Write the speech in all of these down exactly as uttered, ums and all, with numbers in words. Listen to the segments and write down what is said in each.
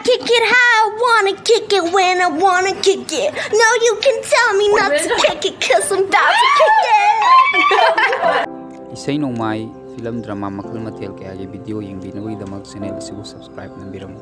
Kick it how I wanna kick it when I wanna kick it. No, you can tell me not to kick it, cause I'm about to kick it. ꯏꯁꯩ ꯅꯣꯡꯃꯥꯏ, film, drama ꯃꯈꯜ ꯃꯊꯦꯜ ꯀꯌꯥꯒꯤ video ꯌꯦꯡꯕꯤꯅꯕꯒꯤꯗꯃꯛ channel ꯑꯁꯤꯕꯨ subscribe ꯅꯝꯕꯤꯔꯝꯃꯨ꯫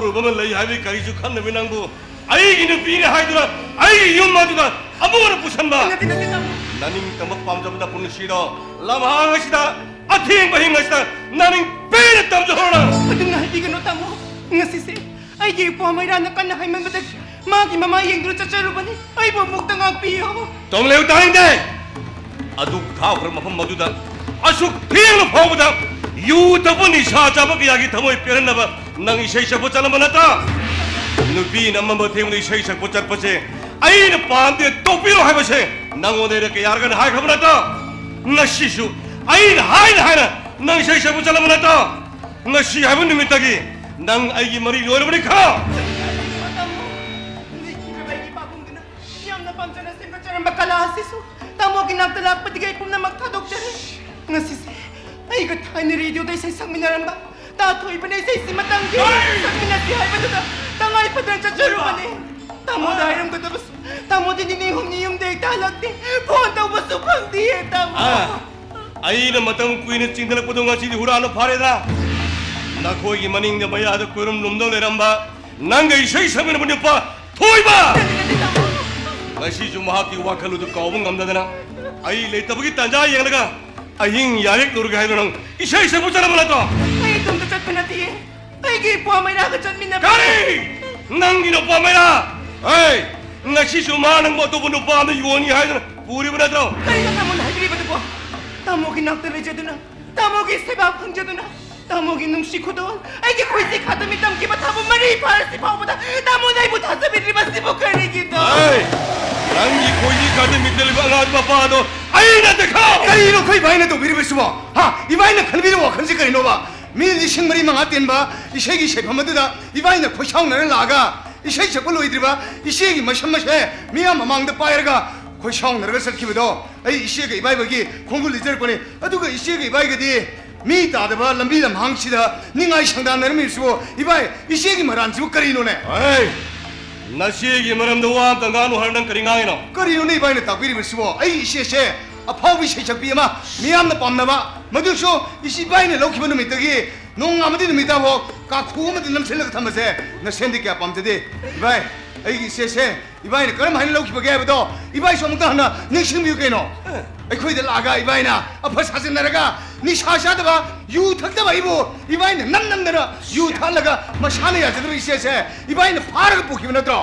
ꯎꯔꯨꯕ ꯑꯃ ꯂꯩ ꯍꯥꯏꯕꯒꯤ ꯀꯔꯤꯁꯨ ꯈꯟꯗꯕꯤ ꯅꯪꯕꯨ ꯑꯩꯒꯤ ꯅꯨꯄꯤꯅꯤ ꯍꯥꯏꯗꯨꯅ ꯑꯩꯒꯤ ꯌꯨꯝ ꯑꯗꯨꯗ ꯑꯃꯨꯛ ꯍꯟꯅ ꯄꯨꯁꯟꯕ꯫ ꯅꯠꯇꯦ, ꯅꯠꯇꯦ, ꯇꯥꯃꯣ꯫ ꯅꯅꯤꯡ ꯇꯝꯕ ꯄꯥꯝꯖꯕꯗ ꯄꯨꯟꯁꯤꯗꯣ ꯂꯝꯍꯥꯡ ꯑꯁꯤꯗ, ꯑꯊꯦꯡꯕ ꯑꯍꯤꯡ ꯑꯁꯤꯗ ꯅꯅꯤꯡ ꯄꯦꯟꯅ ꯇꯝꯖꯍꯧꯔꯣ꯫ ꯑꯗꯨꯝꯅ ꯍꯥꯏꯕꯤꯒꯅꯨ, ꯇꯥꯃꯣ꯫ ꯉꯁꯤꯁꯦ ꯑꯩꯒꯤ ꯏꯄ꯭ꯋꯥ ꯃꯩꯔꯥꯅ ꯀꯟꯅ ꯍꯥꯏꯃꯟꯕꯗꯒꯤ ꯃꯥꯒꯤ ꯃꯃꯥ ꯌꯦꯡꯗꯨꯅ ꯆꯠꯆꯔꯨꯕꯅꯤ꯫ ꯑꯩꯕꯨ ꯑꯃꯨꯛꯇ ꯉꯥꯛꯄꯤꯌꯨ꯫ ꯇꯣꯡꯂꯦꯎ, ꯇꯥꯅꯤꯡꯗꯦ꯫ ꯑꯗꯨ ꯊꯥꯈ꯭ꯔ ꯃꯐꯝ ꯑꯗꯨꯗ ꯑꯁꯨꯛ ꯊꯦꯡꯅ ꯐꯥꯎꯕꯗ ꯌꯨ ꯊꯛꯄ ꯅꯤꯁꯥ ꯆꯥꯕ ꯀꯌꯥꯒꯤ ꯊꯃꯣꯏ ꯄꯦꯜꯍꯟꯅꯕ ꯅꯪ ꯏꯁꯩ ꯁꯛꯄ ꯆꯠꯂꯝꯕ ꯅꯠꯇ꯭ꯔꯥ? ꯅꯨꯄꯤꯅ ꯑꯃꯝꯕ ꯊꯦꯡꯕꯗ ꯏꯁꯩ ꯁꯛꯄ ꯆꯠꯄꯁꯦ ꯑꯩꯅ ꯄꯥꯝꯗꯦ, ꯇꯣꯛꯄꯤꯔꯣ ꯍꯥꯏꯕꯁꯦ ꯅꯪꯉꯣꯟꯗ ꯑꯩꯅ ꯀꯌꯥꯔꯛ ꯍꯥꯏꯈ꯭ꯔꯕ ꯅꯠꯇ꯭ꯔꯥ? ꯉꯁꯤꯁꯨ ꯑꯩꯅ ꯍꯥꯏꯅ ꯍꯥꯏꯅ ꯅꯪ ꯏꯁꯩ ꯁꯛꯄ ꯆꯠꯂꯝꯕ ꯅꯠꯇ꯭ꯔꯥ? ꯉꯁꯤ ꯍꯥꯏꯕ ꯅꯨꯃꯤꯠꯇꯒꯤ ꯅꯪ ꯑꯩꯒꯤ ꯃꯔꯤ ꯂꯣꯏꯔꯕꯅꯤ ꯈꯪ? ꯇꯥꯃꯣ, ꯂꯩꯈꯤꯗ꯭ꯔꯕ ꯑꯩꯒꯤ ꯏꯄꯥꯕꯨꯡꯗꯨꯅ ꯌꯥꯝꯅ ꯄꯥꯝꯖꯅ ꯁꯦꯝꯒꯠꯆꯔꯝꯕ ꯀꯂꯥ ꯑꯁꯤꯁꯨ ꯇꯥꯃꯣꯒꯤ ꯅꯥꯛꯇ ꯂꯥꯛꯄꯗꯒꯤ ꯑꯩ ꯄꯨꯝꯅꯃꯛ ꯊꯥꯗꯣꯛꯆꯔꯦ꯫ ꯉꯁꯤꯁꯦ ꯑꯩꯒ ꯊꯥꯏꯅ ꯔꯦꯗꯤꯑꯣꯗ ꯏꯁꯩ ꯁꯛꯃꯤꯟꯅꯔꯝꯕ ꯇꯥ ꯊꯣꯏꯕꯅ ꯏꯁꯩꯁꯤ ꯃꯇꯝꯒꯤ ꯍꯣꯏ! ꯁꯛꯃꯤꯟꯅꯁꯤ ꯍꯥꯏꯕꯗꯨꯗ ꯇꯉꯥꯏ ꯐꯗꯅ ꯆꯠꯆꯔꯨꯕꯅꯦ꯫ ꯇꯥꯃꯣꯗ ꯍꯥꯏꯔꯝꯒꯗꯕꯁꯨ ꯇꯥꯃꯣꯗꯤ ꯅꯤꯅꯤ ꯍꯨꯝꯅꯤ ꯌꯨꯝꯗ ꯍꯦꯛꯇ ꯍꯜꯂꯛꯇꯦ꯫ ꯐꯣꯟ ꯇꯧꯕꯁꯨ ꯐꯪꯗꯤꯌꯦ, ꯇꯥꯃꯣ꯫ ꯑꯥ, ꯑꯩꯅ ꯃꯇꯝ ꯀꯨꯏꯅ ꯆꯤꯡꯊꯔꯛꯄꯗꯣ ꯉꯁꯤꯗꯤ ꯍꯨꯔꯥꯟꯕ ꯐꯥꯔꯦꯗ꯫ ꯅꯈꯣꯏꯒꯤ ꯃꯅꯤꯡꯗ ꯃꯌꯥꯗ ꯀꯣꯏꯔꯨꯝ ꯂꯨꯝꯗꯧ ꯂꯩꯔꯝꯕ ꯅꯪꯒ ꯏꯁꯩ ꯁꯛꯃꯤꯟꯅꯕ ꯅꯨꯄꯥ ꯊꯣꯏꯕ! ꯅꯠꯇꯦ, ꯅꯠꯇꯦ, ꯇꯥꯃꯣ꯫ ꯉꯁꯤꯁꯨ ꯃꯍꯥꯛꯀꯤ ꯋꯥꯈꯜ ꯑꯗꯨ ꯀꯥꯎꯕ ꯉꯝꯗꯗꯅ ꯑꯩ ꯂꯩꯇꯕꯒꯤ ꯇꯥꯟꯖꯥ ꯌꯦꯡꯂꯒ ꯑꯍꯤꯡ ꯌꯥꯔꯦꯛꯂꯨꯔꯒꯦ ꯍꯥꯏꯗꯨꯅ ꯅꯪ ꯏꯁꯩ ꯁꯛꯄ ꯆꯠꯂꯝꯕ ꯅꯠꯇ꯭ꯔꯣ? ꯑꯩ ꯏꯇꯣꯝꯇ ꯆꯠꯄ ꯅꯠꯇꯤꯌꯦ꯫ ꯑꯩꯒꯤ ꯏꯄ꯭ꯋꯥ ꯃꯩꯔꯥꯒ ꯆꯠꯃꯤꯟꯅꯕ꯫ ꯀꯔꯤ? ꯅꯪꯒꯤ ꯅꯨꯄꯥ ꯃꯩꯔꯥ? ꯑꯩ ꯉꯁꯤꯁꯨ ꯃꯥ ꯅꯪꯕꯨ ꯑꯇꯣꯞꯄ ꯅꯨꯄꯥ ꯑꯃꯗ ꯌꯣꯟꯅꯤ ꯍꯥꯏꯗꯨꯅ ꯄꯨꯔꯤꯕ ꯅꯠꯇ꯭ꯔꯣ? ꯀꯔꯤꯅꯣ ꯇꯥꯃꯣꯅ ꯍꯥꯏꯕꯤꯔꯤꯕꯗꯨꯕꯣ? ꯇꯥꯃꯣꯒꯤ ꯅꯥꯛꯇ ꯂꯩꯖꯗꯨꯅ, ꯇꯥꯃꯣꯒꯤ ꯁꯦꯕꯥ ꯐꯪꯖꯗꯨꯅ, ꯇꯥꯃꯣꯒꯤ ꯅꯨꯡꯁꯤ ꯈꯨꯗꯣꯜ ꯑꯩꯒꯤ ꯈꯣꯏꯖꯤ ꯈꯥꯗ ꯃꯤꯇꯝꯒꯤ ꯃꯊꯥꯕꯨ ꯃꯔꯤ ꯐꯥꯔꯁꯤ ꯐꯥꯎꯕꯗ ꯇꯥꯃꯣꯅ ꯑꯩꯕꯨ ꯊꯥꯖꯕꯤꯗ꯭ꯔꯤꯕꯁꯤꯕꯨ ꯀꯔꯤꯒꯤꯅꯣ? ꯑꯩ, ꯅꯪꯒꯤ ꯈꯣꯏꯖꯤ ꯈꯥꯗ ꯃꯤꯇꯝ ꯂꯩꯕ ꯑꯉꯥꯡ ꯃꯄꯥꯗꯣ ꯑꯩ ꯅꯠꯇꯦ ꯈꯪ! ꯀꯔꯤꯅꯣ ꯑꯩꯈꯣꯏ ꯏꯕꯥꯏꯅ ꯇꯧꯕꯤꯔꯤꯕꯁꯤꯕꯣ? ꯍꯥ? ꯏꯕꯥꯏꯅ ꯈꯟꯕꯤꯔꯤꯕ ꯋꯥꯈꯜꯁꯤ ꯀꯔꯤꯅꯣꯕ? ꯃꯤ ꯂꯤꯁꯤꯡ ꯃꯔꯤ ꯃꯉꯥ ꯇꯤꯟꯕ ꯏꯁꯩꯒꯤ ꯁꯩꯐꯝ ꯑꯗꯨꯗ ꯏꯕꯥꯏꯅ ꯈꯣꯏꯁꯥꯎꯅꯔ ꯂꯥꯛꯑꯒ ꯏꯁꯩ ꯁꯛꯄ ꯂꯣꯏꯗ꯭ꯔꯤꯕ ꯏꯆꯦꯒꯤ ꯃꯁꯝ ꯑꯁꯦ ꯃꯤꯌꯥꯝ ꯃꯃꯥꯡꯗ ꯄꯥꯏꯔꯒ ꯈꯣꯏꯁꯥꯎꯅꯔꯒ ꯆꯠꯈꯤꯕꯗꯣ ꯑꯩ ꯏꯆꯦꯒ ꯏꯕꯥꯏꯕꯒꯤ ꯈꯣꯡꯒꯨꯜ ꯂꯤꯖꯔꯛꯄꯅꯤ꯫ ꯑꯗꯨꯒ ꯏꯆꯦꯒ ꯏꯕꯥꯏꯒꯗꯤ ꯃꯤ ꯇꯥꯗꯕ ꯂꯝꯕꯤ ꯂꯝꯍꯥꯡꯁꯤꯗ ꯅꯤꯡꯉꯥꯏ ꯁꯪꯗꯥꯟꯅꯔꯝꯃꯤꯕꯁꯤꯕꯨ ꯏꯕꯥꯏ, ꯏꯆꯦꯒꯤ ꯃꯔꯥꯟꯁꯤꯕꯨ ꯀꯔꯤꯅꯣꯅꯦ? ꯑꯩ, ꯅꯆꯦꯒꯤ ꯃꯔꯝꯗ ꯋꯥ ꯑꯝꯇ ꯉꯥꯡꯅꯨ ꯍꯥꯏꯔ ꯅꯪ ꯀꯔꯤ ꯉꯥꯡꯉꯤꯅꯣ? ꯀꯔꯤꯅꯣꯅꯦ ꯏꯕꯥꯏꯅ ꯇꯥꯛꯄꯤꯔꯤꯕꯁꯤꯕꯣ? ꯑꯩ ꯏꯆꯦꯁꯦ ꯑꯐꯥꯎꯕ ꯏꯁꯩ ꯁꯛꯄꯤ ꯑꯃ ꯃꯤꯌꯥꯝꯅ ꯄꯥꯝꯅꯕ, ꯃꯗꯨꯁꯨ ꯏꯆꯦ ꯏꯕꯥꯏꯅ ꯂꯧꯈꯤꯕ ꯅꯨꯃꯤꯠꯇꯒꯤ ꯅꯣꯡ ꯑꯃꯗꯤ ꯅꯨꯃꯤꯠ ꯇꯥꯐꯥꯎ ꯀꯥꯈꯨ ꯑꯃꯗ ꯅꯝꯁꯤꯜꯂꯒ ꯊꯝꯕꯁꯦ ꯅꯁꯦꯟꯗꯤ ꯀꯌꯥ ꯄꯥꯝꯖꯗꯦ꯫ ꯏꯕꯥꯏ, ꯑꯩꯒꯤ ꯏꯆꯦꯁꯦ ꯏꯕꯥꯏꯅ ꯀꯔꯝ ꯍꯥꯏꯅ ꯂꯧꯈꯤꯕꯒꯦ ꯍꯥꯏꯕꯗꯣ ꯏꯕꯥꯏꯁꯨ ꯑꯃꯨꯛꯇ ꯍꯟꯅ ꯅꯤꯡꯁꯤꯡꯕꯤꯌꯨ ꯀꯩꯅꯣ꯫ ꯑꯩꯈꯣꯏꯗ ꯂꯥꯛꯑꯒ ꯏꯕꯥꯏꯅ ꯑꯐ ꯁꯥꯖꯤꯟꯅꯔꯒ ꯅꯤꯁꯥ ꯆꯥꯗꯕ, ꯌꯨ ꯊꯛꯇꯕ ꯑꯩꯕꯨ ꯏꯕꯥꯏꯅ ꯅꯝ ꯅꯝꯗꯅ ꯌꯨ ꯊꯛꯂꯒ ꯃꯁꯥꯅ ꯌꯥꯖꯗꯕ ꯏꯆꯦꯁꯦ ꯏꯕꯥꯏꯅ ꯐꯥꯔꯒ ꯄꯨꯈꯤꯕ ꯅꯠꯇ꯭ꯔꯣ?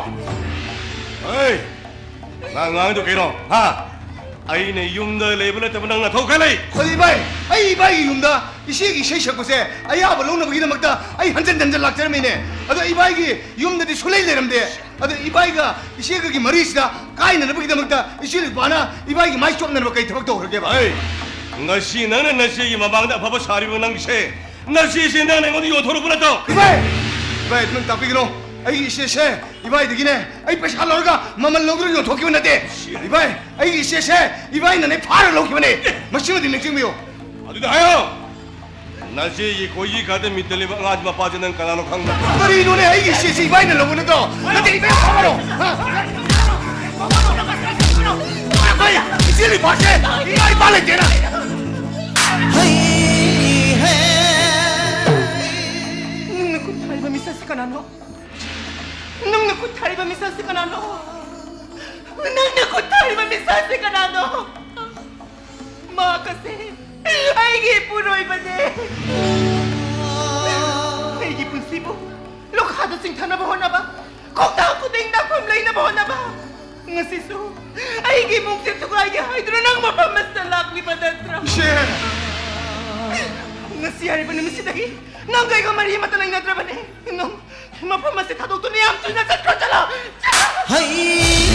ꯍꯩ! ꯅꯪ ꯉꯥꯡꯗꯣ ꯀꯩꯅꯣ? ꯍꯥ? ꯑꯩꯅ ꯌꯨꯝꯗ ꯂꯩꯕ ꯅꯠꯇꯕ ꯅꯪ ꯅꯊꯧ ꯈꯔ ꯂꯩ꯫ ꯑꯗꯨ ꯏꯕꯥꯏ, ꯑꯩ ꯏꯕꯥꯏꯒꯤ ꯌꯨꯝꯗ ꯏꯆꯦꯒꯤ ꯏꯁꯩ ꯁꯛꯄꯁꯦ ꯑꯌꯥꯕ ꯂꯧꯅꯕꯒꯤꯗꯃꯛꯇ ꯑꯩ ꯍꯟꯖꯟ ꯍꯟꯖꯟ ꯂꯥꯛꯆꯔꯝꯃꯤꯅꯦ꯫ ꯑꯗꯣ ꯏꯕꯥꯏꯒꯤ ꯌꯨꯝꯗꯗꯤ ꯁꯨꯡꯂꯩ ꯂꯩꯔꯝꯗꯦ꯫ ꯑꯗꯣ ꯏꯕꯥꯏꯒ ꯏꯆꯦꯒꯒꯤ ꯃꯔꯤꯁꯤꯗ ꯀꯥꯏꯅꯅꯕꯒꯤꯗꯃꯛꯇ ꯏꯆꯦ ꯅꯨꯄꯥꯅ ꯏꯕꯥꯏꯒꯤ ꯃꯥꯏ ꯆꯣꯞꯅꯅꯕ ꯀꯩ ꯊꯕꯛ ꯇꯧꯈ꯭ꯔꯒꯦꯕ? ꯑꯩ, ꯉꯁꯤ ꯅꯪꯅ ꯅꯆꯦꯒꯤ ꯃꯃꯥꯡꯗ ꯑꯐꯕ ꯁꯥꯔꯤꯕ ꯅꯪꯁꯦ, ꯅꯆꯦꯁꯦ ꯅꯪꯅ ꯑꯩꯉꯣꯟꯗ ꯌꯣꯟꯊꯣꯔꯛꯄ ꯅꯠꯇ꯭ꯔꯣ? ꯏꯕꯥꯏ! ꯏꯕꯥꯏ, ꯑꯗꯨꯃꯥꯏꯅ ꯇꯥꯛꯄꯤꯒꯅꯣ꯫ ꯑꯩꯒꯤ ꯏꯆꯦꯁꯦ ꯏꯕꯥꯏꯗꯒꯤꯅꯦ ꯑꯩ ꯄꯩꯁꯥ ꯂꯧꯔꯒ ꯃꯃꯜ ꯂꯧꯗꯨꯅ ꯌꯣꯟꯊꯣꯛꯈꯤꯕ ꯅꯠꯇꯦ꯫ ꯏꯕꯥꯏ, ꯑꯩꯒꯤ ꯏꯆꯦꯁꯦ ꯏꯕꯥꯏꯅꯅꯦ ꯐꯥꯔ ꯂꯧꯈꯤꯕꯅꯦ꯫ ꯃꯁꯤꯃꯗꯤ ꯅꯤꯡꯁꯤꯡꯕꯤꯌꯨ꯫ ꯑꯗꯨꯗ ꯍꯥꯏꯌꯣ! ꯅꯆꯦꯒꯤ ꯈꯣꯏꯒꯤ ꯈꯥꯗ ꯃꯤꯠꯇ ꯂꯩꯕ ꯑꯉꯥꯡꯒꯤ ꯃꯄꯥꯁꯦ ꯅꯪ ꯀꯅꯥꯅꯣ ꯈꯪꯕ꯭ꯔꯥ? ꯀꯔꯤꯅꯣꯅꯦ, ꯑꯩꯒꯤ ꯏꯆꯦꯁꯤ ꯏꯕꯥꯏꯅ ꯂꯧꯕ ꯅꯠꯇ꯭ꯔꯣ? ꯅꯠꯇꯦ, ꯏꯕꯥꯏ ꯐꯥꯔꯣ! ꯍꯥ? ꯏꯕꯥꯏ, ꯏꯆꯦ ꯂꯨꯄꯥꯁꯦ ꯏꯃꯥ ꯏꯄꯥ ꯂꯩꯇꯦꯅ! ꯅꯪꯅ ꯈꯨꯠ ꯊꯥꯔꯤꯕ ꯃꯤꯁꯛꯁꯤ ꯀꯅꯥꯅꯣ? ꯅꯪꯅ ꯈꯨꯠ ꯊꯥꯔꯤꯕ ꯃꯤꯁꯛꯁꯤ ꯀꯅꯥꯅꯣ? ꯅꯪꯅ ꯈꯨꯠ ꯊꯥꯔꯤꯕ ꯃꯤꯁꯛꯁꯤ ꯀꯅꯥꯅꯣ? ꯃꯍꯥꯛ ꯑꯁꯤ ꯑꯩꯒꯤ ꯏꯄꯨꯔꯣꯏꯕꯅꯦ꯫ ꯑꯩꯒꯤ ꯄꯨꯟꯁꯤꯕꯨ ꯂꯣꯈꯥꯗ ꯆꯤꯡꯊꯅꯕ ꯍꯣꯠꯅꯕ, ꯈꯣꯡꯊꯥꯡ ꯈꯨꯗꯤꯡꯗ ꯈꯨꯝ ꯂꯩꯅꯕ ꯍꯣꯠꯅꯕ, ꯉꯁꯤꯁꯨ ꯑꯩꯒꯤ ꯏꯃꯨꯡꯁꯦ ꯊꯨꯒꯥꯏꯒꯦ ꯍꯥꯏꯗꯨꯅ ꯅꯪ ꯃꯐꯝ ꯑꯁꯤꯗ ꯂꯥꯛꯂꯤꯕ ꯅꯠꯇ꯭ꯔꯥ? ꯏꯆꯦ! ꯉꯁꯤ ꯍꯥꯏꯔꯤꯕ ꯅꯨꯃꯤꯠꯁꯤꯗꯒꯤ ꯅꯪꯒ ꯑꯩꯒ ꯃꯔꯤ ꯑꯃꯠꯇ ꯂꯩꯅꯗ꯭ꯔꯕꯅꯦ꯫ ꯅꯪ ꯃꯐꯝ ꯑꯁꯤ ꯊꯥꯗꯣꯛꯇꯨꯅ ꯌꯥꯝ ꯊꯨꯅ ꯆꯠꯈ꯭ꯔꯣ, ꯆꯠꯂꯣ! ꯆꯠꯂꯣ!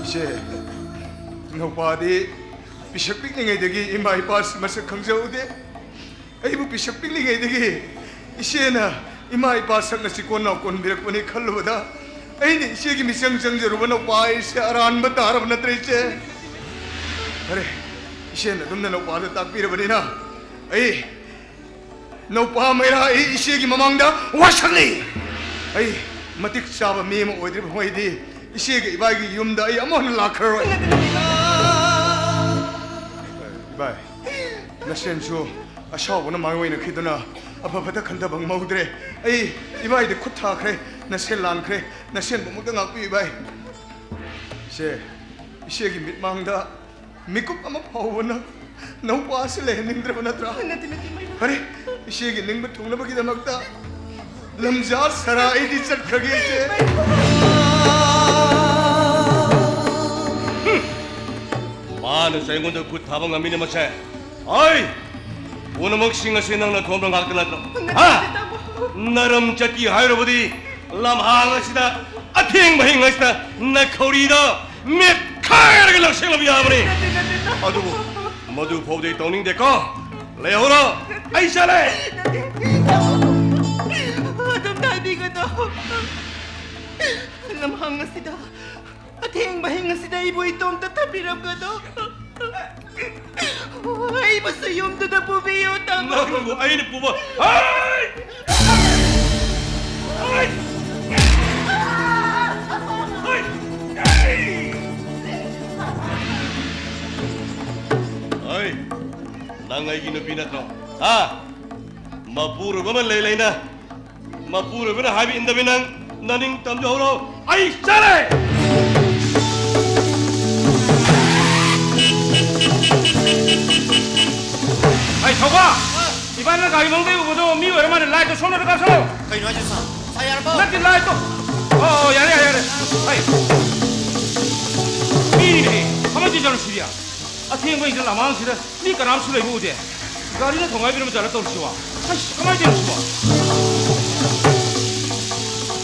ꯏꯆꯦ, ꯅꯧꯄꯥꯗꯤ ꯄꯤꯁꯛ ꯄꯤꯛꯂꯤꯉꯩꯗꯒꯤ ꯏꯃꯥ ꯏꯄꯥ ꯃꯁꯛ ꯈꯪꯖꯍꯧꯗꯦ꯫ ꯑꯩꯕꯨ ꯄꯤꯁꯛ ꯄꯤꯛꯂꯤꯉꯩꯗꯒꯤ ꯏꯆꯦꯅ ꯏꯃꯥ ꯏꯄꯥ ꯁꯛꯅ ꯆꯤꯀꯣꯟ ꯅꯥꯎꯀꯣꯟꯕꯤꯔꯛꯄꯅꯤ ꯈꯜꯂꯨꯕꯗ ꯑꯩꯅ ꯏꯆꯦꯒꯤ ꯃꯤꯆꯪ ꯆꯪꯖꯔꯨꯕ ꯅꯧꯄꯥ ꯍꯥꯏꯁꯦ ꯑꯔꯥꯟꯕ ꯇꯥꯔꯕ ꯅꯠꯇ꯭ꯔꯦ ꯏꯆꯦ? ꯐꯔꯦ, ꯏꯆꯦꯅ ꯑꯗꯨꯝꯅ ꯅꯧꯄꯥꯗ ꯇꯥꯛꯄꯤꯔꯕꯅꯤꯅ ꯑꯩ ꯅꯧꯄꯥ ꯃꯩꯔꯥ ꯑꯩ ꯏꯆꯦꯒꯤ ꯃꯃꯥꯡꯗ ꯋꯥꯁꯛꯂꯤ꯫ ꯑꯩ ꯃꯇꯤꯛ ꯆꯥꯕ ꯃꯤ ꯑꯃ ꯑꯣꯏꯗ꯭ꯔꯤꯕ ꯐꯥꯎ ꯑꯩꯗꯤ ꯏꯆꯦꯒ ꯏꯕꯥꯏꯒꯤ ꯌꯨꯝꯗ ꯑꯩ ꯑꯃꯨꯛ ꯍꯟꯅ ꯂꯥꯛꯈ꯭ꯔꯔꯣꯏ꯫ ꯏꯕꯥꯏ, ꯅꯁꯦꯟꯁꯨ ꯑꯁꯥꯎꯕꯅ ꯃꯥꯏꯑꯣꯏꯅꯈꯤꯗꯨꯅ ꯑꯐꯕꯗ ꯈꯟꯊꯕ ꯉꯝꯍꯧꯗ꯭ꯔꯦ꯫ ꯑꯩ ꯏꯕꯥꯏꯗ ꯈꯨꯠ ꯊꯥꯈ꯭ꯔꯦ, ꯅꯁꯦꯟ ꯂꯥꯟꯈ꯭ꯔꯦ, ꯅꯁꯦꯟꯕꯨ ꯑꯃꯨꯛꯇ ꯉꯥꯛꯄꯤꯌꯨ ꯏꯕꯥꯏ꯫ ꯏꯆꯦ, ꯏꯆꯦꯒꯤ ꯃꯤꯠꯃꯥꯡꯗ ꯃꯤꯀꯨꯞ ꯑꯃ ꯐꯥꯎꯕꯅ ꯅꯧꯄꯥꯁꯤ ꯂꯩꯍꯟꯅꯤꯡꯗ꯭ꯔꯕ ꯅꯠꯇ꯭ꯔꯥ? ꯅꯠꯇꯦ, ꯅꯠꯇꯦ, ꯏꯃꯥ, ꯏꯃꯥ꯫ ꯐꯔꯦ, ꯏꯆꯦꯒꯤ ꯅꯤꯡꯕ ꯊꯨꯡꯅꯕꯒꯤꯗꯃꯛꯇ ꯂꯝꯖꯥ ꯁꯔꯥ ꯑꯩꯗꯤ ꯆꯠꯈ꯭ꯔꯒꯦ, ꯏꯆꯦ꯫ ꯃꯥꯅꯁꯨ ꯑꯩꯉꯣꯟꯗ ꯈꯨꯠ ꯊꯥꯕ ꯉꯝꯃꯤꯅꯦ ꯃꯁꯦ꯫ ꯑꯩ ꯄꯨꯝꯅꯃꯛꯁꯤꯡ ꯑꯁꯤ ꯅꯪꯅ ꯊꯣꯡꯕ ꯉꯥꯛꯇ ꯅꯠꯇ꯭ꯔꯣ? ꯅꯠꯇꯦ, ꯍꯥ? ꯅꯠꯇꯦ, ꯇꯥꯃꯣ꯫ ꯅꯔꯝ ꯆꯠꯀꯤ ꯍꯥꯏꯔꯕꯗꯤ ꯂꯝꯍꯥꯡ ꯑꯁꯤꯗ ꯑꯊꯦꯡꯕ ꯑꯍꯤꯡ ꯑꯁꯤꯗ ꯅꯈꯧꯔꯤꯗ ꯃꯦꯠꯈꯥꯏꯔꯒ ꯂꯪꯁꯦꯡꯂꯕ ꯌꯥꯕꯅꯤ꯫ ꯅꯠꯇꯦ, ꯅꯠꯇꯦ, ꯇꯥꯃꯣ꯫ ꯑꯗꯨꯕꯨ ꯃꯗꯨ ꯐꯥꯎꯗꯤ ꯇꯧꯅꯤꯡꯗꯦꯀꯣ꯫ ꯂꯩꯍꯧꯔꯣ, ꯑꯩ ꯆꯠꯂꯦ꯫ ꯅꯠꯇꯦ, ꯇꯥꯃꯣ꯫ ꯑꯗꯨꯝ ꯍꯥꯏꯕꯤꯒꯅꯨ꯫ ꯂꯝꯍꯥꯡ ꯑꯁꯤꯗ ꯑꯊꯦꯡꯕ ꯑꯍꯤꯡ ꯑꯁꯤꯗ ꯑꯩꯕꯨ ꯏꯇꯣꯝꯇ ꯊꯝꯕꯤꯔꯝꯒꯅꯨ꯫ ꯑꯩꯕꯨꯁꯨ ꯌꯨꯝꯗꯨꯗ ꯄꯨꯕꯤꯌꯨ, ꯇꯥꯃꯣ꯫ ꯅꯪꯕꯨ ꯑꯩꯅ ꯄꯨꯕ? ꯍꯩ! ꯍꯩ! ꯍꯩ! ꯍꯩ! ꯅꯪ ꯑꯩꯒꯤ ꯅꯨꯄꯤ ꯅꯠꯇ꯭ꯔꯣ? ꯍꯥ? ꯃꯄꯨꯔꯣꯏꯕ ꯑꯃ ꯂꯩ ꯂꯩꯅ ꯃꯄꯨꯔꯣꯏꯕꯅ ꯍꯥꯏꯕ ꯏꯟꯗꯕꯤ ꯅꯪ ꯅꯅꯤꯡ ꯇꯝꯖꯍꯧꯔꯣ꯫ ꯑꯩ ꯆꯠꯂꯦ꯫ ꯑꯩ ꯊꯧꯕ! ꯏꯕꯥꯅꯤꯅ ꯒꯥꯔꯤ ꯃꯅꯨꯡꯗ ꯎꯕꯗꯣ ꯃꯤ ꯑꯣꯏꯔ ꯃꯥꯜꯂꯦ꯫ ꯂꯥꯏꯠꯇꯣ ꯁꯣꯝꯗ ꯀꯥꯞꯁꯜꯂꯣ꯫ ꯀꯩꯅꯣ ꯍꯥꯏꯁꯦ, ꯁꯥꯔ? ꯁꯥꯔ ꯌꯥꯔꯕꯣ? ꯅꯠꯇꯦ, ꯂꯥꯏꯠꯇꯣ꯫ ꯑꯣ, ꯑꯣ, ꯌꯥꯔꯦ, ꯌꯥꯔꯦ, ꯌꯥꯔꯦ꯫ ꯑꯩ ꯃꯤꯅꯦ꯫ ꯀꯃꯥꯏꯅ ꯇꯧꯔꯤꯖꯥꯠꯅꯣ ꯁꯤꯗꯤ? ꯑꯊꯦꯡꯕ ꯑꯩꯁꯦ ꯂꯃꯥꯡꯁꯤꯗ ꯃꯤ ꯀꯅꯥꯝꯁꯨ ꯂꯩꯕ ꯎꯗꯦ꯫ ꯒꯥꯔꯤꯅ ꯊꯣꯡꯒꯥꯏꯕꯤꯔꯝ ꯖꯥꯠꯂ ꯇꯧꯔꯤꯁꯤꯕꯣ? ꯑꯁ, ꯀꯃꯥꯏꯅ ꯇꯧꯔꯤꯅꯣ ꯁꯤꯕꯣ?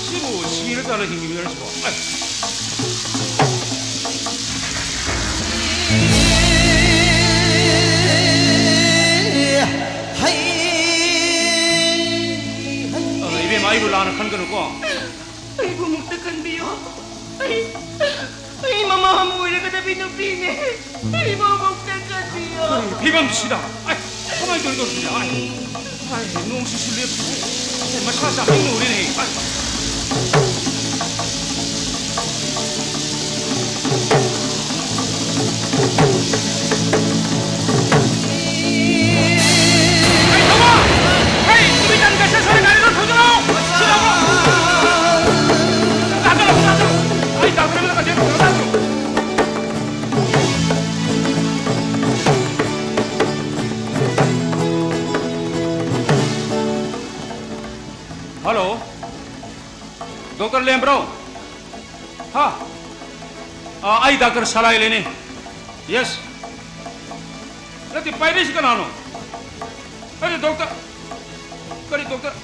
ꯁꯤꯕꯨ ꯁꯤꯔ ꯖꯥꯠꯂ ꯍꯤꯡꯉꯤꯕ ꯖꯥꯠꯂ ꯁꯤꯕꯣ? ꯑꯁ꯫ ꯑ, ꯏꯕꯦꯝꯃ, ꯑꯩꯕꯨ ꯂꯥꯟꯅ ꯈꯟꯒꯅꯨꯀꯣ꯫ ꯑꯩꯕꯨ ꯑꯃꯨꯛꯇ ꯈꯟꯕꯤꯌꯨ꯫ ꯑꯩ, ꯑꯩ ꯃꯃꯥ ꯑꯃ ꯑꯣꯏꯔꯒꯗꯕꯤ ꯅꯨꯄꯤꯅꯦ꯫ ꯑꯩꯕꯨ ꯑꯃꯨꯛꯇ ꯈꯟꯕꯤꯌꯨ꯫ ꯀꯔꯤ ꯐꯤꯕꯝꯁꯤꯗ? ꯑꯩ, ꯀꯃꯥꯏꯅ ꯇꯧꯔꯤꯅꯣ ꯁꯤꯗ? ꯑꯩ, ꯑꯩ, ꯅꯣꯡꯁꯤꯁꯨ ꯂꯦꯞꯇ꯭ꯔꯦ꯫ ꯑꯩ, ꯃꯁꯥ ꯆꯥꯛꯅꯤꯡ ꯂꯨꯔꯦꯅꯦ꯫ ꯑꯩ꯫ ꯍꯜꯂꯣ, ꯗꯣꯛꯇꯔ ꯂꯦꯝꯕ꯭ꯔꯣ? ꯍꯥ? ꯑꯥ, ꯑꯩ ꯗꯥꯛꯇꯔ ꯁꯂꯥꯏ ꯂꯩꯅꯤ꯫ ꯌꯦꯁ꯫ ꯅꯠꯇꯦ, ꯄꯥꯏꯔꯛꯏꯁꯤ ꯀꯅꯥꯅꯣ? ꯑꯩ ꯗꯣꯛꯇꯔ, ꯀꯔꯤ doctor?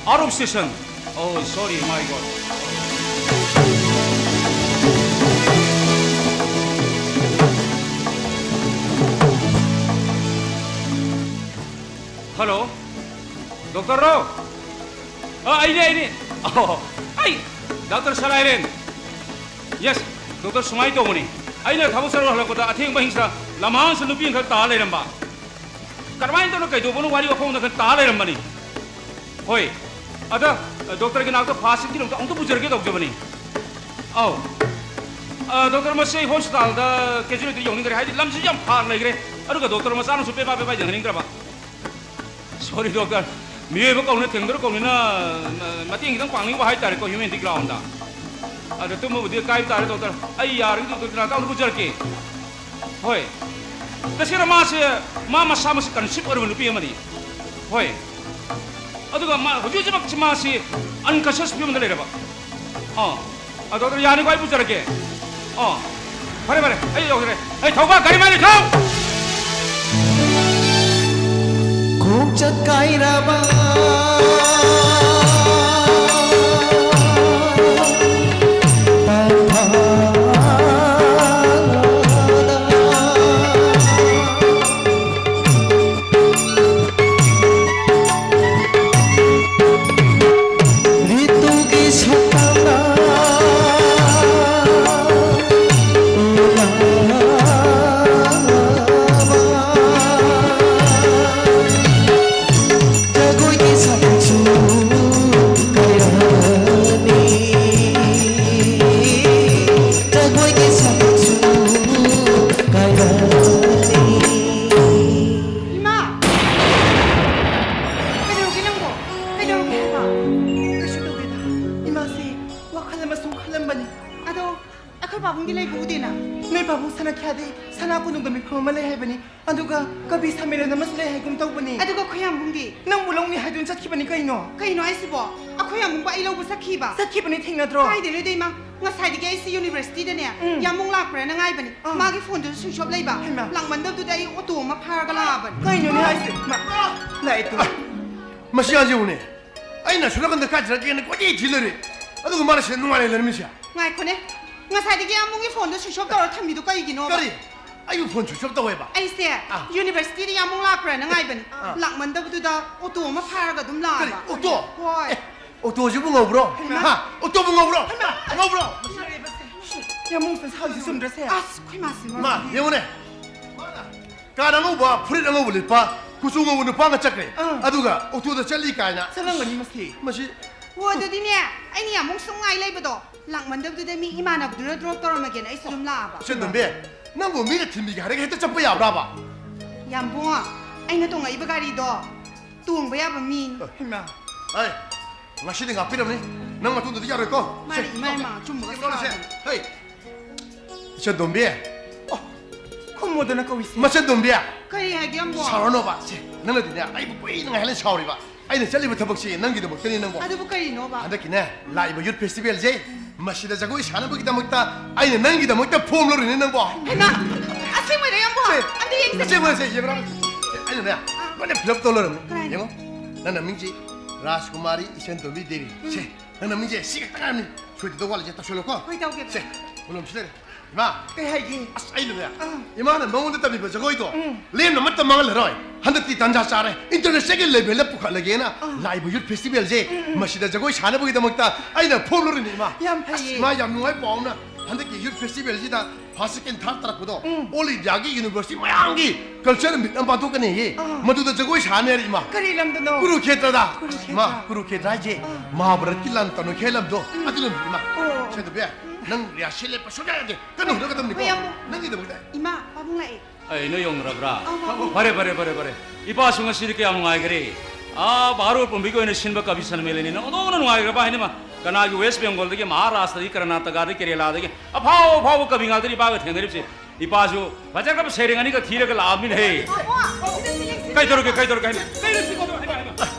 Out of station. Oh, sorry, my God. Hello, ꯗꯣꯛꯇꯔꯔꯣ? ꯑ, ꯑꯩꯅꯦ, ꯑꯩꯅꯦ꯫ ꯑꯣ, ꯑꯩ ꯗꯥꯛꯇꯔ ꯁꯂꯥꯏꯔꯦꯟ꯫ ꯌꯦꯁ, ꯗꯣꯛꯇꯔ, ꯁꯨꯃꯥꯏꯅ ꯇꯧꯕꯅꯤ꯫ ꯑꯩꯅ ꯊꯕꯛ ꯆꯠꯂꯨ ꯍꯜꯂꯛꯄꯗ ꯑꯊꯦꯡꯕ ꯑꯍꯤꯡꯁꯤꯗ ꯂꯝꯍꯥꯡꯁꯤꯗ ꯅꯨꯄꯤ ꯑꯃꯈꯛ ꯇꯥꯔ ꯂꯩꯔꯝꯕ꯫ ꯀꯔꯝꯍꯥꯏꯅ ꯇꯧꯅ ꯀꯩꯗꯧꯕꯅꯣ ꯋꯥꯔꯤ ꯋꯥꯈꯣꯡꯗ ꯈꯔ ꯇꯥꯔ ꯂꯩꯔꯝꯕꯅꯤ꯫ ꯍꯣꯏ, ꯑꯗ ꯗꯣꯛꯇꯔꯒꯤ ꯅꯥꯛꯇ ꯐꯥꯔꯁ ꯑꯦꯗꯀꯤꯗꯃꯛꯇ ꯑꯃꯨꯛꯇ ꯄꯨꯖꯔꯛꯀꯦ ꯇꯧꯖꯕꯅꯤ꯫ ꯑꯧ꯫ ꯑ, ꯗꯣꯛꯇꯔ, ꯃꯁꯤ ꯑꯩ ꯍꯣꯁꯄꯤꯇꯥꯜꯗ ꯀꯦꯖꯨꯋꯦꯜꯇꯤ ꯌꯧꯅꯤꯡꯗ꯭ꯔꯦ, ꯍꯥꯏꯗꯤ ꯂꯝꯁꯤ ꯌꯥꯝ ꯐꯥꯔ ꯂꯩꯈ꯭ꯔꯦ꯫ ꯑꯗꯨꯒ ꯗꯣꯛꯇꯔ ꯃꯆꯥꯅꯁꯨ ꯄꯦꯄꯥ ꯄꯦꯄꯥ ꯌꯦꯡꯍꯟꯅꯤꯡꯗ꯭ꯔꯕ꯫ ꯁꯣꯔꯤ ꯗꯣꯛꯇꯔ, ꯃꯤꯑꯣꯏꯕ ꯀꯧꯅ ꯊꯦꯡꯗꯧꯔ ꯀꯧꯅꯤꯅ, ꯃ-, ꯃꯇꯦꯡ ꯈꯤꯇꯪ ꯄꯥꯡꯅꯤꯡꯕ ꯍꯥꯏꯇꯥꯔꯦꯀꯣ, ꯍ꯭ꯌꯨꯃꯦꯟ ꯒ꯭ꯔꯥꯎꯟꯗ꯫ ꯑꯗ ꯇꯨꯝꯕꯕꯨꯗꯤ ꯀꯥꯏꯕ ꯇꯥꯔꯦ ꯗꯣꯛꯇꯔ꯫ ꯑꯩ ꯌꯥꯔꯒꯗꯤ ꯗꯣꯛꯇꯔ ꯅꯥꯛꯇ ꯑꯃꯨꯛ ꯄꯨꯖꯔꯛꯀꯦ꯫ ꯍꯣꯏ꯫ ꯇꯁꯦꯡꯅ ꯃꯥꯁꯦ, ꯃꯥ ꯃꯁꯥꯃꯛꯁꯦ ꯀꯟꯁꯤꯞ ꯑꯣꯏꯔꯕ ꯅꯨꯄꯤ ꯑꯃꯅꯤ꯫ ꯍꯣꯏ꯫ ꯑꯗꯨꯒ ꯃꯥ ꯍꯧꯖꯤꯛ ꯍꯧꯖꯤꯛꯃꯛꯁꯤ ꯃꯥꯁꯤ ꯑꯟꯀꯟꯁꯤꯌꯁ ꯐꯤꯕꯝꯗ ꯂꯩꯔꯕ꯫ ꯑꯥ꯫ ꯑꯗꯣ ꯌꯥꯅꯤꯀꯣ, ꯑꯩ ꯄꯨꯖꯔꯛꯀꯦ꯫ ꯑꯥ꯫ ꯐꯔꯦ, ꯐꯔꯦ, ꯑꯩ ꯌꯧꯖꯔꯦ꯫ ꯑꯩ ꯊꯧꯕ ꯒꯥꯔꯤ ꯃꯥꯏ ꯂꯩꯊꯧ! ꯈꯣꯡꯆꯠ ꯀꯥꯏꯔꯕ ꯄꯥꯟꯊꯥꯗ ꯔꯤꯇꯨꯒꯤ ꯁꯛꯇꯝꯅ ꯎꯂꯥꯕ ꯖꯒꯣꯏ ꯑꯗꯨꯒ ꯀꯕꯤ ꯁꯝꯃꯦꯂꯟ ꯑꯃꯁꯨ ꯂꯩ ꯍꯥꯏꯒꯨꯝ ꯇꯧꯕꯅꯤ꯫ ꯑꯗꯨꯒ ꯑꯩꯈꯣꯏ ꯌꯥꯝꯕꯨꯡꯗꯤ? ꯅꯪꯕꯨ ꯂꯧꯅꯤ ꯍꯥꯏꯗꯨꯅ ꯆꯠꯈꯤꯕꯅꯤ ꯀꯩꯅꯣ? ꯀꯩꯅꯣ ꯍꯥꯏꯁꯤꯕꯣ? ꯑꯩꯈꯣꯏ ꯌꯥꯝꯕꯨꯡꯕꯨ ꯑꯩ ꯂꯧꯕ ꯆꯠꯈꯤꯕ? ꯆꯠꯈꯤꯕꯅꯤ, ꯊꯦꯡꯅꯗ꯭ꯔꯣ? ꯀꯥꯏꯗꯩꯅꯣꯗ ꯏꯃꯥ, ꯉꯁꯥꯏꯗꯒꯤ ꯑꯩꯁꯤ ꯌꯨꯅꯤꯚꯔꯁꯤꯇꯤꯗꯅꯦ, ꯎꯝ꯫ ꯌꯥꯝꯕꯨꯡ ꯂꯥꯛꯄ꯭ꯔꯥꯅ ꯉꯥꯏꯕꯅꯤ꯫ ꯑꯥ꯫ ꯃꯥꯒꯤ ꯐꯣꯟꯗꯨꯁꯨ ꯁ꯭ꯋꯤꯆ ꯑꯣꯐ ꯂꯩꯕ꯫ ꯍꯩꯃꯥ꯫ ꯂꯥꯛꯃꯟꯗꯕꯗꯨꯗ ꯑꯩ ꯑꯣꯇꯣ ꯑꯃ ꯐꯥꯔꯒ ꯂꯥꯛꯑꯕꯅꯤ꯫ ꯀꯩꯅꯣꯅꯦ ꯍꯥꯏꯁꯦ? ꯃꯥ, ꯂꯥꯛꯑꯦ ꯇꯨ꯫ ꯃꯁꯤ ꯑꯉꯥꯡꯁꯦ ꯌꯦꯡꯉꯨꯅꯦ꯫ ꯑꯩꯅ ꯑꯁꯣꯝ ꯅꯥꯀꯟꯗ ꯀꯥꯏ ꯆꯠꯂꯒꯦꯅ ꯀꯣꯏꯊꯤ ꯊꯤ ꯂꯩꯔꯦ꯫ ꯑꯗꯨꯒ ꯃꯥꯅ ꯁꯤꯗ ꯅꯨꯡꯉꯥꯏꯅ ꯂꯩꯔꯝꯃꯤꯁꯦ꯫ ꯉꯥꯏꯈꯣꯅꯦ, ꯉꯁꯥꯏꯗꯒꯤ ꯌꯥꯝꯕꯨꯡꯒꯤ ꯐꯣꯟꯗꯣ ꯁ꯭ꯋꯤꯆ ꯑꯣꯐ ꯇꯧꯔ ꯊꯝꯃꯤꯗꯣ ꯀꯩꯒꯤꯅꯣꯕ? ꯀꯔꯤ? ꯑꯩꯕꯨ ꯐꯣꯟ ꯁ꯭ꯋꯤꯆ ꯑꯣꯐ ꯇꯧꯋꯦꯕ? ꯑꯩꯁꯦ ꯑꯥ꯫ ꯌꯨꯅꯤꯚꯔꯁꯤꯇꯤꯗ ꯌꯥꯝꯕꯨꯡ ꯂꯥꯛꯄ꯭ꯔꯥꯅ ꯉꯥꯏꯕꯅꯤ꯫ ꯑꯥ꯫ ꯂꯥꯛꯃꯟꯗꯕꯗꯨꯗ ꯑꯣꯇꯣ ꯑꯃ ꯐꯥꯔꯒ ꯑꯗꯨꯝ ꯀꯔꯤ? ꯂꯥꯛꯑꯕ꯫ ꯑꯣꯇꯣ? ꯍꯣꯏ꯫ ꯑꯦ, ꯑꯣꯇꯣꯁꯤꯕꯨ ꯉꯧꯕ꯭ꯔꯣ? ꯍꯩꯃꯥ꯫ ꯍꯥ? ꯑꯣꯇꯣꯕꯨ ꯉꯧꯕ꯭ꯔꯣ? ꯍꯩꯃꯥ꯫ ꯉꯧꯕ꯭ꯔꯣ? ꯌꯥꯝꯕꯨꯡꯁꯤꯅ ꯁꯥꯎꯔꯤꯁꯦ ꯆꯨꯝꯗ꯭ꯔꯁꯦ? ꯑꯁ, ꯑꯩꯈꯣꯏ ꯃꯥꯁꯤ ꯃꯥ, ꯃꯔꯣꯜ ꯑꯃ꯫ ꯌꯦꯡꯉꯨꯅꯦ꯫ ꯀꯥꯔ ꯑꯉꯧꯕ, ꯐꯨꯔꯤꯠ ꯑꯉꯧꯕ ꯂꯤꯠꯄ, ꯀꯨꯆꯨ ꯉꯧꯕ ꯅꯨꯄꯥ ꯑꯃ ꯆꯠꯈ꯭ꯔꯦ꯫ ꯑꯥ꯫ ꯑꯗꯨꯒ ꯑꯣꯇꯣꯗ ꯆꯠꯂꯤ ꯀꯥꯏꯅ꯫ ꯆꯠꯂꯝꯒꯅꯤ ꯃꯁꯤ꯫ ꯃꯁꯤ꯫ ꯑꯣ, ꯑꯗꯨꯗꯤꯅꯦ, ꯑꯩꯅ ꯌꯥꯝꯕꯨꯡ ꯁꯨꯝ ꯉꯥꯏ ꯂꯩꯕꯗꯣ, ꯂꯥꯛꯃꯟꯗꯕꯗꯨꯗ ꯃꯤ ꯏꯃꯥꯟꯅꯕꯗꯨꯅ ꯗ꯭ꯔꯣꯞ ꯇꯧꯔꯝꯃꯒꯦꯅ ꯑꯩꯁꯨ ꯑꯗꯨꯝ ꯂꯥꯛꯑꯕ꯫ ꯏꯆꯟ ꯇꯣꯝꯕꯤ, ꯅꯪꯕꯨ ꯃꯤꯅ ꯊꯤꯟꯕꯤꯒꯦ ꯍꯥꯏꯔꯒ ꯍꯦꯛꯇ ꯆꯠꯄ ꯌꯥꯕ꯭ꯔꯥꯕ? ꯌꯥꯝꯕꯨꯡ, ꯑꯩꯅ ꯇꯣꯡꯉꯛꯏꯕ ꯒꯥꯔꯤꯗꯣ ꯇꯣꯡꯕ ꯌꯥꯕ ꯃꯤꯅꯤ꯫ ꯍꯩꯃꯥ꯫ ꯑꯩ, ꯉꯁꯤꯗꯤ ꯉꯥꯛꯄꯤꯔꯝꯅꯤ꯫ ꯅꯪ ꯃꯇꯨꯡꯗꯗꯤ ꯌꯥꯔꯣꯏꯀꯣ꯫ ꯃꯥꯅꯤ, ꯁꯦ, ꯏꯃꯥ, ꯏꯃꯥ, ꯑꯆꯨꯝꯕꯒ ꯏꯃꯥ, ꯁꯦ, ꯁꯥꯗꯅ꯫ ꯍꯩ, ꯏꯆꯟ ꯇꯣꯝꯕꯤ꯫ ꯑꯣ, ꯈꯨꯝꯃꯣꯗꯅ ꯀꯧꯏꯁꯦ꯫ ꯃꯆꯟ ꯇꯣꯝꯕꯤ꯫ ꯀꯔꯤ ꯍꯥꯏꯒꯦ, ꯑꯝꯕꯣ? ꯁꯥꯎꯔꯅꯣꯕ꯫ ꯁꯦ, ꯅꯪꯅꯗꯤꯅꯦ, ꯑꯩꯕꯨ ꯀꯨꯏꯅ ꯉꯥꯏꯍꯜꯂꯦ ꯁꯥꯎꯔꯤꯕ꯫ ꯑꯩꯅ ꯆꯠꯂꯤꯕ ꯊꯕꯛꯁꯤ ꯅꯪꯒꯤꯗꯃꯛꯇꯅꯤ, ꯅꯪꯕꯣ꯫ ꯑꯗꯨꯕꯨ ꯀꯔꯤꯅꯣꯕ? ꯍꯟꯗꯛꯀꯤꯅꯦ, ꯂꯥꯛꯏꯕ ꯌꯨꯠ ꯐꯦꯁꯇꯤꯚꯦꯜꯁꯦ, ꯃꯁꯤꯗ ꯖꯒꯣꯏ ꯁꯥꯅꯕꯒꯤꯗꯃꯛꯇ ꯑꯩꯅ ꯅꯪꯒꯤꯗꯃꯛꯇ ꯐꯣꯝ ꯂꯧꯔꯤꯅꯦ, ꯅꯪꯕꯣ꯫ ꯍꯩꯃꯥ! ꯑꯁꯦꯡꯕꯩꯔꯣ, ꯌꯥꯝꯕꯣ? ꯁꯦ, ꯑꯝꯇ ꯌꯦꯡꯁꯦ꯫ ꯑꯁꯦꯡꯕꯅꯦ, ꯁꯦ, ꯌꯦꯡꯉꯨꯔꯣ꯫ ꯑꯥ꯫ ꯑꯩꯅꯅꯦ, ꯑꯥ꯫ ꯂꯣꯏꯅ fill up ꯇꯧ ꯂꯩꯔꯝꯅꯤ꯫ ꯀꯅꯥꯅꯣ? ꯌꯦꯡꯉꯣ, ꯅꯪ ꯅꯃꯤꯡꯁꯦ ꯔꯥꯖꯀꯨꯃꯥꯔꯤ ꯏꯆꯟ ꯇꯣꯝꯕꯤ ꯗꯦꯕꯤ꯫ ꯎꯝ꯫ ꯁꯦ, ꯅꯪ ꯅꯃꯤꯡꯁꯦ ꯁꯤ ꯈꯛꯇ ꯉꯥꯏꯔꯝꯅꯤ꯫ ꯁꯣꯏꯗꯗꯧ ꯋꯥꯠꯂꯤꯁꯦ ꯇꯧꯁꯜꯂꯣꯀꯣ꯫ ꯍꯣꯏ, ꯇꯧꯒꯦ꯫ ꯁꯦ, ꯀꯣꯂꯣꯝꯁꯤ ꯂꯩꯔꯦ꯫ ꯏꯃꯥ꯫ ꯀꯩ ꯍꯥꯏꯒꯦ? ꯑꯁ, ꯑꯩꯅꯅꯦ, ꯑꯥ꯫ ꯏꯃꯥꯅ ꯃꯉꯣꯟꯗ ꯇꯝꯕꯤꯕ ꯖꯒꯣꯏꯗꯣ, ꯎꯝ꯫ ꯂꯦꯝꯅ ꯑꯃꯠꯇ ꯃꯥꯡꯍꯜꯂꯔꯣꯏ꯫ ꯍꯟꯗꯛꯇꯤ ꯇꯥꯟꯖꯥ ꯆꯥꯔꯦ, internationalꯒꯤ levelꯗ ꯄꯨꯈꯠꯂꯒꯦꯅ꯫ ꯑꯥ꯫ ꯂꯥꯛꯏꯕ ꯌꯨꯠ ꯐꯦꯁꯇꯤꯚꯦꯜꯁꯦ, ꯎꯝ, ꯎꯝ꯫ ꯃꯁꯤꯗ ꯖꯒꯣꯏ ꯁꯥꯅꯕꯒꯤꯗꯃꯛꯇ ꯑꯩꯅ ꯐꯣꯝ ꯂꯧꯔꯤꯅꯤ, ꯏꯃꯥ꯫ ꯌꯥꯝ ꯐꯩꯌꯦ꯫ ꯑꯁ, ꯏꯃꯥ, ꯌꯥꯝ ꯅꯨꯡꯉꯥꯏ ꯄꯥꯎ ꯑꯃꯅ꯫ ꯍꯟꯗꯛꯀꯤ ꯌꯨꯠ ꯐꯦꯁꯇꯤꯚꯦꯜꯁꯤꯗ first, second, third ꯇꯥꯔꯛꯄꯗꯣ, ꯎꯝ꯫ All Indiaꯒꯤ ꯌꯨꯅꯤꯚꯔꯁꯤꯇꯤ ꯃꯌꯥꯝꯒꯤ culture meet ꯑꯃ ꯄꯥꯡꯊꯣꯛꯀꯅꯤꯌꯦ꯫ ꯑꯥ꯫ ꯃꯗꯨꯗ ꯖꯒꯣꯏ ꯁꯥꯅꯤ ꯍꯥꯏꯔꯤ, ꯏꯃꯥ꯫ ꯀꯔꯤ ꯂꯝꯗꯅꯣ? ꯀꯨꯔꯨꯈꯦꯇ꯭ꯔꯗ꯫ ꯀꯨꯔꯨꯈꯦꯇ꯭ꯔ꯫ ꯏꯃꯥ, ꯀꯨꯔꯨꯈꯦꯇ꯭ꯔ ꯍꯥꯏꯁꯦ, ꯑꯥ꯫ ꯃꯍꯥꯚꯥꯔꯠꯀꯤ ꯂꯥꯟ ꯇꯧꯅꯈꯤꯕ ꯂꯝꯗꯣ, ꯎꯝ꯫ ꯑꯗꯨ ꯂꯝꯗꯣ, ꯏꯃꯥ꯫ ꯑꯣ꯫ ꯁꯦ, ꯇꯣꯝꯕꯤ, ꯅꯪ rehearsal ꯂꯦꯞꯄ ꯁꯨꯡꯌꯥ ꯌꯥꯗꯦ꯫ ꯀꯟꯅ ꯍꯣꯠꯅꯒꯗꯕꯅꯤꯀꯣ꯫ ꯍꯣꯏ, ꯌꯥꯝꯕꯨꯡ꯫ ꯅꯪꯒꯤꯗꯃꯛꯇ꯫ ꯏꯃꯥ, ꯄꯥꯕꯨꯡ ꯂꯥꯛꯑꯦ꯫ ꯑꯩ, ꯅꯣꯏ ꯌꯧꯅꯔꯕ꯭ꯔꯥ? ꯑꯥ, ꯄꯥꯕꯨꯡ꯫ ꯐꯔꯦ, ꯐꯔꯦ, ꯐꯔꯦ, ꯐꯔꯦ꯫ ꯏꯄꯥꯁꯨ ꯉꯁꯤꯗꯤ ꯀꯌꯥꯝ ꯅꯨꯡꯉꯥꯏꯈ꯭ꯔꯦ꯫ ꯑꯥ, ꯕꯍꯥꯔꯣꯜ ꯄꯨꯝꯕꯤꯒꯤ ꯑꯣꯏꯅ ꯁꯤꯟꯕ ꯀꯕꯤ ꯁꯟꯃꯦꯂꯟꯅꯤꯅ ꯑꯣꯟꯊꯣꯛꯅ ꯅꯨꯡꯉꯥꯏꯈ꯭ꯔꯕ ꯍꯥꯏꯅ, ꯏꯃꯥ꯫ ꯀꯅꯥꯒꯤ West Bengalꯗꯒꯤ, ꯃꯍꯥꯔꯥꯁꯇ꯭ꯔꯗꯒꯤ, ꯀꯔꯅꯥꯇꯀꯥꯗꯒꯤ, ꯀꯦꯔꯦꯂꯥꯗꯒꯤ ꯑꯐꯥꯎ ꯑꯐꯥꯎꯕ ꯀꯕꯤ ꯉꯥꯛꯇꯅꯤ ꯏꯄꯥꯒ ꯊꯦꯡꯅꯔꯤꯕꯁꯦ꯫ ꯏꯄꯥꯁꯨ ꯐꯖꯈ꯭ꯔꯕ ꯁꯩꯔꯦꯡ ꯑꯅꯤꯒ ꯊꯤꯔꯒ ꯂꯥꯛꯑꯕꯅꯤꯅꯦ ꯍꯦ꯫ ꯄꯥꯕꯨꯡ, ꯁꯤꯗ ꯁꯤ ꯌꯦꯡꯁꯤ꯫ ꯀꯩꯗꯧꯔꯒꯦ, ꯀꯩꯗꯧꯔꯒꯦ ꯍꯥꯏꯅꯣ? ꯀꯩꯅꯣ ꯁꯤ ꯀꯩꯅꯣ ꯍꯥꯏꯅꯣ, ꯍꯥꯏꯅꯣ?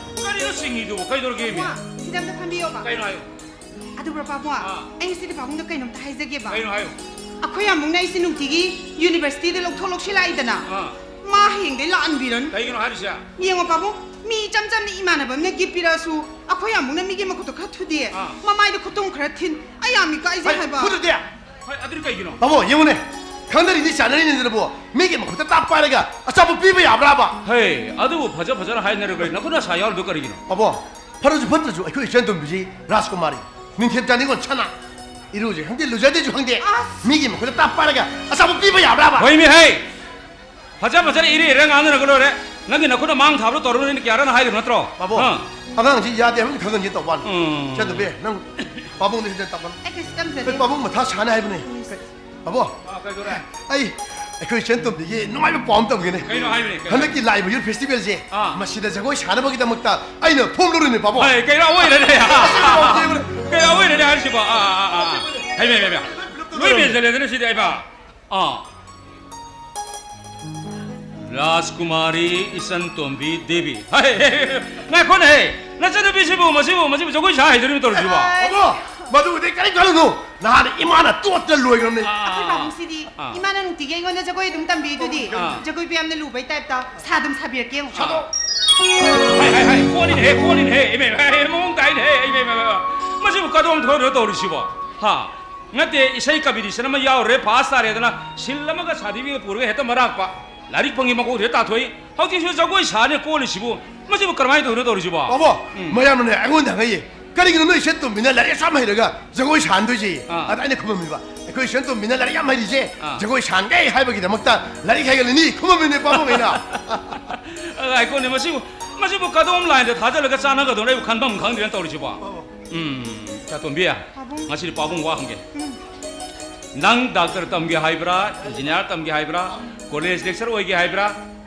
ꯀꯔꯤꯅꯣ ꯁꯤꯡꯉꯤꯗꯨꯕꯨ? ꯀꯩꯗꯧꯔꯒꯦ ꯃꯤ? ꯄꯥꯕꯨꯡ, ꯁꯤꯗ ꯑꯝꯇ ꯐꯝꯕꯤꯌꯣꯕ꯫ ꯀꯩꯅꯣ ꯍꯥꯏꯌꯣ? ꯑꯗꯨꯕꯨꯔꯣ ꯄꯥꯕꯨꯡ, ꯑꯥ꯫ ꯑꯩ ꯉꯁꯤꯗꯤ ꯄꯥꯕꯨꯡꯗ ꯀꯩꯅꯣꯝꯇ ꯍꯥꯏꯖꯒꯦꯕ꯫ ꯀꯩꯅꯣ ꯍꯥꯏꯌꯣ? ꯑꯩꯈꯣꯏ ꯌꯥꯝꯕꯨꯡꯅ ꯑꯩꯁꯦ ꯅꯨꯡꯇꯤꯒꯤ ꯌꯨꯅꯤꯚꯔꯁꯤꯇꯤꯗ ꯂꯧꯊꯣꯛ ꯂꯧꯁꯤꯜ ꯂꯥꯛꯏꯗꯅ꯫ ꯑꯥ꯫ ꯃꯥ ꯍꯌꯦꯡꯗꯩ ꯂꯥꯛꯍꯟꯕꯤꯔꯅꯨ꯫ ꯀꯩꯒꯤꯅꯣ ꯍꯥꯏꯔꯤꯁꯦ? ꯌꯦꯡꯉꯣ ꯄꯥꯕꯨꯡ, ꯃꯤ ꯏꯆꯝ ꯆꯝꯅ ꯏꯃꯥꯟꯅꯕ ꯑꯃꯅ ꯒꯤꯐ ꯄꯤꯔꯛꯑꯁꯨ ꯑꯩꯈꯣꯏ ꯌꯥꯝꯕꯨꯡꯅ ꯃꯤꯒꯤ ꯃꯈꯨꯠꯇꯣ ꯈꯔ ꯊꯨꯗꯦꯛ, ꯑꯥ꯫ ꯃꯃꯥꯏꯗ ꯈꯨꯇꯨꯝ ꯈꯔ ꯊꯤꯟ, ꯑꯩ ꯌꯥꯝ ꯏꯀꯥꯏꯖꯩ ꯍꯩ, ꯍꯥꯏꯕ꯫ ꯐꯨꯗꯗꯦ꯫ ꯍꯣꯏ, ꯑꯗꯨꯗꯤ ꯀꯩꯒꯤꯅꯣ? ꯄꯥꯕꯨꯡ, ꯌꯦꯡꯉꯨꯅꯦ, ꯈꯪꯅꯔꯤꯅꯤ ꯆꯥꯟꯅꯔꯤꯅꯤꯗꯅꯕꯨ ꯃꯤꯒꯤ ꯃꯈꯨꯠꯇ ꯇꯥꯞ ꯄꯥꯏꯔꯒ ꯑꯆꯥꯄꯣꯠ ꯄꯤꯕ ꯌꯥꯕ꯭ꯔꯥꯕ? ꯍꯦ, ꯑꯗꯨꯕꯨ ꯐꯖ ꯐꯖꯅ ꯍꯥꯏꯅꯔꯒ ꯅꯈꯨꯠ ꯅꯁꯥ ꯌꯥꯎꯔꯤꯗꯣ ꯀꯔꯤꯒꯤꯅꯣ? ꯄꯥꯕꯨꯡ, ꯐꯔꯁꯨ ꯐꯠꯇ꯭ꯔꯁꯨ ꯑꯩꯈꯣꯏ ꯏꯆꯟ ꯇꯣꯝꯕꯤꯁꯤ ꯔꯥꯖꯀꯨꯃꯥꯔꯤ, ꯅꯤꯡꯊꯦꯝ ꯆꯥꯅꯤꯡꯉꯣꯟ ꯁꯅꯥ, ꯏꯔꯨꯁꯦ ꯈꯪꯗꯦ ꯂꯨꯖꯗꯦꯁꯨ ꯈꯪꯗꯦ, ꯑꯁ! ꯃꯤꯒꯤ ꯃꯈꯨꯠꯇ ꯇꯥꯞ ꯄꯥꯏꯔꯒ ꯑꯆꯥꯄꯣꯠ ꯄꯤꯕ ꯌꯥꯕ꯭ꯔꯥꯕ? ꯍꯣꯏꯃꯤ ꯍꯦ! ꯐꯖ ꯐꯖꯅ ꯏꯔꯦ ꯏꯔꯦ ꯉꯥꯡꯅꯔꯒ ꯂꯣꯏꯔꯦ꯫ ꯅꯪꯒꯤ ꯅꯈꯨꯠꯅ ꯃꯥꯡ ꯊꯥꯕꯗꯣ ꯇꯧꯔꯨꯅꯨ, ꯑꯩꯅ ꯀꯌꯥꯔꯛ ꯍꯥꯏꯈ꯭ꯔꯕ ꯅꯠꯇ꯭ꯔꯣ? ꯕꯥꯕꯣ, ꯑꯥ꯫ ꯑꯉꯥꯡꯁꯤ ꯌꯥꯗꯦ ꯍꯥꯏꯕꯗꯤ ꯈꯪꯍꯟꯒꯦ ꯇꯧꯕ ꯋꯥꯅꯤ꯫ ꯎꯝ꯫ ꯏꯆꯟ ꯇꯣꯝꯕꯤ, ꯅꯪ ꯄꯥꯕꯨꯡꯗ ꯍꯦꯛꯇ ꯇꯞꯄꯅꯨ꯫ ꯑꯩ ꯀꯩꯁꯨ ꯇꯝꯖꯗꯦ꯫ ꯑꯩ ꯄꯥꯕꯨꯡ ꯃꯊꯥ ꯁꯥꯅꯤ ꯍꯥꯏꯕꯅꯤ꯫ ꯎꯝ꯫ ꯕꯥꯕꯣ, ꯑꯥ, ꯀꯩꯗꯧꯔꯦ? ꯑꯩ, ꯑꯩꯈꯣꯏ ꯏꯆꯟ ꯇꯣꯝꯕꯤꯒꯤ ꯅꯨꯡꯉꯥꯏꯕ ꯄꯥꯎ ꯑꯃ ꯇꯝꯒꯦꯅꯦ꯫ ꯀꯩꯅꯣ ꯍꯥꯏꯕꯅꯦ, ꯀꯩꯅꯣ? ꯍꯟꯗꯛꯀꯤ ꯂꯥꯛꯏꯕ ꯌꯨꯠ ꯐꯦꯁꯇꯤꯚꯦꯜꯁꯦ, ꯑꯥ꯫ ꯃꯁꯤꯗ ꯖꯒꯣꯏ ꯁꯥꯅꯕꯒꯤꯗꯃꯛꯇ ꯑꯩꯅ ꯐꯣꯝ ꯂꯧꯔꯨꯅꯦ, ꯕꯥꯕꯣ꯫ ꯍꯣꯏ, ꯀꯩꯔꯥ ꯑꯣꯏꯔꯦꯅꯦ? ꯑꯁ, ꯕꯥꯕꯣ, ꯌꯦꯡꯉꯨꯅꯦ꯫ ꯀꯩꯔꯥ ꯑꯣꯏꯔꯦꯅꯦ ꯍꯥꯏꯔꯤꯁꯤꯕꯣ? ꯑꯥ, ꯑꯥ, ꯑꯥ, ꯑꯥ꯫ ꯍꯩꯃ, ꯍꯩꯃ, ꯍꯩꯃ꯫ ꯂꯣꯏ ꯃꯦꯟꯁꯤꯜꯂꯦꯗꯅ ꯁꯤꯗꯤ ꯑꯩꯕ꯫ ꯑꯥ꯫ ꯔꯥꯖꯀꯨꯃꯥꯔꯤ ꯏꯆꯟ ꯇꯣꯝꯕꯤ ꯗꯦꯕꯤ꯫ ꯍꯩ, ꯍꯩ, ꯍꯩ, ꯉꯥꯏꯈꯣꯅꯦ, ꯍꯦ꯫ ꯅꯆꯟꯅꯨꯄꯤꯁꯤꯕꯨ, ꯃꯁꯤꯕꯨ, ꯃꯁꯤꯕꯨ ꯖꯒꯣꯏ ꯁꯥ ꯍꯩꯗꯣꯔꯤꯕ ꯇꯧꯔꯤꯁꯤꯕꯣ? ꯑꯕꯣ, ꯃꯗꯨꯕꯨꯗꯤ ꯀꯔꯤꯝ ꯈꯜꯂꯨꯅꯨ꯫ ꯅꯍꯥꯟ ꯏꯃꯥꯅ ꯇꯣꯠꯇꯅ ꯂꯣꯏꯈ꯭ꯔꯕꯅꯤ꯫ ꯑꯥ, ꯑꯩꯈꯣꯏ ꯄꯥꯕꯨꯡꯁꯤꯗꯤ ꯑꯥ꯫ ꯏꯃꯥꯅ ꯅꯨꯡꯇꯤꯒꯤ ꯑꯩꯉꯣꯟꯗ ꯖꯒꯣꯏ ꯑꯗꯨꯝ ꯇꯝꯕꯤꯗꯨꯗꯤ꯫ ꯑꯥ꯫ ꯖꯒꯣꯏꯕꯨ ꯌꯥꯝꯅ ꯂꯨꯕꯩ ꯇꯥꯏꯞꯇ ꯁꯥ ꯑꯗꯨꯝ ꯁꯥꯕꯤꯔꯛꯀꯦ ꯌꯦꯡꯉꯨ꯫ ꯁꯥꯗꯣ꯫ ꯍꯥꯏ, ꯍꯥꯏ, ꯍꯥꯏ, ꯀꯣꯟꯅꯤꯅꯦꯍꯦ, ꯀꯣꯟꯅꯤꯅꯦꯍꯦ꯫ ꯏꯃꯦ, ꯍꯥꯏ, ꯍꯥꯏ, ꯃꯑꯣꯡ ꯇꯥꯏꯅꯦꯍꯦ꯫ ꯏꯃꯦ, ꯏꯃꯦ, ꯏꯃꯦ, ꯏꯃꯦ꯫ ꯃꯁꯤꯕꯨ ꯀꯗꯣꯝ ꯊꯣꯏꯔꯣ ꯇꯧꯔꯤꯁꯤꯕꯣ? ꯍꯥ? ꯅꯠꯇꯦ, ꯏꯁꯩ competition ꯑꯃ ꯌꯥꯎꯔꯨꯔꯦ, first ꯇꯥꯔꯦꯗꯅ, ꯁꯤꯜ ꯑꯃꯒ certificate ꯄꯨꯔꯒ ꯍꯦꯛꯇ ꯃꯔꯥꯛꯄ꯫ ꯂꯥꯏꯔꯤꯛ ꯐꯪꯉꯤ ꯃꯀꯣꯛꯇ ꯍꯦꯛ ꯇꯥꯊꯣꯛꯏ꯫ ꯍꯧꯖꯤꯛꯁꯨ ꯖꯒꯣꯏ ꯁꯥꯅꯤ ꯀꯣꯜꯂꯤꯁꯤꯕꯨ꯫ ꯃꯁꯤꯕꯨ ꯀꯔꯝꯍꯥꯏꯅ ꯇꯧꯔꯤꯅꯣ ꯇꯧꯔꯤꯁꯤꯕꯣ? ꯕꯥꯕꯣ, ꯎꯝ꯫ ꯃꯌꯥꯝꯅꯅꯦ ꯑꯩꯉꯣꯟꯗ ꯍꯪꯉꯛꯏ, "ꯀꯔꯤꯒꯤꯅ ꯅꯣꯏ ꯏꯆꯟ ꯇꯣꯝꯕꯤꯅ ꯂꯥꯏꯔꯤꯛ ꯑꯁꯨꯛ ꯌꯥꯝ ꯍꯩꯔꯒ ꯖꯒꯣꯏ ꯁꯥꯍꯟꯗꯣꯏꯁꯦ?" ꯑꯥ꯫ ꯑꯗ ꯑꯩꯅ ꯈꯨꯝꯃꯝꯃꯤꯕ, "ꯑꯩꯈꯣꯏ ꯏꯆꯟ ꯇꯣꯝꯕꯤꯅ ꯂꯥꯏꯔꯤꯛ ꯌꯥꯝ ꯍꯩꯔꯤꯁꯦ ꯑꯥ꯫ ꯖꯒꯣꯏ ꯁꯥꯍꯟꯒꯦ ꯍꯥꯏꯕꯒꯤꯗꯃꯛꯇ ꯂꯥꯏꯔꯤꯛ ꯍꯩꯍꯜꯂꯤꯅꯤ", ꯈꯨꯝꯃꯝꯃꯤꯅꯦ ꯄꯥꯕꯨꯡ ꯑꯩꯅ꯫ ꯑ, ꯉꯥꯏꯈꯣꯅꯦ, ꯃꯁꯤꯕꯨ, ꯃꯁꯤꯕꯨ ꯀꯗꯣꯝ line ꯗ ꯊꯥꯖꯤꯜꯂꯒ ꯆꯥꯟꯅꯒꯗꯧꯅꯣ? ꯑꯩꯕꯨ ꯈꯟꯐꯝ ꯈꯪꯗ꯭ꯔꯦꯅ ꯇꯧꯔꯤꯁꯤꯕꯣ꯫ ꯕꯥꯕꯣ꯫ ꯎꯝ, ꯏꯆꯥꯇꯣꯝꯕꯤ, ꯄꯥꯕꯨꯡ꯫ ꯉꯁꯤꯗꯤ ꯄꯥꯕꯨꯡ ꯋꯥ ꯍꯪꯒꯦ꯫ ꯎꯝ꯫ ꯅꯪ doctor ꯇꯝꯒꯦ ꯍꯥꯏꯕ꯭ꯔꯥ, engineer ꯇꯝꯒꯦ ꯍꯥꯏꯕ꯭ꯔꯥ, college lecturer ꯑꯣꯏꯒꯦ ꯍꯥꯏꯕ꯭ꯔꯥ,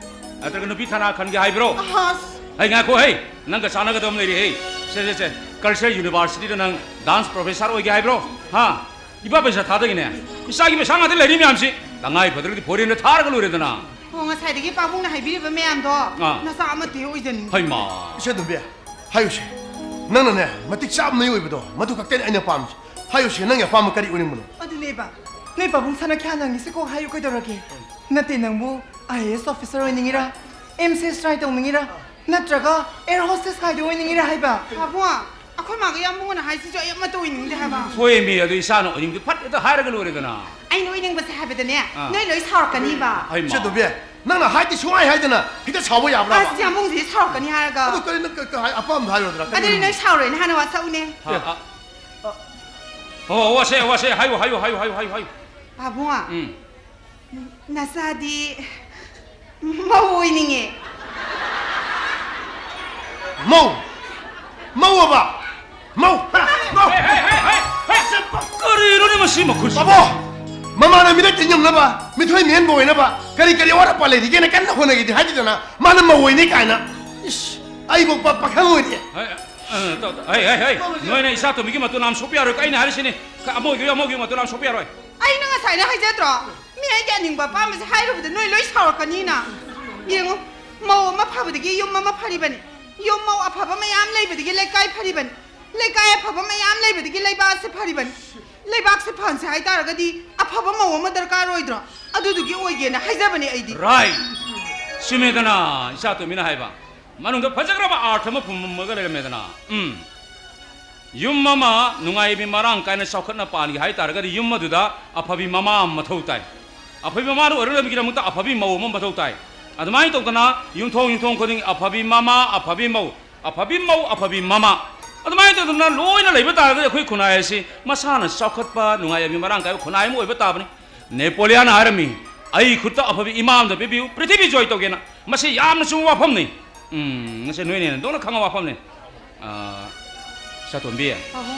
ꯅꯠꯇ꯭ꯔꯒ ꯅꯨꯄꯤ ꯊꯥꯅ ꯈꯟꯒꯦ ꯍꯥꯏꯕ꯭ꯔꯣ? ꯑꯁ! ꯍꯩ, ꯉꯥꯏꯈꯣ ꯍꯩ, ꯅꯪꯒ ꯆꯥꯟꯅꯒꯗꯕ ꯑꯃ ꯂꯩꯔꯦ ꯍꯩ꯫ ꯁꯦ, ꯁꯦ, ꯁꯦ, culture university ꯗ ꯅꯪ dance professor ꯑꯣꯏꯒꯦ ꯍꯥꯏꯕ꯭ꯔꯣ? ꯍꯥ? ꯏꯄꯥ ꯄꯩꯁꯥ ꯊꯥꯗꯒꯤꯅꯦ, ꯏꯆꯥꯒꯤ ꯄꯩꯁꯥ ꯉꯥꯛꯇ ꯂꯩꯔꯤ ꯃꯌꯥꯝꯁꯤ꯫ ꯇꯉꯥꯏ ꯐꯗ꯭ꯔꯒꯗꯤ ꯐꯣꯔꯦꯟꯗ ꯊꯥꯔꯒ ꯂꯣꯏꯔꯦꯗꯅ꯫ ꯑꯣ, ꯉꯁꯥꯏꯗꯒꯤ ꯄꯥꯕꯨꯡꯅ ꯍꯥꯏꯕꯤꯔꯤꯕ ꯃꯌꯥꯝꯗꯣ ꯑꯥ꯫ ꯅꯆꯥ ꯑꯃꯠꯇ ꯍꯦꯛ ꯑꯣꯏꯖꯅꯤꯡꯗꯦ꯫ ꯍꯩꯃꯥ꯫ ꯏꯆꯟ ꯇꯣꯝꯕꯤ, ꯍꯥꯏꯌꯨꯁꯦ꯫ ꯅꯪꯅꯅꯦ, ꯃꯇꯤꯛ ꯆꯥꯕ ꯃꯤ ꯑꯣꯏꯕꯗꯣ, ꯃꯗꯨ ꯈꯛꯇꯅꯤ ꯑꯩꯅ ꯄꯥꯝꯃꯤꯁꯦ꯫ ꯍꯥꯏꯌꯨꯁꯦ, ꯅꯪꯒꯤ ꯑꯄꯥꯝꯕ ꯀꯔꯤ ꯑꯣꯏꯅꯤꯡꯕꯅꯣ? ꯑꯗꯨꯅꯦꯕ, ꯅꯣꯏ ꯄꯥꯕꯨꯡ ꯁꯅꯥꯈ꯭ꯌꯥ ꯅꯪꯒꯤꯁꯦ ꯀꯣꯛ ꯍꯥꯏꯌꯨ ꯀꯩꯗꯧꯔꯒꯦ? ꯅꯠꯇꯦ, ꯅꯪꯕꯨ I A S officer ꯑꯣꯏꯅꯤꯡꯉꯤꯔꯥ? M C S try ꯇꯧꯅꯤꯡꯉꯤꯔꯥ? ꯅꯠꯇ꯭ꯔꯒ ꯑꯦꯌꯔ ꯍꯣꯁꯇꯦꯁ ꯀꯥꯏꯗꯣ ꯑꯣꯏꯅꯤꯡꯉꯤꯔꯥ ꯍꯥꯏꯕ? ꯄꯥꯕꯨꯡ, ꯑꯩꯈꯣꯏ ꯃꯥꯒ ꯏꯌꯥꯝꯕꯨꯡꯉꯣꯅ ꯍꯥꯏꯁꯤꯁꯨ ꯑꯩ ꯑꯃꯠꯇ ꯑꯣꯏꯅꯤꯡꯗꯦ ꯍꯥꯏꯕ꯫ ꯍꯣꯏꯃꯤ, ꯑꯗꯨ ꯏꯆꯥꯅ ꯑꯣꯏꯅꯤꯡꯕꯗꯨ ꯐꯠ ꯍꯦꯛꯇ ꯍꯥꯏꯔꯒ ꯂꯣꯏꯔꯦꯗꯅ꯫ ꯑꯩꯅ ꯑꯣꯏꯅꯤꯡꯕꯁꯦ ꯍꯥꯏꯕꯗꯅꯦ, ꯑꯥ꯫ ꯅꯣꯏ ꯂꯣꯏ ꯁꯥꯎꯔꯛꯀꯅꯤꯕ꯫ ꯍꯩꯃꯥ꯫ ꯏꯆꯟ ꯇꯣꯝꯕꯤ, ꯅꯪꯅ ꯍꯥꯏꯗꯤ ꯁꯨꯡꯍꯥꯏ ꯍꯥꯏꯗꯅ ꯍꯦꯛꯇ ꯁꯥꯎꯕ ꯌꯥꯕ꯭ꯔꯥ? ꯑꯁ, ꯏꯌꯥꯝꯕꯨꯡꯁꯦ ꯁꯥꯎꯔꯛꯀꯅꯤ ꯍꯥꯏꯔꯒ꯫ ꯑꯗꯨ ꯀꯔꯤ ꯅꯪ ꯀ-, ꯀ-, ꯍꯥꯏ-, ꯑꯄꯥꯝꯕ ꯍꯥꯏꯔꯣꯗꯅ, ꯀꯔꯤ ꯑꯗꯨꯗꯤ ꯑꯣꯏꯅꯤꯡꯕ? ꯅꯣꯏ ꯁꯥꯎꯔꯣꯏꯅ ꯍꯥꯟꯅ ꯋꯥ ꯁꯛꯎꯅꯦ꯫ ꯑ, ꯑ, ꯑ꯫ ꯑꯣ, ꯋꯥꯁꯦ, ꯋꯥꯁꯦ, ꯍꯥꯏꯌꯨ, ꯍꯥꯏꯌꯨ, ꯍꯥꯏꯌꯨ, ꯍꯥꯏꯌꯨ, ꯍꯥꯏꯌꯨ, ꯍꯥꯏꯌꯨ꯫ ꯄꯥꯕꯨꯡ, ꯎꯝ꯫ ꯅꯆꯥꯗꯤ ꯃꯧ ꯑꯣꯏꯅꯤꯡꯉꯦ꯫ ꯃꯧ? ꯃꯧ ꯑꯕ? ꯃꯧ? ꯍꯥ? ꯃꯧ? ꯍꯦ, ꯍꯦ, ꯍꯦ, ꯍꯦ, ꯍꯦ! ꯀꯔꯤꯅꯣꯅꯦ ꯃꯁꯤ ꯃꯈꯨꯠꯁꯤ? ꯕꯥꯕꯣ! ꯃꯃꯥꯅ ꯃꯤꯔꯛ ꯇꯤꯟ ꯌꯧꯅꯕ, ꯃꯤꯊꯣꯏ ꯃꯤꯍꯦꯟꯕ ꯑꯣꯏꯅꯕ ꯀꯔꯤ ꯀꯔꯤ ꯑꯋꯥꯠ ꯑꯄꯥ ꯂꯩꯔꯤꯒꯦꯅ ꯀꯟꯅ ꯍꯣꯠꯅꯒꯦꯗꯤ ꯍꯥꯏꯗꯦꯗꯅ, ꯃꯥꯅ ꯃꯧ ꯑꯣꯏꯅꯤ ꯀꯥꯏꯅ꯫ ꯏꯁ, ꯑꯩꯕꯨ ꯄ-, ꯄꯥꯈꯪ ꯑꯣꯏꯔꯤ꯫ ꯍꯦ, ꯑ, ꯇꯧ, ꯇꯧ꯫ ꯍꯦ, ꯍꯦ, ꯍꯦ! ꯅꯣꯏꯅ ꯏꯆꯥ ꯇꯣꯝꯕꯤꯒꯤ ꯃꯇꯨ ꯅꯥꯝ ꯁꯣꯛꯄ ꯌꯥꯔꯣꯏ, ꯑꯩꯅ ꯍꯥꯏꯔꯤꯁꯤꯅꯤ꯫ ꯀ-, ꯑꯃ ꯑꯣꯏꯒꯦꯔꯥ, ꯑꯃ ꯑꯣꯏꯒꯦꯔꯥ, ꯃꯇꯨ ꯅꯥꯝ ꯁꯣꯛꯄ ꯌꯥꯔꯣꯏ꯫ ꯑꯩꯅ ꯉꯁꯥꯏꯅ ꯍꯥꯏꯖꯗ꯭ꯔꯣ? ꯃꯤ ꯑꯩꯒꯤ ꯑꯅꯤꯡꯕ ꯑꯄꯥꯝꯕꯁꯦ ꯍꯥꯏꯔꯨꯕꯗ ꯅꯣꯏ ꯂꯣꯏ ꯁꯥꯎꯔꯛꯀꯅꯤꯅ꯫ ꯌꯦꯡꯉꯨ, ꯃꯧ ꯑꯃ ꯐꯕꯗꯒꯤ ꯌꯨꯝ ꯑꯃ ꯐꯔꯤꯕꯅꯤ꯫ ꯌꯨꯝ ꯃꯧ ꯑꯐꯕ ꯃꯌꯥꯝ ꯂꯩꯕꯗꯒꯤ ꯂꯩꯀꯥꯏ ꯐꯔꯤꯕꯅꯤ꯫ ꯂꯩꯀꯥꯏ ꯑꯐꯕ ꯃꯌꯥꯝ ꯂꯩꯕꯗꯒꯤ ꯂꯩꯕꯥꯛ ꯑꯁꯤ ꯐꯔꯤꯕꯅꯤ꯫ ꯂꯩꯕꯥꯛꯁꯤ ꯐꯍꯟꯁꯦ ꯍꯥꯏ ꯇꯥꯔꯒꯗꯤ ꯑꯐꯕ ꯃꯧ ꯑꯃ ꯗꯔꯀꯥꯔ ꯑꯣꯏꯗ꯭ꯔꯣ? ꯑꯗꯨꯗꯨꯒꯤ ꯑꯣꯏꯒꯦꯅ ꯍꯥꯏꯖꯕꯅꯦ ꯑꯩꯗꯤ꯫ Right! ꯆꯨꯝꯃꯦꯗꯅ, ꯏꯆꯥ ꯇꯣꯝꯕꯤꯅ ꯍꯥꯏꯕ꯫ ꯃꯅꯨꯡꯗ ꯐꯖꯈ꯭ꯔꯕ ꯑꯥꯔꯊ ꯑꯃ ꯐꯨꯝꯃꯒ ꯂꯩꯔꯝꯃꯦꯗꯅ꯫ ꯎꯝ꯫ ꯌꯨꯝ ꯑꯃ ꯅꯨꯡꯉꯥꯏꯕꯤ ꯃꯔꯥꯡ ꯀꯥꯏꯅ ꯆꯥꯎꯈꯠꯅ ꯄꯥꯟꯒꯦ ꯍꯥꯏ ꯇꯥꯔꯒꯗꯤ ꯌꯨꯝ ꯑꯗꯨꯗ ꯑꯐꯕꯤ ꯃꯃꯥ ꯑꯃ ꯃꯊꯧ ꯇꯥꯏ꯫ ꯑꯐꯕꯤ ꯃꯃꯥ ꯑꯗꯨ ꯑꯣꯏꯔꯛꯅꯕꯒꯤꯗꯃꯛꯇ ꯑꯐꯕꯤ ꯃꯧ ꯑꯃ ꯃꯊꯧ ꯇꯥꯏ꯫ ꯑꯗꯨꯃꯥꯏꯅ ꯇꯧꯗꯅ ꯌꯨꯝꯊꯣꯡ ꯌꯨꯝꯊꯣꯡ ꯈꯨꯗꯤꯡ ꯑꯐꯕꯤ ꯃꯃꯥ, ꯑꯐꯕꯤ ꯃꯧ, ꯑꯐꯕꯤ ꯃꯧ, ꯑꯐꯕꯤ ꯃꯃꯥ, ꯑꯗꯨꯃꯥꯏꯅ ꯇꯧꯗꯅ ꯂꯣꯏꯅ ꯂꯩꯕ ꯇꯥꯔꯒꯗꯤ ꯑꯩꯈꯣꯏ ꯈꯨꯟꯅꯥꯏ ꯑꯁꯤ ꯃꯁꯥꯅ ꯆꯥꯎꯈꯠꯄ, ꯅꯨꯡꯉꯥꯏꯕꯤ ꯃꯔꯥꯡ ꯀꯥꯏꯕ ꯈꯨꯟꯅꯥꯏ ꯑꯃ ꯑꯣꯏꯕ ꯇꯥꯕꯅꯤ꯫ ꯅꯦꯄꯣꯂꯤꯌꯥꯟꯅ ꯍꯥꯏꯔꯝꯃꯤ, "ꯑꯩ ꯈꯨꯠꯇ ꯑꯐꯕ ꯏꯃꯥ ꯑꯃꯗ ꯄꯤꯕꯤꯌꯨ, ꯄ꯭ꯔꯤꯊꯤꯕꯤ ꯖꯣꯏ ꯇꯧꯒꯦꯅ"꯫ ꯃꯁꯤ ꯌꯥꯝꯅ ꯆꯨꯝꯕ ꯋꯥꯐꯝꯅꯤ꯫ ꯎꯝ, ꯉꯁꯤ ꯅꯣꯏꯅ ꯍꯦꯟꯅ ꯗꯣꯛꯅ ꯈꯪꯉ ꯋꯥꯐꯝꯅꯤ꯫ ꯑꯥ, ꯁꯥꯇꯣꯝꯕꯤ, ꯑꯍꯣ꯫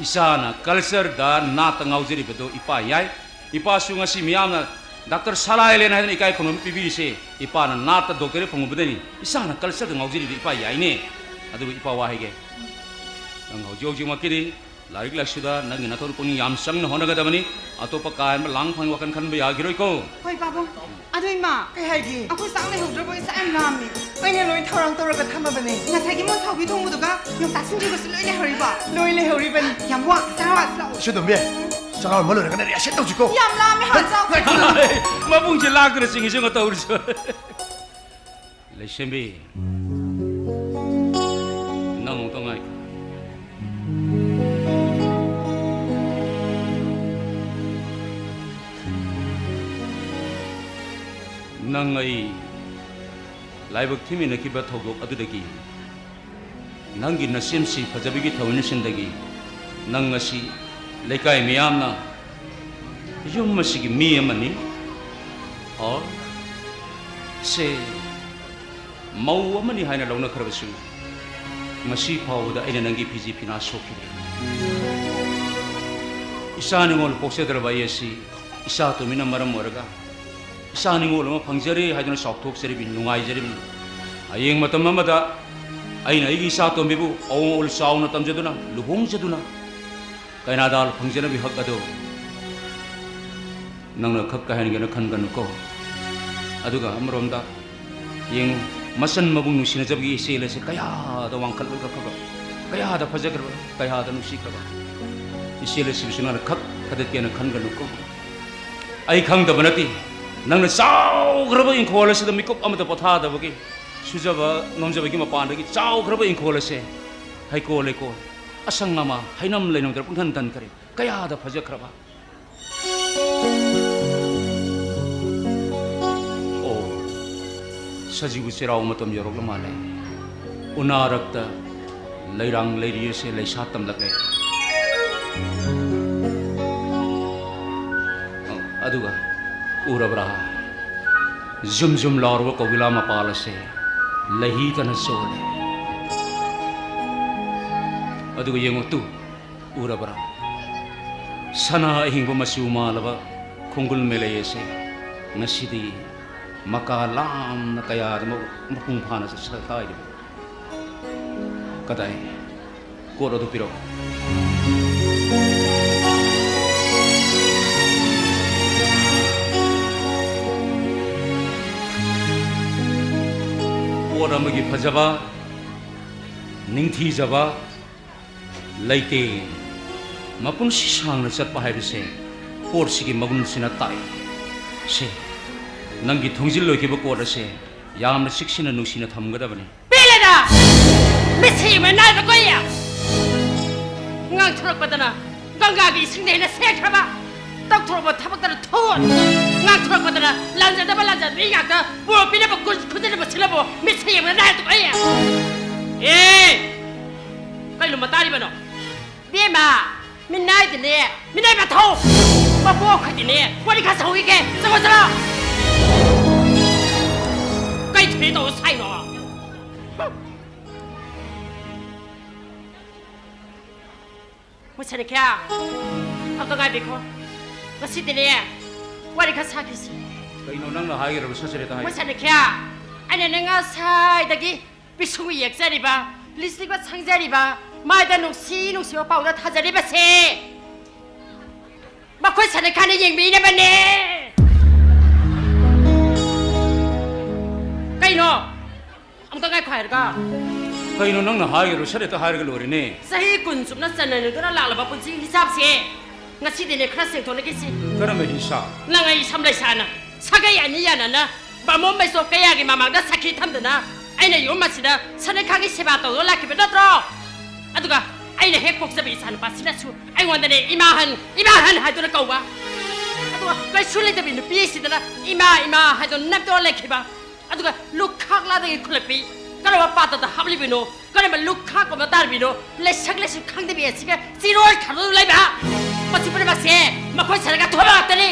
ꯏꯆꯥꯅ ꯀꯜꯆꯔꯗ, ꯅꯥꯠꯇ ꯉꯥꯎꯖꯔꯤꯕꯗꯨ ꯏꯄꯥ ꯌꯥꯏ꯫ ꯏꯄꯥꯁꯨ ꯉꯁꯤ ꯃꯤꯌꯥꯝꯅ ꯗꯥꯛꯇꯔ ꯁꯂꯥꯏꯂꯦꯟ ꯍꯥꯏꯗꯅ ꯏꯀꯥꯏ ꯈꯨꯝꯅꯕ ꯄꯤꯕꯤꯔꯤꯁꯦ, ꯏꯄꯥꯅ ꯅꯥꯠꯇ ꯗꯣꯛꯇꯔꯦꯠ ꯐꯪꯉꯨꯕꯗꯅꯤ꯫ ꯏꯆꯥꯅ ꯀꯜꯆꯔꯗ ꯉꯥꯎꯖꯔꯤꯕꯗꯨ ꯏꯄꯥ ꯌꯥꯏꯅꯦ꯫ ꯑꯗꯨꯕꯨ ꯏꯄꯥ ꯋꯥ ꯍꯥꯏꯒꯦ꯫ ꯅꯪ ꯍꯧꯖꯤꯛ ꯍꯧꯖꯤꯛꯃꯛꯀꯤꯗꯤ ꯂꯥꯏꯔꯤꯛ ꯂꯥꯏꯁꯨꯗ ꯅꯪꯒꯤ ꯅꯊꯧ ꯄꯨꯛꯅꯤꯡ ꯌꯥꯝ ꯆꯪꯅ ꯍꯣꯠꯅꯒꯗꯕꯅꯤ꯫ ꯑꯇꯣꯞꯄ ꯀꯥ ꯍꯦꯟꯕ ꯂꯥꯡ ꯐꯥꯡꯒꯤ ꯋꯥꯈꯜ ꯈꯟꯕ ꯌꯥꯈꯤꯔꯣꯏꯀꯣ꯫ ꯍꯣꯏ ꯄꯥꯕꯨꯡ꯫ ꯑꯗꯨ ꯏꯃꯥ, ꯀꯩ ꯍꯥꯏꯒꯦ? ꯑꯩꯈꯣꯏ ꯆꯥꯛ ꯂꯩꯍꯧꯗ꯭ꯔꯕꯣ? ꯏꯆꯥ ꯌꯥꯝ ꯂꯥꯝꯃꯦ꯫ ꯑꯩꯅ ꯂꯣꯏ ꯊꯧꯔꯥꯡ ꯇꯧꯔꯒ ꯊꯝꯃꯕꯅꯦ꯫ ꯉꯁꯥꯏꯒꯤ ꯃꯣꯟ ꯊꯥꯎꯕꯤ ꯊꯣꯡꯕꯗꯨꯒ ꯌꯣꯡꯆꯥꯛ ꯁꯤꯡꯖꯨꯒꯁꯨ ꯂꯣꯏ ꯂꯩꯍꯧꯔꯤꯕ꯫ ꯂꯣꯏ ꯂꯩꯍꯧꯔꯤꯕꯅꯤ꯫ ꯌꯥꯝ ꯋꯥ, ꯆꯔꯥ ꯋꯥꯁꯤ ꯂꯥꯛꯑꯣ꯫ ꯏꯆꯦ ꯇꯣꯝꯕꯤ, ꯆꯔꯥ ꯋꯥꯟꯕ ꯂꯣꯏꯔꯒꯅꯦ ꯔꯤꯍꯥꯔꯁꯦꯜ ꯇꯧꯁꯤꯀꯣ꯫ ꯌꯥꯝ ꯂꯥꯝꯃꯦ, ꯍꯥꯟꯅ ꯆꯥꯎ꯫ ꯃꯕꯨꯡꯁꯦ ꯂꯥꯛꯇꯅ ꯆꯤꯡꯉꯤꯁꯦ ꯌꯦꯡꯉꯣ ꯇꯧꯔꯤꯁꯦ꯫ ꯂꯩꯁꯦꯝꯕꯤ, ꯅꯪ ꯑꯃꯨꯛꯇ ꯉꯥꯏꯈꯣ꯫ ꯅꯪ ꯑꯩ ꯂꯥꯏꯕꯛ ꯊꯤꯃꯤꯟꯅꯈꯤꯕ ꯊꯧꯗꯣꯛ ꯑꯗꯨꯗꯒꯤ, ꯅꯪꯒꯤ ꯅꯁꯦꯝꯁꯤ ꯐꯖꯕꯒꯤ ꯊꯧꯑꯣꯏꯅꯁꯤꯡꯗꯒꯤ ꯅꯪ ꯉꯁꯤ ꯂꯩꯀꯥꯏ ꯃꯤꯌꯥꯝꯅ ꯌꯨꯝ ꯑꯁꯤꯒꯤ ꯃꯤ ꯑꯃꯅꯤ, ꯑꯣꯔ ꯁꯦ ꯃꯧ ꯑꯃꯅꯤ ꯍꯥꯏꯅ ꯂꯧꯅꯈ꯭ꯔꯕꯁꯨ, ꯉꯁꯤ ꯐꯥꯎꯕꯗ ꯑꯩꯅ ꯅꯪꯒꯤ ꯐꯤꯖꯤ ꯐꯤꯅꯥ ꯁꯣꯛꯈꯤꯗꯦ꯫ ꯏꯆꯥ ꯅꯤꯉꯣꯜ ꯄꯣꯛꯆꯗ꯭ꯔꯕ ꯑꯩ ꯑꯁꯤ ꯏꯆꯥ ꯇꯣꯝꯕꯤꯅ ꯃꯔꯝ ꯑꯣꯏꯔꯒ ꯏꯆꯥ ꯅꯤꯉꯣꯜ ꯑꯃ ꯐꯪꯖꯔꯦ ꯍꯥꯏꯗꯨꯅ ꯆꯥꯎꯊꯣꯛꯆꯔꯤꯕꯅꯤ, ꯅꯨꯡꯉꯥꯏꯖꯔꯤꯕꯅꯤ꯫ ꯍꯌꯦꯡ ꯃꯇꯝ ꯑꯃꯗ ꯑꯩꯅ ꯑꯩꯒꯤ ꯏꯆꯥ ꯇꯣꯝꯕꯤꯕꯨ ꯑꯋꯣꯡ ꯑꯋꯣꯜ ꯆꯥꯎꯅ ꯇꯝꯖꯗꯨꯅ, ꯂꯨꯍꯣꯡꯖꯗꯨꯅ, ꯀꯩꯅꯥꯗꯥꯜ ꯐꯪꯖꯅꯕꯒꯤ ꯍꯛ ꯑꯗꯨ ꯅꯪꯅ ꯈꯛ ꯀꯥꯏꯍꯟꯒꯦꯅ ꯈꯟꯒꯅꯨꯀꯣ꯫ ꯑꯗꯨꯒ ꯑꯃꯔꯣꯝꯗ ꯌꯦꯡꯉꯨ, ꯃꯆꯟ ꯃꯕꯨꯡ ꯅꯨꯡꯁꯤꯅꯖꯕꯒꯤ ꯏꯆꯦꯜ ꯑꯁꯦ ꯀꯌꯥꯗ ꯋꯥꯡꯈꯠꯂꯒ ꯈ꯭ꯔꯕ, ꯀꯌꯥꯗ ꯐꯖꯈ꯭ꯔꯕ, ꯀꯌꯥꯗ ꯅꯨꯡꯁꯤꯈ꯭ꯔꯕ꯫ ꯏꯆꯦꯜ ꯑꯁꯤꯕꯨꯁꯨ ꯅꯪꯅ ꯈꯛ ꯊꯥꯗꯠꯀꯦꯅ ꯈꯟꯒꯅꯨꯀꯣ꯫ ꯑꯩ ꯈꯪꯗꯕ ꯅꯠꯇꯦ, ꯅꯪꯅ ꯆꯥꯎꯈ꯭ꯔꯕ ꯏꯪꯈꯣꯜ ꯑꯁꯤꯗ ꯃꯤꯀꯨꯞ ꯑꯃꯇ ꯄꯣꯊꯥꯗꯕꯒꯤ ꯁꯨꯖꯕ ꯅꯣꯝꯖꯕꯒꯤ ꯃꯄꯥꯟꯗꯒꯤ ꯆꯥꯎꯈ꯭ꯔꯕ ꯏꯪꯈꯣꯜ ꯑꯁꯦ ꯍꯩꯀꯣꯜ ꯂꯩꯀꯣꯜ, ꯑꯁꯪ ꯑꯃꯥꯟ, ꯍꯩꯅꯝ ꯂꯩꯅꯝꯗ ꯄꯨꯡꯊꯟ ꯊꯟꯈ꯭ꯔꯦ꯫ ꯀꯌꯥꯗ ꯐꯖꯈ꯭ꯔꯕ꯫ ꯑꯣ, ꯁꯖꯤꯕꯨ ꯆꯩꯔꯥꯎ ꯃꯇꯝ ꯌꯧꯔꯛꯂ ꯃꯥꯜꯂꯦ꯫ ꯎꯅꯥꯔꯛꯇ ꯂꯩꯔꯥꯡ ꯂꯩꯔꯤ ꯑꯁꯦ ꯂꯩꯁꯥ ꯇꯝꯂꯛꯂꯦ꯫ ꯑꯣ, ꯑꯗꯨꯒ ꯎꯔꯕ꯭ꯔꯥ? ꯖꯨꯝ ꯖꯨꯝ ꯂꯥꯎꯔꯕ ꯀꯧꯕꯤꯂꯥ ꯃꯄꯥꯜ ꯑꯁꯦ ꯂꯩꯍꯤꯗꯅ ꯆꯣꯜꯂꯦ꯫ ꯑꯗꯨꯒ ꯌꯦꯡꯉꯨ ꯇꯨ, ꯎꯔꯕ꯭ꯔꯥ? ꯁꯅꯥ ꯑꯍꯤꯡꯕ ꯃꯆꯨ ꯃꯥꯜꯂꯕ ꯈꯣꯡꯒꯨꯜ ꯃꯦꯂꯩ ꯑꯁꯦ ꯉꯁꯤꯗꯤ ꯃꯀꯥ ꯂꯥꯝꯅ ꯀꯌꯥꯗ ꯃ-, ꯃꯄꯨꯡ ꯐꯥꯅ ꯆꯠꯊꯔꯤꯕ꯫ ꯀꯗꯥꯏ? ꯀꯣꯠ ꯑꯗꯨ ꯄꯤꯔꯛꯎ꯫ ꯄꯣꯠ ꯑꯃꯒꯤ ꯐꯖꯕ, ꯅꯤꯡꯊꯤꯖꯕ, ꯂꯩꯇꯦꯡ, ꯃꯄꯨꯟꯁꯤ ꯁꯥꯡꯅ ꯆꯠꯄ ꯍꯥꯏꯕꯁꯦ ꯄꯣꯠꯁꯤꯒꯤ ꯃꯒꯨꯟꯁꯤꯅ ꯇꯥꯛꯏ꯫ ꯁꯦ, ꯅꯪꯒꯤ ꯊꯣꯡꯖꯤꯜ ꯂꯣꯏꯈꯤꯕ ꯀꯣꯠ ꯑꯁꯦ ꯌꯥꯝꯅ ꯆꯦꯛꯁꯤꯟꯅ ꯅꯨꯡꯁꯤꯅ ꯊꯝꯒꯗꯕꯅꯤ꯫ ꯄꯦꯜꯂꯦꯗ! ꯃꯤꯠꯁꯦ ꯌꯦꯡꯕ ꯅꯥꯏꯕ ꯀꯨꯏ! ꯉꯥꯡꯊꯣꯔꯛꯄꯗꯅ ꯒꯪꯒꯥꯒꯤ ꯏꯁꯤꯡꯗ ꯍꯦꯟꯅ ꯁꯦꯡꯈ꯭ꯔꯕ, ꯇꯧꯊꯣꯔꯛꯄ ꯊꯕꯛꯇꯅ ꯊꯣꯠ! ꯉꯥꯡꯊꯣꯔꯛꯄꯗꯅ ꯂꯥꯟꯖꯗꯕ ꯂꯥꯟꯖꯕꯤ ꯉꯥꯛꯇ, ꯕꯣꯔ ꯄꯤꯅꯕ ꯈꯨ-, ꯈꯨꯖꯤꯟꯅꯕ ꯁꯤꯜꯂꯕꯣ? ꯃꯤꯠꯁꯦ ꯌꯦꯡꯕ ꯅꯥꯏꯕ ꯀꯨꯏ! ꯑꯦ! ꯀꯩꯅꯣ ꯃꯇꯥꯔꯤꯕꯅꯣ? ꯕꯦꯝꯃ, ꯃꯤꯅꯥꯏꯗꯨꯅꯦ, ꯃꯤꯅꯥꯏ ꯃꯊꯧ! ꯃꯄꯣꯛ ꯑꯩꯈꯣꯏꯗꯤꯅꯦ, ꯋꯥꯔꯤ ꯈꯔ ꯁꯥꯎꯏꯒꯦ, ꯆꯠꯂꯣ, ꯆꯠꯂꯣ! ꯀꯩ ꯊꯨꯔꯦ ꯇꯧꯔ ꯁꯥꯏꯅꯣ? ꯃꯣꯏ ꯁꯅꯤꯈ꯭ꯌꯥ, ꯑꯝꯇ ꯉꯥꯏꯕꯤꯈꯣ꯫ ꯉꯁꯤꯗꯤꯅꯦ, ꯋꯥꯔꯤ ꯈꯔ ꯁꯥꯈꯤꯁꯤ꯫ ꯀꯩꯅꯣ ꯅꯪꯅ ꯍꯥꯏꯒꯗꯕ ꯁꯠ ꯁꯠ ꯍꯦꯛꯇ ꯍꯥꯏ? ꯃꯣꯏ ꯁꯅꯤꯈ꯭ꯌꯥ, ꯑꯩꯅꯅꯦ ꯉꯁꯥꯏꯗꯒꯤ ꯄꯤꯁꯨꯝꯒ ꯌꯦꯛꯆꯔꯤꯕ, ꯂꯤꯞꯁꯇꯤꯛꯀ ꯁꯪꯖꯔꯤꯕ, ꯃꯥꯏꯗ ꯅꯨꯡꯁꯤ ꯅꯨꯡꯁꯤꯕ ꯄꯥꯎꯗ ꯊꯥꯖꯔꯤꯕꯁꯦ ꯃꯈꯣꯏ ꯁꯅꯤꯈ꯭ꯌꯥꯅ ꯌꯦꯡꯕꯤꯅꯕꯅꯦ꯫ ꯀꯩꯅꯣ? ꯑꯃꯨꯛꯇ ꯉꯥꯏꯈꯣ ꯍꯥꯏꯔꯒ꯫ ꯀꯩꯅꯣ ꯅꯪꯅ ꯍꯥꯏꯒꯗꯕ ꯁꯠ ꯍꯦꯛꯇ ꯍꯥꯏꯔꯒ ꯂꯣꯏꯔꯦꯅꯦ꯫ ꯆꯍꯤ ꯀꯨꯟ ꯆꯨꯞꯅ ꯆꯟꯅꯅꯗꯨꯅ ꯂꯥꯛꯂꯕ ꯄꯨꯟꯁꯤꯒꯤ ꯍꯤꯁꯥꯞꯁꯦ ꯉꯁꯤꯗꯤꯅꯦ ꯈꯔ ꯁꯦꯡꯗꯣꯛꯅꯈꯤꯁꯤ꯫ ꯀꯔꯝꯕ ꯍꯤꯁꯥꯞ? ꯅꯪ ꯑꯩ ꯁꯝ ꯂꯩꯁꯥꯅ ꯁꯥꯒꯩ ꯑꯅꯤ ꯌꯥꯅꯅ ꯕꯥꯃꯣꯟ ꯃꯩꯆꯣꯞ ꯀꯌꯥꯒꯤ ꯃꯃꯥꯡꯗ ꯁꯥꯈꯤ ꯊꯝꯗꯅ ꯑꯩꯅ ꯌꯨꯝ ꯑꯁꯤꯗ ꯁꯅꯤꯈ꯭ꯌꯥꯒꯤ ꯁꯦꯕꯥ ꯇꯧꯗꯨꯅ ꯂꯥꯛꯈꯤꯕ ꯅꯠꯇ꯭ꯔꯣ? ꯑꯗꯨꯒ ꯑꯩꯅ ꯍꯦꯛ ꯄꯣꯛꯆꯕ ꯏꯆꯥꯅꯨꯄꯥꯁꯤꯅꯁꯨ ꯑꯩꯉꯣꯟꯗꯅꯦ ꯏꯃꯥ ꯑꯍꯟ, ꯏꯃꯥ ꯑꯍꯟ ꯍꯥꯏꯗꯨꯅ ꯀꯧꯕ꯫ ꯑꯗꯨꯒ ꯀꯩꯁꯨ ꯂꯩꯇꯕꯤ ꯅꯨꯄꯤ ꯑꯁꯤꯗꯅ ꯏꯃꯥ, ꯏꯃꯥ ꯍꯥꯏꯗꯨꯅ ꯅꯞꯇꯣꯛꯑ ꯂꯩꯈꯤꯕ꯫ ꯑꯗꯨꯒ ꯂꯨꯈꯥꯛ ꯂꯥꯗꯒꯤ ꯈꯨꯜꯂꯛꯄꯤ ꯀꯔꯝꯕ ꯄꯥꯇꯗ ꯍꯥꯞꯂꯤꯕꯅꯣ, ꯀꯔꯝꯕ ꯂꯨꯈꯥꯛ ꯀꯨꯝꯅ ꯇꯥꯔꯤꯕꯅꯣ, ꯂꯩꯁꯛ ꯂꯩꯁꯨ ꯈꯪꯗꯕꯤ ꯑꯁꯤꯒ ꯆꯤꯔꯣꯏ ꯈꯥꯗꯨꯅ ꯂꯩꯕ? ꯃꯁꯤ ꯄꯨꯝꯅꯃꯛꯁꯦ ꯃꯈꯣꯏ ꯁꯅꯤꯈ꯭ꯌꯥ ꯊꯣꯛꯍꯟꯕ ꯉꯥꯛꯇꯅꯤ꯫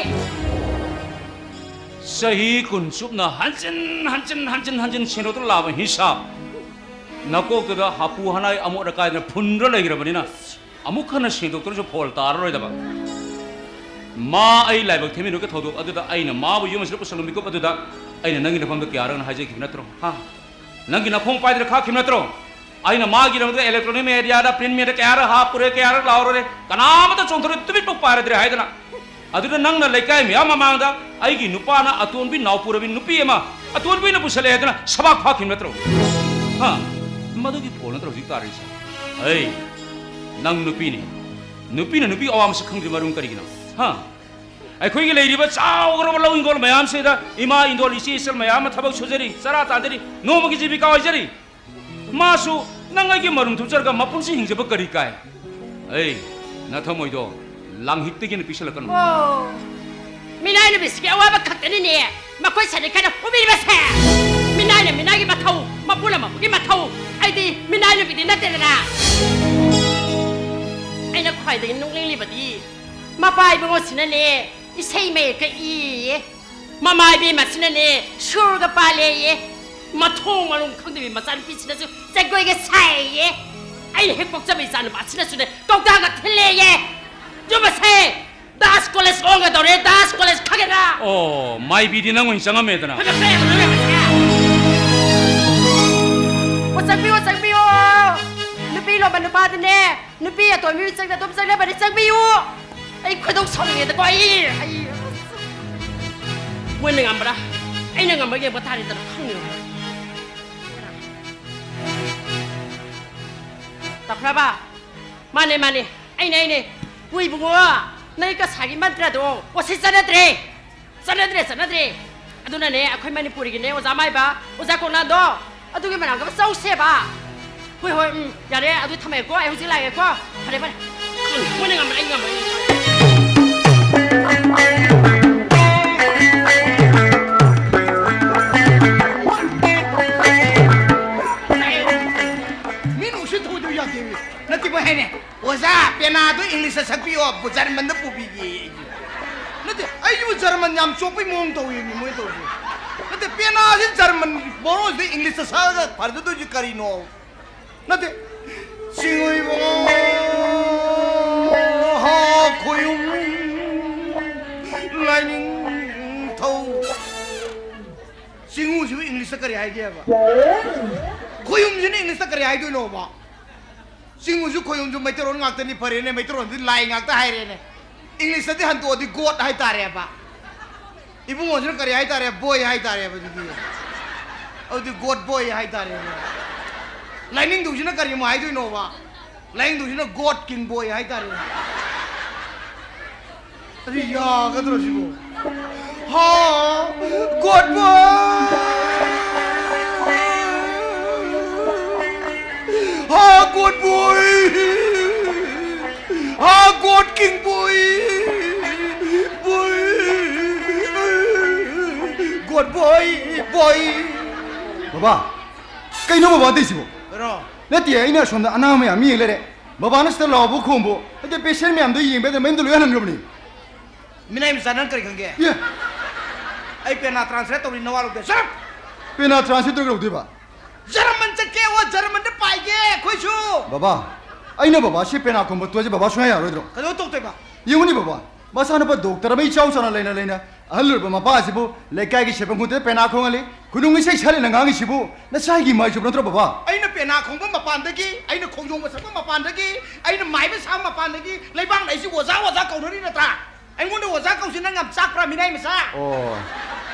ꯆꯍꯤ ꯀꯨꯟ ꯆꯨꯞꯅ ꯍꯟꯖꯤꯟ ꯍꯟꯖꯤꯟ ꯍꯟꯖꯤꯟ ꯍꯟꯖꯤꯟ ꯁꯦꯡꯗꯣꯛꯇꯨꯅ ꯂꯥꯛꯂꯕ ꯍꯤꯁꯥꯞ ꯅꯀꯣꯛꯇꯨꯗ ꯍꯥꯄꯨ ꯍꯅꯥꯏ ꯑꯃꯣꯠ ꯑꯀꯥꯏꯗꯨꯅ ꯐꯨꯟꯗꯨꯅ ꯂꯩꯈ꯭ꯔꯕꯅꯤꯅ, ꯑꯃꯨꯛ ꯍꯟꯅ ꯁꯦꯡꯗꯣꯛꯇ꯭ꯔꯁꯨ ꯐꯣꯜ ꯇꯥꯔꯔꯣꯏꯗꯕ꯫ ꯃꯥ ꯑꯩ ꯂꯥꯏꯕꯛ ꯊꯤꯃꯤꯟꯅꯕꯒꯤ ꯊꯧꯗꯣꯛ ꯑꯗꯨꯗ ꯑꯩꯅ ꯃꯥꯕꯨ ꯌꯨꯝ ꯑꯁꯤꯗ ꯄꯨꯁꯜꯂꯝꯕ ꯃꯤꯀꯨꯞ ꯑꯗꯨꯗ ꯑꯩꯅ ꯅꯪꯒꯤ ꯅꯐꯝꯗ ꯀꯌꯥꯔꯛꯅ ꯍꯥꯏꯖꯈꯤꯕ ꯅꯠꯇ꯭ꯔꯣ? ꯍꯥ? ꯅꯪꯒꯤ ꯅꯈꯣꯡ ꯄꯥꯏꯗꯨꯅ ꯈꯥꯛꯈꯤꯕ ꯅꯠꯇ꯭ꯔꯣ? ꯑꯩꯅ ꯃꯥꯒꯤꯗꯃꯛꯇ electronic mediaꯗ, print mediaꯗ ꯀꯌꯥꯔꯛ ꯍꯥꯞꯄꯨꯔꯦ, ꯀꯌꯥꯔꯛ ꯂꯥꯎꯔꯨꯔꯦ, ꯀꯅꯥꯃꯠꯇ ꯆꯣꯡꯊꯣꯔꯛ, ꯇꯨꯃꯤꯠ ꯄꯣꯛ ꯄꯥꯏꯔꯗ꯭ꯔꯦ ꯍꯥꯏꯗꯅ꯫ ꯑꯗꯨꯗ ꯅꯪꯅ ꯂꯩꯀꯥꯏ ꯃꯌꯥꯝ ꯃꯃꯥꯡꯗ ꯑꯩꯒꯤ ꯅꯨꯄꯥꯅ ꯑꯇꯣꯟꯕꯤ ꯅꯥꯎꯄꯨꯔꯕꯤ ꯅꯨꯄꯤ ꯑꯃ ꯑꯇꯣꯟꯕꯤꯅ ꯄꯨꯁꯜꯂꯛꯑꯦ ꯍꯥꯏꯗꯅ ꯁꯕꯥꯛ ꯐꯥꯈꯤꯕ ꯅꯠꯇ꯭ꯔꯣ? ꯍꯥ? ꯃꯗꯨꯒꯤ ꯐꯣꯜ ꯅꯠꯇ꯭ꯔꯣ ꯍꯧꯖꯤꯛ ꯇꯥꯔꯤꯁꯦ? ꯑꯩ, ꯅꯪ ꯅꯨꯄꯤꯅꯤ꯫ ꯅꯨꯄꯤꯅ ꯅꯨꯄꯤ ꯑꯋꯥ ꯃꯁꯛ ꯈꯪꯗ꯭ꯔꯤ ꯃꯔꯝ ꯀꯔꯤꯒꯤꯅꯣ? ꯍꯥ? ꯑꯩꯈꯣꯏꯒꯤ ꯂꯩꯔꯤꯕ ꯆꯥꯎꯈ꯭ꯔꯕ ꯂꯧ ꯍꯤꯡꯒꯣꯜ ꯃꯌꯥꯝꯁꯤꯗ ꯏꯃꯥ ꯏꯟꯗꯣꯜ ꯏꯆꯦ ꯏꯆꯜ ꯃꯌꯥꯝ ꯑꯃ ꯊꯕꯛ ꯁꯨꯖꯔꯤ, ꯆꯔꯥ ꯇꯥꯟꯖꯔꯤ, ꯅꯣꯡꯃꯒꯤ ꯖꯤꯕꯤꯀꯥ ꯑꯣꯏꯖꯔꯤ꯫ ꯃꯥꯁꯨ ꯅꯪ ꯑꯩꯒꯤ ꯃꯔꯨꯝ ꯊꯨꯞꯆꯔꯒ ꯃꯄꯨꯟꯁꯤ ꯍꯤꯡꯖꯕ ꯀꯔꯤ ꯀꯥꯏ? ꯑꯩ, ꯅꯊꯃꯣꯏꯗꯣ ꯂꯥꯡꯍꯤꯛꯇꯒꯤ ꯍꯦꯟꯅ ꯄꯤꯛꯁꯜꯂꯛꯀꯅꯨ꯫ ꯑꯣ, ꯃꯤꯅꯥꯏ ꯅꯨꯄꯤꯁꯤꯒꯤ ꯑꯋꯥꯕ ꯈꯛꯇꯅꯤꯅꯦ꯫ ꯃꯈꯣꯏ ꯁꯥꯔꯤ ꯈꯔ ꯐꯨꯕꯤꯔꯤꯕꯁꯦ꯫ ꯃꯤꯅꯥꯏꯅ ꯃꯤꯅꯥꯏꯒꯤ ꯃꯊꯧ, ꯃꯄꯨꯅ ꯃꯄꯨꯒꯤ ꯃꯊꯧ꯫ ꯑꯩꯗꯤ ꯃꯤꯅꯥꯏ ꯅꯨꯄꯤꯗꯤ ꯅꯠꯇꯦꯗꯅ꯫ ꯑꯩꯅ ꯈ꯭ꯋꯥꯏꯗꯒꯤ ꯅꯣꯛꯅꯤꯡꯂꯤꯕꯗꯤ ꯃꯄꯥ ꯏꯕꯨꯡꯉꯣꯁꯤꯅꯅꯦ, ꯏꯁꯩ ꯃꯌꯦꯛꯀ ꯏꯌꯦ꯫ ꯃꯃꯥ ꯏꯕꯦꯝꯃꯁꯤꯅꯅꯦ, ꯁꯨꯔꯒ ꯄꯥꯜꯂꯦꯌꯦ꯫ ꯃꯊꯣꯡ ꯃꯔꯝ ꯈꯪꯗꯕꯤ ꯃꯆꯥꯅꯨꯄꯤꯁꯤꯅꯁꯨ ꯖꯒꯣꯏꯒ ꯁꯥꯏꯌꯦ꯫ ꯑꯩꯅ ꯍꯦꯛ ꯄꯣꯛꯆꯕ ꯏꯆꯥ ꯅꯨꯄꯥꯁꯤꯅꯁꯨꯅꯦ, ꯀꯧꯇꯥꯒ ꯊꯤꯜꯂꯦꯌꯦ꯫ ꯌꯨꯝ ꯑꯁꯦ ꯗꯥꯟꯁ ꯀꯣꯂꯦꯖ ꯑꯣꯟꯒꯗꯧꯔꯦ, ꯗꯥꯟꯁ ꯀꯣꯂꯦꯖ ꯈꯪꯒꯦꯗ꯭ꯔꯥ? ꯑꯣ, ꯃꯥꯏꯕꯤꯗꯤ ꯅꯪ ꯑꯣꯏꯅ ꯆꯪꯉꯝꯃꯦꯗꯅ꯫ ꯐꯖꯈ꯭ꯔꯦ, ꯐꯖꯈ꯭ꯔꯦ, ꯐꯖꯈ꯭ꯔꯦ꯫ ꯑꯣ, ꯆꯪꯕꯤꯌꯣ, ꯆꯪꯕꯤꯌꯣ꯫ ꯅꯨꯄꯤ ꯂꯣꯟꯕ ꯅꯨꯄꯥꯗꯨꯅꯦ, ꯅꯨꯄꯤ ꯑꯇꯣꯟꯕꯤ ꯆꯪꯗ ꯑꯗꯨꯝ ꯆꯪꯅꯕꯅꯤ, ꯆꯪꯕꯤꯌꯨ꯫ ꯑꯩ ꯈꯣꯏꯗꯧ ꯁꯥꯎꯅꯤꯡꯉꯦꯗꯀꯣ, ꯑꯩ, ꯑꯩ꯫ ꯃꯣꯏꯅ ꯉꯝꯕ꯭ꯔꯥ? ꯑꯩꯅ ꯉꯝꯕ꯭ꯔꯥ ꯌꯦꯡꯕ ꯇꯥꯔꯦꯗꯅ, ꯈꯪꯉꯦ꯫ ꯇꯥꯈ꯭ꯔꯕ? ꯃꯥꯅꯦ, ꯃꯥꯅꯦ, ꯑꯩꯅꯦ, ꯑꯩꯅꯦ꯫ ꯍꯣꯏ ꯏꯕꯨꯡꯉꯣ, ꯅꯪ ꯀꯁꯥꯒꯤ ꯃꯟꯇ꯭ꯔꯗꯣ ꯋꯥꯁꯤ ꯆꯠꯅꯗ꯭ꯔꯦ꯫ ꯆꯠꯅꯗ꯭ꯔꯦ, ꯆꯠꯅꯗ꯭ꯔꯦ꯫ ꯑꯗꯨꯅꯅꯦ, ꯑꯩꯈꯣꯏ ꯃꯅꯤꯄꯨꯔꯤꯒꯤꯅꯦ, ꯑꯣꯖꯥ ꯃꯥꯏꯕ, ꯑꯣꯖꯥ ꯀꯣꯛꯅꯥꯗꯣ, ꯑꯗꯨꯒꯤ ꯃꯅꯥꯛꯇ ꯆꯧꯁꯦꯕ꯫ ꯍꯣꯏ, ꯍꯣꯏ, ꯎꯝ, ꯌꯥꯔꯦ, ꯑꯗꯨ ꯊꯝꯃꯒꯦꯀꯣ, ꯑꯩ ꯍꯧꯖꯤꯛ ꯂꯥꯛꯑꯒꯦꯀꯣ꯫ ꯐꯔꯦ, ꯐꯔꯦ꯫ ꯎꯝ, ꯃꯣꯏꯅ ꯉꯝꯃꯔꯣꯏ, ꯑꯩ ꯉꯝꯃꯔꯣꯏ꯫ ꯃꯤꯅ ꯎꯁꯤꯠ ꯊꯑꯣꯏꯗꯧ ꯌꯥꯗꯦꯃꯤ꯫ ꯅꯠꯇꯦ, ꯃꯣꯏ ꯍꯥꯏꯅꯦ, "ꯑꯣꯖꯥ, ꯄꯦꯅꯥꯗꯣ ꯏꯪꯂꯤꯁꯇ ꯁꯛꯄꯤꯌꯣ, ꯖꯔꯃꯟꯗ ꯄꯨꯕꯤꯒꯦ" ꯑꯩꯁꯦ꯫ ꯅꯠꯇꯦ, ꯑꯩꯁꯤꯕꯨ ꯖꯔꯃꯟ ꯌꯥꯝ ꯆꯣꯞꯄꯩ ꯃꯑꯣꯡ ꯇꯧꯋꯦꯃꯤ ꯃꯣꯏ ꯇꯧꯔꯤꯁꯦ꯫ ꯅꯠꯇꯦ, ꯄꯦꯅꯥꯁꯤ ꯖꯔꯃꯟ ꯃꯔꯣꯟꯁꯤꯗ ꯏꯪꯂꯤꯁꯇ ꯁꯛꯑꯒ ꯐꯖꯗꯣꯏꯁꯤ ꯀꯔꯤꯅꯣ? ꯅꯠꯇꯦ, ꯆꯤꯡꯉꯨꯏꯕꯨꯡꯉꯣ, ꯍꯥ, ꯈꯣꯌꯨꯝ, ꯂꯥꯏꯅꯤꯡꯊꯧ꯫ ꯆꯤꯡꯉꯨꯁꯤꯕꯨ ꯏꯪꯂꯤꯁꯇ ꯀꯔꯤ ꯍꯥꯏꯒꯦꯕ? ꯈꯣꯌꯨꯝꯁꯤꯅ ꯏꯪꯂꯤꯁꯇ ꯀꯔꯤ ꯍꯥꯏꯗꯣꯏꯅꯣꯕ? ꯆꯤꯡꯉꯨꯁꯨ ꯈꯣꯌꯨꯝꯁꯨ ꯃꯩꯇꯩꯔꯣꯟ ꯉꯥꯛꯇꯅꯤ, ꯐꯔꯦꯅꯦ, ꯃꯩꯇꯩꯔꯣꯟꯗꯤ ꯂꯥꯏ ꯉꯥꯛꯇ ꯍꯥꯏꯔꯦꯅꯦ꯫ ꯏꯪꯂꯤꯁꯇꯗꯤ ꯍꯟꯗꯣꯛꯑꯗꯤ God ꯍꯥꯏꯇꯥꯔꯦꯕ꯫ ꯏꯕꯨꯡꯉꯣꯁꯤꯅ ꯀꯔꯤ ꯍꯥꯏꯇꯥꯔꯦ? Boy ꯍꯥꯏꯇꯥꯔꯦꯕ ꯑꯗꯨꯗꯤ꯫ ꯑꯗꯨꯗꯤ God boy ꯍꯥꯏꯇꯥꯔꯦꯕ꯫ ꯂꯥꯏꯅꯤꯡꯊꯧꯁꯤꯅ ꯀꯔꯤ ꯑꯃꯨꯛ ꯍꯥꯏꯗꯣꯏꯅꯣꯕ? ꯂꯥꯏꯅꯤꯡꯊꯧꯁꯤꯅ God king boy ꯍꯥꯏꯇꯥꯔꯦ꯫ ꯑꯗꯨ ꯌꯥꯒꯗ꯭ꯔꯣ ꯁꯤꯕꯨ? ꯍꯥ, God boy! ꯍꯥ, God boy! ꯍꯥ, God king boy! Boy! God boy! Boy! ꯕꯕꯥ, ꯀꯩꯅꯣ ꯕꯕꯥ ꯇꯧꯏꯁꯤꯕꯣ? ꯀꯩꯅꯣ? ꯅꯠꯇꯦ, ꯑꯩꯅ ꯑꯁꯣꯝꯗ ꯑꯅꯥ ꯃꯌꯥꯝ ꯌꯦꯡ ꯂꯩꯔꯦ꯫ ꯕꯕꯥꯅ ꯁꯤꯗ ꯂꯥꯎꯕ ꯈꯣꯡꯕ, ꯍꯥꯏꯗꯤ patient ꯃꯌꯥꯝꯗꯣ ꯌꯦꯡꯕ ꯌꯥꯗꯅ ꯃꯌꯨꯝꯗ ꯂꯣꯏ ꯍꯜꯍꯟꯈ꯭ꯔꯕꯅꯤ꯫ ꯃꯤꯅꯥꯏ ꯃꯆꯥ, ꯅꯪ ꯀꯔꯤ ꯈꯪꯒꯦ? ꯑꯦ! ꯑꯩ ꯄꯦꯅꯥ translate ꯇꯧꯔꯤ, ꯅꯋꯥ ꯂꯧꯗꯦ꯫ Shut up! ꯄꯦꯅꯥ translate ꯇꯧꯔꯒ ꯂꯧꯗꯣꯏꯕ? ꯖꯔꯃꯟ ꯆꯠꯀꯦ, ꯑꯣ, ꯖꯔꯃꯟꯗ ꯄꯥꯏꯒꯦ ꯑꯩꯈꯣꯏꯁꯨ꯫ ꯕꯕꯥ, ꯑꯩꯅ ꯕꯕꯥꯁꯤ ꯄꯦꯅꯥ ꯈꯣꯡꯕ ꯇꯣꯛꯑꯁꯤ ꯕꯕꯥ ꯁꯨꯡꯌꯥ ꯌꯥꯔꯣꯏꯗ꯭ꯔꯣ? ꯀꯩꯗꯧ ꯇꯣꯛꯇꯣꯏꯕ? ꯌꯦꯡꯉꯨꯅꯦ ꯕꯕꯥ, ꯃꯆꯥꯅꯨꯄꯥ ꯗꯣꯛꯇꯔ ꯑꯃ ꯏꯆꯥꯎ ꯆꯥꯎꯅ ꯂꯩꯅ ꯂꯩꯅ ꯑꯍꯜ ꯑꯣꯏꯔꯕ ꯃꯄꯥꯁꯤꯕꯨ ꯂꯩꯀꯥꯏꯒꯤ ꯁꯦꯟꯐꯝ ꯈꯪꯗꯦ ꯄꯦꯅꯥ ꯈꯣꯡꯍꯜꯂꯤ, ꯈꯨꯅꯨꯡ ꯏꯁꯩ ꯁꯛꯍꯜꯂꯤꯅ ꯉꯥꯡꯉꯤꯁꯤꯕꯨ ꯅꯆꯥꯒꯤ ꯃꯥꯏ ꯆꯨꯞꯄ ꯅꯠꯇ꯭ꯔꯣ ꯕꯕꯥ? ꯑꯩꯅ ꯄꯦꯅꯥ ꯈꯣꯡꯕ ꯃꯄꯥꯟꯗꯒꯤ, ꯑꯩꯅ ꯈꯣꯡꯖꯣꯝꯕ ꯁꯛꯄ ꯃꯄꯥꯟꯗꯒꯤ, ꯑꯩꯅ ꯃꯥꯏꯕ ꯁꯥꯕ ꯃꯄꯥꯟꯗꯒꯤ, ꯂꯩꯕꯥꯛꯅ ꯑꯩꯁꯤ ꯑꯣꯖꯥ ꯑꯣꯖꯥ ꯀꯧꯅꯔꯤ ꯅꯠꯇ꯭ꯔꯥ? ꯑꯩꯉꯣꯟꯗ ꯑꯣꯖꯥ ꯀꯧꯁꯤ ꯅꯪ ꯌꯥꯝ ꯆꯥꯛꯄ꯭ꯔꯥ, ꯃꯤꯅꯥꯏ ꯃꯆꯥ? ꯑꯣ,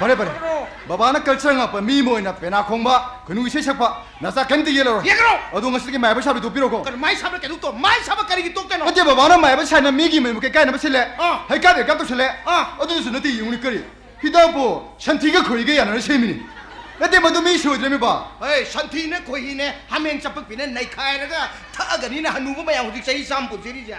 ꯐꯔꯦ, ꯐꯔꯦ꯫ ꯐꯔꯦ꯫ ꯕꯕꯥꯅ culture ꯉꯥꯛꯄ ꯃꯤ ꯑꯃ ꯑꯣꯏꯅ ꯄꯦꯅꯥ ꯈꯣꯡꯕ, ꯈꯨꯅꯨꯡ ꯏꯁꯩ ꯁꯛꯄ, ꯅꯆꯥ ꯀꯔꯤꯝꯇ ꯌꯦꯜꯂꯔꯣꯏ꯫ ꯌꯦꯡꯉꯔꯣꯏ꯫ ꯑꯗꯣ ꯉꯁꯤꯗꯒꯤ ꯃꯥꯏꯕ ꯁꯥꯕꯗꯤ ꯇꯣꯛꯄꯤꯔꯣꯀꯣ꯫ ꯀꯩꯅꯣ ꯃꯥꯏ ꯁꯥꯕ ꯀꯩꯗꯧ ꯇꯣ-, ꯃꯥꯏ ꯁꯥꯕ ꯀꯔꯤꯒꯤ ꯇꯣꯛꯇꯣꯏꯅꯣ? ꯅꯠꯇꯦ, ꯕꯕꯥꯅ ꯃꯥꯏꯕ ꯁꯥꯏꯅ ꯃꯤꯒꯤ ꯃꯌꯨꯝ ꯀꯩꯀꯥꯏꯅꯕ ꯁꯤꯜꯂꯦ꯫ ꯑꯥ꯫ ꯍꯩꯀꯥꯞ ꯍꯩꯀꯥꯞ ꯇꯧꯁꯤꯜꯂꯦ꯫ ꯑꯥ꯫ ꯑꯗꯨꯗꯨꯁꯨ ꯅꯠꯇꯦ, ꯌꯦꯡꯉꯨꯅꯦ ꯀꯔꯤ꯫ ꯍꯤꯗꯥꯛꯄꯨ ꯁꯟꯊꯤꯒ ꯈꯣꯏꯍꯤꯒ ꯌꯥꯅꯔ ꯁꯦꯝꯃꯤꯅꯤ꯫ ꯅꯠꯇꯦ, ꯃꯗꯨ ꯃꯤ ꯁꯣꯏꯗ꯭ꯔꯦꯃꯤꯕ꯫ ꯍꯣꯏ, ꯁꯟꯊꯤꯅꯦ ꯈꯣꯏꯍꯤꯅꯦ ꯍꯥꯃꯦꯡ ꯆꯄꯛꯄꯤꯅꯦ ꯅꯩꯈꯥꯏꯔꯒ ꯊꯛꯑꯒꯅꯤꯅ ꯍꯅꯨꯕ ꯃꯌꯥꯝ ꯍꯧꯖꯤꯛ ꯆꯍꯤ ꯆꯥꯝꯃ ꯄꯨꯟꯁꯤꯔꯤꯁꯦ꯫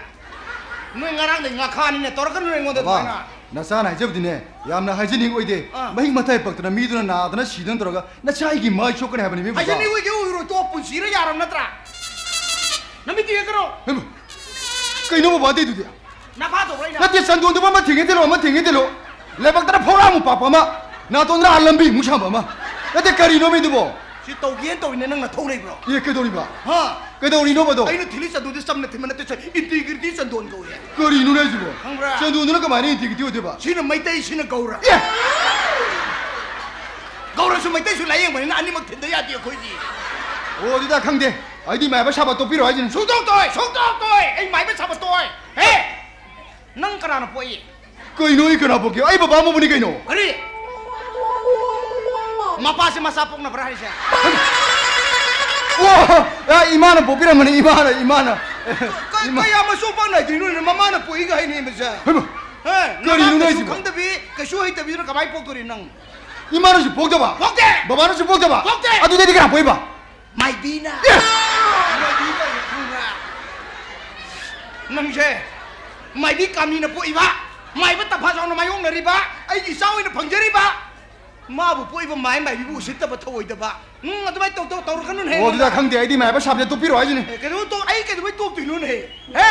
ꯅꯣꯏ ꯉꯔꯥꯡꯗꯩ ꯉꯥꯈꯥꯅꯤꯅꯦ, ꯇꯧꯔꯛꯀꯅꯨ ꯑꯩꯉꯣꯟꯗ ꯕꯕꯥ, ꯑꯗꯨꯃꯥꯏꯅ꯫ ꯅꯆꯥꯅ ꯍꯥꯏꯖꯕꯗꯤꯅꯦ, ꯌꯥꯝꯅ hygienic ꯑꯣꯏꯗꯦ꯫ ꯑꯥ꯫ ꯃꯍꯤꯛ ꯃꯇꯥꯏ ꯄꯛꯇꯅ ꯃꯤꯗꯨꯅ ꯅꯥꯗꯅ ꯁꯤꯗꯅ ꯇꯧꯔꯒ ꯅꯆꯥ ꯑꯩꯒꯤ ꯃꯥꯏ ꯁꯣꯛꯀꯅꯤ ꯍꯥꯏꯕꯅꯤ, ꯃꯤ ꯕꯕꯥ꯫ Hygienic ꯑꯣꯏꯒꯦ ꯑꯣꯏꯔꯣꯏ, ꯇꯣꯛ, ꯄꯨꯟꯁꯤꯔ ꯌꯥꯔꯕ ꯅꯠꯇ꯭ꯔꯥ? ꯅꯃꯤꯠꯇꯨ ꯌꯦꯡ ꯀꯩꯅꯣ? ꯍꯩꯃꯥ, ꯀꯩꯅꯣ ꯕꯕꯥ ꯇꯧꯗꯨꯗꯤ? ꯅꯐꯥ ꯇꯧꯕ꯭ꯔꯥ ꯑꯩꯅ? ꯅꯠꯇꯦ, ꯆꯟꯗꯣꯟꯗꯨꯕꯨ ꯑꯃ ꯊꯤꯡꯉꯦ ꯊꯤꯜꯂꯣ, ꯑꯃ ꯊꯤꯡꯉꯦ ꯊꯤꯜꯂꯣ꯫ ꯂꯥꯏꯕꯛꯇꯅ ꯐꯧꯔꯥꯃꯨꯛ ꯄꯥꯛꯄ ꯑꯃ, ꯅꯥꯇꯣꯟꯗꯅ ꯑꯥ ꯂꯝꯕꯤꯃꯨꯛ ꯁꯥꯡꯕ ꯑꯃ꯫ ꯅꯠꯇꯦ, ꯀꯔꯤꯅꯣ ꯃꯤꯗꯨꯕꯣ? ꯁꯤ ꯇꯧꯒꯦꯅ ꯇꯧꯔꯤꯅꯦ, ꯅꯪ ꯅꯊꯧ ꯂꯩꯕ꯭ꯔꯣ? ꯑꯦ, ꯀꯩꯗꯧꯔꯤꯕ? ꯍꯥ? ꯀꯩꯗꯧꯔꯤꯅꯣꯕ ꯑꯗꯣ? ꯑꯩꯅ ꯊꯤꯜꯂꯤ ꯆꯟꯗꯣꯟꯗꯤ ꯆꯝꯅ ꯊꯤꯟꯕ ꯅꯠꯇꯦ, ꯁꯦ, integrity ꯆꯟꯗꯣꯟ ꯀꯧꯋꯦ꯫ ꯀꯔꯤꯅꯣꯅꯦ ꯍꯥꯏꯁꯤꯕꯣ? ꯈꯪꯕ꯭ꯔꯥ? ꯆꯟꯗꯣꯟꯗꯨꯅ ꯀꯃꯥꯏꯅ integrity ꯑꯣꯏꯗꯣꯏꯕ? ꯁꯤꯅ ꯃꯩꯇꯩ, ꯁꯤꯅ ꯒꯧꯔ꯫ ꯑꯦ! ꯒꯧꯔꯁꯨ ꯃꯩꯇꯩꯁꯨ ꯂꯥꯏꯌꯦꯡꯕꯅꯤꯅ ꯑꯅꯤꯃꯛ ꯊꯤꯟꯗ ꯌꯥꯗꯦ ꯑꯩꯈꯣꯏꯗꯤ꯫ ꯑꯣ, ꯑꯗꯨꯗ ꯈꯪꯗꯦ꯫ ꯑꯩꯗꯤ ꯃꯥꯏꯕ ꯁꯥꯕ ꯇꯣꯛꯄꯤꯔꯣ ꯍꯥꯏꯁꯤꯅꯤ꯫ ꯁꯨꯡꯇꯣꯛ ꯇꯣꯛꯑꯣꯏ, ꯁꯨꯡꯇꯣꯛ ꯇꯣꯛꯑꯣꯏ꯫ ꯑꯩ ꯃꯥꯏꯕ ꯁꯥꯕ ꯇꯣꯛꯑꯣꯏ꯫ ꯍꯦ! ꯅꯪ ꯀꯅꯥꯅ ꯄꯣꯛꯏ? ꯀꯩꯅꯣ, ꯑꯩ ꯀꯅꯥ ꯄꯣꯛꯀꯦ? ꯑꯩ ꯕꯕꯥ ꯑꯃꯕꯨꯅꯤ ꯀꯩꯅꯣ꯫ ꯀꯔꯤ? ꯃꯄꯥꯁꯦ ꯃꯆꯥ ꯄꯣꯛꯅꯕ꯭ꯔꯥ ꯍꯥꯏꯁꯦ? ꯑꯣ, ꯑ, ꯏꯃꯥꯅ ꯄꯣꯛꯄꯤꯔꯝꯕꯅꯤ, ꯏꯃꯥꯅ, ꯏꯃꯥꯅ꯫ ꯀ-, ꯏꯃꯥ- ꯀꯌꯥ ꯃꯆꯥ ꯄꯣꯛꯅꯗ꯭ꯔꯤꯅꯣꯅꯦ? ꯃꯃꯥꯅ ꯄꯣꯛꯏꯒ ꯍꯥꯏꯅꯦ ꯃꯁꯦ꯫ ꯍꯩꯃꯥ, ꯍꯦ, ꯀꯔꯤꯅꯣꯅꯦ ꯅꯃꯥ ꯀꯩꯁꯨ ꯍꯥꯏꯁꯤꯕꯣ? ꯈꯪꯗꯕꯤ, ꯀꯩꯁꯨ ꯍꯩꯇꯕꯤꯗꯨꯅ ꯀꯃꯥꯏꯅ ꯄꯣꯛꯇꯣꯔꯤ ꯅꯪ? ꯏꯃꯥꯅꯁꯨ ꯄꯣꯛꯇꯕ? ꯄꯣꯛꯇꯦ! ꯕꯕꯥꯅꯁꯨ ꯄꯣꯛꯇꯕ? ꯄꯣꯛꯇꯦ! ꯑꯗꯨꯗꯩꯗꯤ ꯀꯅꯥ ꯄꯣꯛꯏꯕ? ꯃꯥꯏꯕꯤꯅ꯫ ꯑꯦ! ꯃꯥꯏꯕꯤ ꯀꯥꯏꯅ ꯈꯪꯕ꯭ꯔꯥ? ꯅꯪꯁꯦ ꯃꯥꯏꯕꯤ ꯀꯥꯃꯤꯅ ꯄꯣꯛꯏꯕ, ꯃꯥꯏꯕ ꯇꯝꯐꯥ ꯆꯥꯎꯅ ꯃꯥꯌꯣꯛꯅꯔꯤꯕ, ꯑꯩꯒꯤ ꯏꯆꯥ ꯑꯣꯏꯅ ꯐꯪꯖꯔꯤꯕ, ꯃꯥꯕꯨ ꯄꯣꯛꯏꯕ ꯃꯥꯏ ꯃꯥꯏꯕꯤꯕꯨ ꯎꯁꯤꯠꯇꯕ ꯊꯧꯑꯣꯏꯗꯕ꯫ ꯎꯝ, ꯑꯗꯨꯃꯥꯏꯅ ꯇꯧ, ꯇꯧ, ꯇꯧꯔꯛꯀꯅꯨꯅꯦ꯫ ꯑꯣ, ꯑꯗꯨꯗ ꯈꯪꯗꯦ, ꯑꯩꯗꯤ ꯃꯥꯏꯕ ꯁꯥꯕꯁꯦ ꯇꯣꯛꯄꯤꯔꯣ ꯍꯥꯏꯁꯤꯅꯦ꯫ ꯑꯦ, ꯀꯩꯗꯧ ꯇꯣꯛ-, ꯑꯩ ꯀꯩꯗꯧꯕꯩ ꯇꯣꯛꯇꯣꯏꯅꯣꯅꯦ? ꯍꯦ!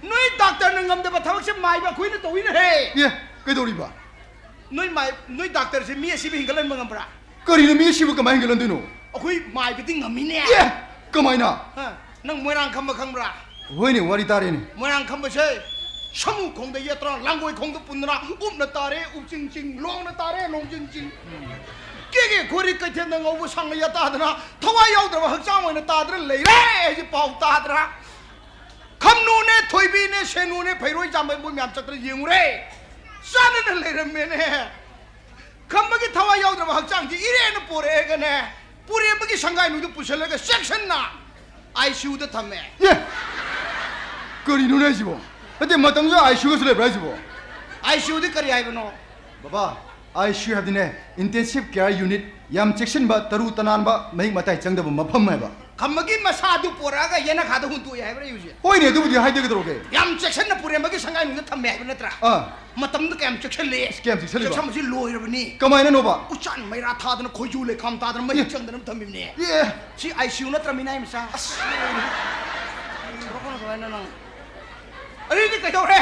ꯅꯣꯏ ꯗꯥꯛꯇꯔꯅ ꯉꯝꯗꯕ ꯊꯕꯛꯁꯦ ꯃꯥꯏꯕ ꯑꯩꯈꯣꯏꯅ ꯇꯧꯏꯅꯦꯍꯦ꯫ ꯑꯦ, ꯀꯩꯗꯧꯔꯤꯕ? ꯅꯣꯏ ꯃꯥꯏ-, ꯅꯣꯏ ꯗꯥꯛꯇꯔꯁꯦ ꯃꯤ ꯑꯁꯤꯕ ꯍꯤꯡꯒꯠꯍꯟꯕ ꯉꯝꯕ꯭ꯔꯥ? ꯀꯔꯤꯅꯣ, ꯃꯤ ꯑꯁꯤꯕꯨ ꯀꯃꯥꯏꯅ ꯍꯤꯡꯒꯠꯍꯟꯗꯣꯏꯅꯣ? ꯑꯩꯈꯣꯏ ꯃꯥꯏꯕꯗꯤ ꯉꯝꯃꯤꯅꯦ꯫ ꯑꯦ! ꯀꯃꯥꯏꯅ? ꯍꯥ, ꯅꯪ ꯃꯣꯏꯔꯥꯡ ꯈꯝꯕ ꯈꯪꯕ꯭ꯔꯥ? ꯍꯣꯏꯅꯦ, ꯋꯥꯔꯤ ꯇꯥꯔꯦꯅꯦ꯫ ꯃꯣꯏꯔꯥꯡ ꯈꯝꯕꯁꯦ ꯁꯃꯨ ꯈꯣꯡꯗ ꯌꯦꯠꯇ꯭ꯔꯥ, ꯂꯥꯡꯒꯣꯏ ꯈꯣꯡꯗ ꯄꯨꯟꯗꯅ, ꯎꯞꯅ ꯇꯥꯔꯦ, ꯎꯞꯆꯤꯡ ꯆꯤꯡ, ꯂꯣꯡꯅ ꯇꯥꯔꯦ, ꯂꯣꯡꯖꯤꯡ ꯆꯤꯡ꯫ ꯀꯦꯒꯦ ꯈꯣꯔꯤ ꯀꯩꯊꯦꯜꯗ ꯉꯧꯕ ꯁꯥꯡꯅ ꯌꯥꯇꯥꯗꯅ, ꯊꯋꯥꯏ ꯌꯥꯎꯗ꯭ꯔꯕ ꯍꯛꯆꯥꯡ ꯑꯣꯏꯅ ꯇꯥꯗꯅ ꯂꯩꯔꯦ ꯍꯥꯏꯁꯦ ꯄꯥꯎ ꯇꯥꯗ꯭ꯔꯥ? ꯈꯝꯅꯨꯅꯦ, ꯊꯣꯏꯕꯤꯅꯦ, ꯁꯦꯅꯨꯅꯦ, ꯐꯩꯔꯣꯏ ꯆꯥꯝꯕ ꯃꯣꯏ ꯃꯌꯥꯝ ꯆꯠꯇꯅ ꯌꯦꯡꯉꯨꯔꯦ꯫ ꯆꯥꯟꯅꯅ ꯂꯩꯔꯝꯃꯦꯅꯦ꯫ ꯈꯝꯕꯒꯤ ꯊꯋꯥꯏ ꯌꯥꯎꯗ꯭ꯔꯕ ꯍꯛꯆꯥꯡꯁꯤ ꯏꯔꯦꯅ ꯄꯣꯔꯛꯑꯒꯅꯦ, ꯄꯨꯔꯦꯝꯕꯒꯤ ꯁꯪꯒꯥꯏꯅꯨꯡꯗ ꯄꯨꯁꯜꯂꯒ ꯆꯦꯛꯁꯤꯟꯅ ICUꯗ ꯊꯝꯃꯦ꯫ ꯑꯦ! ꯀꯔꯤꯅꯣꯅꯦ ꯍꯥꯏꯁꯤꯕꯣ? ꯅꯠꯇꯦ, ꯃꯇꯝꯗꯨꯗ ICUꯒꯁꯨ ꯂꯩꯕ꯭ꯔꯥ ꯍꯥꯏꯁꯤꯕꯣ? ICUꯗꯤ ꯀꯔꯤ ꯍꯥꯏꯕꯅꯣ? ꯕꯕꯥ, ICU ꯍꯥꯏꯕꯗꯤꯅꯦ, Intensive Care Unit, ꯌꯥꯝ ꯆꯦꯛꯁꯤꯟꯕ, ꯇꯔꯨ ꯇꯅꯥꯟꯕ, ꯃꯍꯤꯛ ꯃꯇꯥꯏ ꯆꯪꯗꯕ ꯃꯐꯝ ꯍꯥꯏꯕ꯫ ꯈꯝꯕꯒꯤ ꯃꯁꯥꯗꯨ ꯄꯣꯔꯛꯑꯒ ꯌꯦꯅꯈꯥꯗ ꯍꯨꯟꯇꯣꯛꯑꯦ ꯍꯥꯏꯕ꯭ꯔꯥ ꯍꯧꯖꯤꯛ? ꯍꯣꯏꯅꯦ, ꯑꯗꯨꯕꯨꯗꯤ ꯍꯥꯏꯗꯦ, ꯀꯩꯗꯧꯔꯒꯦ? ꯌꯥꯝ ꯆꯦꯛꯁꯤꯟꯅ ꯄꯨꯔꯦꯝꯕꯒꯤ ꯁꯪꯒꯥꯏꯅꯨꯡꯗ ꯊꯝꯃꯦ ꯍꯥꯏꯕ ꯅꯠꯇ꯭ꯔꯥ? ꯑꯥ꯫ ꯃꯇꯝꯗ ꯀꯌꯥꯝ ꯆꯦꯛꯁꯤꯜꯂꯦ? ꯀꯌꯥꯝ ꯆꯦꯛꯁꯤꯜꯂꯤꯕ? ꯆꯦꯛꯁꯤꯟꯕꯁꯤ ꯂꯣꯏꯔꯕꯅꯤ꯫ ꯀꯃꯥꯏꯅꯅꯣꯕ? ꯎꯆꯥꯟ ꯃꯩꯔꯥ ꯊꯥꯗꯅ, ꯈꯣꯏꯖꯨ ꯂꯩꯈꯥꯝ ꯊꯥꯗꯅ, ꯃꯍꯤꯛ ꯆꯪꯗꯅ ꯊꯝꯃꯤꯕꯅꯦ꯫ ꯑꯦ꯫ ꯁꯤ ICU ꯅꯠꯇ꯭ꯔ, ꯃꯤꯅꯥꯏ ꯃꯆꯥ? ꯑꯁ, ꯂꯣꯏꯔꯦ꯫ ꯊꯣꯔꯛꯀꯅꯨ ꯑꯗꯨꯃꯥꯏꯅ ꯅꯪ꯫ ꯑꯗꯨꯗꯤ ꯀꯩꯗꯧꯔꯦ?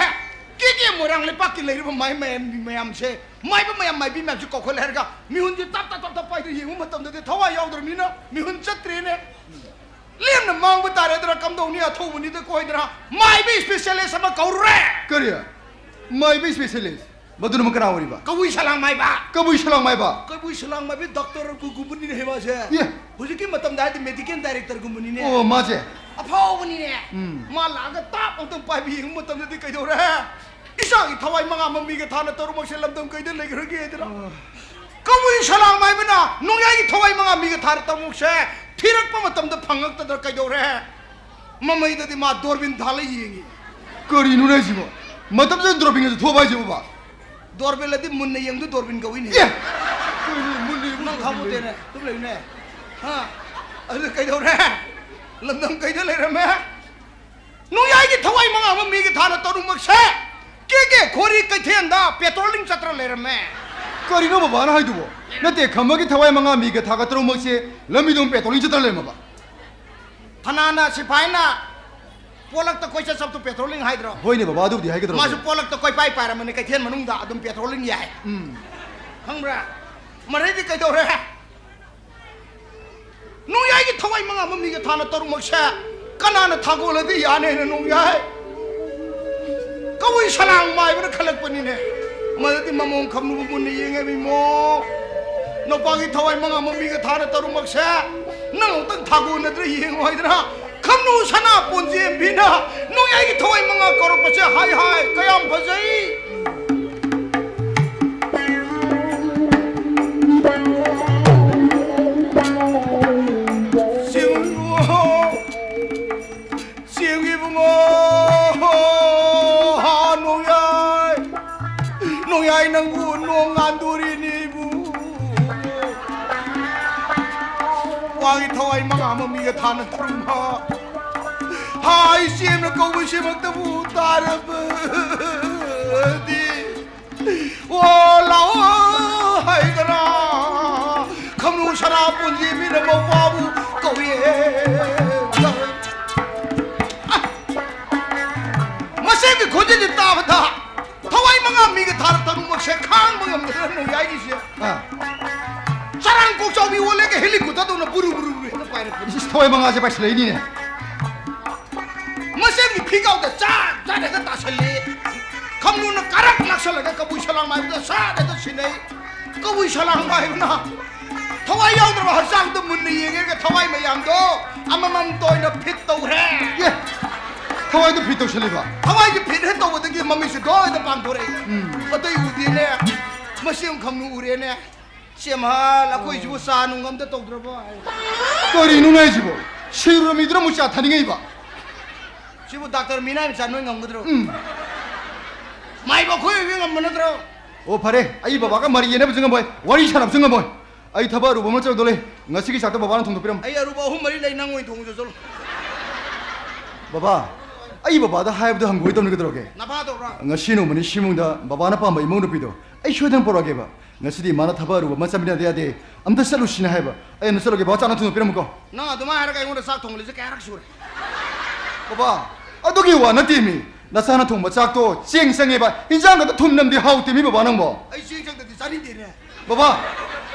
ꯀꯦ ꯀꯦ ꯃꯣꯏꯔꯥꯡ ꯂꯩꯄꯥꯛꯀꯤ ꯂꯩꯔꯤꯕ ꯃꯥꯏ ꯃꯌꯥꯝ, ꯃꯌꯥꯝꯁꯦ, ꯃꯥꯏꯕ ꯃꯌꯥꯝ, ꯃꯥꯏꯕꯤ ꯃꯌꯥꯝꯁꯦ ꯀꯧꯈꯠꯂꯦ ꯍꯥꯏꯔꯒ ꯃꯤꯍꯨꯟꯁꯦ ꯇꯞ ꯇꯞ ꯇꯞ ꯇꯞ ꯄꯥꯏꯗ ꯌꯦꯡꯕ ꯃꯇꯝꯗꯗꯤ ꯊꯋꯥꯏ ꯌꯥꯎꯗ꯭ꯔꯕꯅꯤꯅ ꯃꯤꯍꯨꯟ ꯆꯠꯇ꯭ꯔꯦꯅꯦ꯫ ꯂꯦꯝꯅ ꯃꯥꯡꯕ ꯇꯥꯔꯦꯗꯅ, ꯀꯝꯗꯧꯅꯤ? ꯑꯊꯧꯕꯅꯤꯗ ꯀꯣꯏꯗꯅ ꯃꯥꯏꯕ specialist ꯑꯃ ꯀꯧꯔꯨꯔꯦ꯫ ꯀꯔꯤ? ꯃꯥꯏꯕ specialist? ꯃꯗꯨꯅ ꯑꯃꯨꯛ ꯀꯅꯥ ꯑꯣꯏꯔꯤꯕ? ꯀꯕꯨꯏ ꯁꯂꯥꯡ ꯃꯥꯏꯕ꯫ ꯀꯕꯨꯏ ꯁꯂꯥꯡ ꯃꯥꯏꯕ? ꯀꯕꯨꯏ ꯁꯂꯥꯡ ꯃꯥꯏꯕꯤ ꯗꯣꯛꯇꯔꯒꯨꯝꯕꯅꯤꯅꯦ ꯃꯥꯁꯦ꯫ ꯑꯦ꯫ ꯍꯧꯖꯤꯛꯀꯤ ꯃꯇꯝꯗ ꯍꯥꯏꯗꯤ ꯃꯦꯗꯤꯀꯦꯜ ꯗꯥꯏꯔꯦꯛꯇꯔꯒꯨꯝꯕꯅꯤꯅꯦ꯫ ꯑꯣ, ꯃꯥꯁꯦ? ꯑꯐꯥꯎꯕꯅꯤꯅꯦ꯫ ꯎꯝ꯫ ꯃꯥ ꯂꯥꯛꯑꯒ ꯇꯥꯞ ꯑꯃꯨꯛꯇꯪ ꯄꯥꯏꯕ ꯌꯦꯡꯕ ꯃꯇꯝꯗꯗꯤ ꯀꯩꯗꯧꯔꯦ? ꯏꯆꯥꯒꯤ ꯊꯋꯥꯏ ꯃꯉꯥ ꯃꯃꯤꯒ ꯊꯥꯅ ꯇꯔꯨꯛꯃꯛꯁꯦ ꯂꯝꯗꯝ ꯀꯩꯗ ꯂꯩꯈ꯭ꯔꯒꯦ ꯍꯥꯏꯗꯅ꯫ ꯑꯣ꯫ ꯀꯕꯨꯏ ꯁꯂꯥꯡ ꯃꯥꯏꯕꯅ ꯅꯣꯡꯌꯥꯏꯒꯤ ꯊꯋꯥꯏ ꯃꯉꯥ ꯃꯤꯒ ꯊꯥꯅ ꯇꯔꯨꯛꯃꯛꯁꯦ ꯊꯤꯔꯛꯄ ꯃꯇꯝꯗ ꯐꯪꯉꯛꯇꯗꯅ ꯀꯩꯗꯧꯔꯦ? ꯃꯃꯩꯗꯗꯤ ꯃꯥ ꯗꯣꯔꯕꯤꯟ ꯊꯥꯜꯂ ꯌꯦꯡꯉꯤ꯫ ꯀꯔꯤꯅꯣꯅꯦ ꯍꯥꯏꯁꯤꯕꯣ? ꯃꯇꯝꯁꯤꯗ ꯗꯣꯔꯕꯤꯟꯒꯁꯨ ꯊꯣꯛꯑꯕ ꯍꯥꯏꯁꯤꯕꯣ, ꯕꯥ? ꯗꯣꯔꯕꯤꯜ ꯑꯗꯤ ꯃꯨꯟꯅ ꯌꯦꯡꯗꯨ ꯗꯣꯔꯕꯤꯟ ꯀꯧꯏꯅꯦ꯫ ꯑꯦ! ꯀꯔꯤꯅꯣ ꯃꯨꯟꯅ ꯌꯦꯡꯗꯨ ꯅꯪ ꯗꯣꯔꯕꯤꯟ ꯈꯪꯄꯣꯠꯇꯦꯅꯦ꯫ ꯂꯩ? ꯑꯗꯨꯝ ꯂꯩꯌꯨꯅꯦ꯫ ꯍꯥ? ꯑꯗꯨ ꯀꯩꯗꯧꯔꯦ? ꯂꯝꯗꯝ ꯀꯩꯗ ꯂꯩꯔꯝꯃꯦ? ꯅꯣꯡꯌꯥꯏꯒꯤ ꯊꯋꯥꯏ ꯃꯉꯥ ꯑꯃ ꯃꯤꯒ ꯊꯥꯅ ꯇꯔꯨꯛꯃꯛꯁꯦ ꯀꯦ ꯀꯦ ꯈꯣꯔꯤ ꯀꯩꯊꯦꯜꯗ ꯄꯦꯇ꯭ꯔꯣꯂꯤꯡ ꯆꯠꯇ꯭ꯔ ꯂꯩꯔꯝꯃꯦ꯫ ꯀꯔꯤꯅꯣ ꯕꯕꯥꯅ ꯍꯥꯏꯗꯨꯕꯣ? ꯅꯠꯇꯦ, ꯈꯝꯕꯒꯤ ꯊꯋꯥꯏ ꯃꯉꯥ ꯃꯤꯒ ꯊꯥꯒ ꯇꯔꯨꯛꯃꯛꯁꯦ ꯂꯝꯕꯤꯗ ꯑꯃꯨꯛ ꯄꯦꯇ꯭ꯔꯣꯂꯤꯡ ꯆꯠꯇ꯭ꯔ ꯂꯩꯔꯝꯃꯕ? ꯐꯅꯥꯅ ꯁꯤꯐꯥꯏꯅ ꯄꯣꯂꯛꯇ ꯀꯣꯏꯆꯠ ꯆꯠꯄꯗꯣ ꯄꯦꯇ꯭ꯔꯣꯂꯤꯡ ꯍꯥꯏꯗ꯭ꯔꯣ? ꯍꯣꯏꯅꯦ ꯕꯕꯥ, ꯑꯗꯨꯕꯨꯗꯤ ꯍꯥꯏꯒꯗꯧꯔꯕꯅꯦ꯫ ꯃꯥꯁꯨ ꯄꯣꯂꯛꯇ ꯀꯣꯏꯄꯥꯏ ꯄꯥꯏꯔꯝꯕꯅꯦ ꯀꯩꯊꯦꯜ ꯃꯅꯨꯡꯗ ꯑꯗꯨꯝ ꯄꯦꯇ꯭ꯔꯣꯂꯤꯡ ꯌꯥꯏ꯫ ꯎꯝ꯫ ꯈꯪꯕ꯭ꯔꯥ? ꯃꯔꯩꯗꯤ ꯀꯩꯗꯧꯔꯦ? ꯅꯣꯡꯌꯥꯏꯒꯤ ꯊꯋꯥꯏ ꯃꯉꯥ ꯑꯃ ꯃꯤꯒ ꯊꯥꯅ ꯇꯔꯨꯛꯃꯛꯁꯦ ꯀꯅꯥꯅ ꯊꯥꯒꯣꯜꯂꯗꯤ ꯌꯥꯅꯦꯅ ꯅꯣꯡꯌꯥꯏ ꯀꯕꯨꯏ ꯁꯂꯥꯡ ꯃꯥꯏꯕꯅ ꯈꯜꯂꯛꯄꯅꯤꯅꯦ꯫ ꯃꯗꯨꯗꯤ ꯃꯃꯣꯡ ꯈꯝꯅꯨꯕ ꯃꯨꯟꯅ ꯌꯦꯡꯉꯦ ꯃꯤꯃꯣ꯫ ꯅꯨꯄꯥꯒꯤ ꯊꯋꯥꯏ ꯃꯉꯥ ꯑꯃ ꯃꯤꯒ ꯊꯥꯅ ꯇꯔꯨꯛꯃꯛꯁꯦ ꯅꯪ ꯑꯃꯨꯛꯇꯪ ꯊꯥꯒꯣꯟꯅꯗ꯭ꯔꯥ ꯌꯦꯡꯉꯣ ꯍꯥꯏꯗꯅ ꯈꯝꯅꯨ ꯁꯅꯥ ꯄꯣꯟꯖꯦꯝꯕꯤꯅ ꯅꯣꯡꯌꯥꯏꯒꯤ ꯊꯋꯥꯏ ꯃꯉꯥ ꯀꯧꯔꯛꯄꯁꯦ ꯍꯥꯏ ꯍꯥꯏ ꯀꯌꯥꯝ ꯐꯖꯩ꯫ ꯆꯦꯡꯉꯨ, ꯆꯦꯡꯉꯨ ꯏꯕꯨꯡꯉꯣ, ꯍꯥ, ꯅꯣꯡꯌꯥꯏ, ꯅꯣꯡꯌꯥꯏ ꯅꯪꯕꯨ ꯅꯣꯡ ꯉꯥꯟꯗꯣꯔꯤꯅꯤ ꯏꯕꯨꯡꯉꯣ꯫ ꯋꯥꯒꯤ ꯊꯋꯥꯏ ꯃꯉꯥ ꯑꯃ ꯃꯤꯒ ꯊꯥꯅ ꯇꯔꯨꯛ ꯍꯥ, ꯍꯥ, ꯏꯆꯦꯝꯅ ꯀꯧꯕ ꯏꯆꯦꯃꯛꯇꯕꯨ ꯇꯥꯔꯕꯗꯤ꯫ ꯑꯣ, ꯂꯥꯛꯑꯣ ꯍꯥꯏꯗꯅ ꯈꯝꯅꯨ ꯁꯅꯥ ꯄꯨꯟꯁꯤ ꯃꯤꯅ ꯃꯧꯄꯥꯕꯨ ꯀꯧꯏ꯫ ꯃꯁꯤꯒꯤ ꯈꯣꯟꯖꯦꯜꯁꯤ ꯇꯥꯕꯗ ꯊꯋꯥꯏ ꯃꯉꯥ ꯃꯤꯒ ꯊꯥꯔ ꯇꯔꯨꯛꯃꯛꯁꯦ ꯈꯥꯡꯕ ꯉꯝꯗꯗꯅ ꯅꯣꯡꯌꯥꯏꯒꯤꯁꯦ ꯑꯥ꯫ ꯆꯔꯥꯡ ꯀꯣꯛꯆꯥꯎꯕꯤ ꯑꯣꯜꯂꯦꯒ ꯍꯦꯂꯤꯀꯣꯞꯇꯔꯗꯧꯅ ꯕꯨꯔꯨ ꯕꯨꯔꯨ ꯕꯨꯔꯨ ꯍꯦꯛꯇ ꯄꯥꯏꯔꯛꯄꯅꯤ꯫ ꯏꯁ, ꯊꯋꯥꯏ ꯃꯉꯥꯁꯦ ꯄꯥꯏꯁꯤꯜꯂꯛꯏꯅꯤꯅꯦ꯫ ꯃꯁꯤꯒꯤ ꯐꯤꯒꯥꯎꯗ ꯆꯥꯛ ꯆꯥꯗꯒ ꯇꯥꯁꯜꯂꯤ꯫ ꯅꯨꯅ ꯀꯥꯔꯛ ꯂꯥꯛꯁꯜꯂꯒ ꯀꯕꯨꯏ ꯁꯂꯥꯡ ꯃꯥꯏꯕꯗ ꯁꯥꯠ ꯍꯦꯛꯇ ꯁꯤꯟꯅꯩ꯫ ꯀꯕꯨꯏ ꯁꯂꯥꯡ ꯃꯥꯏꯕꯅ ꯊꯋꯥꯏ ꯌꯥꯎꯗ꯭ꯔꯕ ꯍꯛꯆꯥꯡꯗꯣ ꯃꯨꯟꯅ ꯌꯦꯡꯉꯒ ꯊꯋꯥꯏ ꯃꯌꯥꯝꯗꯣ ꯑꯃꯃꯝꯇ ꯑꯣꯏꯅ ꯐꯤꯠ ꯇꯧꯈ꯭ꯔꯦ꯫ ꯑꯦ, ꯊꯋꯥꯏꯗꯣ ꯐꯤꯠ ꯇꯧꯁꯜꯂꯤꯕ? ꯊꯋꯥꯏꯁꯦ ꯐꯤꯠ ꯍꯦꯛ ꯇꯧꯕꯗꯒꯤ ꯃꯃꯤꯠꯁꯦ ꯗꯣꯏꯗ ꯄꯥꯡꯊꯣꯔꯛꯏ꯫ ꯎꯝ꯫ ꯑꯇꯩ ꯎꯗꯦꯅꯦ꯫ ꯃꯁꯤ ꯑꯃꯈꯛ ꯎꯔꯦꯅꯦ꯫ ꯁꯦꯝꯍꯜ, ꯑꯩꯈꯣꯏꯁꯤꯕꯨ ꯆꯥ ꯅꯨꯡ ꯑꯝꯇ ꯇꯧꯗ꯭ꯔꯕꯣ? ꯀꯔꯤꯅꯣꯅꯦ ꯍꯥꯏꯁꯤꯕꯣ? ꯁꯤꯔꯨꯔ ꯃꯤꯗꯨꯅ ꯑꯃꯨꯛ ꯆꯥ ꯊꯛꯅꯤꯡꯉꯛꯏꯕ? ꯁꯤꯕꯨ ꯗꯥꯛꯇꯔ ꯃꯤꯅꯥꯏ ꯃꯆꯥ ꯅꯣꯏ ꯉꯝꯒꯗ꯭ꯔꯣ? ꯎꯝ꯫ ꯃꯥꯏꯕ ꯑꯩꯈꯣꯏ ꯑꯣꯏꯕ ꯉꯝꯕ ꯅꯠꯇ꯭ꯔꯣ? ꯑꯣ, ꯐꯔꯦ, ꯑꯩ ꯕꯕꯥꯒ ꯃꯔꯩ ꯌꯦꯠꯅꯕꯁꯨ ꯉꯝꯃꯣꯏ, ꯋꯥꯔꯤ ꯁꯥꯟꯅꯕꯁꯨ ꯉꯝꯃꯣꯏ꯫ ꯑꯩ ꯊꯕꯛ ꯑꯔꯨꯕ ꯑꯃ ꯆꯠꯂꯨꯗꯧ ꯂꯩ꯫ ꯉꯁꯤꯒꯤ ꯆꯥꯛꯇꯣ ꯕꯕꯥꯅ ꯊꯣꯡꯗꯣꯛꯄꯤꯔꯝꯃꯨ꯫ ꯑꯩ ꯑꯔꯨꯕ ꯑꯍꯨꯝ ꯃꯔꯤ ꯂꯩ, ꯅꯪ ꯑꯣꯏꯅ ꯊꯣꯡꯉꯨ ꯆꯠꯂꯣ꯫ ꯕꯕꯥ, ꯑꯩ ꯕꯕꯥꯗ ꯍꯥꯏꯕꯗꯣ ꯍꯪꯒꯣꯏ ꯇꯧꯅꯤ ꯀꯩꯗꯧꯔꯒꯦ? ꯅꯄꯥꯗꯧꯔꯣ? ꯉꯁꯤ ꯅꯣꯡꯃ ꯅꯤꯅꯤ ꯁꯤꯃꯨꯡꯗ ꯕꯕꯥꯅ ꯄꯥꯝꯕ ꯏꯃꯧ ꯅꯨꯄꯤꯗꯣ ꯑꯩ ꯁꯣꯏꯗꯅ ꯄꯨꯔꯛꯑꯒꯦꯕ꯫ ꯉꯁꯤꯗꯤ ꯃꯥꯅ ꯊꯕꯛ ꯑꯔꯨꯕ ꯑꯃ ꯆꯠꯃꯤꯟꯅꯗ ꯌꯥꯗꯦ, ꯑꯝꯇ ꯆꯠꯂꯨꯁꯤꯅ ꯍꯥꯏꯕ꯫ ꯑꯩ ꯑꯝꯇ ꯆꯠꯂꯨꯒꯦ, ꯕꯕꯥ ꯆꯥꯛꯅ ꯊꯣꯡꯗꯣꯛꯄꯤꯔꯝꯃꯨꯀꯣ꯫ ꯅꯪ ꯑꯗꯨꯃꯥꯏꯅ ꯍꯥꯏꯔꯒ ꯑꯩꯉꯣꯟꯗ ꯆꯥꯛ ꯊꯣꯡꯍꯜꯂꯤꯁꯦ ꯀꯌꯥꯔꯛ ꯁꯨꯔꯦ? ꯕꯕꯥ, ꯑꯗꯨꯒꯤ ꯋꯥ ꯅꯠꯇꯦꯃꯤ꯫ ꯅꯆꯥꯅ ꯊꯣꯡꯕ ꯆꯥꯛꯇꯣ ꯆꯦꯡ ꯆꯪꯉꯦꯕ, ꯏꯟꯖꯥꯡꯒꯗꯣ ꯊꯨꯝ ꯅꯝꯗꯦ, ꯍꯥꯎꯇꯦꯃꯤ ꯕꯕꯥ ꯅꯪꯕꯣ꯫ ꯑꯩ ꯆꯦꯡ ꯆꯪꯗꯗꯤ ꯆꯥꯅꯤꯡꯗꯦꯅꯦ꯫ ꯕꯕꯥ,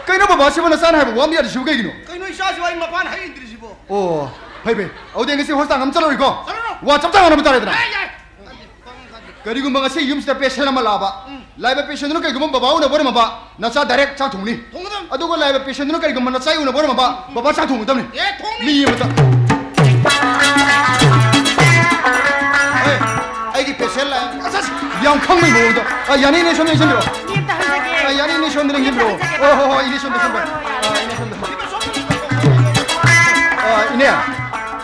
ꯀꯩꯅꯣ ꯕꯕꯥ, ꯁꯤꯕꯨ ꯅꯆꯥꯅ ꯍꯥꯏꯕ ꯋꯥ ꯑꯝꯇ ꯌꯥꯗ꯭ꯔꯤꯁꯤꯕꯨ ꯀꯩꯒꯤꯅꯣ? ꯀꯩꯅꯣ ꯏꯆꯥꯁꯤꯕꯨ ꯑꯩ ꯃꯄꯥꯟ ꯍꯩ ꯏꯟꯗ꯭ꯔꯤꯁꯤꯕꯣ? ꯑꯣ, ꯐꯩ ꯐꯩ꯫ ꯑꯗꯨꯗꯤ ꯉꯁꯤ ꯍꯣꯁꯄꯤꯇꯥꯜ ꯑꯃ ꯆꯠꯂꯔꯣꯏꯀꯣ? ꯆꯠꯂꯔꯣꯏ꯫ ꯋꯥ ꯆꯞ ꯆꯥ ꯉꯥꯡꯅꯕ ꯇꯥꯔꯦꯗꯅ꯫ ꯌꯥꯏ, ꯌꯥꯏ꯫ ꯀꯔꯤꯒꯨꯝꯕ ꯉꯁꯤ ꯌꯨꯝꯁꯤꯗ ꯄꯦꯁꯦꯟ ꯑꯃ ꯂꯥꯛꯑꯕ, ꯎꯝ꯫ ꯂꯥꯛꯏꯕ ꯄꯦꯁꯦꯟꯗꯨꯅ ꯀꯩꯒꯨꯝꯕ ꯕꯕꯥ ꯎꯅꯕ ꯑꯣꯏꯔꯝꯃꯕ, ꯅꯆꯥ ꯗꯥꯏꯔꯦꯛ ꯆꯥꯛ ꯊꯣꯡꯅꯤ꯫ ꯊꯣꯡꯒꯗꯕꯅꯤ꯫ ꯑꯗꯨꯒ ꯂꯥꯛꯏꯕ ꯄꯦꯁꯦꯟꯗꯨꯅ ꯀꯩꯒꯨꯝꯕ ꯅꯆꯥ ꯎꯅꯕ ꯑꯣꯏꯔꯝꯃꯕ, ꯕꯕꯥ ꯆꯥꯛ ꯊꯣꯡꯒꯗꯕꯅꯤ꯫ ꯑꯦ, ꯊꯣꯡꯅꯤ꯫ ꯃꯤ ꯑꯃꯇ꯫ ꯑꯦ, ꯑꯩꯒꯤ ꯄꯦꯁꯦꯟ ꯂꯥꯛꯑꯦ꯫ ꯑꯁ, ꯑꯁ, ꯌꯥꯝ ꯈꯪꯕꯩ ꯃꯑꯣꯡꯗ꯫ ꯑ, ꯌꯥꯅꯤ, ꯏꯅꯦ, ꯁꯣꯝꯗ ꯌꯦꯡꯁꯤꯟꯕꯤꯔꯣ꯫ ꯃꯤ ꯑꯝꯇ ꯍꯪꯖꯒꯦ꯫ ꯑ, ꯌꯥꯅꯤ, ꯏꯅꯦ, ꯁꯣꯝꯗ ꯌꯦꯡꯁꯤꯟꯕꯤꯔꯣ꯫ ꯃꯤ ꯑꯝꯇ ꯍꯪꯖꯒꯦ꯫ ꯍꯣꯏ, ꯍꯣꯏ, ꯍꯣꯏ, ꯏꯅꯦ, ꯁꯣꯝꯗ, ꯁꯣꯝꯗ꯫ ꯍꯣꯏ, ꯍꯣꯏ, ꯍꯣꯏ, ꯑ, ꯌꯥꯔꯦ꯫ ꯏꯅꯦ, ꯁꯣꯝꯗ꯫ ꯑ, ꯏꯅꯦ,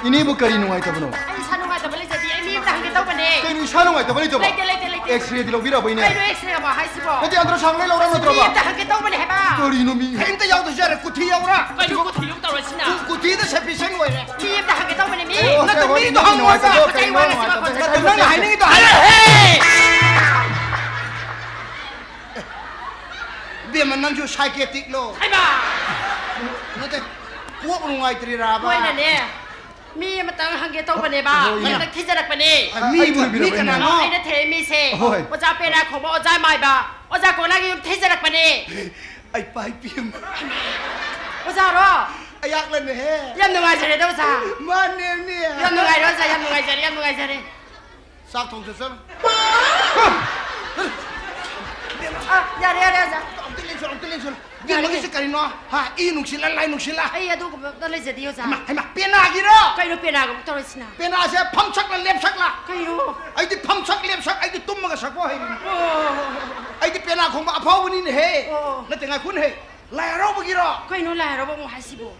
ꯏꯅꯦꯕꯨ ꯀꯔꯤ ꯅꯨꯡꯉꯥꯏꯇꯕꯅꯣ? ꯑꯩ ꯏꯁꯥ ꯅꯨꯡꯉꯥꯏꯇꯕ ꯂꯩꯖꯗꯦ꯫ ꯑꯩ ꯃꯤ ꯑꯝꯇ ꯍꯪꯒꯦ ꯇꯧꯕꯅꯦ꯫ ꯀꯩꯅꯣ ꯏꯁꯥ ꯅꯨꯡꯉꯥꯏꯇꯕ ꯂꯩꯇꯕ? ꯂꯩꯇꯦ, ꯂꯩꯇꯦ, ꯂꯩꯇꯦ꯫ X-ray ꯗꯤ ꯂꯧꯕꯤꯔꯕ ꯏꯅꯦ? ꯀꯩꯅꯣ X-ray ꯑꯃ ꯍꯥꯏꯁꯤꯕꯣ? ꯅꯠꯇꯦ, ultrasound ꯂꯩ ꯂꯧꯔꯕ ꯅꯠꯇ꯭ꯔꯣꯕ? ꯃꯤ ꯑꯝꯇ ꯍꯪꯒꯦ ꯇꯧꯕꯅꯦ ꯍꯥꯏꯕ꯫ ꯀꯔꯤꯅꯣ ꯃꯤ? ꯀꯔꯤꯝꯇ ꯌꯥꯎꯗ꯭ꯔꯁꯨ ꯌꯥꯔꯦ, ꯀꯨꯊꯤ ꯌꯥꯎꯔꯥ? ꯀꯩꯅꯣ ꯀꯨꯊꯤ ꯌꯥꯎ ꯇꯧꯔꯁꯤꯅ? ꯀꯨ-, ꯀꯨꯊꯤꯗ sufficient ꯑꯣꯏꯔꯦ꯫ ꯃꯤ ꯑꯝꯇ ꯍꯪꯒꯦ ꯇꯧꯕꯅꯦ, ꯃꯤ꯫ ꯑꯣ, ꯅꯠꯇꯦ, ꯍꯣꯏ, ꯃꯤꯗꯣ ꯏꯅꯦ ꯍꯪꯉꯣ꯫ ꯅꯨꯡꯉꯥꯏꯇꯕ, ꯀꯩꯅꯣ ꯀꯩꯅꯣ ꯅꯨꯡꯉꯥꯏꯇꯕ? ꯅꯠꯇꯦ, ꯅꯪꯅ ꯍꯥꯏꯅꯤꯡꯉꯤꯗꯣ ꯍꯥꯏꯔꯣ꯫ ꯍꯦ! ꯏꯕꯦꯝꯃ, ꯅꯪꯁꯨ psychiatric ꯂꯣ? ꯍꯩꯃꯥ! ꯅꯠꯇꯦ, ꯀꯣꯛ ꯅꯨꯡꯉꯥꯏꯇ꯭ꯔꯤꯔꯥꯕ? ꯍꯣꯏꯅꯅꯦ, ꯃꯤ ꯑꯃꯇꯪ ꯍꯪꯒꯦ ꯇꯧꯕꯅꯦꯕ꯫ ꯍꯣꯏ, ꯃꯤ ꯏꯅꯦ꯫ ꯑꯃꯇꯪ ꯊꯤꯖꯔꯛꯄꯅꯦ꯫ ꯑ, ꯃꯤ ꯑꯣꯏꯕꯤꯔꯕ ꯏꯅꯦ? ꯀꯅꯥꯅꯣ? ꯑꯩꯅ ꯊꯤꯔꯛꯏ ꯃꯤꯁꯦ ꯍꯣꯏ꯫ ꯑꯣꯖꯥ ꯄꯦꯔꯥ ꯈꯣꯡꯕ ꯑꯣꯖꯥ ꯃꯥꯏꯕ, ꯑꯣꯖꯥ ꯀꯣꯂꯥꯒꯤ ꯌꯨꯝ ꯊꯤꯖꯔꯛꯄꯅꯦ꯫ ꯑꯩ ꯄꯥꯏ ꯄꯦꯝꯃ꯫ ꯑꯣꯖꯥꯔꯣ? ꯑꯩꯍꯥꯛꯂꯅꯦꯍꯦ꯫ ꯌꯥꯝ ꯅꯨꯡꯉꯥꯏꯖꯔꯦꯗ, ꯑꯣꯖꯥ꯫ ꯃꯥꯅꯦꯅꯦ꯫ ꯌꯥꯝ ꯅꯨꯡꯉꯥꯏꯔꯦ, ꯑꯣꯖꯥ, ꯌꯥꯝ ꯅꯨꯡꯉꯥꯏꯖꯔꯦ, ꯌꯥꯝ ꯅꯨꯡꯉꯥꯏꯖꯔꯦ꯫ ꯆꯥꯛ ꯊꯣꯡ ꯆꯠꯆꯔꯣ꯫ ꯑꯥ, ꯌꯥꯔꯦ, ꯌꯥꯔꯦ, ꯑꯣꯖꯥ꯫ ꯑꯝꯇ ꯂꯦꯡꯁꯜꯂꯣ, ꯑꯝꯇ ꯂꯦꯡꯁꯜꯂꯣ꯫ ꯏꯕꯦꯝꯃꯒꯤꯁꯦ ꯀꯔꯤꯅꯣ? ꯍꯥ, ꯏ ꯅꯨꯡꯁꯤꯠꯂ, ꯂꯥꯏ ꯅꯨꯡꯁꯤꯠꯂ? ꯑꯩ ꯑꯗꯨꯒꯨꯝꯕ ꯑꯝꯇ ꯂꯩꯖꯗꯦ, ꯑꯣꯖꯥ꯫ ꯍꯩꯃꯥ, ꯍꯩꯃꯥ, ꯄꯦꯅꯥꯒꯤꯔꯣ? ꯀꯩꯅꯣ ꯄꯦꯅꯥꯒ ꯑꯃꯨꯛ ꯇꯧꯔꯤꯁꯤꯅ? ꯄꯦꯅꯥꯁꯦ ꯐꯝꯁꯛꯂ, ꯂꯦꯞꯁꯛꯂ? ꯀꯩꯅꯣ? ꯑꯩꯗꯤ ꯐꯝꯁꯛ, ꯂꯦꯞꯁꯛ, ꯑꯩꯗꯤ ꯇꯨꯝꯃꯒ ꯁꯛꯄ ꯍꯩꯔꯤꯅꯤ꯫ ꯑꯣ꯫ ꯑꯩꯗꯤ ꯄꯦꯅꯥ ꯈꯣꯡꯕ ꯑꯐꯥꯎꯕꯅꯤꯅꯦꯍꯦ꯫ ꯑꯣ꯫ ꯅꯠꯇꯦ, ꯉꯥꯏꯈꯣꯅꯦꯍꯦ꯫ ꯂꯥꯏ ꯍꯔꯥꯎꯕꯒꯤꯔꯣ? ꯀꯩꯅꯣ ꯂꯥꯏ ꯍꯔꯥꯎꯕ ꯑꯃꯨꯛ ꯍꯥꯏꯁꯤꯕꯣ?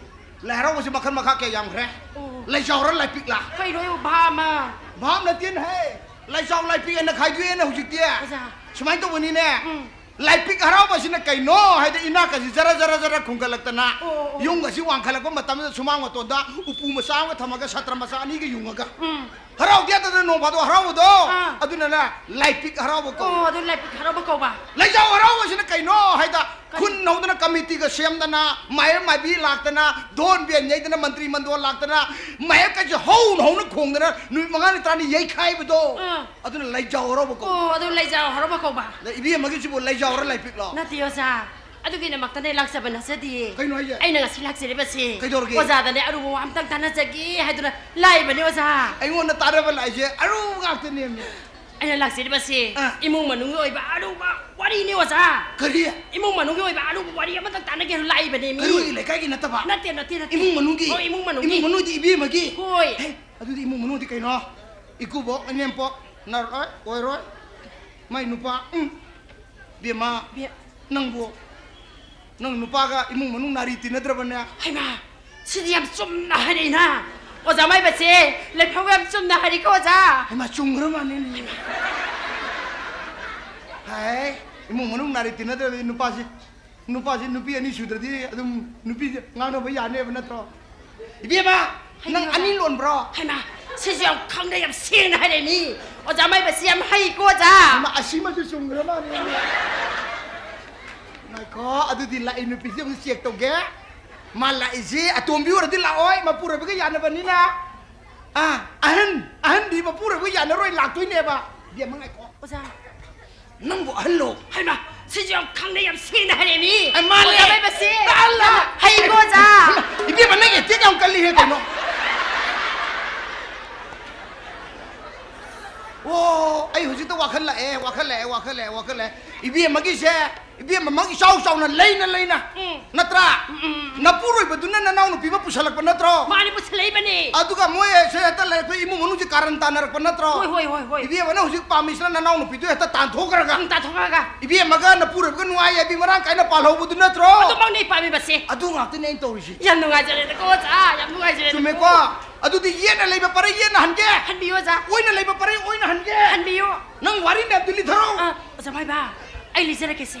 ꯂꯥꯏ ꯍꯔꯥꯎꯕꯁꯤ ꯃꯈꯜ ꯃꯈꯥ ꯀꯌꯥ ꯌꯥꯝꯈ꯭ꯔꯦ꯫ ꯑꯣ꯫ ꯂꯩꯖꯥꯎꯔ ꯂꯥꯏꯄꯤꯛꯂ? ꯀꯩꯅꯣ ꯑꯩꯕꯨ ꯚꯥꯞ ꯑꯃ꯫ ꯚꯥꯞ ꯅꯠꯇꯦꯅꯦꯍꯦ꯫ ꯂꯩꯖꯥꯎ ꯂꯥꯏꯄꯤꯛ ꯍꯥꯏꯅ ꯈꯥꯏꯗꯣꯛꯑꯦꯅꯦ ꯍꯧꯖꯤꯛꯇꯤ꯫ ꯑꯣꯖꯥ꯫ ꯁꯨꯃꯥꯏꯅ ꯇꯧꯕꯅꯤꯅꯦ꯫ ꯎꯝ꯫ ꯂꯥꯏꯄꯤꯛ ꯍꯔꯥꯎꯕꯁꯤꯅ ꯀꯩꯅꯣ ꯍꯥꯏꯗꯤ ꯏꯅꯥꯛꯀꯁꯤ ꯖꯔ ꯖꯔ ꯖꯔ ꯈꯨꯝꯒꯠꯂꯛꯇꯅ, ꯑꯣ, ꯑꯣ꯫ ꯌꯨꯝꯒꯁꯤ ꯋꯥꯡꯈꯠꯂꯛꯄ ꯃꯇꯝꯗ ꯁꯨꯃꯥꯡ ꯃꯇꯣꯟꯗ ꯎꯄꯨ ꯃꯆꯥ ꯑꯃꯒ ꯊꯝꯃꯒ ꯁꯥꯇ꯭ꯔ ꯃꯆꯥ ꯑꯅꯤꯒ ꯌꯨꯡꯉꯒ, ꯎꯝ꯫ ꯍꯔꯥꯎꯗ ꯌꯥꯗꯗꯅ ꯅꯣꯡ ꯐꯥꯗꯣꯛ ꯍꯔꯥꯎꯕꯗꯣ, ꯑꯥ꯫ ꯑꯗꯨꯅꯅꯦ ꯂꯥꯏꯄꯤꯛ ꯍꯔꯥꯎꯕ ꯀꯧꯏ꯫ ꯑꯣ, ꯑꯗꯨ ꯂꯥꯏꯄꯤꯛ ꯍꯔꯥꯎꯕ ꯀꯧꯕ꯫ ꯂꯩꯖꯥꯎ ꯍꯔꯥꯎꯕꯁꯤꯅ ꯀꯩꯅꯣ ꯍꯥꯏꯗ, ꯀꯔꯤ? ꯈꯨꯟ ꯍꯧꯗꯅ ꯀꯃꯤꯇꯤꯒ ꯁꯦꯝꯗꯅ, ꯃꯥꯏꯕ ꯃꯥꯏꯕꯤ ꯂꯥꯛꯇꯅ, ꯙꯣꯟ ꯕꯦꯟ ꯌꯩꯗꯅ, ꯃꯟꯇ꯭ꯔꯤ ꯃꯟꯗꯣꯟ ꯂꯥꯛꯇꯅ, ꯃꯥꯏꯕꯀꯁꯦ ꯍꯧꯅ ꯍꯧꯅ ꯈꯣꯡꯗꯅ ꯅꯨꯃꯤꯠ ꯃꯉꯥꯅꯤ ꯇꯔꯥꯅꯤ ꯌꯩꯈꯥꯏꯕꯗꯣ, ꯑꯥ꯫ ꯑꯗꯨꯅ ꯂꯩꯖꯥꯎ ꯍꯔꯥꯎꯕ ꯀꯧꯏ꯫ ꯑꯣ, ꯑꯗꯨ ꯂꯩꯖꯥꯎ ꯍꯔꯥꯎꯕ ꯀꯧꯕ꯫ ꯑꯗ ꯏꯕꯦꯝꯃꯒꯤꯁꯤꯕꯨ ꯂꯩꯖꯥꯎꯔ ꯂꯥꯏꯄꯤꯛꯂꯣ? ꯅꯠꯇꯦ, ꯑꯣꯖꯥ꯫ ꯑꯗꯨꯒꯤꯗꯃꯛꯇꯅꯦ ꯂꯥꯛꯆꯕ ꯅꯠꯆꯗꯤꯌꯦ꯫ ꯀꯩꯅꯣ ꯍꯥꯏꯁꯦ? ꯑꯩꯅ ꯉꯁꯤ ꯂꯥꯛꯆꯔꯤꯕꯁꯦ ꯀꯩꯗꯧꯔꯒꯦ? ꯑꯣꯖꯥꯗꯅꯦ ꯑꯔꯨꯕ ꯋꯥ ꯑꯝꯇꯪ ꯇꯥꯟꯅꯖꯒꯦ ꯍꯥꯏꯗꯨꯅ ꯂꯥꯛꯏꯕꯅꯦ, ꯑꯣꯖꯥ꯫ ꯑꯩꯉꯣꯟꯗ ꯇꯥꯟꯅꯕ ꯂꯥꯛꯏꯁꯦ ꯑꯔꯨꯕ ꯉꯥꯛꯇꯅꯦꯃꯤ꯫ ꯑꯩꯅ ꯂꯥꯛꯆꯔꯤꯕꯁꯦ ꯑꯥ꯫ ꯏꯃꯨꯡ ꯃꯅꯨꯡꯒꯤ ꯑꯣꯏꯕ ꯑꯔꯨꯕ ꯋꯥꯔꯤꯅꯦ, ꯑꯣꯖꯥ꯫ ꯀꯔꯤ? ꯏꯃꯨꯡ ꯃꯅꯨꯡꯒꯤ ꯑꯣꯏꯕ ꯑꯔꯨꯕ ꯋꯥꯔꯤ ꯑꯃꯇꯪ ꯇꯥꯟꯅꯒꯦ ꯍꯥꯏꯅ ꯂꯥꯛꯏꯕꯅꯦꯃꯤ꯫ ꯀꯩꯅꯣꯒꯤ ꯂꯩꯀꯥꯏꯒꯤ ꯅꯠꯇꯕ? ꯅꯠꯇꯦ, ꯅꯠꯇꯦ, ꯅꯠꯇꯦ꯫ ꯏꯃꯨꯡ ꯃꯅꯨꯡꯒꯤ? ꯍꯣꯏ, ꯏꯃꯨꯡ ꯃꯅꯨꯡꯒꯤ꯫ ꯏꯃꯨꯡ ꯃꯅꯨꯡꯗꯤ ꯏꯕꯦꯝꯃꯒꯤ? ꯍꯣꯏ꯫ ꯍꯦ, ꯑꯗꯨꯗꯤ ꯏꯃꯨꯡ ꯃꯅꯨꯡꯗꯤ ꯀꯩꯅꯣ? ꯏꯀꯨꯕꯣꯛ, ꯏꯅꯦꯝꯄꯣꯛ, ꯅꯔꯣꯏ, ꯑꯣꯏꯔꯣꯏ꯫ ꯃꯥꯏ ꯅꯨꯄꯥ, ꯎꯝ꯫ ꯕꯦꯝꯃ, ꯕꯦ- ꯅꯪꯕꯨ, ꯅꯪ ꯅꯨꯄꯥꯒ ꯏꯃꯨꯡ ꯃꯅꯨꯡ ꯅꯥꯔꯤ ꯇꯤꯟꯅꯗ꯭ꯔꯕꯅꯦ? ꯍꯩꯃꯥ, ꯁꯤꯗꯤ ꯌꯥꯝ ꯆꯨꯝꯅ ꯍꯥꯏꯔꯛꯏꯅ꯫ ꯑꯣꯖꯥ ꯃꯥꯏꯕꯁꯦ, ꯂꯩꯐꯧ ꯌꯥꯝ ꯆꯨꯝꯅ ꯍꯥꯏꯔꯤꯀꯣ, ꯑꯣꯖꯥ꯫ ꯍꯩꯃꯥ, ꯆꯨꯝꯈ꯭ꯔ ꯃꯥꯜꯂꯦꯅꯦ꯫ ꯍꯥꯏ, ꯏꯃꯨꯡ ꯃꯅꯨꯡ ꯅꯥꯔꯤ ꯇꯤꯟꯅꯗ꯭ꯔꯕꯗꯤ ꯅꯨꯄꯥꯁꯤ, ꯅꯨꯄꯥꯁꯤ ꯅꯨꯄꯤ ꯑꯅꯤ ꯁꯨꯗ꯭ꯔꯗꯤ ꯑꯗꯨꯝ ꯅꯨꯄꯤꯁꯦ ꯉꯥꯡꯅꯕ ꯌꯥꯅꯦꯕ ꯅꯠꯇ꯭ꯔꯣ? ꯏꯕꯦꯝꯃ, ꯅꯪ ꯍꯩꯃꯥ꯫ ꯑꯅꯤ ꯂꯣꯟꯕ꯭ꯔꯣ? ꯍꯩꯃꯥ, ꯁꯤꯁꯨ ꯌꯥꯝ ꯈꯪꯗ ꯌꯥꯝ ꯁꯦꯡꯅ ꯍꯥꯏꯔꯛꯏꯅꯤ꯫ ꯑꯣꯖꯥ ꯃꯥꯏꯕꯁꯤ ꯌꯥꯝ ꯍꯩꯀꯣ, ꯑꯣꯖꯥ꯫ ꯍꯩꯃꯥ, ꯑꯁꯤꯃꯁꯨ ꯆꯨꯝꯈ꯭ꯔ ꯃꯥꯜꯂꯦ꯫ ꯉꯥꯏꯈꯣ, ꯑꯗꯨꯗꯤ ꯂꯥꯛꯏ ꯅꯨꯄꯤꯁꯤ ꯑꯃꯨꯛ ꯆꯦꯛ ꯇꯧꯒꯦ꯫ ꯃꯥ ꯂꯥꯛꯏꯁꯤ ꯑꯇꯣꯝꯕꯤ ꯑꯣꯏꯔꯗꯤ ꯂꯥꯛꯑꯣꯏ, ꯃꯄꯨꯔꯣꯏꯕꯒ ꯌꯥꯅꯕꯅꯤꯅ꯫ ꯑꯥ, ꯑꯍꯟ, ꯑꯍꯟꯗꯤ ꯃꯄꯨꯔꯣꯏꯕꯒ ꯌꯥꯅꯔꯣꯏ, ꯂꯥꯛꯇꯣꯏꯅꯦꯕ꯫ ꯏꯕꯦꯝꯃ, ꯉꯥꯏꯈꯣ꯫ ꯑꯣꯖꯥ꯫ ꯅꯪꯕꯨ ꯑꯍꯜꯂꯣ? ꯍꯩꯃꯥ, ꯁꯤꯁꯨ ꯌꯥꯝ ꯈꯪꯅ ꯌꯥꯝ ꯁꯦꯡꯅ ꯍꯥꯏꯔꯛꯑꯦ ꯃꯤ꯫ ꯑꯦ, ꯃꯥꯅꯦ꯫ ꯑꯣꯖꯥ ꯃꯥꯏꯕꯁꯤ꯫ ꯑꯍꯜꯂ? ꯍꯩꯀꯣ, ꯑꯣꯖꯥ꯫ ꯏꯕꯦꯝꯃ, ꯅꯪ ꯑꯦꯇꯦꯛ ꯌꯥꯝ ꯀꯜꯂꯤꯍꯦ ꯀꯩꯅꯣ? ꯑꯣ, ꯑꯩ ꯍꯧꯖꯤꯛꯇ ꯋꯥꯈꯜ ꯂꯥꯛꯑꯦ, ꯋꯥꯈꯜ ꯂꯥꯛꯑꯦ, ꯋꯥꯈꯜ ꯂꯥꯛꯑꯦ, ꯋꯥꯈꯜ ꯂꯥꯛꯑꯦ꯫ ꯏꯕꯦꯝꯃꯒꯤꯁꯦ, ꯏꯕꯦꯝꯃꯃꯛ ꯏꯆꯥꯎ ꯆꯥꯎꯅ ꯂꯩꯅ ꯂꯩꯅ, ꯎꯝ꯫ ꯅꯠꯇ꯭ꯔꯥ? ꯎꯝ, ꯎꯝ, ꯎꯝ꯫ ꯅꯄꯨꯔꯣꯏꯕꯗꯨꯅ ꯅꯅꯥꯎ ꯅꯨꯄꯤ ꯑꯃ ꯄꯨꯁꯜꯂꯛꯄ ꯅꯠꯇ꯭ꯔꯣ? ꯃꯥꯅꯤ, ꯄꯨꯁꯜꯂꯛꯏꯕꯅꯤ꯫ ꯑꯗꯨꯒ ꯃꯣꯏꯁꯦ ꯍꯦꯛꯇ ꯂꯩꯔꯛꯄ ꯏꯃꯨꯡ ꯃꯅꯨꯡꯁꯦ ꯀꯥꯔꯟ ꯇꯥꯅꯔꯛꯄ ꯅꯠꯇ꯭ꯔꯣ? ꯍꯣꯏ, ꯍꯣꯏ, ꯍꯣꯏ, ꯍꯣꯏ꯫ ꯏꯕꯦꯝꯃꯅ ꯍꯧꯖꯤꯛ ꯄꯥꯝꯃꯤꯁꯤꯅ ꯅꯅꯥꯎ ꯅꯨꯄꯤꯗꯨ ꯍꯦꯛꯇ ꯇꯥꯟꯊꯣꯛꯈ꯭ꯔꯒ, ꯎꯝ, ꯇꯥꯟꯊꯣꯛꯈ꯭ꯔꯒ꯫ ꯏꯕꯦꯝꯃꯒ ꯅꯄꯨꯔꯣꯏꯕꯒ ꯅꯨꯡꯉꯥꯏ ꯌꯥꯏꯕꯤ ꯃꯔꯥꯡ ꯀꯥꯏꯅ ꯄꯥꯜꯍꯧꯕꯗꯨ ꯅꯠꯇ꯭ꯔꯣ? ꯑꯗꯨꯃꯛꯅꯤ ꯄꯥꯝꯃꯤꯕꯁꯦ꯫ ꯑꯗꯨ ꯉꯥꯛꯇꯅꯦ ꯑꯩꯅ ꯇꯧꯔꯤꯁꯤ꯫ ꯌꯥꯝ ꯅꯨꯡꯉꯥꯏꯖꯔꯦꯗꯀꯣ, ꯑꯣꯖꯥ, ꯌꯥꯝ ꯅꯨꯡꯉꯥꯏꯖꯔꯦꯗꯀꯣ꯫ ꯆꯨꯝꯃꯦꯀꯣ? ꯑꯗꯨꯗꯤ ꯌꯦꯠꯅ ꯂꯩꯕ ꯄꯔꯩ ꯌꯦꯠꯅ ꯍꯟꯒꯦ꯫ ꯍꯟꯕꯤꯌꯨ, ꯑꯣꯖꯥ꯫ ꯑꯣꯏꯅ ꯂꯩꯕ ꯄꯔꯩ ꯑꯣꯏꯅ ꯍꯟꯒꯦ꯫ ꯍꯟꯕꯤꯌꯨ꯫ ꯅꯪ ꯋꯥꯔꯤ ꯃꯌꯥꯝꯗꯨ ꯂꯤꯊꯔꯛꯑꯣ꯫ ꯑ, ꯑꯣꯖꯥ ꯃꯥꯏꯕ, ꯑꯩ ꯂꯤꯖꯔꯛꯀꯦꯁꯦ꯫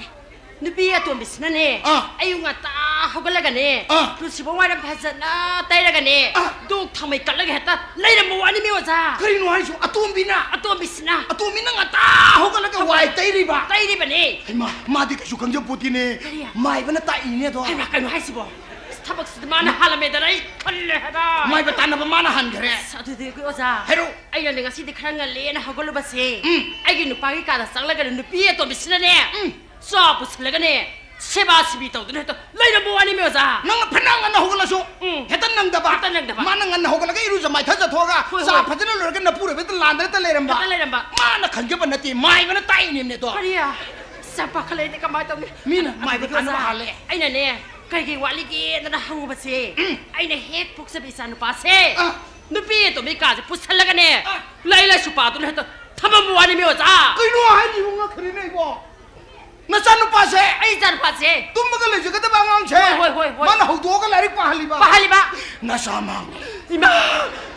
ꯅꯨꯄꯤ ꯑꯇꯣꯝꯕꯤꯁꯤꯅꯅꯦ, ꯑꯥ꯫ ꯑꯌꯨꯛ ꯉꯟꯇꯥ ꯍꯧꯒꯠꯂꯒꯅꯦ, ꯑꯥ꯫ ꯇꯨꯜꯁꯤꯕꯣꯡ ꯋꯥꯏꯔꯝ ꯐꯖꯅ ꯇꯩꯔꯒꯅꯦ, ꯑꯥ꯫ ꯙꯨꯛ ꯊꯥꯎꯃꯩ ꯀꯠꯂꯒ ꯍꯦꯛꯇ ꯂꯩꯔꯝꯕ ꯋꯥꯅꯤꯃꯤ, ꯑꯣꯖꯥ꯫ ꯀꯔꯤꯅꯣ ꯍꯥꯏꯁꯤꯕꯣ? ꯑꯇꯣꯝꯕꯤꯅ? ꯑꯇꯣꯝꯕꯤꯁꯤꯅ꯫ ꯑꯇꯣꯝꯕꯤꯅ ꯉꯟꯇꯥ ꯍꯧꯒꯠꯂꯒ ꯊꯥꯎꯃꯩ ꯋꯥꯏ ꯇꯩꯔꯤꯕ? ꯇꯩꯔꯤꯕꯅꯦ꯫ ꯍꯩꯃꯥ, ꯃꯥꯗꯤ ꯀꯩꯁꯨ ꯈꯪꯖꯄꯣꯠꯇꯦꯅꯦ꯫ ꯀꯔꯤ? ꯃꯥꯏꯕꯅ ꯇꯥꯛꯏꯅꯦ ꯑꯗꯣ꯫ ꯍꯩꯃꯥ, ꯀꯩꯅꯣ ꯍꯥꯏꯁꯤꯕꯣ? ꯑꯁ, ꯊꯕꯛꯁꯤꯗꯤ ꯃꯥꯅ ꯍꯥꯜꯂꯝꯃꯦꯗꯅ ꯑꯩ ꯈꯜꯂꯦ ꯍꯥꯏꯕ꯫ ꯃꯥꯏꯕ ꯇꯥꯟꯅꯕ ꯃꯥꯅ ꯍꯥꯟꯈ꯭ꯔꯦ꯫ ꯑꯁ, ꯑꯗꯨꯗꯤ ꯑꯩꯈꯣꯏ ꯑꯣꯖꯥ, ꯍꯥꯏꯔꯛꯑꯣ꯫ ꯑꯩꯅꯅꯦ ꯉꯁꯤꯗꯤ ꯈꯔ ꯉꯜꯂꯦꯅ ꯍꯧꯒꯠꯂꯨꯕꯁꯦ, ꯎꯝ꯫ ꯑꯩꯒꯤ ꯅꯨꯄꯥꯒꯤ ꯀꯥꯗ ꯆꯪꯂꯒꯅꯦ ꯅꯨꯄꯤ ꯑꯇꯣꯝꯕꯤꯁꯤꯅꯅꯦ, ꯎꯝ꯫ ꯆꯥ ꯄꯨꯁꯤꯜꯂꯒꯅꯦ ꯁꯦꯕꯥ ꯁꯤꯕꯤ ꯇꯧꯗꯅ ꯍꯦꯛꯇ ꯂꯩꯔꯝꯕ ꯋꯥꯅꯤꯃꯤ, ꯑꯣꯖꯥ꯫ ꯅꯪꯅ ꯐꯅ ꯉꯟꯅ ꯍꯧꯒꯠꯂꯁꯨ, ꯎꯝ꯫ ꯍꯦꯛꯇ ꯅꯪꯗꯕ꯫ ꯍꯦꯛꯇ ꯅꯪꯗꯕ꯫ ꯃꯥꯅ ꯉꯟꯅ ꯍꯧꯒꯠꯂꯒ ꯏꯔꯨꯖ ꯃꯥꯏꯊꯖ ꯊꯣꯛꯑꯒ, ꯍꯣꯏ, ꯆꯥ ꯍꯣꯏ꯫ ꯐꯖꯅ ꯂꯣꯏꯔꯒ ꯅꯄꯨꯔꯣꯏꯕꯗ ꯂꯥꯟꯗ ꯍꯦꯛꯇ ꯂꯩꯔꯝꯕ꯫ ꯍꯦꯛꯇ ꯂꯩꯔꯝꯕ꯫ ꯃꯥꯅ ꯈꯪꯖꯕ ꯅꯠꯇꯦ, ꯃꯥꯏꯕꯅ ꯇꯥꯛꯏꯅꯦꯕꯅꯦ ꯑꯗꯣ꯫ ꯀꯔꯤ? ꯑꯁ, ꯌꯥꯝ ꯄꯥꯈꯠꯂꯛꯏꯅꯦ, ꯀꯃꯥꯏꯅ ꯇꯧꯅꯤ? ꯃꯤꯅ ꯃꯥꯏꯕ ꯑꯗꯨꯗꯤ ꯇꯥꯟꯅꯕ ꯑꯣꯖꯥ, ꯍꯥꯜꯂꯦ꯫ ꯑꯩꯅꯅꯦ ꯀꯩ ꯀꯩ ꯋꯥꯠꯂꯤꯒꯦꯗꯅ ꯍꯪꯉꯨꯕꯁꯦ, ꯎꯝ꯫ ꯑꯩꯅ ꯍꯦꯛ ꯄꯣꯛꯆꯕ ꯏꯆꯥ ꯅꯨꯄꯥꯁꯦ, ꯑꯥ꯫ ꯅꯨꯄꯤ ꯑꯇꯣꯝꯕꯤ ꯀꯥꯁꯦ ꯄꯨꯁꯜꯂꯒꯅꯦ, ꯑꯥ꯫ ꯂꯥꯏꯔꯤꯛ ꯂꯥꯏꯁꯨ ꯄꯥꯗꯨꯅ ꯍꯦꯛꯇ ꯊꯝꯃꯝꯕ ꯋꯥꯅꯤꯃꯤ, ꯑꯣꯖꯥ꯫ ꯀꯩꯅꯣ ꯍꯥꯏꯁꯤꯕꯨ? ꯉꯛꯈ꯭ꯔꯦꯅꯦ ꯑꯩꯕꯣ꯫ ꯅꯆꯥꯅꯨꯄꯥꯁꯦ? ꯑꯩ ꯏꯆꯥꯅꯨꯄꯥꯁꯦ꯫ ꯇꯨꯝꯃꯒ ꯂꯩꯖꯒꯗꯕ ꯑꯉꯥꯡꯁꯦ? ꯍꯣꯏ, ꯍꯣꯏ, ꯍꯣꯏ, ꯍꯣꯏ꯫ ꯃꯥꯅ ꯍꯧꯗꯣꯛꯑꯒ ꯂꯥꯏꯔꯤꯛ ꯄꯥꯍꯜꯂꯤꯕ? ꯄꯥꯍꯜꯂꯤꯕ? ꯅꯆꯥ ꯃꯥꯡꯉꯦ꯫ ꯏꯃꯥ!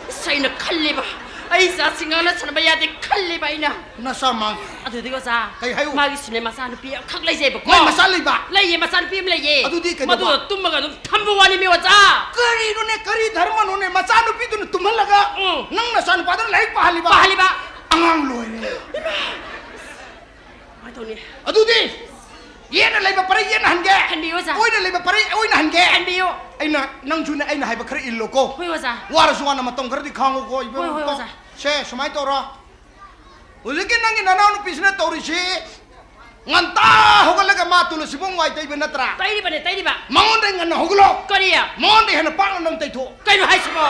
ꯑꯁ, ꯑꯩꯅ ꯈꯜꯂꯤꯕ, ꯑꯩ ꯏꯆꯥꯁꯤ ꯉꯥꯡꯅ ꯁꯥꯟꯅꯕ ꯌꯥꯗꯦ ꯈꯜꯂꯤꯕ ꯑꯩꯅ꯫ ꯅꯆꯥ ꯃꯥꯡꯉꯦ꯫ ꯑꯗꯨꯗꯤ ꯑꯣꯖꯥ, ꯀꯩ ꯍꯥꯏꯌꯨ? ꯃꯥꯒꯤꯁꯨꯅꯦ ꯃꯆꯥꯅꯨꯄꯤ ꯑꯃꯈꯛ ꯂꯩꯖꯩꯕꯀꯣ꯫ ꯃꯥꯏ ꯃꯆꯥ ꯂꯩꯕ? ꯂꯩꯌꯦ, ꯃꯆꯥꯅꯨꯄꯤ ꯑꯃ ꯂꯩꯌꯦ꯫ ꯑꯗꯨꯗꯤ ꯀꯩꯗꯧꯕ? ꯃꯗꯨꯗ ꯇꯨꯝꯃꯒ ꯑꯗꯨꯝ ꯊꯝꯕ ꯋꯥꯅꯤꯃꯤ, ꯑꯣꯖꯥ꯫ ꯀꯔꯤꯅꯣꯅꯦ, ꯀꯔꯤ ꯙꯔꯃꯅꯣꯅꯦ? ꯃꯆꯥꯅꯨꯄꯤꯗꯨꯅ ꯇꯨꯝꯍꯜꯂꯒ ꯎꯝ꯫ ꯅꯪ ꯅꯆꯥꯅꯨꯄꯥꯗꯨꯅ ꯂꯥꯏꯔꯤꯛ ꯄꯥꯍꯜꯂꯤꯕ? ꯄꯥꯍꯜꯂꯤꯕ꯫ ꯑꯉꯥꯡ ꯂꯣꯏꯔꯦ꯫ ꯏꯃꯥ! ꯀꯃꯥꯏ ꯇꯧꯅꯤ? ꯑꯗꯨꯗꯤ ꯌꯦꯠꯅ ꯂꯩꯕ ꯄꯔꯩ ꯌꯦꯠꯅ ꯍꯟꯒꯦ꯫ ꯍꯟꯕꯤꯌꯨ, ꯑꯣꯖꯥ꯫ ꯑꯣꯏꯅ ꯂꯩꯕ ꯄꯔꯩ ꯑꯣꯏꯅ ꯍꯟꯒꯦ꯫ ꯍꯟꯕꯤꯌꯨ꯫ ꯑꯩꯅ, ꯅꯪꯁꯨꯅꯦ ꯑꯩꯅ ꯍꯥꯏꯕ ꯈꯔ ꯏꯜꯂꯣꯀꯣ꯫ ꯍꯣꯏ, ꯑꯣꯖꯥ꯫ ꯋꯥꯔꯁꯨ ꯋꯥꯅ ꯃꯇꯝ ꯈꯔꯗꯤ ꯈꯥꯡꯉꯨꯀꯣ, ꯏꯕꯦꯝꯃ꯫ ꯍꯣꯏ, ꯍꯣꯏ, ꯑꯣꯖꯥ꯫ ꯁꯦ, ꯁꯨꯃꯥꯏꯅ ꯇꯧꯔꯣ꯫ ꯍꯧꯖꯤꯛꯀꯤ ꯅꯪꯒꯤ ꯅꯅꯥꯎꯅꯨꯄꯤꯁꯤꯅ ꯇꯧꯔꯤꯁꯤ, ꯉꯟꯇꯥ ꯍꯧꯒꯠꯂꯒ ꯃꯥ ꯇꯨꯜꯁꯤꯕꯣꯡ ꯋꯥꯏ ꯇꯩꯕ ꯅꯠꯇ꯭ꯔꯥ? ꯇꯩꯔꯤꯕꯅꯦ, ꯇꯩꯔꯤꯕ꯫ ꯃꯉꯣꯟꯗ ꯉꯟꯅ ꯍꯧꯒꯠꯂꯣ꯫ ꯀꯔꯤ? ꯃꯉꯣꯟꯗ ꯍꯦꯟꯅ ꯄꯥꯛꯅ ꯅꯪ ꯇꯩꯊꯣꯛꯑꯣ꯫ ꯀꯩꯅꯣ ꯍꯥꯏꯁꯤꯕꯣ?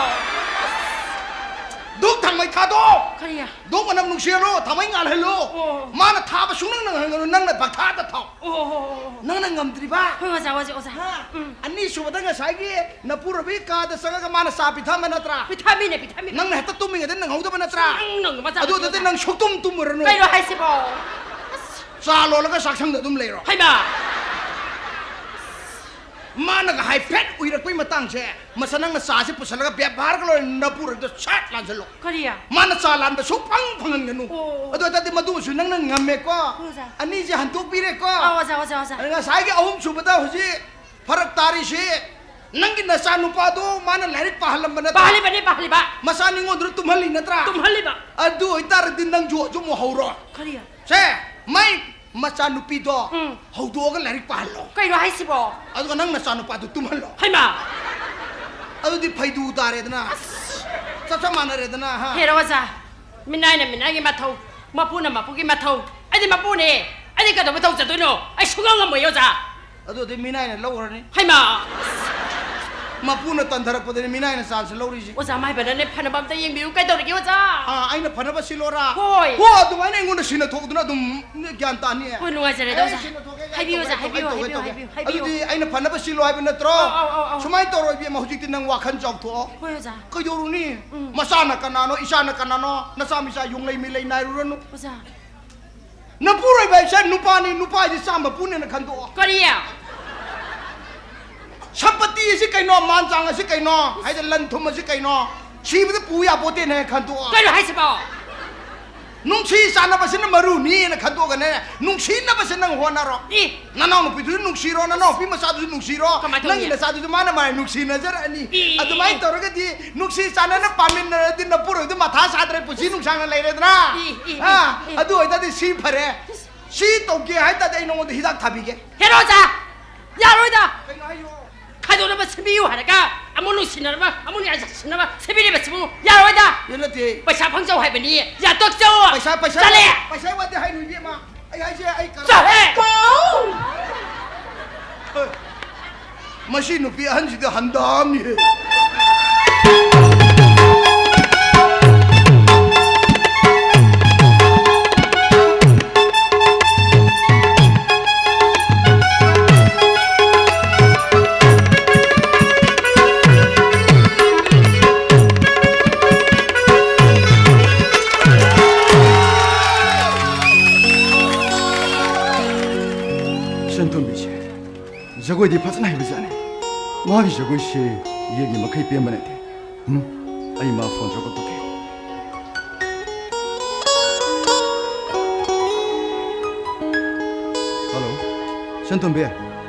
ꯙꯨꯛ ꯊꯥꯡꯃꯩ ꯊꯥꯗꯣꯛꯑꯣ꯫ ꯀꯔꯤ? ꯙꯨꯛ ꯃꯅꯝ ꯅꯨꯡꯁꯤꯍꯜꯂꯣ, ꯊꯥꯡꯃꯩ ꯉꯥꯜꯍꯜꯂꯣ꯫ ꯑꯣ꯫ ꯃꯥꯅ ꯊꯥꯕ ꯁꯨꯡꯅꯪ ꯅꯪꯍꯟꯒꯅꯨ, ꯅꯪꯅ ꯄꯪꯊꯥꯗ ꯊꯥꯎ꯫ ꯑꯣ, ꯑꯣ, ꯑꯣ, ꯑꯣ꯫ ꯅꯪꯅ ꯉꯝꯗ꯭ꯔꯤꯕ? ꯍꯣꯏ, ꯑꯣꯖꯥ, ꯑꯣꯖꯥ, ꯑꯣꯖꯥ꯫ ꯍꯥ? ꯎꯝ꯫ ꯑꯅꯤꯁꯨꯕꯗ ꯉꯁꯥꯏꯒꯤ ꯅꯄꯨꯔꯣꯏꯕꯒꯤ ꯀꯥꯗ ꯆꯪꯉꯒ ꯃꯥꯅ ꯆꯥ ꯄꯤꯊꯛꯑꯝꯕ ꯅꯠꯇ꯭ꯔꯥ? ꯄꯤꯊꯛꯑꯝꯃꯤꯅꯦ, ꯄꯤꯊꯛꯑꯝꯃꯤꯅꯦ꯫ ꯅꯪꯅ ꯍꯦꯛꯇ ꯇꯨꯝꯃꯤꯉꯩꯗ ꯅꯪꯍꯧꯗꯕ ꯅꯠꯇ꯭ꯔꯥ? ꯁꯨꯡꯅꯪ ꯅꯪꯗꯕ ꯃꯆꯥ ꯑꯗꯨꯗꯗꯤ ꯅꯠꯇꯦ, ꯅꯪ ꯁꯨꯛꯇꯨꯝ ꯇꯨꯝꯃꯨꯔꯅꯨ꯫ ꯀꯩꯅꯣ ꯍꯥꯏꯁꯤꯕꯣ? ꯑꯁ꯫ ꯆꯥ ꯂꯣꯜꯂꯒ ꯆꯥꯛꯁꯪꯗ ꯑꯗꯨꯝ ꯂꯩꯔꯣ꯫ ꯍꯩꯃꯥ! ꯃꯥꯅꯒ ꯍꯥꯏꯐꯦꯠ ꯎꯏꯔꯛꯄꯩ ꯃꯇꯥꯡꯁꯦ, ꯃꯁꯥ ꯅꯪꯅ ꯆꯥꯁꯦ ꯄꯨꯁꯜꯂꯒ ꯕꯦꯕꯥꯔꯒ ꯂꯣꯏꯔ ꯅꯄꯨꯔꯣꯏꯕꯗ ꯁꯠ ꯂꯥꯟꯁꯤꯜꯂꯣ꯫ ꯀꯔꯤ? ꯃꯥꯅ ꯆꯥ ꯂꯥꯟꯕ ꯁꯨꯛꯐꯪ ꯐꯪꯍꯟꯒꯅꯨ꯫ ꯑꯣ, ꯑꯣ꯫ ꯑꯗꯨ ꯑꯣꯏꯇꯥꯔꯗꯤ ꯃꯗꯨꯃꯁꯨ ꯅꯪꯅ ꯉꯝꯃꯦꯀꯣ꯫ ꯑꯣꯖꯥ꯫ ꯑꯅꯤꯁꯦ ꯍꯟꯗꯣꯛꯄꯤꯔꯦꯀꯣ꯫ ꯑꯥ, ꯑꯣꯖꯥ, ꯑꯣꯖꯥ, ꯑꯣꯖꯥ꯫ ꯑꯗ ꯉꯁꯥꯏꯒꯤ ꯑꯍꯨꯝ ꯁꯨꯕꯗ ꯍꯧꯖꯤꯛ ꯐꯔꯛ ꯇꯥꯔꯤꯁꯤ, ꯅꯪꯒꯤ ꯅꯆꯥ ꯅꯨꯄꯥꯗꯣ ꯃꯥꯅ ꯂꯥꯏꯔꯤꯛ ꯄꯥꯍꯜꯂꯝꯕ ꯅꯠꯇ꯭ꯔꯥ? ꯄꯥꯍꯜꯂꯤꯕꯅꯤ, ꯄꯥꯍꯜꯂꯤꯕ꯫ ꯃꯆꯥ ꯅꯤꯉꯣꯟꯗꯨꯅ ꯇꯨꯝꯍꯜꯂꯤ ꯅꯠꯇ꯭ꯔꯥ? ꯇꯨꯝꯍꯜꯂꯤꯕ꯫ ꯑꯗꯨ ꯑꯣꯏꯇꯥꯔꯗꯤ ꯅꯪꯁꯨ ꯑꯗꯨꯝ ꯍꯧꯔꯣ꯫ ꯀꯔꯤ? ꯁꯦ, ꯃꯥꯏ ꯃꯆꯥꯅꯨꯄꯤꯗꯣ ꯎꯝ꯫ ꯍꯧꯗꯣꯛꯑꯒ ꯂꯥꯏꯔꯤꯛ ꯄꯥꯍꯜꯂꯣ꯫ ꯀꯩꯅꯣ ꯍꯥꯏꯁꯤꯕꯣ? ꯑꯗꯨꯒ ꯅꯪ ꯅꯆꯥꯅꯨꯄꯥꯗꯨ ꯇꯨꯝꯍꯜꯂꯣ꯫ ꯍꯩꯃꯥ! ꯑꯗꯨꯗꯤ ꯐꯩꯗꯨ ꯇꯥꯔꯦꯗꯅ꯫ ꯆꯞ ꯆꯞ ꯃꯥꯟꯅꯔꯦꯗꯅ, ꯍꯥ? ꯍꯦꯔꯣ ꯑꯣꯖꯥ, ꯃꯤꯅꯥꯏꯅ ꯃꯤꯅꯥꯏꯒꯤ ꯃꯊꯧ, ꯃꯄꯨꯅ ꯃꯄꯨꯒꯤ ꯃꯊꯧ꯫ ꯑꯩꯗꯤ ꯃꯄꯨꯅꯦ꯫ ꯑꯩꯗꯤ ꯀꯩꯗꯧꯕ ꯇꯧꯖꯗꯣꯏꯅꯣ? ꯑꯩ ꯁꯨꯡꯉꯝ ꯉꯝꯃꯣꯏ, ꯑꯣꯖꯥ꯫ ꯑꯗꯨꯗꯤ ꯃꯤꯅꯥꯏꯅ ꯂꯧꯈ꯭ꯔꯅꯤ꯫ ꯍꯩꯃꯥ! ꯃꯄꯨꯅ ꯇꯟꯊꯔꯛꯄꯗꯅꯤ ꯃꯤꯅꯥꯏꯅ ꯆꯥꯟꯁ ꯂꯧꯔꯤꯁꯤ꯫ ꯑꯣꯖꯥ ꯃꯥꯏꯕꯅꯅꯦ ꯐꯅꯕ ꯑꯝꯇ ꯌꯦꯡꯕꯤꯌꯨ꯫ ꯀꯩꯗꯧꯔꯒꯦ, ꯑꯣꯖꯥ? ꯑꯥ, ꯑꯩꯅ ꯐꯅꯕ ꯁꯤꯜꯂꯣꯔꯥ? ꯍꯣꯏ꯫ ꯍꯣ, ꯑꯗꯨꯃꯥꯏꯅ ꯑꯩꯉꯣꯟꯗ ꯁꯤꯟꯅ ꯊꯣꯛꯇꯅ ꯑꯗꯨꯝ ꯒ꯭ꯌꯥꯟ ꯇꯥꯅꯤ꯫ ꯍꯣꯏ, ꯅꯨꯡꯉꯥꯏꯖꯔꯦ, ꯑꯦ, ꯑꯣꯖꯥ꯫ ꯁꯤꯟꯅ ꯊꯣꯛꯀꯦ, ꯍꯥꯏꯕꯤꯌꯨ, ꯇꯧꯒꯦ, ꯑꯣꯖꯥ, ꯇꯧꯒꯦ, ꯍꯥꯏꯕꯤꯌꯨ, ꯇꯧꯒꯦ, ꯍꯥꯏꯕꯤꯌꯨ, ꯇꯧꯒꯦ꯫ ꯍꯥꯏꯕꯤꯌꯨ꯫ ꯑꯗꯨꯗꯤ ꯑꯩꯅ ꯐꯅꯕ ꯁꯤꯜꯂꯣ ꯍꯥꯏꯕ ꯅꯠꯇ꯭ꯔꯣ? ꯑꯧ, ꯑꯧ, ꯑꯧ, ꯑꯧ꯫ ꯁꯨꯃꯥꯏꯅ ꯇꯧꯔꯣ ꯏꯕꯦꯝꯃ, ꯍꯧꯖꯤꯛꯇꯤ ꯅꯪ ꯋꯥꯈꯜ ꯆꯥꯎꯊꯣꯛꯑꯣ꯫ ꯍꯣꯏ, ꯑꯣꯖꯥ꯫ ꯀꯩꯗꯧꯔꯨꯅꯤ? ꯎꯝ꯫ ꯃꯆꯥꯅ ꯀꯅꯥꯅꯣ? ꯏꯆꯥꯅ ꯀꯅꯥꯅꯣ? ꯅꯆꯥ ꯃꯤꯆꯥ ꯌꯨꯝꯂꯩ ꯃꯤꯂꯩ ꯅꯥꯏꯔꯨꯔꯅꯨ꯫ ꯑꯣꯖꯥ꯫ ꯅꯄꯨꯔꯣꯏꯕ ꯍꯥꯏꯁꯦ ꯅꯨꯄꯥꯅꯤ, ꯅꯨꯄꯥ ꯍꯥꯏꯁꯦ ꯆꯥꯝꯕ ꯄꯨꯅꯦꯅ ꯈꯟꯗꯣꯛꯑꯣ꯫ ꯀꯔꯤ? ꯁꯝꯄꯇꯤ ꯑꯁꯤ ꯀꯩꯅꯣ? ꯃꯥꯟ ꯆꯥꯡ ꯑꯁꯤ ꯀꯩꯅꯣ? ꯍꯥꯏꯗꯤ ꯂꯟ ꯊꯨꯝ ꯑꯁꯤ ꯀꯩꯅꯣ? ꯁꯤꯕꯗ ꯄꯨ ꯌꯥꯄꯣꯠꯇꯦꯅ ꯍꯦꯛ ꯈꯟꯗꯣꯛꯑꯣ꯫ ꯀꯩꯅꯣ ꯍꯥꯏꯁꯤꯕꯣ? ꯅꯨꯡꯁꯤ ꯆꯥꯟꯅꯕꯁꯤꯅ ꯃꯔꯨꯅꯤꯅ ꯈꯟꯗꯣꯛꯑꯒꯅꯦ, ꯅꯨꯡꯁꯤꯅꯕꯁꯦ ꯅꯪ ꯍꯣꯠꯅꯔꯣ꯫ ꯏ! ꯅꯅꯥꯎ ꯅꯨꯄꯤꯗꯨꯁꯨ ꯅꯨꯡꯁꯤꯔꯣ, ꯅꯅꯥꯎ ꯅꯨꯄꯤ ꯃꯆꯥꯗꯨꯁꯨ ꯅꯨꯡꯁꯤꯔꯣ, ꯀꯃꯥꯏ ꯇꯧꯅꯤ? ꯅꯪꯒꯤ ꯅꯆꯥꯗꯨꯁꯨ ꯃꯥꯅ ꯃꯥꯏ ꯅꯨꯡꯁꯤꯅꯖꯔꯛꯑꯅꯤ꯫ ꯏ, ꯏ, ꯏ, ꯑꯗꯨꯃꯥꯏꯅ ꯏ꯫ ꯇꯧꯔꯒꯗꯤ ꯅꯨꯡꯁꯤ ꯆꯥꯟꯅꯅ ꯄꯥꯟꯃꯤꯟꯅꯔꯗꯤ ꯅꯄꯨꯔꯣꯏꯕꯗꯨ ꯃꯊꯥ ꯁꯥꯗ꯭ꯔꯦ, ꯄꯨꯟꯁꯤ ꯅꯨꯡꯁꯥꯡꯅ ꯂꯩꯔꯦꯗꯅ꯫ ꯏ, ꯏ, ꯏ, ꯑꯥ, ꯏ꯫ ꯑꯗꯨ ꯑꯣꯏꯇꯥꯔꯗꯤ ꯁꯤ ꯐꯔꯦ꯫ ꯁꯤ ꯇꯧꯒꯦ ꯍꯥꯏ ꯇꯥꯔꯗꯤ ꯑꯩ ꯅꯉꯣꯟꯗ ꯍꯤꯗꯥꯛ ꯊꯥꯕꯤꯒꯦ꯫ ꯍꯦꯔꯣ ꯑꯣꯖꯥ! ꯌꯥꯔꯣꯏꯗ! ꯀꯩꯅꯣ ꯍꯥꯏꯌꯣ? ꯈꯥꯏꯗꯣꯛꯅꯕ ꯁꯦꯝꯕꯤꯌꯨ ꯍꯥꯏꯔꯒ ꯑꯃꯨꯛ ꯅꯨꯡꯁꯤꯅꯅꯕ, ꯑꯃꯨꯛ ꯌꯥꯁꯤꯟꯅꯕ ꯁꯦꯝꯕꯤꯔꯤꯕꯁꯤꯕꯨ ꯌꯥꯔꯣꯏꯗ! ꯑꯦ, ꯅꯠꯇꯦ꯫ ꯄꯩꯁꯥ ꯐꯪꯖꯧ ꯍꯥꯏꯕꯅꯤ, ꯌꯥꯇꯣꯛꯆꯧ! ꯄꯩꯁꯥ, ꯄꯩꯁꯥ, ꯆꯠꯂꯦ! ꯄꯩꯁꯥ ꯋꯥꯗꯤ ꯍꯥꯏꯅꯨ ꯏꯕꯦꯝꯃ꯫ ꯑꯩ ꯍꯥꯏꯁꯦ ꯑꯩ ꯀꯔꯝ- ꯆꯠꯂꯦ! ꯍꯣꯏ꯫ ꯃꯁꯤ ꯅꯨꯄꯤ ꯑꯍꯟꯁꯤꯗꯤ ꯍꯟꯗꯥꯝꯅꯤꯍꯦ꯫ ꯖꯒꯣꯏꯗꯤ ꯐꯖꯅ ꯍꯩꯕꯖꯥꯠꯅꯤ꯫ ꯃꯥꯒꯤ ꯖꯒꯣꯏꯁꯦ ꯌꯦꯡꯉꯤ ꯃꯈꯩ ꯄꯦꯟꯕ ꯅꯠꯇꯦ꯫ ꯎꯝ, ꯑꯩ ꯃꯥ ꯐꯣꯟ ꯇꯧꯔꯒ ꯇꯧꯒꯦ꯫ ꯍꯜꯂꯣ, ꯁꯦꯟꯇꯣꯝꯕꯤ,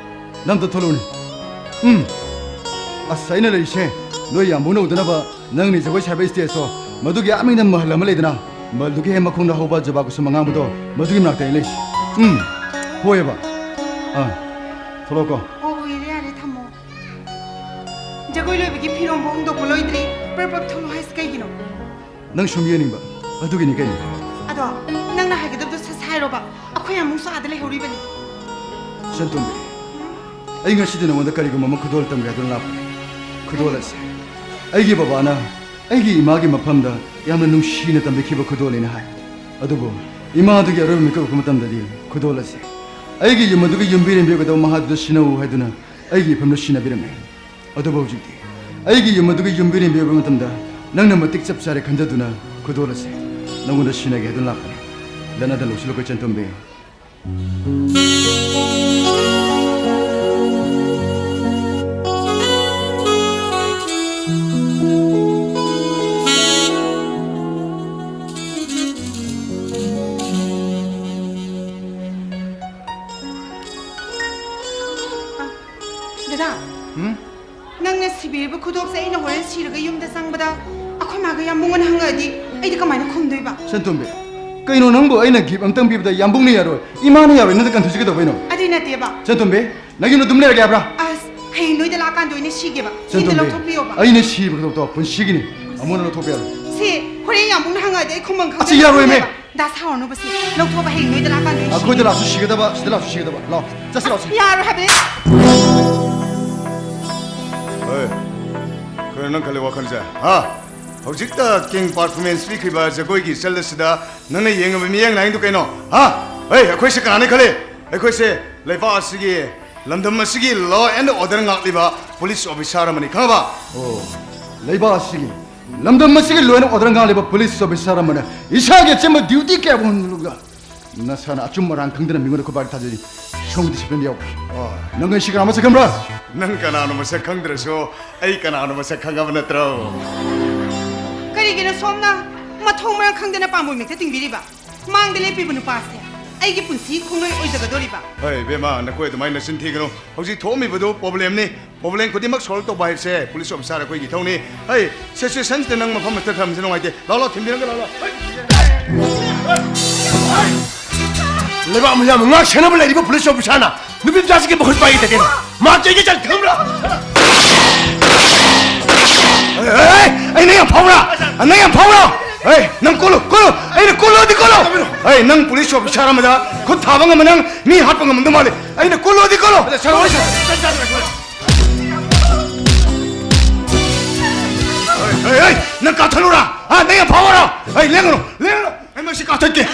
ꯅꯪ ꯑꯝꯇ ꯊꯣꯛꯂꯛꯎꯅꯦ꯫ ꯎꯝ, ꯑꯁ, ꯑꯩꯅ ꯂꯩꯔꯤꯁꯦ ꯅꯣꯏ ꯌꯥꯝꯕꯨꯡꯅ ꯎꯗꯅꯕ ꯅꯪꯅ ꯖꯒꯣꯏ ꯁꯥꯕ stageꯇꯣ, ꯃꯗꯨꯒꯤ ꯑꯥ ꯃꯅꯤꯡꯗ ꯃꯍꯜ ꯑꯃ ꯂꯩꯗꯅ, ꯃꯍꯜꯗꯨꯒꯤ ꯍꯦꯛ ꯃꯈꯣꯡꯗ ꯍꯧꯕ ꯖꯨꯕꯥ ꯀꯨꯁꯨꯝ ꯑꯉꯥꯡꯕꯗꯣ, ꯃꯗꯨꯒꯤ ꯃꯅꯥꯛꯇ ꯑꯩ ꯂꯩꯁꯤ꯫ ꯎꯝ, ꯍꯣꯏꯑꯕ꯫ ꯑꯥ, ꯊꯣꯛꯂꯛꯑꯣꯀꯣ꯫ ꯑꯣ, ꯌꯥꯔꯦ, ꯌꯥꯔꯦ, ꯊꯝꯃꯣ꯫ ꯖꯒꯣꯏ ꯂꯣꯏꯕꯒꯤ ꯐꯤꯔꯣꯟꯕꯨ ꯍꯣꯡꯗꯣꯛꯄ ꯂꯣꯏꯗ꯭ꯔꯤ, ꯄ꯭ꯔꯞ ꯄ꯭ꯔꯞ ꯊꯣꯛꯂꯛꯑꯣ ꯍꯥꯏꯁꯤ ꯀꯩꯒꯤꯅꯣ? ꯅꯪ ꯁꯨꯝ ꯌꯦꯡꯅꯤꯡꯕ, ꯑꯗꯨꯒꯤꯅꯤ ꯀꯩꯅꯣ꯫ ꯑꯗꯣ ꯅꯪꯅ ꯍꯥꯏꯒꯗꯕꯗꯣ ꯁꯠ ꯁꯠ ꯍꯥꯏꯔꯣꯕ, ꯑꯩꯈꯣꯏ ꯑꯃꯨꯛꯁꯨ ꯑꯥꯗ ꯂꯩꯍꯧꯔꯤꯕꯅꯤ꯫ ꯁꯦꯟꯇꯣꯝꯕꯤ, ꯑꯩ ꯉꯁꯤꯗꯤ ꯅꯉꯣꯟꯗ ꯀꯔꯤꯒꯨꯝꯕ ꯑꯃ ꯈꯨꯗꯣꯜ ꯇꯝꯒꯦ ꯍꯥꯏꯗꯨꯅ ꯂꯥꯛꯄꯅꯤ꯫ ꯈꯨꯗꯣꯜ ꯑꯁꯦ ꯑꯩꯒꯤ ꯕꯕꯥꯅ ꯑꯩꯒꯤ ꯏꯃꯥꯒꯤ ꯃꯐꯝꯗ ꯌꯥꯝꯅ ꯅꯨꯡꯁꯤꯅ ꯇꯝꯕꯤꯈꯤꯕ ꯈꯨꯗꯣꯜꯅꯤꯅ ꯍꯥꯏ꯫ ꯑꯗꯨꯕꯨ ꯏꯃꯥ ꯑꯗꯨꯒꯤ ꯑꯔꯣꯏꯕ ꯃꯤꯀꯨꯞ ꯎꯔꯛꯄ ꯃꯇꯝꯗꯗꯤ ꯈꯨꯗꯣꯜ ꯑꯁꯦ ꯑꯩꯒꯤ ꯌꯨꯝ ꯑꯗꯨꯒꯤ ꯌꯨꯝꯕꯤ ꯔꯦꯝꯕꯤ ꯑꯣꯏꯒꯗꯕ ꯃꯍꯥꯛꯇꯨꯗ ꯁꯤꯟꯅꯧ ꯍꯥꯏꯗꯨꯅ ꯑꯩꯒꯤ ꯏꯐꯝꯗ ꯁꯤꯟꯅꯕꯤꯔꯝꯃꯦ꯫ ꯑꯗꯨꯕꯨ ꯍꯧꯖꯤꯛꯇꯤ ꯑꯩꯒꯤ ꯌꯨꯝ ꯑꯗꯨꯒꯤ ꯌꯨꯝꯕꯤ ꯔꯦꯝꯕꯤ ꯑꯣꯏꯕ ꯃꯇꯝꯗ ꯅꯪꯅ ꯃꯇꯤꯛ ꯆꯞ ꯆꯥꯔꯦ ꯈꯟꯖꯗꯨꯅ ꯈꯨꯗꯣꯜ ꯑꯁꯦ ꯅꯪꯉꯣꯟꯗ ꯁꯤꯟꯅꯒꯦ ꯍꯥꯏꯗꯨꯅ ꯂꯥꯛꯄꯅꯤ꯫ ꯂꯟꯅꯗ ꯂꯧꯁꯤꯜꯂꯨꯀꯣ ꯆꯟꯇꯣꯝꯕꯤ꯫ ꯗꯗꯥ, ꯎꯝ? ꯅꯪꯅ ꯁꯤꯕꯤꯔꯤꯕ ꯈꯨꯗꯣꯞꯁꯦ ꯑꯩꯅ ꯍꯣꯔꯦꯟ ꯁꯤꯔꯒ ꯌꯨꯝꯗ ꯆꯪꯕꯗ ꯑꯩꯈꯣꯏ ꯃꯥꯒ ꯌꯥꯝꯕꯨꯡꯉꯣꯅ ꯍꯪꯉꯛꯑꯗꯤ ꯑꯩꯗꯤ ꯀꯃꯥꯏꯅ ꯈꯨꯝꯗꯣꯏꯕ? ꯁꯦꯟꯇꯣꯝꯕꯤ, ꯀꯩꯅꯣ ꯅꯪꯕꯨ ꯑꯩꯅ gift ꯑꯝꯇꯪ ꯄꯤꯕꯗ ꯌꯥꯝꯕꯨꯡꯅ ꯌꯥꯔꯣꯏ, ꯏꯃꯥꯅ ꯌꯥꯔꯣꯏ, ꯅꯪꯗ ꯀꯟꯊꯨꯁꯤ ꯀꯩꯗꯧꯕꯩꯅꯣ? ꯑꯗꯨꯏ ꯅꯠꯇꯦꯕ꯫ ꯁꯦꯟꯇꯣꯝꯕꯤ, ꯅꯪ ꯌꯨꯝꯗ ꯑꯗꯨꯝ ꯂꯩꯔꯒꯦ ꯍꯥꯏꯕ꯭ꯔꯥ? ꯑꯁ, ꯍꯌꯦꯡ ꯅꯣꯏꯗ ꯂꯥꯛꯀꯥꯟꯗ ꯑꯣꯏꯅ ꯁꯤꯒꯦꯕ꯫ ꯌꯨꯝꯗ ꯁꯦꯟꯇꯣꯝꯕꯤ, ꯂꯧꯊꯣꯛꯄꯤꯌꯣꯕ꯫ ꯑꯩꯅ ꯁꯤꯕ ꯈꯨꯗꯣꯞꯇꯣ ꯄꯨꯟꯁꯤꯒꯤꯅꯤ꯫ ꯑꯃꯨꯛ ꯍꯟꯅ ꯂꯧꯊꯣꯛꯄ ꯌꯥꯔꯣꯏ꯫ ꯁꯤ ꯍꯣꯔꯦꯟ ꯌꯥꯝꯕꯨꯡꯅ ꯍꯪꯉꯛꯑꯗꯤ ꯑꯩ ꯈꯨꯝꯕꯝ ꯈꯪꯗꯅ ꯑꯁꯤ ꯌꯥꯔꯣꯏꯃꯦ꯫ ꯂꯩꯅꯦꯕ꯫ ꯗꯥ ꯁꯥꯎꯔꯅꯨꯕ ꯁꯤ꯫ ꯂꯧꯊꯣꯛꯑꯕ ꯍꯌꯦꯡ ꯅꯣꯏꯗ ꯂꯥꯛꯀꯥꯟꯗ ꯑꯣꯏꯅ ꯑꯩꯈꯣꯏꯗ ꯁꯤꯒꯦꯕ꯫ ꯂꯥꯛꯁꯨ ꯁꯤꯒꯗꯕ, ꯁꯤꯗ ꯂꯥꯛꯁꯨ ꯁꯤꯒꯗꯕ꯫ ꯂꯥꯛꯑꯣ, ꯆꯠꯁꯤ ꯂꯥꯛꯑꯣꯁꯦ꯫ ꯌꯥꯔꯣꯏ ꯍꯥꯏꯕꯅꯤ꯫ ꯍꯣꯏ, ꯀꯩꯅꯣ ꯅꯪ ꯈꯜꯂꯤ ꯋꯥꯈꯜꯁꯦ, ꯍꯥ? ꯍꯧꯖꯤꯛꯇ king performance ꯄꯤꯈ꯭ꯔꯤꯕ ꯖꯒꯣꯏꯒꯤ ꯏꯆꯜ ꯑꯁꯤꯗ ꯅꯪꯅ ꯌꯦꯡꯉꯕ ꯃꯤꯠꯌꯦꯡ ꯂꯥꯏꯟꯗꯨ ꯀꯩꯅꯣ? ꯍꯥ? ꯍꯩ, ꯑꯩꯈꯣꯏꯁꯦ ꯀꯅꯥꯅꯤ ꯈꯜꯂꯤ? ꯑꯩꯈꯣꯏꯁꯦ ꯂꯩꯕꯥꯛ ꯑꯁꯤꯒꯤ, ꯂꯝꯗꯝ ꯑꯁꯤꯒꯤ law and order ꯉꯥꯛꯂꯤꯕ police officer ꯑꯃꯅꯤ, ꯈꯪꯉꯕ? ꯑꯣ, ꯂꯩꯕꯥꯛ ꯑꯁꯤꯒꯤ, ꯂꯝꯗꯝ ꯑꯁꯤꯒꯤ law and order ꯉꯥꯛꯂꯤꯕ police officer ꯑꯃꯅ ꯏꯁꯥꯒꯤ ꯑꯆꯝꯕ duty ꯀꯌꯥ ꯍꯣꯟꯂꯒ ꯅꯁꯥꯅ ꯑꯆꯨꯝ ꯑꯔꯥꯟ ꯈꯪꯗꯅ ꯃꯤꯉꯣꯟꯗ ꯈꯨꯄꯥꯛ ꯊꯥꯖꯔꯤ꯫ ꯊꯣꯡ ꯗꯤꯁꯤꯄ꯭ꯂꯤꯟ ꯌꯥꯎꯕ꯫ ꯑꯣ꯫ ꯅꯪ ꯑꯩ ꯁꯤ ꯀꯅꯥ ꯃꯁꯛ ꯈꯪꯕ꯭ꯔꯥ? ꯅꯪ ꯀꯅꯥꯅꯣ ꯃꯁꯛ ꯈꯪꯗ꯭ꯔꯁꯨ ꯑꯩ ꯀꯅꯥꯅꯣ ꯃꯁꯛ ꯈꯪꯉꯕ ꯅꯠꯇ꯭ꯔꯣ? ꯀꯔꯤꯒꯤꯅꯣ ꯁꯣꯝꯅ ꯃꯊꯣꯡ ꯃꯔꯝ ꯈꯪꯗꯅ ꯄꯥꯝꯕꯣꯝ ꯍꯦꯛꯇ ꯇꯤꯡꯕꯤꯔꯤꯕ? ꯃꯥꯡꯗ ꯂꯦꯞꯄꯤꯕ ꯅꯨꯄꯥꯁꯦ ꯑꯩꯒꯤ ꯄꯨꯟꯁꯤ ꯈꯣꯡꯂꯣꯏ ꯑꯣꯏꯖꯒꯗꯧꯔꯤꯕ? ꯍꯣꯏ ꯏꯕꯦꯝꯃ, ꯅꯈꯣꯏ ꯑꯗꯨꯃꯥꯏꯅ ꯅꯆꯤꯟ ꯊꯤꯒꯅꯨ꯫ ꯍꯧꯖꯤꯛ ꯊꯣꯛꯑꯝꯃꯤꯕꯗꯨ ꯄ꯭ꯔꯣꯕ꯭ꯂꯦꯝꯅꯤ꯫ ꯄ꯭ꯔꯣꯕ꯭ꯂꯦꯝ ꯈꯨꯗꯤꯡꯃꯛ ꯁꯣꯜꯕ ꯇꯧꯕ ꯍꯥꯏꯕꯁꯦ ꯄꯨꯂꯤꯁ ꯑꯣꯐꯤꯁꯥꯔ ꯑꯩꯈꯣꯏꯒꯤ ꯏꯊꯧꯅꯤ꯫ ꯍꯩ, ꯁꯤꯆꯨꯋꯦꯁꯟꯁꯤꯗ ꯅꯪ ꯃꯐꯝ ꯑꯁꯤꯗ ꯊꯝꯕꯁꯦ ꯅꯨꯡꯉꯥꯏꯇꯦ꯫ ꯂꯥꯛꯑꯣ, ꯂꯥꯛꯑꯣ, ꯊꯤꯟꯕꯤꯔꯝꯒꯦ, ꯂꯥꯛꯑꯣ, ꯂꯥꯛꯑꯣ꯫ ꯂꯩꯕꯥꯛ ꯃꯌꯥꯝ ꯉꯥꯛ ꯁꯦꯟꯅꯕ ꯂꯩꯔꯤꯕ ꯄꯨꯂꯤꯁ ꯑꯣꯐꯤꯁꯥꯔꯅ ꯅꯨꯄꯤ ꯃꯆꯥꯁꯤꯒꯤ ꯃꯈꯨꯠ ꯄꯥꯏꯒꯦ ꯇꯧꯗꯦ꯫ ꯃꯥ ꯆꯩꯒꯦ ꯆꯠ ꯈꯪꯕ꯭ꯔꯥ? ꯑꯦ, ꯑꯩ ꯅꯪ ꯌꯥꯝ ꯐꯥꯎꯕ꯭ꯔꯥ? ꯅꯪ ꯌꯥꯝ ꯐꯥꯎꯕ꯭ꯔꯥ? ꯑꯦ, ꯅꯪ ꯀꯣꯜꯂꯨ, ꯀꯣꯜꯂꯨ꯫ ꯑꯩꯅ ꯀꯣꯜꯂꯣꯗꯤ ꯀꯣꯜꯂꯨ꯫ ꯑꯦ, ꯅꯪ ꯄꯨꯂꯤꯁ ꯑꯣꯐꯤꯁꯥꯔ ꯑꯃꯗ ꯈꯨꯠ ꯊꯥꯕ ꯉꯝꯕ ꯅꯪ ꯃꯤ ꯍꯥꯠꯄ ꯉꯝꯃꯝꯗꯧ ꯃꯥꯜꯂꯤ꯫ ꯑꯩꯅ ꯀꯣꯜꯂꯣꯗꯤ ꯀꯣꯜꯂꯨ꯫ ꯑꯦ, ꯑꯦ, ꯑꯦ, ꯅꯪ ꯀꯥꯊꯠꯂꯨꯔꯥ? ꯍꯥ, ꯅꯪ ꯌꯥꯝ ꯐꯥꯎꯕ꯭ꯔꯥ? ꯑꯦ, ꯂꯦꯡꯒꯅꯨ, ꯂꯦꯡꯒꯅꯨ꯫ ꯑꯩ ꯃꯁꯤ ꯀꯥꯊꯠꯀꯦ꯫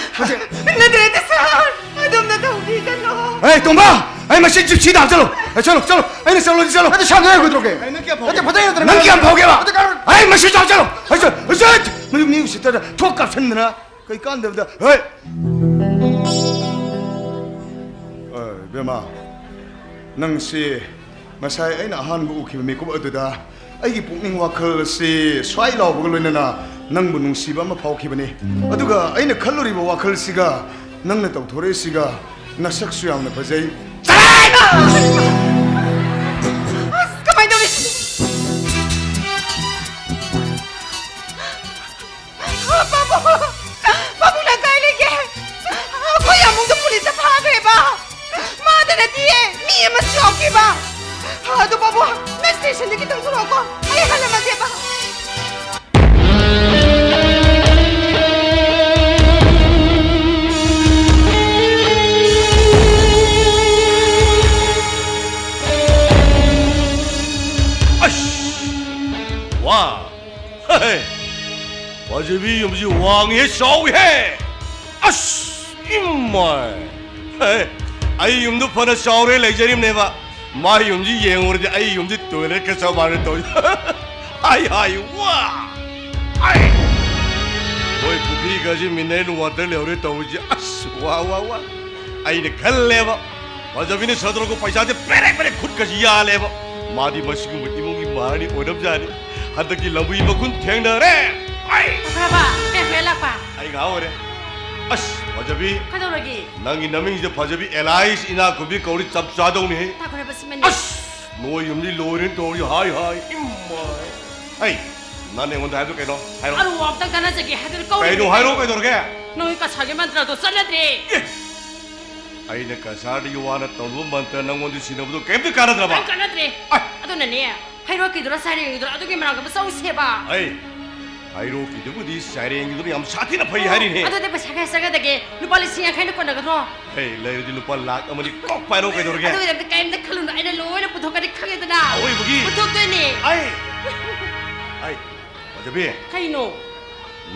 ꯅꯠꯇ꯭ꯔꯗꯤ ꯁꯥꯔ, ꯑꯗꯣꯝꯅ ꯇꯧꯕꯤꯒꯅꯨ꯫ ꯑꯦ, ꯇꯣꯝꯕ, ꯑꯩ ꯃꯁꯤ ꯖꯤꯞꯁꯤꯗ ꯍꯥꯞꯆꯜꯂꯨ꯫ ꯑꯦ, ꯆꯠꯂꯨ, ꯆꯠꯂꯨ꯫ ꯑꯩꯅ ꯆꯠꯂꯨꯗꯤ ꯆꯠꯂꯨ꯫ ꯑꯗꯨ ꯁꯥꯔ, ꯅꯣꯏ ꯀꯩꯗꯧꯔꯒꯦ? ꯑꯩ ꯅꯪ ꯀꯌꯥꯝ ꯐꯥꯎꯒꯦ? ꯅꯠꯇꯦ, ꯐꯖꯩ ꯅꯠꯇ꯭ꯔꯥ? ꯅꯪ ꯀꯌꯥꯝ ꯐꯥꯎꯒꯦꯕ? ꯑꯗꯨ ꯀꯥꯔꯣ꯫ ꯑꯩ ꯃꯁꯤ ꯆꯥꯎ ꯆꯠꯂꯨ꯫ ꯑꯩ ꯆꯠ-, ꯑꯩ ꯆꯠ-, ꯃꯗꯨ ꯃꯤ ꯎꯁꯤꯠꯇꯗ ꯊꯣꯛ ꯀꯥꯞꯁꯟꯗꯅ ꯀꯩ ꯀꯥꯟꯗꯕꯗ꯫ ꯍꯣꯏ꯫ ꯑꯦ, ꯏꯕꯦꯝꯃ, ꯅꯪꯁꯤ ꯉꯁꯥꯏ ꯑꯩꯅ ꯑꯍꯥꯟꯕ ꯎꯈꯤꯕ ꯃꯤꯀꯨꯞ ꯑꯗꯨꯗ ꯑꯩꯒꯤ ꯄꯨꯛꯅꯤꯡ ꯋꯥꯈꯜ ꯑꯁꯤ ꯁ꯭ꯋꯥꯏ ꯂꯥꯎꯕꯒ ꯂꯣꯏꯅꯅ ꯅꯪꯕꯨ ꯅꯨꯡꯁꯤꯕ ꯑꯃ ꯐꯥꯎꯈꯤꯕꯅꯤ꯫ ꯑꯗꯨꯒ ꯑꯩꯅ ꯈꯜꯂꯨꯔꯤꯕ ꯋꯥꯈꯜꯁꯤꯒ ꯅꯪꯅ ꯇꯧꯊꯣꯔꯛꯏꯁꯤꯒ ꯅꯁꯛꯁꯨ ꯌꯥꯝꯅ ꯐꯖꯩ꯫ ꯑꯁ, ꯀꯃꯥꯏꯅ ꯇꯧꯅꯤ? ꯄꯥꯕꯨꯡ! ꯄꯥꯕꯨꯡ, ꯅꯪ ꯀꯥꯏ ꯂꯩꯒꯦ? ꯑꯩꯈꯣꯏ ꯑꯃꯨꯛꯇ ꯄꯨꯂꯤꯁꯇ ꯐꯥꯈ꯭ꯔꯦꯕ꯫ ꯃꯥꯗ ꯅꯠꯇꯤꯌꯦ, ꯃꯤ ꯑꯃꯁꯨ ꯌꯥꯎꯈꯤꯕ꯫ ꯑꯗꯨ ꯄꯥꯕꯨꯡ, ꯅꯪ ꯁ꯭ꯇꯦꯁꯟꯗꯒꯤ ꯊꯣꯛꯂꯛꯑꯣꯀꯣ, ꯑꯩ ꯍꯜꯂꯝꯃꯒꯦꯕ꯫ ꯑꯁ! ꯋꯥ! ꯍꯦ! ꯐꯖꯕꯤ ꯌꯨꯝꯁꯤ ꯋꯥꯡꯉꯤꯍꯦ, ꯆꯥꯎꯋꯤꯍꯦ! ꯑꯁ! ꯏꯃꯥꯏ! ꯍꯦ! ꯑꯩ ꯌꯨꯝꯗꯨ ꯐꯅ ꯆꯥꯎꯔꯦ ꯂꯩꯖꯔꯤꯕꯅꯦꯕ꯫ ꯃꯥ ꯌꯨꯝꯁꯤ ꯌꯦꯡꯉꯨꯔꯗꯤ ꯑꯩ ꯌꯨꯝꯁꯤ ꯇꯣꯏꯂꯦꯠꯀ ꯆꯞ ꯃꯥꯟꯅ ꯇꯧꯏ꯫ ꯍꯥꯏ ꯍꯥꯏ ꯋꯥ! ꯑꯩ! ꯃꯣꯏ ꯄꯨꯈ꯭ꯔꯤꯒꯁꯤ ꯃꯤꯅꯔꯦꯜ ꯋꯥꯇꯔ ꯂꯩꯍꯧꯔꯦ ꯇꯧꯔꯤꯁꯤ꯫ ꯑꯁ! ꯋꯥ ꯋꯥ ꯋꯥ! ꯑꯩꯅ ꯈꯜꯂꯦꯕ꯫ ꯐꯖꯕꯤꯅ ꯁꯥꯗꯣꯔꯛꯄ ꯄꯩꯁꯥꯁꯦ ꯄꯦꯔꯦꯛ ꯄꯦꯔꯦꯛ ꯈꯨꯠꯀꯁꯤ ꯌꯥꯜꯂꯦꯕ꯫ ꯃꯥꯗꯤ ꯃꯁꯤꯒꯨꯝꯕ ꯏꯃꯨꯡꯒꯤ ꯃꯍꯥꯔꯥꯅꯤ ꯑꯣꯏꯔꯝꯖꯥꯠꯅꯤ꯫ ꯍꯟꯗꯛꯀꯤ ꯂꯝꯕꯤ ꯃꯈꯨꯟ ꯊꯦꯡꯅꯔꯦ꯫ ꯑꯩ ꯐꯈ꯭ꯔꯕ? ꯀꯩ ꯍꯣꯏ ꯂꯥꯛꯄ? ꯑꯩ ꯉꯥꯏꯍꯥꯛ ꯑꯣꯏꯔꯦ꯫ ꯑꯁ, ꯐꯖꯕꯤ꯫ ꯀꯩꯗꯧꯔꯒꯦ? ꯅꯪꯒꯤ ꯅꯃꯤꯡꯁꯤꯗ ꯐꯖꯕꯤ ꯑꯦꯂꯥꯏꯁ ꯏꯅꯥꯛꯈꯨꯟꯕꯤ ꯀꯧꯔꯤ ꯆꯞ ꯆꯥꯗꯧꯅꯤꯍꯦ꯫ ꯇꯥꯈꯨꯔꯕ ꯁꯤꯃꯅꯤ꯫ ꯑꯁ! ꯅꯣꯏ ꯌꯨꯝꯗꯤ ꯂꯣꯏꯔꯦꯅ ꯇꯧꯔꯤ, ꯍꯥꯏ, ꯍꯥꯏ꯫ ꯏꯃꯥꯏ꯫ ꯑꯩ, ꯅꯪ ꯑꯩꯉꯣꯟꯗ ꯍꯥꯏꯕꯗꯣ ꯀꯩꯅꯣ? ꯍꯥꯏꯔꯣ꯫ ꯑꯔꯨꯕ ꯑꯝꯇꯪ ꯇꯥꯟꯅꯖꯒꯦ ꯍꯥꯏꯗꯨꯅ ꯀꯧꯔꯤꯅꯦ꯫ ꯀꯩꯅꯣ? ꯍꯥꯏꯔꯣ, ꯀꯩꯗꯧꯔꯒꯦ? ꯅꯣꯏ ꯀꯁꯥꯔꯒꯤ ꯃꯟꯇ꯭ꯔꯗꯣ ꯆꯠꯅꯗ꯭ꯔꯦ꯫ ꯑꯦ! ꯑꯩꯅ ꯀꯁꯥꯔꯗꯒꯤ ꯋꯥꯅ ꯇꯧꯔꯨꯕ ꯃꯟꯇ꯭ꯔ ꯅꯪꯉꯣꯟꯗ ꯁꯤꯟꯅꯕꯗꯣ ꯀꯩꯝꯇ ꯀꯥꯟꯅꯗ꯭ꯔꯕ? ꯀꯩꯝ ꯀꯥꯟꯅꯗ꯭ꯔꯦ꯫ ꯑꯩ! ꯑꯗꯨꯅꯅꯦ, ꯍꯩꯔꯣꯛꯀꯤꯗꯨꯔ ꯁꯩꯔꯦꯡꯒꯤꯗꯨꯔ ꯑꯗꯨꯒꯤ ꯃꯅꯥꯛꯇ ꯆꯧꯁꯦꯕ꯫ ꯑꯩ! ꯍꯩꯔꯣꯛꯀꯤꯗꯨꯕꯨꯗꯤ ꯁꯩꯔꯦꯡꯒꯤꯗꯨꯅ ꯌꯥꯝ ꯁꯥꯊꯤꯅ ꯐꯩ ꯍꯥꯏꯔꯤꯅꯦ꯫ ꯑꯗꯨꯗꯤ ꯄꯩꯁꯥ ꯀꯌꯥ ꯆꯪꯒꯗꯒꯦ? ꯂꯨꯄꯥ ꯂꯤꯁꯤꯡ ꯌꯥꯡꯈꯩꯅ ꯀꯣꯟꯅꯒꯗ꯭ꯔꯣ? ꯑꯦ, ꯂꯩꯔꯗꯤ ꯂꯨꯄꯥ ꯂꯥꯛ ꯑꯃꯅꯤ ꯀꯣꯛ ꯄꯥꯏꯔꯣ, ꯀꯩꯗꯧꯔꯒꯦ? ꯑꯗꯨꯒꯤꯗꯃꯛꯇ ꯀꯔꯤꯝꯇ ꯈꯜꯂꯨꯅꯨ, ꯑꯩꯅ ꯂꯣꯏꯅ ꯄꯨꯊꯣꯛꯀꯅꯤ, ꯈꯪꯉꯦꯗꯅ꯫ ꯑꯑꯣꯏꯕꯒꯤ? ꯄꯨꯊꯣꯛꯇꯣꯏꯅꯦ꯫ ꯑꯩ, ꯑꯩ, ꯐꯖꯕꯤ꯫ ꯀꯩꯅꯣ?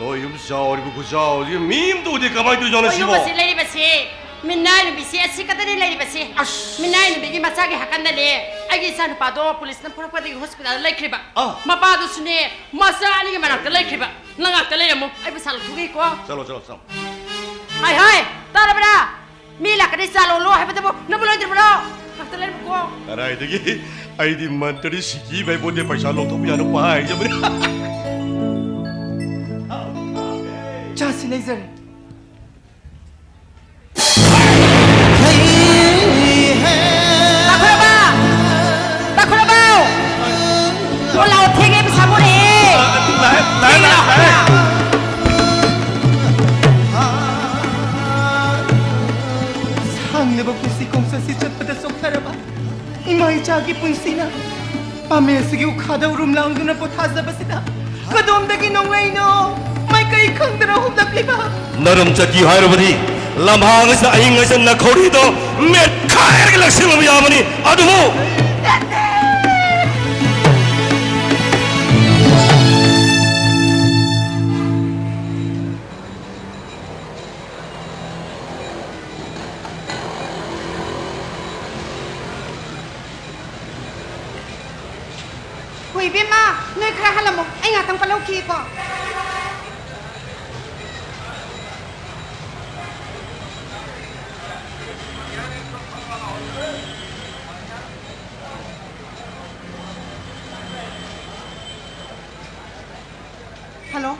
ꯅꯣꯏ ꯌꯨꯝ ꯆꯥꯎꯔꯤꯕ ꯈꯨꯆꯥꯎꯁꯤ ꯃꯤ ꯑꯝꯇ ꯎꯗꯦ, ꯀꯃꯥꯏꯅ ꯇꯧꯔꯤꯖꯥꯠꯅꯣ ꯁꯤꯕꯣ? ꯑꯩꯈꯣꯏ ꯌꯨꯝ ꯑꯁꯤ ꯂꯩꯔꯤꯕꯁꯤ, ꯃꯤꯅꯥꯏ ꯅꯨꯄꯤꯁꯤ ꯑꯁꯤ ꯈꯛꯇꯅꯤ ꯂꯩꯔꯤꯕꯁꯤ꯫ ꯑꯁ! ꯃꯤꯅꯥꯏ ꯅꯨꯄꯤꯒꯤ ꯃꯆꯥꯒꯤ ꯍꯥꯀꯟꯗꯅꯦ ꯑꯩꯒꯤ ꯏꯆꯥꯅꯨꯄꯥꯗꯣ ꯄꯨꯂꯤꯁꯅ ꯐꯥꯔꯛꯄꯗꯒꯤ ꯍꯣꯁꯄꯤꯇꯥꯜꯗ ꯂꯩꯈ꯭ꯔꯤꯕ꯫ ꯑꯥ꯫ ꯃꯄꯥꯗꯨꯁꯨꯅꯦ ꯃꯆꯥ ꯑꯅꯤꯒꯤ ꯃꯅꯥꯛꯇ ꯂꯩꯈ꯭ꯔꯤꯕ꯫ ꯅꯪ ꯉꯥꯛꯇ ꯂꯩꯔꯝꯃꯣ, ꯑꯩ ꯄꯩꯁꯥ ꯂꯧꯊꯣꯛꯈꯤꯀꯣ꯫ ꯆꯠꯂꯣ, ꯆꯠꯂꯣ, ꯆꯠꯂꯣ꯫ ꯍꯥꯏ, ꯍꯥꯏ, ꯇꯥꯔꯕ꯭ꯔꯥ? ꯃꯤ ꯂꯥꯛꯀꯅꯤ, ꯆꯥ ꯂꯣꯜꯂꯣ ꯍꯥꯏꯕꯗꯕꯨ ꯅꯪꯕꯨ ꯂꯣꯏꯗ꯭ꯔꯤꯕ꯭ꯔꯣ? ꯉꯥꯛꯇ ꯂꯩꯔꯝꯃꯨꯀꯣ꯫ ꯀꯗꯥꯏꯗꯒꯤ? ꯑꯩꯗꯤ ꯃꯟꯇ꯭ꯔꯤ ꯁꯤꯀꯤ ꯐꯩꯄꯣꯠꯇꯦ, ꯄꯩꯁꯥ ꯂꯧꯊꯣꯛꯄ ꯌꯥꯅꯕ ꯄꯥꯏꯖꯕꯅꯤ꯫ ꯆꯥꯁꯤ, ꯂꯩꯖꯔꯦ꯫ ꯇꯥꯈꯨꯔꯕ! ꯇꯥꯈꯨꯔꯕ! ꯊꯣꯛꯂꯛꯑꯣ, ꯊꯦꯡꯉꯦ, ꯄꯩꯁꯥ ꯄꯨꯔꯛꯑꯦ꯫ ꯂꯥꯛꯑꯦ, ꯂꯥꯛꯑꯦ, ꯂꯥꯛꯑꯦ, ꯂꯥꯛꯑꯦ꯫ ꯁꯥꯡꯂꯕ ꯄꯨꯟꯁꯤ ꯈꯣꯡꯆꯠꯁꯤ ꯆꯠꯄꯗ ꯆꯣꯛꯊꯔꯕ ꯏꯃꯥ ꯏꯆꯥꯒꯤ ꯄꯨꯟꯁꯤꯅ ꯄꯥꯝꯕꯤ ꯑꯁꯤꯒꯤ ꯎꯈꯥꯗ ꯎꯔꯨꯝ ꯂꯥꯡꯗꯨꯅ ꯄꯣꯊꯥꯖꯕꯁꯤꯗ ꯀꯗꯣꯝꯗꯒꯤ ꯅꯣꯡꯂꯩꯅꯣ ꯃꯥꯏꯀꯩ ꯈꯪꯗꯅ ꯍꯨꯝꯂꯛꯂꯤꯕ? ꯅꯔꯝ ꯆꯠꯀꯤ ꯍꯥꯏꯔꯕꯗꯤ ꯂꯝꯍꯥꯡ ꯑꯁꯤꯗ ꯑꯍꯤꯡ ꯑꯁꯤꯗ ꯅꯈꯧꯔꯤꯗꯣ ꯃꯦꯠꯈꯥꯏꯔꯒ ꯂꯪꯁꯤꯜꯂꯝꯕ ꯌꯥꯕꯅꯤ, ꯑꯗꯨꯕꯨ ꯍꯣꯏ, ꯏꯕꯦꯝꯃ, ꯅꯣꯏ ꯈꯔ ꯍꯜꯂꯝꯃꯣ, ꯑꯩ ꯉꯥꯛꯇꯪ ꯄꯜꯂꯧꯈꯤꯒꯦꯀꯣ꯫ ꯍꯜꯂꯣ,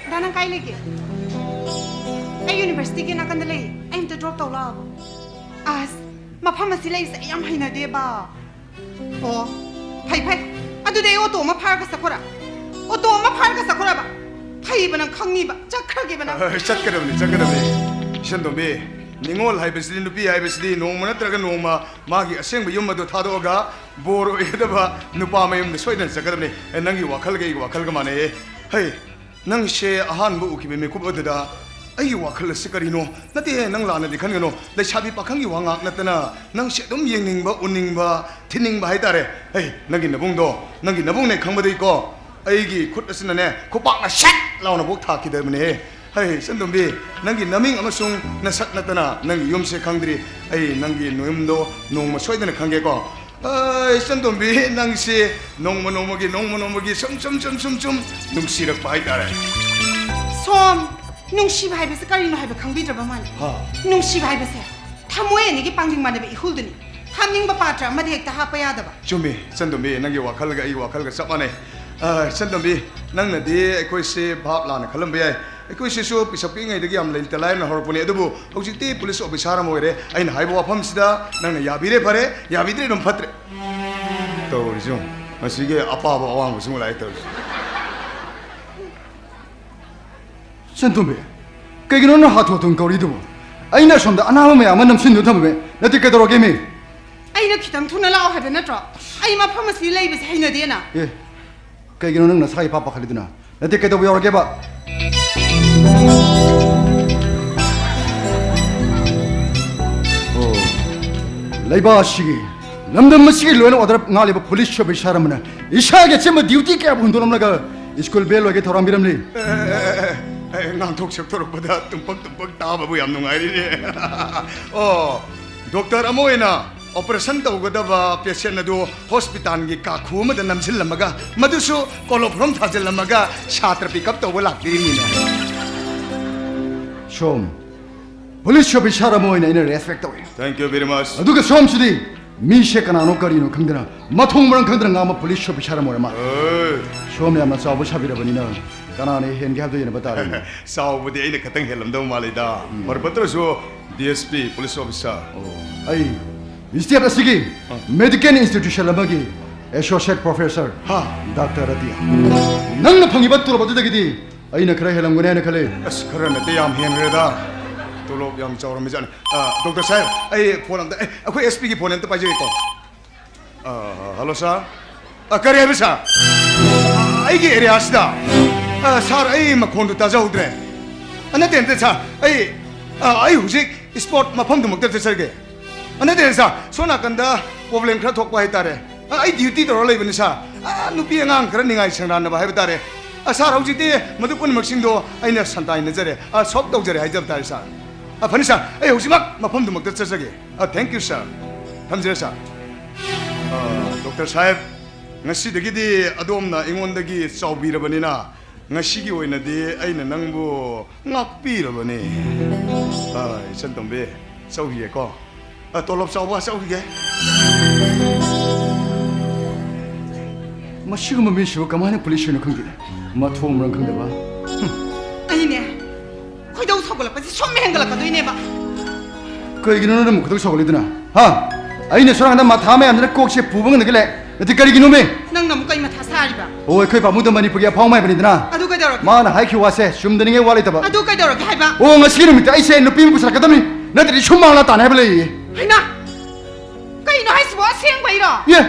ꯗꯥ, ꯅꯪ ꯀꯥꯏ ꯂꯩꯒꯦ? ꯑꯩ ꯌꯨꯅꯤꯚꯔꯁꯤꯇꯤꯒꯤ ꯅꯥꯀꯟꯗ ꯂꯩ꯫ ꯑꯩ ꯑꯝꯇ ꯗ꯭ꯔꯣꯞ ꯇꯧ ꯂꯥꯛꯑꯣꯕ꯫ ꯑꯁ, ꯃꯐꯝ ꯑꯁꯤ ꯂꯩꯕꯁꯦ ꯑꯩ ꯌꯥꯝ ꯍꯩꯅꯗꯦꯕ꯫ ꯑꯣ, ꯐꯩ ꯐꯩ꯫ ꯑꯗꯨꯗꯤ ꯑꯩ ꯑꯣꯇꯣ ꯑꯃ ꯐꯥꯔꯒ ꯆꯠꯈꯣꯔꯥ? ꯑꯣꯇꯣ ꯑꯃ ꯐꯥꯔꯒ ꯆꯠꯈꯣꯔꯕ? ꯐꯩꯕ, ꯅꯪ ꯈꯪꯅꯤꯕ꯫ ꯆꯠꯈ꯭ꯔꯒꯦꯕ ꯅꯪ꯫ ꯑ, ꯆꯠꯀꯗꯕꯅꯤ, ꯆꯠꯀꯗꯕꯅꯤ꯫ ꯏꯆꯟꯇꯣꯝꯕꯤ, ꯅꯤꯉꯣꯜ ꯍꯥꯏꯕꯁꯤꯗꯤ, ꯅꯨꯄꯤ ꯍꯥꯏꯕꯁꯤꯗꯤ ꯅꯣꯡꯃ ꯅꯠꯇ꯭ꯔꯒ ꯅꯣꯡꯃ ꯃꯥꯒꯤ ꯑꯁꯦꯡꯕ ꯌꯨꯝ ꯑꯗꯨ ꯊꯥꯗꯣꯛꯑꯒ ꯕꯣꯔ ꯑꯣꯏꯒꯗꯕ ꯅꯨꯄꯥ ꯃꯌꯨꯝꯗ ꯁꯣꯏꯗꯅ ꯆꯠꯀꯗꯕꯅꯤ꯫ ꯑꯦ, ꯅꯪꯒꯤ ꯋꯥꯈꯜꯒ ꯑꯩꯒꯤ ꯋꯥꯈꯜꯒ ꯃꯥꯟꯅꯩꯌꯦ꯫ ꯍꯩ, ꯅꯪꯁꯦ ꯑꯍꯥꯟꯕ ꯎꯈꯤꯕ ꯃꯤꯀꯨꯞ ꯑꯗꯨꯗ ꯑꯩꯒꯤ ꯋꯥꯈꯜ ꯑꯁꯤ ꯀꯔꯤꯅꯣ? ꯅꯠꯇꯦ, ꯅꯪ ꯂꯥꯟꯅꯗꯤ ꯈꯟꯒꯅꯨ꯫ ꯂꯩꯁꯥꯕꯤ ꯄꯥꯈꯪꯒꯤ ꯋꯥ ꯉꯥꯛ ꯅꯠꯇꯅ ꯅꯪꯁꯦ ꯑꯗꯨꯝ ꯌꯦꯡꯅꯤꯡꯕ, ꯎꯅꯤꯡꯕ, ꯊꯤꯟꯅꯤꯡꯕ ꯍꯥꯏꯇꯥꯔꯦ꯫ ꯍꯩ, ꯅꯪꯒꯤ ꯅꯕꯨꯡꯗꯣ, ꯅꯪꯒꯤ ꯅꯕꯨꯡꯅꯦ ꯈꯪꯕꯗꯒꯤꯀꯣ, ꯑꯩꯒꯤ ꯈꯨꯠ ꯑꯁꯤꯅꯅꯦ ꯈꯨꯄꯥꯛꯅ ꯁꯠ ꯂꯥꯎꯅ ꯕꯣꯛ ꯊꯥꯈꯤꯗꯕꯅꯦꯍꯦ꯫ ꯍꯩ, ꯏꯆꯟꯇꯣꯝꯕꯤ, ꯅꯪꯒꯤ ꯅꯃꯤꯡ ꯑꯃꯁꯨꯡ ꯅꯁꯛ ꯅꯠꯇꯅ ꯅꯪꯒꯤ ꯌꯨꯝꯁꯦ ꯈꯪꯗ꯭ꯔꯤ꯫ ꯑꯩ ꯅꯪꯒꯤ ꯌꯨꯝꯗꯣ ꯅꯣꯡꯃ ꯁꯣꯏꯗꯅ ꯈꯪꯒꯦꯀꯣ꯫ ꯑꯩ, ꯏꯆꯟꯇꯣꯝꯕꯤ, ꯅꯪꯁꯤ ꯅꯣꯡꯃ ꯅꯣꯡꯃꯒꯤ, ꯅꯣꯡꯃ ꯅꯣꯡꯃꯒꯤ ꯁꯨꯝ, ꯁꯨꯝ, ꯁꯨꯝ, ꯁꯨꯝ, ꯁꯨꯝ ꯅꯨꯡꯁꯤꯔꯛꯄ ꯍꯥꯏꯇꯥꯔꯦ꯫ ꯁꯣꯝ, ꯅꯨꯡꯁꯤꯕ ꯍꯥꯏꯕꯁꯦ ꯀꯔꯤꯅꯣ ꯍꯥꯏꯕ ꯈꯪꯕꯤꯗ꯭ꯔꯕ ꯃꯥꯜꯂꯦ꯫ ꯍꯥ? ꯅꯨꯡꯁꯤꯕ ꯍꯥꯏꯕꯁꯦ ꯊꯃꯣꯏ ꯑꯅꯤꯒꯤ ꯄꯥꯡꯖꯤꯡ ꯃꯥꯟꯅꯕ ꯏꯍꯨꯜꯗꯨꯅꯤ꯫ ꯍꯥꯞꯅꯤꯡꯕ ꯄꯥꯇ꯭ꯔ ꯑꯃꯗ ꯍꯦꯛꯇ ꯍꯥꯞꯄ ꯌꯥꯗꯕ꯫ ꯆꯨꯝꯃꯤ, ꯏꯆꯟꯇꯣꯝꯕꯤ, ꯅꯪꯒꯤ ꯋꯥꯈꯜꯒ ꯑꯩꯒꯤ ꯋꯥꯈꯜꯒ ꯆꯞ ꯃꯥꯟꯅꯩ꯫ ꯑ, ꯏꯆꯟꯇꯣꯝꯕꯤ, ꯅꯪꯅꯗꯤ ꯑꯩꯈꯣꯏꯁꯦ ꯚꯥꯞ ꯂꯥꯟꯅ ꯈꯜꯂꯝꯕ ꯌꯥꯏ꯫ ꯑꯩꯈꯣꯏꯁꯤꯁꯨ ꯄꯤꯁꯛ ꯄꯤꯛꯏꯉꯩꯗꯒꯤ ꯌꯥꯝ ꯂꯩꯇ ꯂꯥꯏꯔꯅ ꯍꯧꯔꯛꯄꯅꯤ, ꯑꯗꯨꯕꯨ ꯍꯧꯖꯤꯛꯇꯤ ꯄꯨꯂꯤꯁ ꯑꯣꯐꯤꯁꯥꯔ ꯑꯃ ꯑꯣꯏꯔꯦ꯫ ꯑꯩꯅ ꯍꯥꯏꯕ ꯋꯥꯐꯝꯁꯤꯗ ꯅꯪꯅ ꯌꯥꯕꯤꯔꯦ ꯐꯔꯦ, ꯌꯥꯕꯤꯗ꯭ꯔꯦ ꯑꯗꯨꯝ ꯐꯠꯇ꯭ꯔꯦ꯫ ꯇꯧꯔꯤꯁꯤ ꯌꯦꯡꯉꯨ, ꯃꯁꯤꯒꯤ ꯑꯄꯥꯕ ꯑꯋꯥꯡꯕꯁꯨ ꯑꯃꯨꯛ ꯂꯥꯛꯑꯦ ꯇꯧꯔꯤꯁꯤ꯫ ꯏꯆꯟꯇꯣꯝꯕꯤ, ꯀꯩꯒꯤꯅꯣ ꯅꯪ ꯍꯥꯊꯨ ꯍꯥꯊꯨ ꯀꯧꯔꯤꯗꯨꯕꯨ? ꯑꯩꯅ ꯑꯁꯣꯝꯗ ꯑꯅꯥꯕ ꯃꯌꯥꯝ ꯑꯃ ꯅꯝꯁꯤꯟꯗꯨꯅ ꯊꯝꯃꯝꯃꯦ꯫ ꯅꯠꯇꯦ, ꯀꯩꯗꯧꯔꯒꯦ ꯃꯤ? ꯑꯩꯅ ꯈꯤꯇꯪ ꯊꯨꯅ ꯂꯥꯛꯑꯣ ꯍꯥꯏꯕ ꯅꯠꯇ꯭ꯔꯣ? ꯑꯩ ꯃꯐꯝ ꯑꯁꯤꯗ ꯂꯩꯕꯁꯦ ꯍꯩꯅꯗꯦꯅ꯫ ꯑꯦ, ꯀꯩꯒꯤꯅꯣ ꯅꯪ ꯅꯁꯥꯒꯤ ꯄꯥꯞ ꯄꯥꯈꯠꯂꯤꯗꯨꯅ? ꯅꯠꯇꯦ, ꯀꯩꯗꯧꯕ ꯌꯥꯎꯔꯒꯦꯕ? ꯑꯣ, ꯂꯩꯕꯥꯛ ꯑꯁꯤꯒꯤ, ꯂꯝꯗꯝ ꯑꯁꯤꯒꯤ ꯂꯣꯏꯅ ꯑꯣꯔꯗꯔ ꯉꯥꯛꯂꯤꯕ ꯄꯨꯂꯤꯁ ꯑꯣꯐꯤꯁꯥꯔ ꯑꯃꯅ ꯏꯁꯥꯒꯤ ꯑꯆꯦꯟꯕ ꯗ꯭ꯌꯨꯇꯤ ꯀꯌꯥꯕꯨ ꯍꯨꯟꯗꯣꯛꯂꯝꯂꯒ ꯁ꯭ꯀꯨꯜ ꯕꯦꯜ ꯂꯣꯏꯒꯦ ꯊꯧꯔꯥꯡꯕꯤꯔꯝꯂꯤ꯫ ꯑꯦ, ꯑꯦ, ꯑꯦ, ꯑꯦ, ꯉꯥꯡꯊꯣꯛ ꯁꯛꯇꯣꯔꯛꯄꯗ ꯇꯨꯝꯄꯛ ꯇꯨꯝꯄꯛ ꯇꯥꯕꯕꯨ ꯌꯥꯝ ꯅꯨꯡꯉꯥꯏꯔꯤꯅꯦ꯫ ꯑꯣ, ꯗꯣꯛꯇꯔ ꯑꯃ ꯑꯣꯏꯅ ꯑꯣꯄꯔꯦꯁꯟ ꯇꯧꯒꯗꯕ ꯄꯦꯁꯦꯟ ꯑꯗꯨ ꯍꯣꯁꯄꯤꯇꯥꯜꯒꯤ ꯀꯥꯈꯨ ꯑꯃꯗ ꯅꯝꯁꯤꯜꯂꯝꯃꯒ, ꯃꯗꯨꯁꯨ ꯀꯣꯂꯣꯐꯣꯔꯝ ꯊꯥꯖꯤꯜꯂꯝꯃꯒ ꯁꯥꯇ꯭ꯔ ꯄꯤꯛꯑꯞ ꯇꯧꯕ ꯂꯥꯛꯄꯤꯔꯤꯕꯅꯤꯅꯦ꯫ ꯁꯣꯝ, ꯄꯨꯂꯤꯁ ꯑꯣꯐꯤꯁꯥꯔ ꯑꯃ ꯑꯣꯏꯅ ꯑꯩꯅ ꯔꯦꯁꯄꯦꯛ ꯇꯧꯏ꯫ Thank you very much. ꯑꯗꯨꯒ ꯁꯣꯝꯁꯤꯗꯤ ꯃꯤꯁꯦ ꯀꯅꯥꯅꯣ ꯀꯔꯤꯅꯣ ꯈꯪꯗꯅ, ꯃꯊꯣꯡ ꯃꯔꯝ ꯈꯪꯗꯅ ꯉꯥꯡꯕ ꯄꯨꯂꯤꯁ ꯑꯣꯐꯤꯁꯥꯔ ꯑꯃ ꯑꯣꯏꯔ ꯃꯥꯜꯂꯦ꯫ ꯁꯣꯝ ꯌꯥꯝꯅ ꯆꯥꯎꯕ ꯁꯥꯕꯤꯔꯕꯅꯤꯅ ꯀꯅꯥꯅ ꯍꯦꯟꯒꯦ ꯍꯥꯏꯕꯗꯣ ꯌꯦꯡꯅꯕ ꯇꯥꯔꯦ꯫ ꯆꯥꯎꯕꯗꯤ ꯑꯩꯅ ꯈꯇꯪ ꯍꯦꯜꯂꯝꯗꯧ ꯃꯥꯜꯂꯤꯗ꯫ ꯎꯝ꯫ ꯐꯔꯕꯇ꯭ꯔꯁꯨ D S P police officer. ꯑꯣ, ꯑꯩ ꯁ꯭ꯇꯦꯠ ꯑꯁꯤꯒꯤ ꯑ꯫ ꯃꯦꯗꯤꯀꯦꯜ ꯏꯟꯁꯇꯤꯇ꯭ꯌꯨꯁꯟ ꯑꯃꯒꯤ ꯑꯦꯁꯣꯁꯤꯌꯦꯠ ꯄ꯭ꯔꯣꯐꯦꯁꯔ ꯍꯥ꯫ ꯗꯥꯛꯇꯔ ꯔꯇꯤꯌꯥ꯫ ꯅꯪꯅ ꯐꯪꯉꯤꯕ ꯇꯣꯂꯣꯞ ꯑꯗꯨꯗꯒꯤꯗꯤ ꯑꯩꯅ ꯈꯔ ꯍꯦꯜꯂꯝꯒꯅꯤ ꯍꯥꯏꯅ ꯈꯜꯂꯤ꯫ ꯑꯁ, ꯈꯔ ꯅꯠꯇꯦ, ꯌꯥꯝ ꯍꯦꯟꯈ꯭ꯔꯦꯗ꯫ ꯇꯣꯂꯣꯞ ꯌꯥꯝ ꯆꯥꯎꯔꯝꯃꯤꯖꯥꯠꯅꯤ꯫ ꯑ, ꯗꯣꯛꯇꯔ ꯁꯥꯍꯦꯕ, ꯑꯩ ꯐꯣꯟ ꯑꯝꯇ, ꯑꯦ, ꯑꯩꯈꯣꯏ ꯑꯦꯁ ꯄꯤꯒꯤ ꯐꯣꯟ ꯑꯝꯇ ꯄꯥꯏꯖꯒꯦꯀꯣ꯫ ꯑ, ꯍꯜꯂꯣ, ꯁꯥꯔ꯫ ꯑ, ꯀꯔꯤ ꯍꯥꯏꯕ, ꯁꯥꯔ? ꯑ, ꯑꯩꯒꯤ ꯑꯦꯔꯤꯌꯥꯁꯤꯗ? ꯑ, ꯁꯥꯔ, ꯑꯩ ꯃꯈꯣꯟꯗꯨ ꯇꯥꯖꯍꯧꯗ꯭ꯔꯦ꯫ ꯑ, ꯅꯠꯇꯦ, ꯅꯠꯇꯦ, ꯁꯥꯔ꯫ ꯑꯩ, ꯑ, ꯑꯩ ꯍꯧꯖꯤꯛ ꯏꯁꯄꯣꯠ ꯃꯐꯝꯗꯨꯃꯛꯇ ꯆꯠꯆꯔꯒꯦ꯫ ꯑ, ꯅꯠꯇꯦ, ꯁꯥꯔ, ꯁꯣꯝ ꯅꯥꯀꯟꯗ ꯄ꯭ꯔꯣꯕ꯭ꯂꯦꯝ ꯈꯔ ꯊꯣꯛꯄ ꯍꯥꯏꯇꯥꯔꯦ꯫ ꯑ, ꯑꯩ ꯗ꯭ꯌꯨꯇꯤ ꯇꯧꯔ ꯂꯩꯕꯅꯤ, ꯁꯥꯔ꯫ ꯑ, ꯅꯨꯄꯤ ꯑꯉꯥꯡ ꯈꯔ ꯅꯤꯡꯉꯥꯏ ꯁꯪꯗꯥꯟꯅꯕ ꯍꯥꯏꯕ ꯇꯥꯔꯦ꯫ ꯑ, ꯁꯥꯔ, ꯍꯧꯖꯤꯛꯇꯤ ꯃꯗꯨ ꯄꯨꯝꯅꯃꯛꯁꯤꯡꯗꯣ ꯑꯩꯅ ꯁꯟꯇꯥꯏꯅꯖꯔꯦ, ꯑ, ꯁꯣꯜꯕ ꯇꯧꯖꯔꯦ ꯍꯥꯏꯖꯕ ꯇꯥꯔꯦ, ꯁꯥꯔ꯫ ꯑ, ꯐꯅꯤ, ꯁꯥꯔ, ꯑꯩ ꯍꯧꯖꯤꯛꯃꯛ ꯃꯐꯝꯗꯨꯃꯛꯇ ꯆꯠꯆꯒꯦ꯫ ꯑ, thank you, sir꯫ ꯊꯝꯖꯔꯦ, ꯁꯥꯔ꯫ ꯑ, ꯗꯣꯛꯇꯔ ꯁꯥꯍꯦꯕ, ꯉꯁꯤꯗꯒꯤꯗꯤ ꯑꯗꯣꯝꯅ ꯑꯩꯉꯣꯟꯗꯒꯤ ꯆꯥꯎꯕꯤꯔꯕꯅꯤꯅ, ꯉꯁꯤꯒꯤ ꯑꯣꯏꯅꯗꯤ ꯑꯩꯅ ꯅꯪꯕꯨ ꯉꯥꯛꯄꯤꯔꯕꯅꯤ꯫ ꯑ, ꯏꯆꯟ ꯇꯣꯝꯕꯤ, ꯆꯧꯈꯤꯒꯦꯀꯣ꯫ ꯑ, ꯇꯣꯂꯣꯞ ꯆꯥꯎꯕ ꯆꯧꯈꯤꯒꯦ꯫ ꯃꯁꯤꯒꯨꯝꯕ ꯃꯤꯁꯤꯕꯨ ꯀꯃꯥꯏꯅ ꯄꯨꯂꯤꯁ ꯑꯣꯏꯅꯣ ꯈꯪꯗꯦ꯫ ꯃꯊꯣꯡ ꯃꯔꯝ ꯈꯪꯗꯕ꯫ ꯍꯨꯝ꯫ ꯑꯩꯅꯦ, ꯈꯣꯏꯗꯧ ꯁꯥꯎꯒꯠꯂꯛꯄꯁꯤ ꯁꯨꯝ ꯍꯦꯟꯒꯠꯂꯛꯀꯗꯣꯏꯅꯦꯕ꯫ ꯀꯩꯒꯤꯅꯣ ꯅꯪꯅ ꯑꯃꯨꯛ ꯈꯣꯏꯗꯧ ꯁꯥꯎꯒꯠꯂꯤꯗꯨꯅ? ꯍꯥ? ꯑꯩꯅ ꯁꯣꯝ ꯅꯥꯀꯟꯗ ꯃꯊꯥ ꯃꯌꯥꯝꯁꯤꯅ ꯀꯣꯛꯁꯦ ꯄꯨꯕ ꯉꯝꯗꯒꯩ ꯂꯩ꯫ ꯅꯠꯇꯦ, ꯀꯔꯤꯒꯤꯅꯣꯃꯦ? ꯅꯪꯅ ꯑꯃꯨꯛ ꯀꯩ ꯃꯊꯥ ꯁꯥꯔꯤꯕ? ꯑꯣ, ꯑꯩꯈꯣꯏ ꯄꯥꯕꯨꯡꯗꯣ ꯃꯅꯤꯄꯨꯔꯒꯤ ꯑꯐꯥꯎꯕ ꯃꯥꯏꯕꯅꯤꯗꯅ꯫ ꯑꯗꯨ ꯀꯩꯗꯧꯔꯒꯦ? ꯃꯥꯅ ꯍꯥꯏꯈꯤꯕ ꯋꯥꯁꯦ ꯆꯨꯝꯗꯅꯤꯡꯉꯥꯏ ꯋꯥ ꯂꯩꯇꯕ꯫ ꯑꯗꯨ ꯀꯩꯗꯧꯔꯒꯦ ꯍꯥꯏꯕ? ꯑꯣ, ꯉꯁꯤꯒꯤ ꯅꯨꯃꯤꯠꯇ ꯑꯩꯁꯦ ꯅꯨꯄꯤ ꯑꯃ ꯄꯨꯁꯜꯂꯛꯀꯗꯕꯅꯤ, ꯅꯠꯇ꯭ꯔꯗꯤ ꯁꯨꯝ ꯃꯥꯡꯂꯥ ꯇꯥꯅꯤ ꯍꯥꯏꯕ ꯂꯩꯌꯦ꯫ ꯍꯩꯃꯥ! ꯀꯩꯅꯣ ꯍꯥꯏꯁꯤꯕꯣ? ꯑꯁꯦꯡꯕꯩꯔꯣ? ꯑꯦ,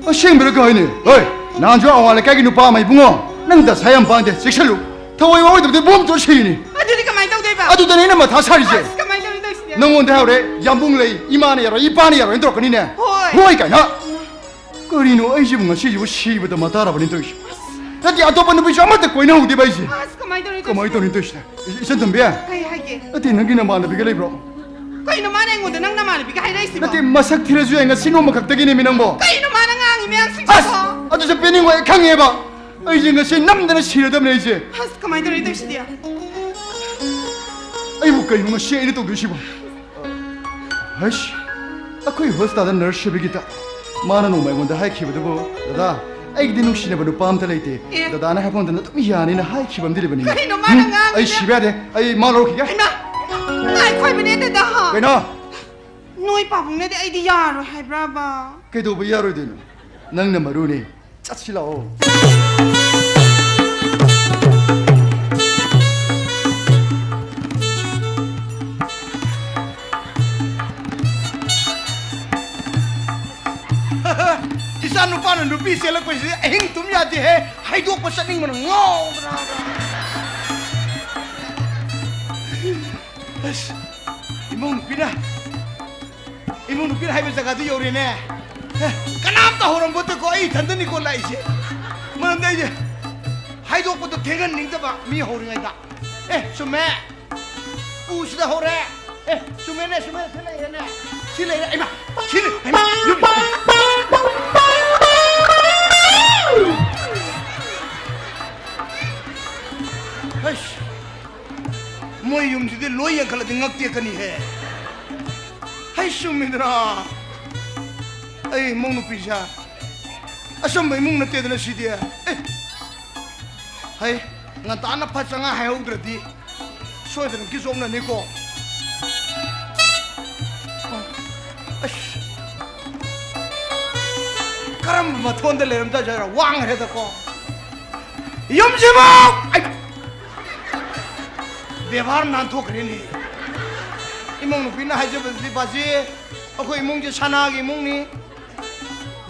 ꯑꯁꯦꯡꯕꯩꯔꯣ ꯀꯩ ꯍꯥꯏꯅꯤ? ꯍꯣꯏ, ꯅꯍꯥꯟꯁꯨ ꯑꯋꯥꯡ ꯂꯩꯀꯥꯏꯒꯤ ꯅꯨꯄꯥ ꯑꯃ, "ꯏꯕꯨꯡꯉꯣ, ꯅꯪ ꯗꯁꯥ ꯌꯥꯝ ꯄꯥꯡꯗꯦ, ꯆꯦꯛꯁꯤꯜꯂꯨ꯫ ꯊꯋꯥꯏ ꯋꯥꯑꯣꯏꯗꯕꯗ ꯕꯣꯝ ꯆꯣꯠ ꯁꯤꯅꯤ"꯫ ꯑꯗꯨꯗꯤ ꯀꯃꯥꯏꯅ ꯇꯧꯗꯣꯏꯕ? ꯑꯗꯨꯗꯅꯦ ꯑꯩꯅ ꯃꯊꯥ ꯁꯥꯔꯤꯁꯦ꯫ ꯑꯁ, ꯀꯃꯥꯏꯅ ꯇꯧꯅꯤ ꯇꯧꯔꯤꯁꯤꯗꯤ? ꯅꯪꯉꯣꯟꯗ ꯍꯥꯏꯍꯧꯔꯦ, ꯌꯥꯝꯕꯨꯡ ꯂꯩ, ꯏꯃꯥꯅ ꯌꯥꯔꯣꯏ, ꯏꯄꯥꯅ ꯌꯥꯔꯣꯏꯅ ꯇꯧꯔꯛꯀꯅꯤꯅꯦ꯫ ꯍꯣꯏ꯫ ꯍꯣꯏ ꯀꯥꯏꯅ꯫ ꯀꯔꯤꯅꯣ ꯑꯩꯁꯤꯕꯨ ꯉꯁꯤꯁꯤꯕꯨ ꯁꯤꯕꯗ ꯃꯇꯥꯔꯕꯅꯤ ꯇꯧꯔꯤꯁꯦ? ꯅꯠꯇꯦ, ꯑꯇꯣꯞꯄ ꯅꯨꯄꯤꯁꯨ ꯑꯃꯠꯇ ꯀꯣꯏꯅꯍꯧꯗꯦꯕ ꯑꯩꯁꯦ꯫ ꯑꯁ, ꯀꯃꯥꯏꯅ ꯇꯧꯔꯤ ꯀꯃꯥꯏꯅ ꯇꯧꯔꯤ ꯇꯧꯔꯤꯁꯤꯅ? ꯏꯆꯟ ꯇꯣꯝꯕꯤ, ꯀꯩ ꯍꯥꯏꯒꯦ? ꯅꯠꯇꯦ, ꯅꯪꯒꯤ ꯅꯃꯥꯟꯅꯕꯤꯒ ꯂꯩꯕ꯭ꯔꯣ? ꯀꯩꯅꯣ ꯃꯥꯅ ꯑꯩꯉꯣꯟꯗ ꯅꯪ ꯅꯃꯥꯟꯅꯕꯤꯒ ꯍꯥꯏꯔꯛꯏꯁꯤꯕꯣ? ꯅꯠꯇꯦ, ꯃꯁꯛ ꯊꯤꯔꯁꯨ ꯌꯥꯏ, ꯉꯁꯤ ꯅꯣꯡꯃ ꯈꯛꯇꯒꯤꯅꯦꯃꯤ ꯅꯪꯕꯣ꯫ ꯀꯩꯅꯣ ꯃꯥꯅ ꯉꯥꯡꯉꯤ ꯃꯌꯥꯝꯁꯤꯡꯁꯤꯕꯣ? ꯑꯁ, ꯑꯗꯨꯁꯨ ꯄꯦꯟꯅꯤꯡꯉꯣꯏ, ꯑꯩ ꯈꯪꯉꯦꯕ꯫ ꯑꯩꯁꯦ ꯉꯁꯤ ꯅꯝꯗꯅ ꯁꯤꯔꯗꯕꯅꯦ ꯑꯩꯁꯦ꯫ ꯑꯁ, ꯀꯃꯥꯏꯅ ꯇꯧꯔꯤ ꯇꯧꯔꯤꯁꯤꯗꯤ? ꯑꯩꯕꯨ ꯀꯩꯅꯣ ꯉꯁꯤ ꯑꯩꯅ ꯇꯧꯗꯣꯏꯁꯤꯕꯣ? ꯍꯩꯁ꯫ ꯑꯩꯈꯣꯏ ꯍꯣꯁꯇꯥꯜꯗ ꯅꯔꯁ ꯁꯦꯕꯤꯒꯤꯇ꯫ ꯃꯥꯅ ꯅꯣꯡꯃ ꯑꯩꯉꯣꯟꯗ ꯍꯥꯏꯈꯤꯕꯗꯨꯕꯨ, "ꯗꯗꯥ, ꯑꯩꯒꯤꯗꯤ ꯅꯨꯡꯁꯤꯅꯕ ꯅꯨꯄꯥ ꯑꯝꯇ ꯂꯩꯇꯦ꯫ ꯑꯦ꯫ ꯗꯗꯥꯅ ꯍꯥꯏꯐꯝꯗꯅ ꯑꯗꯨꯝ ꯌꯥꯅꯤꯅ" ꯍꯥꯏꯈꯤꯕ ꯑꯃꯗꯤ ꯂꯩꯕꯅꯤꯅꯦ꯫ ꯀꯩꯅꯣ ꯃꯥꯅ ꯎꯝ, ꯉꯥꯡꯉꯤꯁꯦ? ꯑꯩ ꯁꯤꯕ ꯌꯥꯗꯦ꯫ ꯑꯩ ꯃꯥ ꯂꯧꯔꯛꯈꯤꯒꯦ꯫ ꯏꯃꯥ! ꯉꯥꯏꯈꯣ ꯍꯥꯏꯕꯅꯦ, ꯗꯗꯥ! ꯀꯩꯅꯣ? ꯅꯣꯏ ꯄꯥꯕꯨꯡꯅꯗꯤ ꯑꯩꯗꯤ ꯌꯥꯔꯣꯏ ꯍꯥꯏꯕ꯭ꯔꯕ? ꯀꯩꯗꯧꯕ ꯌꯥꯔꯣꯏꯗꯣꯏꯅꯣ? ꯅꯪꯅ ꯃꯔꯨꯅꯤ꯫ ꯆꯠꯁꯤ ꯂꯥꯛꯑꯣ꯫ ꯏꯆꯥ ꯅꯨꯄꯥꯅ ꯅꯨꯄꯤ ꯆꯦꯜꯂꯛꯄꯁꯤꯗꯤ ꯑꯍꯤꯡ ꯇꯨꯝ ꯌꯥꯗꯦꯍꯦ꯫ ꯍꯩꯗꯣꯛꯄ ꯆꯠꯅꯤꯡꯕꯅ ꯉꯥꯎꯕ꯭ꯔꯥ? ꯑꯁ, ꯏꯃꯧ ꯅꯨꯄꯤꯅ, ꯏꯃꯧ ꯅꯨꯄꯤꯅ ꯍꯥꯏꯕ ꯖꯒꯥꯗꯨ ꯌꯧꯔꯦꯅꯦ꯫ ꯑꯦ, ꯀꯅꯥꯝꯇ ꯍꯧꯔꯝꯕꯣꯠꯇꯦꯀꯣ, ꯑꯩ ꯏꯊꯟꯗꯅꯤꯀꯣ ꯂꯥꯛꯏꯁꯦ꯫ ꯃꯔꯝꯗꯤ ꯑꯩꯁꯦ ꯍꯥꯏꯗꯣꯛꯄꯗꯣ ꯊꯦꯡꯍꯟꯅꯤꯡꯗꯕ, ꯃꯤ ꯍꯧꯔꯤꯉꯩꯗ꯫ ꯑꯦ, ꯆꯨꯝꯃꯦ꯫ ꯎꯁꯤꯗ ꯍꯧꯔꯦ꯫ ꯑꯦ, ꯆꯨꯝꯃꯦꯅꯦ, ꯆꯨꯝꯃꯦ, ꯁꯤ ꯂꯩꯔꯦꯅꯦ꯫ ꯁꯤ ꯂꯩꯔꯦ, ꯏꯃꯥ, ꯁꯤ ꯂꯩ-, ꯏꯃꯥ, ꯌꯨꯝ-, ꯍꯩꯁ, ꯃꯣꯏ ꯌꯨꯝꯁꯤꯗꯤ ꯂꯣꯏ ꯌꯦꯡꯈꯠꯂꯗꯤ ꯉꯛ ꯇꯦꯛꯀꯅꯤꯍꯦ꯫ ꯍꯩ, ꯆꯨꯝꯃꯤꯗꯅ꯫ ꯑꯩ ꯏꯃꯧ ꯅꯨꯄꯤꯁꯦ ꯑꯆꯝꯕ ꯏꯃꯨꯡ ꯅꯠꯇꯦꯗꯅ ꯁꯤꯗꯤ꯫ ꯑꯦ, ꯍꯩ, ꯉꯟꯇꯥꯅ ꯐꯠ ꯆꯉꯥ ꯍꯥꯏꯍꯧꯗ꯭ꯔꯗꯤ ꯁꯣꯏꯗꯅ ꯀꯤꯆꯣꯝꯅꯅꯤꯀꯣ꯫ ꯑꯁ, ꯀꯔꯝꯕ ꯃꯊꯣꯟꯗ ꯂꯩꯔꯝꯗꯖꯔ ꯋꯥꯡꯈ꯭ꯔꯦꯗꯀꯣ꯫ ꯌꯨꯝꯁꯤꯕꯨ! ꯑꯩ! ꯕꯦꯕꯥꯔ ꯅꯥꯟꯊꯣꯛꯈ꯭ꯔꯦꯅꯦ꯫ ꯏꯃꯧ ꯅꯨꯄꯤꯅ ꯍꯥꯏꯖꯕꯗꯗꯤ, "ꯕꯥꯖꯤ, ꯑꯩꯈꯣꯏ ꯏꯃꯨꯡꯁꯦ ꯁꯅꯥꯒꯤ ꯏꯃꯨꯡꯅꯤ,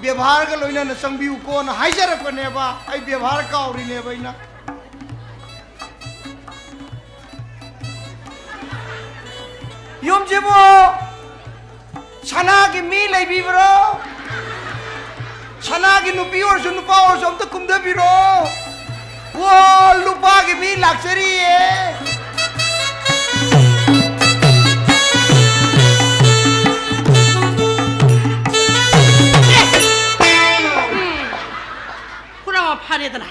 ꯕꯦꯕꯥꯔꯒ ꯂꯣꯏꯅꯅ ꯆꯪꯕꯤꯌꯨꯀꯣꯅ" ꯍꯥꯏꯖꯔꯛꯄꯅꯦꯕ꯫ ꯑꯩ ꯕꯦꯕꯥꯔ ꯀꯥꯎꯔꯤꯅꯦꯕ ꯑꯩꯅ꯫ ꯌꯨꯝꯁꯤꯕꯨ ꯁꯅꯥꯒꯤ ꯃꯤ ꯂꯩꯕꯤꯕ꯭ꯔꯣ? ꯁꯅꯥꯒꯤ ꯅꯨꯄꯤ ꯑꯣꯏꯔꯁꯨ ꯅꯨꯄꯥ ꯑꯣꯏꯔꯁꯨ ꯑꯝꯇ ꯀꯨꯝꯊꯕꯤꯔꯣ꯫ ꯋꯥ, ꯂꯨꯄꯥꯒꯤ ꯃꯤ ꯂꯥꯛꯆꯔꯤꯌꯦ꯫ ꯍꯨꯔꯥ ꯐꯥꯔꯦꯗꯅ꯫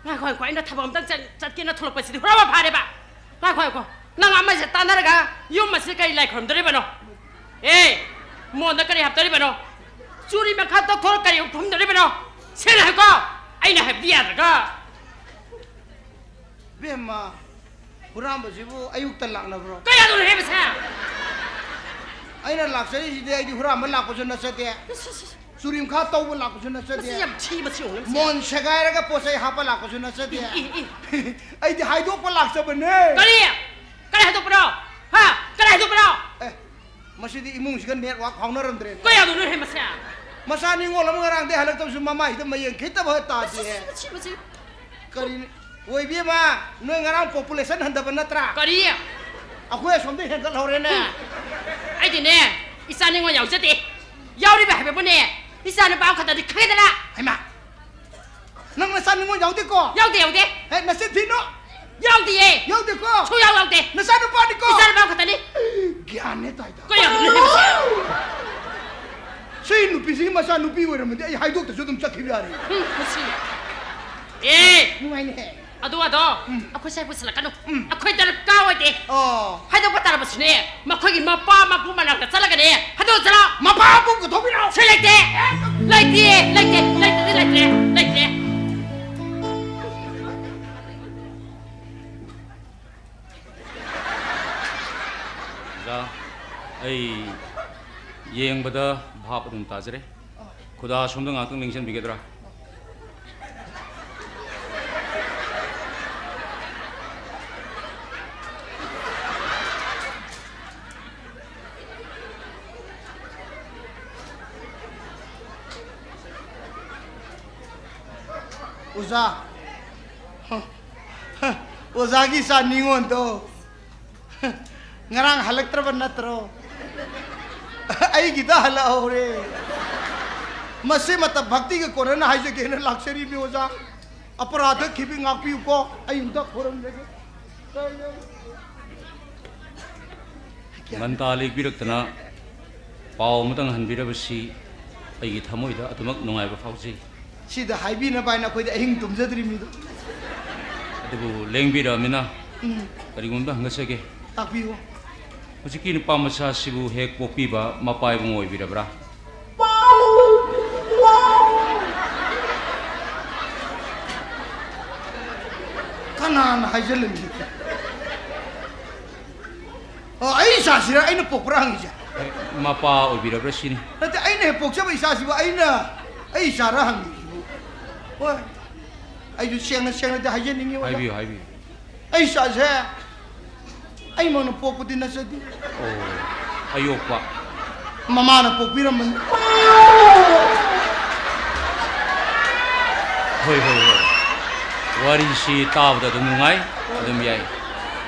ꯉꯥꯏꯈꯣ, ꯉꯥꯏꯈꯣ, ꯑꯩꯅ ꯊꯕꯛ ꯑꯝꯇꯪ ꯆꯠ-, ꯆꯠꯀꯦꯅ ꯊꯣꯛꯂꯛꯄꯁꯤꯗꯤ ꯍꯨꯔꯥ ꯐꯥꯔꯦꯕ꯫ ꯉꯥꯏꯈꯣ, ꯉꯥꯏꯈꯣ, ꯅꯪ ꯑꯃꯁꯦ ꯇꯥꯟꯅꯔꯒ ꯌꯨꯝ ꯑꯁꯤ ꯀꯔꯤ ꯂꯥꯏ ꯈꯨꯔꯨꯝꯗꯣꯔꯤꯕꯅꯣ? ꯑꯦ, ꯃꯣꯟꯗ ꯀꯔꯤ ꯍꯥꯞꯇꯣꯔꯤꯕꯅꯣ? ꯆꯨꯔꯤ ꯃꯈꯥ ꯇꯧꯊꯣꯛꯑ ꯀꯔꯤ ꯐꯨꯝꯗꯣꯔꯤꯕꯅꯣ? ꯁꯦꯡꯅ ꯍꯥꯏꯌꯨꯀꯣ꯫ ꯑꯩꯅ ꯍꯥꯏꯕꯗꯤ ꯌꯥꯗ꯭ꯔꯒ꯫ ꯕꯦꯝꯃ, ꯍꯨꯔꯥꯟꯕꯁꯤꯕꯨ ꯑꯌꯨꯛꯇ ꯂꯥꯛꯅꯕ꯭ꯔꯣ? ꯀꯌꯥꯗꯨꯅꯣ ꯍꯦ ꯃꯁꯦ? ꯑꯩꯅ ꯂꯥꯛꯆꯔꯤꯁꯤꯗꯤ ꯑꯩꯗꯤ ꯍꯨꯔꯥꯟꯕ ꯂꯥꯛꯄꯁꯨ ꯅꯠꯆꯗꯦ꯫ ꯏꯁ, ꯏꯁ, ꯏꯁ꯫ ꯆꯨꯔꯤꯝꯈꯥ ꯇꯧꯕ ꯂꯥꯛꯄꯁꯨ ꯅꯠꯆꯗꯦ꯫ ꯃꯁꯤ ꯌꯥꯝ ꯊꯤ, ꯃꯁꯤ ꯌꯦꯡꯉꯨꯅꯦ, ꯃꯁꯤ꯫ ꯃꯣꯟ ꯁꯦꯒꯥꯏꯔꯒ ꯄꯣꯠ ꯆꯩ ꯍꯥꯞꯄ ꯂꯥꯛꯄꯁꯨ ꯅꯠꯆꯗꯦ꯫ E, E, E. ꯑꯩꯗꯤ ꯍꯥꯏꯗꯣꯛꯄ ꯂꯥꯛꯆꯕꯅꯦ꯫ ꯀꯔꯤ? ꯀꯔꯤ ꯍꯥꯏꯗꯣꯛꯄꯅꯣ? ꯍꯥ? ꯀꯔꯤ ꯍꯥꯏꯗꯣꯛꯄꯅꯣ? ꯑꯦ, ꯃꯁꯤꯗꯤ ꯏꯃꯨꯡꯁꯤꯒ network ꯐꯥꯎꯅꯔꯝꯗ꯭ꯔꯦꯅꯦ꯫ ꯀꯌꯥꯗꯨꯅꯣ ꯍꯦ ꯃꯁꯦ? ꯃꯆꯥ ꯅꯤꯉꯣꯜ ꯑꯃ ꯉꯔꯥꯡꯗꯩ ꯍꯜꯂꯛꯇꯕꯁꯨ ꯃꯃꯥꯏꯁꯤꯗ ꯃꯌꯦꯡ ꯈꯤꯠꯇꯕ ꯇꯥꯗꯦ꯫ ꯃꯁꯤ, ꯃꯁꯤ, ꯃꯁꯤ꯫ ꯀꯔꯤꯅꯣ? ꯑꯣꯏꯕꯤ ꯑꯃ, ꯅꯣꯏ ꯉꯔꯥꯡ population ꯍꯟꯊꯕ ꯅꯠꯇ꯭ꯔꯥ? ꯀꯔꯤ? ꯑꯩꯈꯣꯏ ꯑꯁꯣꯝꯗ ꯍꯦꯟꯒꯠꯍꯧꯔꯦꯅꯦ꯫ ꯎꯝ꯫ ꯑꯩꯗꯤꯅꯦ, ꯏꯆꯥ ꯅꯤꯉꯣꯜ ꯌꯥꯎꯖꯗꯦ꯫ ꯌꯥꯎꯔꯤꯕ ꯍꯥꯏꯕꯕꯨꯅꯦ, ꯏꯆꯥ ꯅꯨꯄꯥ ꯑꯃꯈꯛꯇꯗꯤ ꯈꯪꯉꯦꯗꯅ꯫ ꯍꯩꯃꯥ! ꯅꯪ ꯅꯆꯥ ꯅꯤꯉꯣꯜ ꯌꯥꯎꯗꯦꯀꯣ? ꯌꯥꯎꯗꯦ, ꯌꯥꯎꯗꯦ꯫ ꯍꯦ, ꯅꯆꯤꯟ ꯊꯤꯅꯣ? ꯌꯥꯎꯗꯤꯌꯦ꯫ ꯌꯥꯎꯗꯦꯀꯣ? ꯁꯨꯡꯌꯥꯎ ꯌꯥꯎꯗꯦ꯫ ꯅꯆꯥ ꯅꯨꯄꯥꯅꯤꯀꯣ? ꯏꯆꯥ ꯅꯨꯄꯥ ꯈꯛꯇꯅꯤ꯫ ꯒ꯭ꯌꯥꯟꯅꯦ ꯇꯥꯏꯗ꯫ ꯀꯌꯥꯝ ꯂꯨꯝꯃꯤ? ꯁꯤ ꯅꯨꯄꯤꯁꯤꯒꯤ ꯃꯆꯥ ꯅꯨꯄꯤ ꯑꯣꯏꯔꯝꯃꯗꯤ ꯑꯩ ꯍꯥꯏꯗꯣꯛꯇꯁꯨ ꯑꯗꯨꯝ ꯆꯠꯈꯤꯕ ꯌꯥꯔꯦ꯫ ꯎꯝ, ꯃꯁꯤ꯫ ꯑꯦ! ꯅꯨꯡꯉꯥꯏꯅꯦꯍꯦ꯫ ꯑꯗꯨ ꯑꯗꯣ, ꯎꯝ꯫ ꯑꯩꯈꯣꯏ ꯁ꯭ꯋꯥꯏ ꯄꯨꯁꯤꯜꯂꯛꯀꯅꯨ꯫ ꯎꯝ꯫ ꯑꯩꯈꯣꯏ ꯗꯔꯀꯥꯔ ꯑꯣꯏꯗꯦ꯫ ꯑꯣ꯫ ꯍꯥꯏꯗꯣꯛꯄ ꯇꯥꯔꯕꯁꯨꯅꯦ, ꯃꯈꯣꯏꯒꯤ ꯃꯄꯥ ꯃꯄꯨ ꯃꯅꯥꯛꯇ ꯆꯠꯂꯒꯅꯦ, ꯍꯥꯏꯗꯣꯛꯑꯣ ꯆꯠꯂꯣ꯫ ꯃꯄꯥ ꯃꯄꯨ ꯄꯨꯊꯣꯛꯄꯤꯔꯛꯑꯣ꯫ ꯁꯤ ꯂꯩꯇꯦ꯫ ꯂꯩꯇꯦ, ꯂꯩꯇꯦ, ꯂꯩꯇꯦ, ꯂꯩꯇ꯭ꯔꯦ, ꯂꯩꯇ꯭ꯔꯦ꯫ ꯑꯣꯖꯥ, ꯑꯩ ꯌꯦꯡꯕꯗ ꯚꯥꯞ ꯑꯗꯨꯝ ꯇꯥꯖꯔꯦ꯫ ꯈꯨꯗꯥ ꯁꯣꯝꯗ ꯉꯥꯛꯇꯪ ꯂꯦꯡꯁꯤꯟꯕꯤꯒꯗ꯭ꯔꯥ? ꯑꯣꯖꯥ, ꯑꯣꯖꯥꯒꯤ ꯏꯆꯥ ꯅꯤꯉꯣꯟꯗꯣ ꯉꯔꯥꯡ ꯍꯜꯂꯛꯇ꯭ꯔꯕ ꯅꯠꯇ꯭ꯔꯣ? ꯑꯩꯒꯤꯗ ꯍꯜꯂꯛꯍꯧꯔꯦ꯫ ꯃꯁꯤ ꯃꯇꯝ ꯚꯛꯇꯤꯒ ꯀꯣꯟꯅꯅ ꯍꯥꯏꯖꯒꯦꯅ ꯂꯥꯛꯆꯔꯤꯕꯅꯤ ꯑꯣꯖꯥ꯫ ꯑꯄꯔꯥꯙ ꯈꯤꯕꯤ ꯉꯥꯛꯄꯤꯌꯨꯀꯣ꯫ ꯑꯩ ꯑꯝꯇ ꯈꯣꯏꯔꯝꯖꯒꯦ꯫ ꯉꯟꯇꯥ ꯂꯦꯛꯄꯤꯔꯛꯇꯅ ꯄꯥꯎ ꯑꯃꯇꯪ ꯍꯟꯕꯤꯔꯕꯁꯤ ꯑꯩꯒꯤ ꯊꯃꯣꯏꯗ ꯑꯗꯨꯃꯛ ꯅꯨꯡꯉꯥꯏꯕ ꯐꯥꯎꯖꯩ꯫ ꯁꯤꯗ ꯍꯥꯏꯕꯤꯅꯕ ꯍꯥꯏꯅ ꯑꯩꯈꯣꯏꯗꯤ ꯑꯍꯤꯡ ꯇꯨꯝꯖꯗ꯭ꯔꯤꯃꯤꯗꯣ꯫ ꯑꯗꯨꯕꯨ ꯂꯦꯡꯕꯤꯔꯛꯑꯃꯤꯅ ꯎꯝ꯫ ꯀꯔꯤꯒꯨꯝꯕ ꯍꯪꯒꯠꯆꯒꯦ꯫ ꯇꯥꯛꯄꯤꯌꯨ꯫ ꯍꯧꯖꯤꯛꯀꯤ ꯅꯨꯄꯥ ꯃꯆꯥꯁꯤꯕꯨ ꯍꯦꯛ ꯄꯣꯛꯄꯤꯕ ꯃꯄꯥ ꯏꯕꯨꯡ ꯑꯣꯏꯕꯤꯔꯕ꯭ꯔꯥ? ꯀꯅꯥꯅ ꯍꯥꯏꯖꯜꯂꯝꯃꯤꯅꯣ? ꯑꯣ, ꯑꯩ ꯏꯆꯥꯁꯤꯔ ꯑꯩꯅ ꯄꯣꯛꯄ꯭ꯔꯥ ꯍꯪꯉꯤꯁꯦ? ꯃꯄꯥ ꯑꯣꯏꯕꯤꯔꯕ꯭ꯔꯥ ꯁꯤꯅꯤ꯫ ꯅꯠꯇꯦ, ꯑꯩꯅ ꯍꯦꯛ ꯄꯣꯛꯆꯕ ꯏꯆꯥꯁꯤꯕꯨ ꯑꯩꯅ, ꯑꯩ ꯏꯆꯥꯔ ꯍꯪꯉꯤꯁꯤꯕꯨ? ꯍꯣꯏ, ꯑꯩꯁꯨ ꯁꯦꯡꯅ ꯁꯦꯡꯅꯗꯤ ꯍꯥꯏꯖꯅꯤꯡꯉꯤ, ꯑꯣꯖꯥ꯫ ꯍꯥꯏꯕꯤꯌꯨ, ꯍꯥꯏꯕꯤꯌꯨ꯫ ꯑꯩ ꯏꯆꯥꯁꯦ ꯑꯩꯃꯛꯅ ꯄꯣꯛꯄꯗꯤ ꯅꯠꯆꯗꯦ꯫ ꯑꯣ, ꯑꯌꯣꯛꯄ꯫ ꯃꯃꯥꯅ ꯄꯣꯛꯄꯤꯔꯝꯕꯅꯤ꯫ ꯍꯣꯏ, ꯍꯣꯏ, ꯍꯣꯏ꯫ ꯋꯥꯔꯤꯁꯤ ꯇꯥꯕꯗ ꯑꯗꯨꯝ ꯅꯨꯡꯉꯥꯏ, ꯑꯗꯨꯝ ꯌꯥꯏ꯫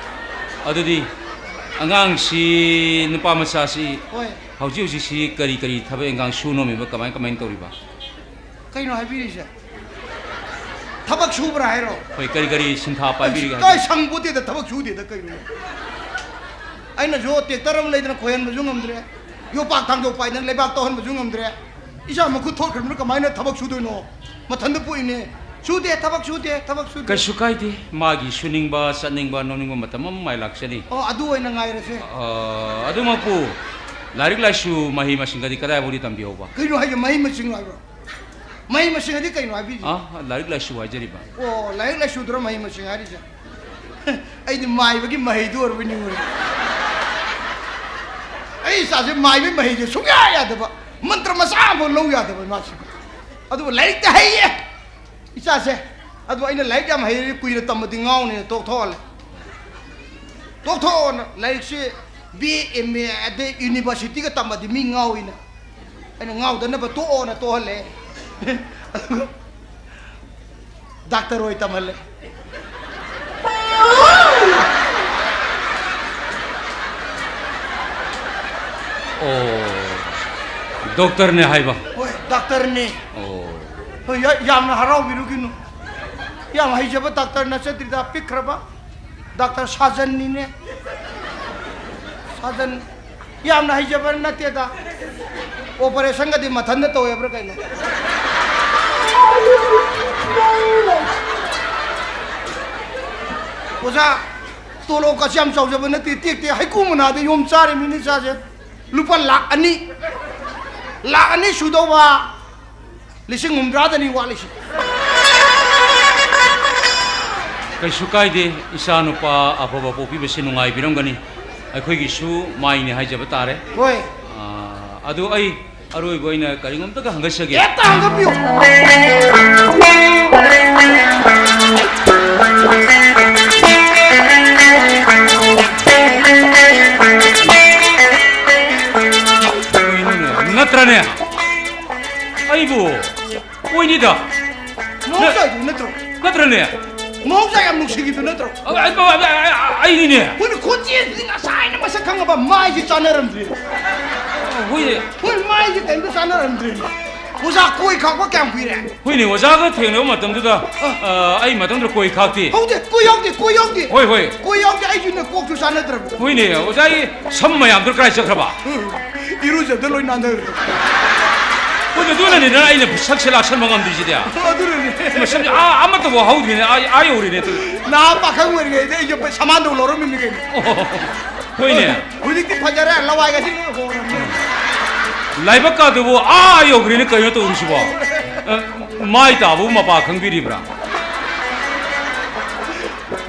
ꯑꯗꯨꯗꯤ ꯑꯉꯥꯡꯁꯤ, ꯅꯨꯄꯥ ꯃꯆꯥꯁꯤ ꯍꯣꯏ꯫ ꯍꯧꯖꯤꯛ ꯍꯧꯖꯤꯛꯁꯤ ꯀꯔꯤ ꯀꯔꯤ ꯊꯕꯛ ꯏꯟꯈꯥꯡ ꯁꯨ ꯅꯣꯝꯃꯤꯕ, ꯀꯃꯥꯏ, ꯀꯃꯥꯏꯅ ꯇꯧꯔꯤꯕ? ꯀꯩꯅꯣ ꯍꯥꯏꯕꯤꯔꯤꯁꯦ? ꯊꯕꯛ ꯁꯨꯕ꯭ꯔꯥ ꯍꯥꯏꯔꯣ? ꯍꯣꯏ, ꯀꯔꯤ ꯀꯔꯤ ꯁꯤꯟꯊꯥ ꯄꯥꯏꯕꯤꯔꯤꯒꯦ ꯀꯥꯏ ꯍꯥꯏꯕꯤꯌꯨ꯫ ꯁꯪꯕꯣꯠꯇꯦꯗ, ꯊꯕꯛ ꯁꯨꯗꯦꯗ ꯀꯩꯅꯣ? ꯑꯩꯅꯁꯨ ꯇ꯭ꯔꯦꯛꯇꯔ ꯑꯃ ꯂꯩꯗꯅ ꯈꯣꯏꯍꯟꯕꯁꯨ ꯉꯝꯗ꯭ꯔꯦ, ꯌꯣꯄꯥꯛ ꯊꯥꯡꯗꯣꯛ ꯄꯥꯏꯗꯅ ꯂꯩꯕꯥꯛ ꯇꯧꯍꯟꯕꯁꯨ ꯉꯝꯗ꯭ꯔꯦ꯫ ꯏꯆꯥ ꯃꯈꯨꯠ ꯊꯣꯠꯈ꯭ꯔꯕꯅꯤꯅ ꯀꯃꯥꯏꯅ ꯊꯕꯛ ꯁꯨꯗꯣꯏꯅꯣ? ꯃꯊꯟꯇ ꯄꯣꯛꯏꯅꯦ꯫ ꯁꯨꯗꯦ, ꯊꯕꯛ ꯁꯨꯗꯦ, ꯊꯕꯛ ꯁꯨꯗꯦ꯫ ꯀꯩꯁꯨ ꯀꯥꯏꯗꯦ, ꯃꯥꯒꯤ ꯁꯨꯅꯤꯡꯕ, ꯆꯠꯅꯤꯡꯕ, ꯅꯣꯝꯅꯤꯡꯕ ꯃꯇꯝ ꯑꯃ ꯃꯥꯏ ꯂꯥꯛꯆꯅꯤ꯫ ꯑꯣ, ꯑꯗꯨ ꯑꯣꯏꯅ ꯉꯥꯏꯔꯁꯦ꯫ ꯑ, ꯑꯗꯨꯃꯛꯄꯨ ꯂꯥꯏꯔꯤꯛ ꯂꯥꯏꯁꯨ, ꯃꯍꯩ ꯃꯁꯤꯡꯒꯗꯤ ꯀꯗꯥꯏꯐꯥꯎꯗꯤ ꯇꯝꯕꯤꯍꯧꯕ? ꯀꯩꯅꯣ ꯍꯥꯏꯁꯦ, ꯃꯍꯩ ꯃꯁꯤꯡ ꯍꯥꯏꯕ꯭ꯔꯣ? ꯃꯍꯩ ꯃꯁꯤꯡ ꯑꯗꯤ ꯀꯩꯅꯣ ꯍꯥꯏꯕꯤꯁꯦ? ꯑ, ꯂꯥꯏꯔꯤꯛ ꯂꯥꯏꯁꯨ ꯍꯥꯏꯖꯔꯤꯕ꯫ ꯑꯣ, ꯂꯥꯏꯔꯤꯛ ꯂꯥꯏꯁꯨꯗꯨꯔ ꯃꯍꯩ ꯃꯁꯤꯡ ꯍꯥꯏꯔꯤꯁꯦ? ꯑꯩꯗꯤ ꯃꯥꯏꯕꯒꯤ ꯃꯍꯩꯗꯨ ꯑꯣꯏꯔꯕꯣꯏ ꯅꯤꯡꯉꯨꯔꯦ꯫ ꯑꯩ ꯏꯆꯥꯁꯦ ꯃꯥꯏꯕꯒꯤ ꯃꯍꯩꯁꯦ ꯁꯨꯡꯌꯥ ꯌꯥꯗꯕ, ꯃꯟꯇ꯭ꯔ ꯃꯆꯥ ꯑꯃꯐꯥꯎ ꯂꯧ ꯌꯥꯗꯕ ꯃꯥꯁꯦ꯫ ꯑꯗꯨꯕꯨ ꯂꯥꯏꯔꯤꯛꯇꯤ ꯍꯩꯌꯦ ꯏꯆꯥꯁꯦ꯫ ꯑꯗꯨ ꯑꯩꯅ ꯂꯥꯏꯔꯤꯛ ꯌꯥꯝ ꯍꯩꯔꯗꯤ ꯀꯨꯏꯅ ꯇꯝꯃꯗꯤ ꯉꯥꯎꯅꯤꯅ ꯇꯣꯛꯊꯣꯛꯍꯜꯂꯦ꯫ ꯇꯣꯛꯊꯣꯛꯑꯣꯅ, ꯂꯥꯏꯔꯤꯛꯁꯤ ꯕꯤ ꯑꯦ, ꯑꯦꯝ ꯑꯦ, ꯑꯗꯩ ꯌꯨꯅꯤꯚꯔꯁꯤꯇꯤꯒ ꯇꯝꯃꯗꯤ ꯃꯤ ꯉꯥꯎꯏꯅ꯫ ꯑꯩꯅ ꯉꯥꯎꯗꯅꯕ ꯇꯣꯛꯑꯣꯅ ꯇꯣꯛꯍꯜꯂꯦ꯫ ꯑꯗꯨꯒ ꯗꯥꯛꯇꯔ ꯑꯣꯏ ꯇꯝꯍꯜꯂꯦ꯫ ꯑꯣ, ꯗꯣꯛꯇꯔꯅꯦ ꯍꯥꯏꯕ? ꯍꯣꯏ, ꯗꯥꯛꯇꯔꯅꯦ꯫ ꯑꯣ꯫ ꯍꯣꯏ, ꯌꯥ-, ꯌꯥꯝꯅ ꯍꯔꯥꯎꯕꯤꯔꯨꯒꯤꯅꯨ꯫ ꯌꯥꯝ ꯍꯩꯖꯕ ꯗꯥꯛꯇꯔ ꯅꯠꯆꯗ꯭ꯔꯤꯗ, ꯄꯤꯛꯈ꯭ꯔꯕ꯫ ꯗꯥꯛꯇꯔ ꯁꯥꯖꯟꯅꯤꯅꯦ꯫ ꯁꯥꯖꯟ꯫ ꯌꯥꯝꯅ ꯍꯩꯖꯕ ꯅꯠꯇꯦꯗ꯫ ꯑꯣꯄꯔꯦꯁꯟꯒꯗꯤ ꯃꯊꯟꯇ ꯇꯧꯋꯦꯕ꯭ꯔꯥ ꯀꯩꯅꯣ? ꯑꯣꯖꯥ, ꯇꯣꯂꯣꯞꯀꯁꯦ ꯌꯥꯝ ꯆꯥꯎꯖꯕ ꯅꯠꯇꯦ, ꯇꯦꯛ ꯇꯦꯛ ꯍꯩꯀꯨ ꯃꯅꯥꯗ ꯌꯣꯝ ꯆꯥꯔꯤꯃꯤꯅꯦ ꯏꯆꯥꯁꯦ꯫ ꯂꯨꯄꯥ ꯂꯥꯛ ꯑꯅꯤ, ꯂꯥꯛ ꯑꯅꯤ ꯁꯨꯗꯧꯕ, ꯂꯤꯁꯤꯡ ꯍꯨꯝꯗ꯭ꯔꯥꯗꯅꯤ ꯋꯥꯠꯂꯤꯁꯦ꯫ ꯀꯩꯁꯨ ꯀꯥꯏꯗꯦ, ꯏꯆꯥ ꯅꯨꯄꯥ ꯑꯐꯕ ꯄꯣꯛꯄꯤꯕꯁꯤ ꯅꯨꯡꯉꯥꯏꯕꯤꯔꯝꯒꯅꯤ꯫ ꯑꯩꯈꯣꯏꯒꯤꯁꯨ ꯃꯥꯏꯅꯤ ꯍꯥꯏꯖꯕ ꯇꯥꯔꯦ꯫ ꯍꯣꯏ꯫ ꯑꯥ, ꯑꯗꯨ ꯑꯩ ꯑꯔꯣꯏꯕ ꯑꯣꯏꯅ ꯀꯔꯤꯒꯨꯝꯇꯒ ꯍꯪꯒꯠꯆꯒꯦ꯫ ꯍꯦꯛꯇ ꯍꯪꯒꯠꯄꯤꯌꯨ꯫ ꯀꯩꯅꯣꯅꯦ? ꯅꯠꯇ꯭ꯔꯅꯦ? ꯑꯩꯕꯨ ꯑꯣꯏꯅꯤꯗ꯫ ꯃꯍꯧꯁꯥ ꯍꯥꯏꯗꯨ ꯅꯠꯇ꯭ꯔꯣ? ꯅꯠꯇ꯭ꯔꯅꯦ? ꯃꯍꯧꯁꯥ ꯌꯥꯝ ꯅꯨꯡꯁꯤꯈꯤꯕꯗꯨ ꯅꯠꯇ꯭ꯔꯣ? ꯑ, ꯑ, ꯑ, ꯑ, ꯑ, ꯑꯩꯅꯤꯅꯦ꯫ ꯃꯣꯏꯅ ꯈꯣꯟꯖꯦꯜꯁꯤꯗꯤ ꯉꯁꯥꯏꯅ ꯃꯁꯛ ꯈꯪꯉꯕ ꯃꯥꯏꯁꯤ ꯆꯥꯟꯅꯔꯝꯗ꯭ꯔꯦ꯫ ꯑ, ꯍꯣꯏꯅꯦ꯫ ꯍꯣꯏ, ꯃꯥꯏꯁꯤ ꯀꯩꯝꯇ ꯆꯥꯟꯅꯔꯝꯗ꯭ꯔꯦꯅꯦ꯫ ꯑꯣꯖꯥ ꯀꯣꯏ ꯈꯥꯛꯄ ꯀꯌꯥꯝ ꯀꯨꯏꯔꯦ? ꯍꯣꯏꯅꯦ, ꯑꯣꯖꯥꯒ ꯊꯦꯡꯅꯕ ꯃꯇꯝꯗꯨꯗ, ꯑ, ꯑꯩ ꯃꯇꯝꯗꯨꯗ ꯀꯣꯏ ꯈꯥꯛꯇꯦ꯫ ꯍꯧꯗꯦ, ꯀꯣꯏ ꯌꯥꯎꯗꯦ, ꯀꯣꯏ ꯌꯥꯎꯗꯦ꯫ ꯍꯣꯏ, ꯍꯣꯏ꯫ ꯀꯣꯏ ꯌꯥꯎꯗꯦ, ꯑꯩꯁꯨꯅꯦ ꯀꯣꯛꯁꯨ ꯆꯥꯟꯅꯗ꯭ꯔꯕ꯫ ꯍꯣꯏꯅꯦ, ꯑꯣꯖꯥꯒꯤ ꯁꯝ ꯃꯌꯥꯝꯗꯨ ꯀꯗꯥꯏ ꯆꯠꯈ꯭ꯔꯕ? ꯎꯝ, ꯏꯔꯨꯖꯕꯗ ꯂꯣꯏ ꯅꯥꯟꯊꯈ꯭ꯔꯦ꯫ ꯍꯣꯏꯅꯦ, ꯑꯗꯨꯅꯅꯤꯗꯅ ꯑꯩꯅ ꯁꯛꯁꯦ ꯂꯥꯛꯁꯟꯕ ꯉꯝꯗ꯭ꯔꯤꯁꯤꯗꯤ꯫ ꯑꯗꯨꯅꯅꯦ꯫ ꯃꯁꯝꯁꯦ ꯑꯥ, ꯑꯃꯠꯇꯕꯨ ꯍꯧꯗ꯭ꯔꯤꯅꯦ, ꯑꯥ, ꯑꯥ ꯌꯧꯔꯤꯅꯦ ꯑꯗꯨ꯫ ꯅꯍꯥ ꯄꯥꯈꯪ ꯑꯣꯏꯔꯤꯉꯩꯗ ꯑꯩꯁꯨ ꯁꯃꯥꯟꯗꯧ ꯂꯧꯔꯝꯃꯤꯅꯤ ꯀꯩꯅꯣ꯫ ꯑꯣ, ꯍꯣꯏꯅꯦ꯫ ꯍꯧꯖꯤꯛꯇꯤ ꯐꯖꯔꯦ, ꯂꯋꯥꯏꯒꯁꯤ ꯂꯣꯏ ꯍꯣꯡꯉꯝꯃꯦ꯫ ꯂꯥꯏꯕꯛꯀꯥꯗꯨꯕꯨ ꯑꯥ ꯌꯧꯈ꯭ꯔꯦꯅꯦ, ꯀꯩꯅꯣ ꯇꯧꯔꯤꯁꯤꯕꯣ? ꯑ, ꯃꯥꯏ ꯇꯥꯕꯕꯨ ꯃꯄꯥ ꯈꯪꯕꯤꯔꯤꯕ꯭ꯔꯥ?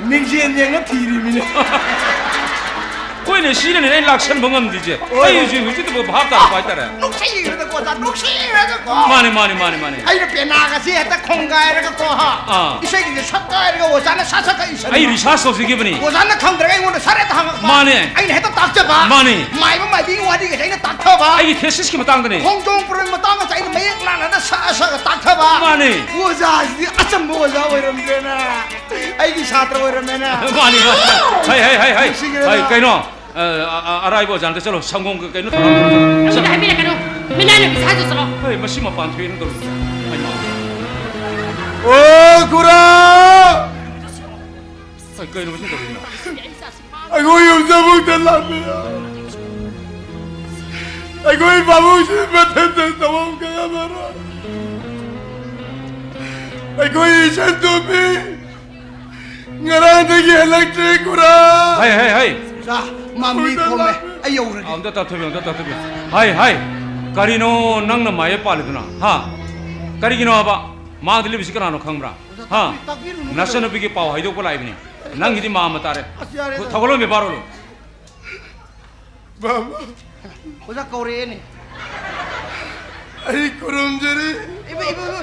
ꯃꯤꯡꯁꯦꯜ ꯌꯦꯡꯉ ꯊꯤꯔꯤꯃꯤꯅꯦ꯫ ꯍꯣꯏꯅꯦ, ꯁꯤꯅꯅꯦ ꯑꯩ ꯂꯥꯛꯁꯟꯕ ꯉꯝꯗ꯭ꯔꯤꯁꯦ꯫ ꯍꯣꯏ, ꯑꯩ ꯍꯣꯏ꯫ ꯍꯧꯖꯤꯛ, ꯍꯧꯖꯤꯛꯇꯕꯨ ꯚꯥꯞ ꯇꯥꯔꯛꯄ ꯍꯥꯏꯇꯥꯔꯦ꯫ ꯅꯨꯡꯁꯤꯈ꯭ꯔꯦꯗꯀꯣ, ꯑꯣꯖꯥ, ꯅꯨꯡꯁꯤꯈ꯭ꯔꯦꯗꯀꯣ꯫ ꯃꯥꯅꯦ, ꯃꯥꯅꯦ, ꯃꯥꯅꯦ, ꯃꯥꯅꯦ꯫ ꯑꯩꯅ ꯄꯦꯅꯥꯒꯁꯦ ꯍꯦꯛꯇ ꯈꯣꯡꯒꯥꯏꯔꯒꯀꯣ, ꯍꯥ? ꯑꯥ꯫ ꯏꯁꯩꯒꯤꯁꯦ ꯁꯛꯀꯥꯏꯔꯒ ꯑꯣꯖꯥꯅ ꯁꯠ ꯁꯠꯀ ꯏꯁꯟꯕ꯫ ꯑꯩ research ꯇꯧꯖꯈꯤꯕꯅꯤ꯫ ꯑꯣꯖꯥꯅ ꯈꯪꯗ꯭ꯔꯒ ꯑꯩꯉꯣꯟꯗ ꯁꯠ ꯍꯦꯛꯇ ꯍꯪꯉꯛꯄ꯫ ꯃꯥꯅꯦ꯫ ꯑꯩꯅ ꯍꯦꯛꯇ ꯇꯥꯛꯆꯕ꯫ ꯃꯥꯅꯦ꯫ ꯃꯥꯏꯕ ꯃꯥꯏꯕꯤꯒꯤ ꯋꯥꯔꯤꯒꯁꯦ ꯑꯩꯅ ꯇꯥꯛꯊꯕ꯫ ꯑꯩꯒꯤ thesisꯀꯤ ꯃꯇꯥꯡꯗꯅꯦ꯫ ꯈꯣꯡꯖꯣꯝ ꯄꯔꯣꯏ ꯃꯇꯥꯡꯒꯁꯦ ꯑꯩꯅ ꯃꯌꯦꯛ ꯂꯥꯟꯅꯅ ꯁꯛꯑ ꯁꯛꯑ ꯇꯥꯛꯊꯕ꯫ ꯃꯥꯅꯦ꯫ ꯑꯣꯖꯥꯁꯤꯗꯤ ꯑꯆꯝꯕ ꯑꯣꯖꯥ ꯑꯣꯏꯔꯝꯗ꯭ꯔꯦꯅꯦ꯫ ꯑꯩꯒꯤ ꯁꯥꯇ꯭ꯔ ꯑꯣꯏꯔꯝꯃꯦꯅꯦ꯫ ꯃꯥꯅꯤ, ꯃꯥꯅꯤ꯫ ꯍꯩ, ꯍꯩ, ꯍꯩ, ꯍꯩ꯫ ꯅꯨꯡꯁꯤꯈ꯭ꯔꯦꯗ꯫ ꯍꯩ, ꯀꯩꯅꯣ? ꯑ, ꯑ, ꯑ, ꯑꯔꯥꯏꯕ ꯑꯣꯖꯥ ꯅꯠꯇꯦ, ꯆꯠꯂꯣ, ꯁꯪꯒꯣꯝꯒ ꯀꯩꯅꯣ ꯇꯧꯔꯣ, ꯇꯧꯔꯣ, ꯆꯠꯂꯣ꯫ ꯑꯩꯉꯣꯟꯗ ꯍꯥꯏꯕꯤꯔꯛꯀꯅꯨ꯫ ꯃꯤꯅꯥꯏ ꯅꯨꯄꯤ ꯁꯥꯏꯗ ꯆꯠꯂꯣ꯫ ꯍꯣꯏ, ꯃꯁꯤ ꯃꯄꯥꯟ ꯊꯣꯛꯑꯦꯅ ꯇꯧꯔꯤꯁꯦ꯫ ꯍꯩꯃꯥ꯫ ꯑꯣ, ꯈꯨꯔꯥ! ꯍꯣꯏ, ꯀꯩꯅꯣ ꯃꯁꯤ ꯇꯧꯔꯤꯁꯤꯅ? ꯑꯩꯈꯣꯏ ꯌꯨꯝꯗ ꯑꯃꯨꯛꯇ ꯂꯥꯛꯄꯤꯌꯨ꯫ ꯑꯩꯈꯣꯏ ꯄꯥꯕꯨꯡꯁꯤ ꯃꯊꯟꯇ ꯇꯧꯐꯝ ꯈꯪꯉꯝꯃꯔꯣꯏ꯫ ꯑꯩꯈꯣꯏ ꯏꯆꯟ ꯇꯣꯝꯕꯤ ꯉꯔꯥꯡꯗꯒꯤ ꯍꯜꯂꯛꯇ꯭ꯔꯦ, ꯈꯨꯔꯥ꯫ ꯍꯩ, ꯍꯩ, ꯍꯩ꯫ ꯑꯣꯖꯥ, ꯃꯥ ꯃꯤ ꯈꯣꯝꯃꯦ꯫ ꯑꯩ ꯌꯧꯔꯒꯦ꯫ ꯑꯝꯇ ꯇꯞꯊꯕꯤꯌꯨ, ꯑꯝꯇ ꯇꯞꯊꯕꯤꯌꯨ꯫ ꯍꯩ, ꯍꯩ꯫ ꯀꯔꯤꯅꯣ ꯅꯪꯅ ꯃꯥꯌꯦꯞ ꯄꯥꯜꯂꯤꯗꯨꯅ? ꯍꯥ? ꯀꯔꯤꯒꯤꯅꯣ ꯍꯥꯏꯕ? ꯃꯥꯡꯗ ꯂꯦꯞꯄꯤꯁꯤ ꯀꯅꯥꯅꯣ ꯈꯪꯕ꯭ꯔꯥ? ꯑꯣꯖꯥ, ꯍꯥ? ꯇꯥꯛꯄꯤ-, ꯇꯥꯛꯄꯤꯔꯨꯅꯨ ꯀꯩꯗꯧꯔꯒꯦ? ꯅꯆꯟꯅꯨꯄꯤꯒꯤ ꯄꯥꯎ ꯍꯥꯏꯗꯣꯛꯄ ꯂꯥꯛꯏꯕꯅꯤ꯫ ꯅꯪꯒꯤꯗꯤ ꯃꯥ ꯑꯃ ꯇꯥꯔꯦ꯫ ꯑꯁ, ꯌꯥꯔꯦꯗ꯫ ꯊꯧꯒꯠꯂꯣ, ꯃꯦꯕꯥꯔꯣꯂꯣ꯫ ꯕꯥꯕꯥ꯫ ꯑꯣꯖꯥ ꯀꯧꯔꯛꯑꯦꯅꯦ꯫ ꯑꯩ ꯈꯨꯔꯨꯝꯖꯔꯤ꯫ ꯏꯃꯥ, ꯏꯃꯥ, ꯏꯃꯥ꯫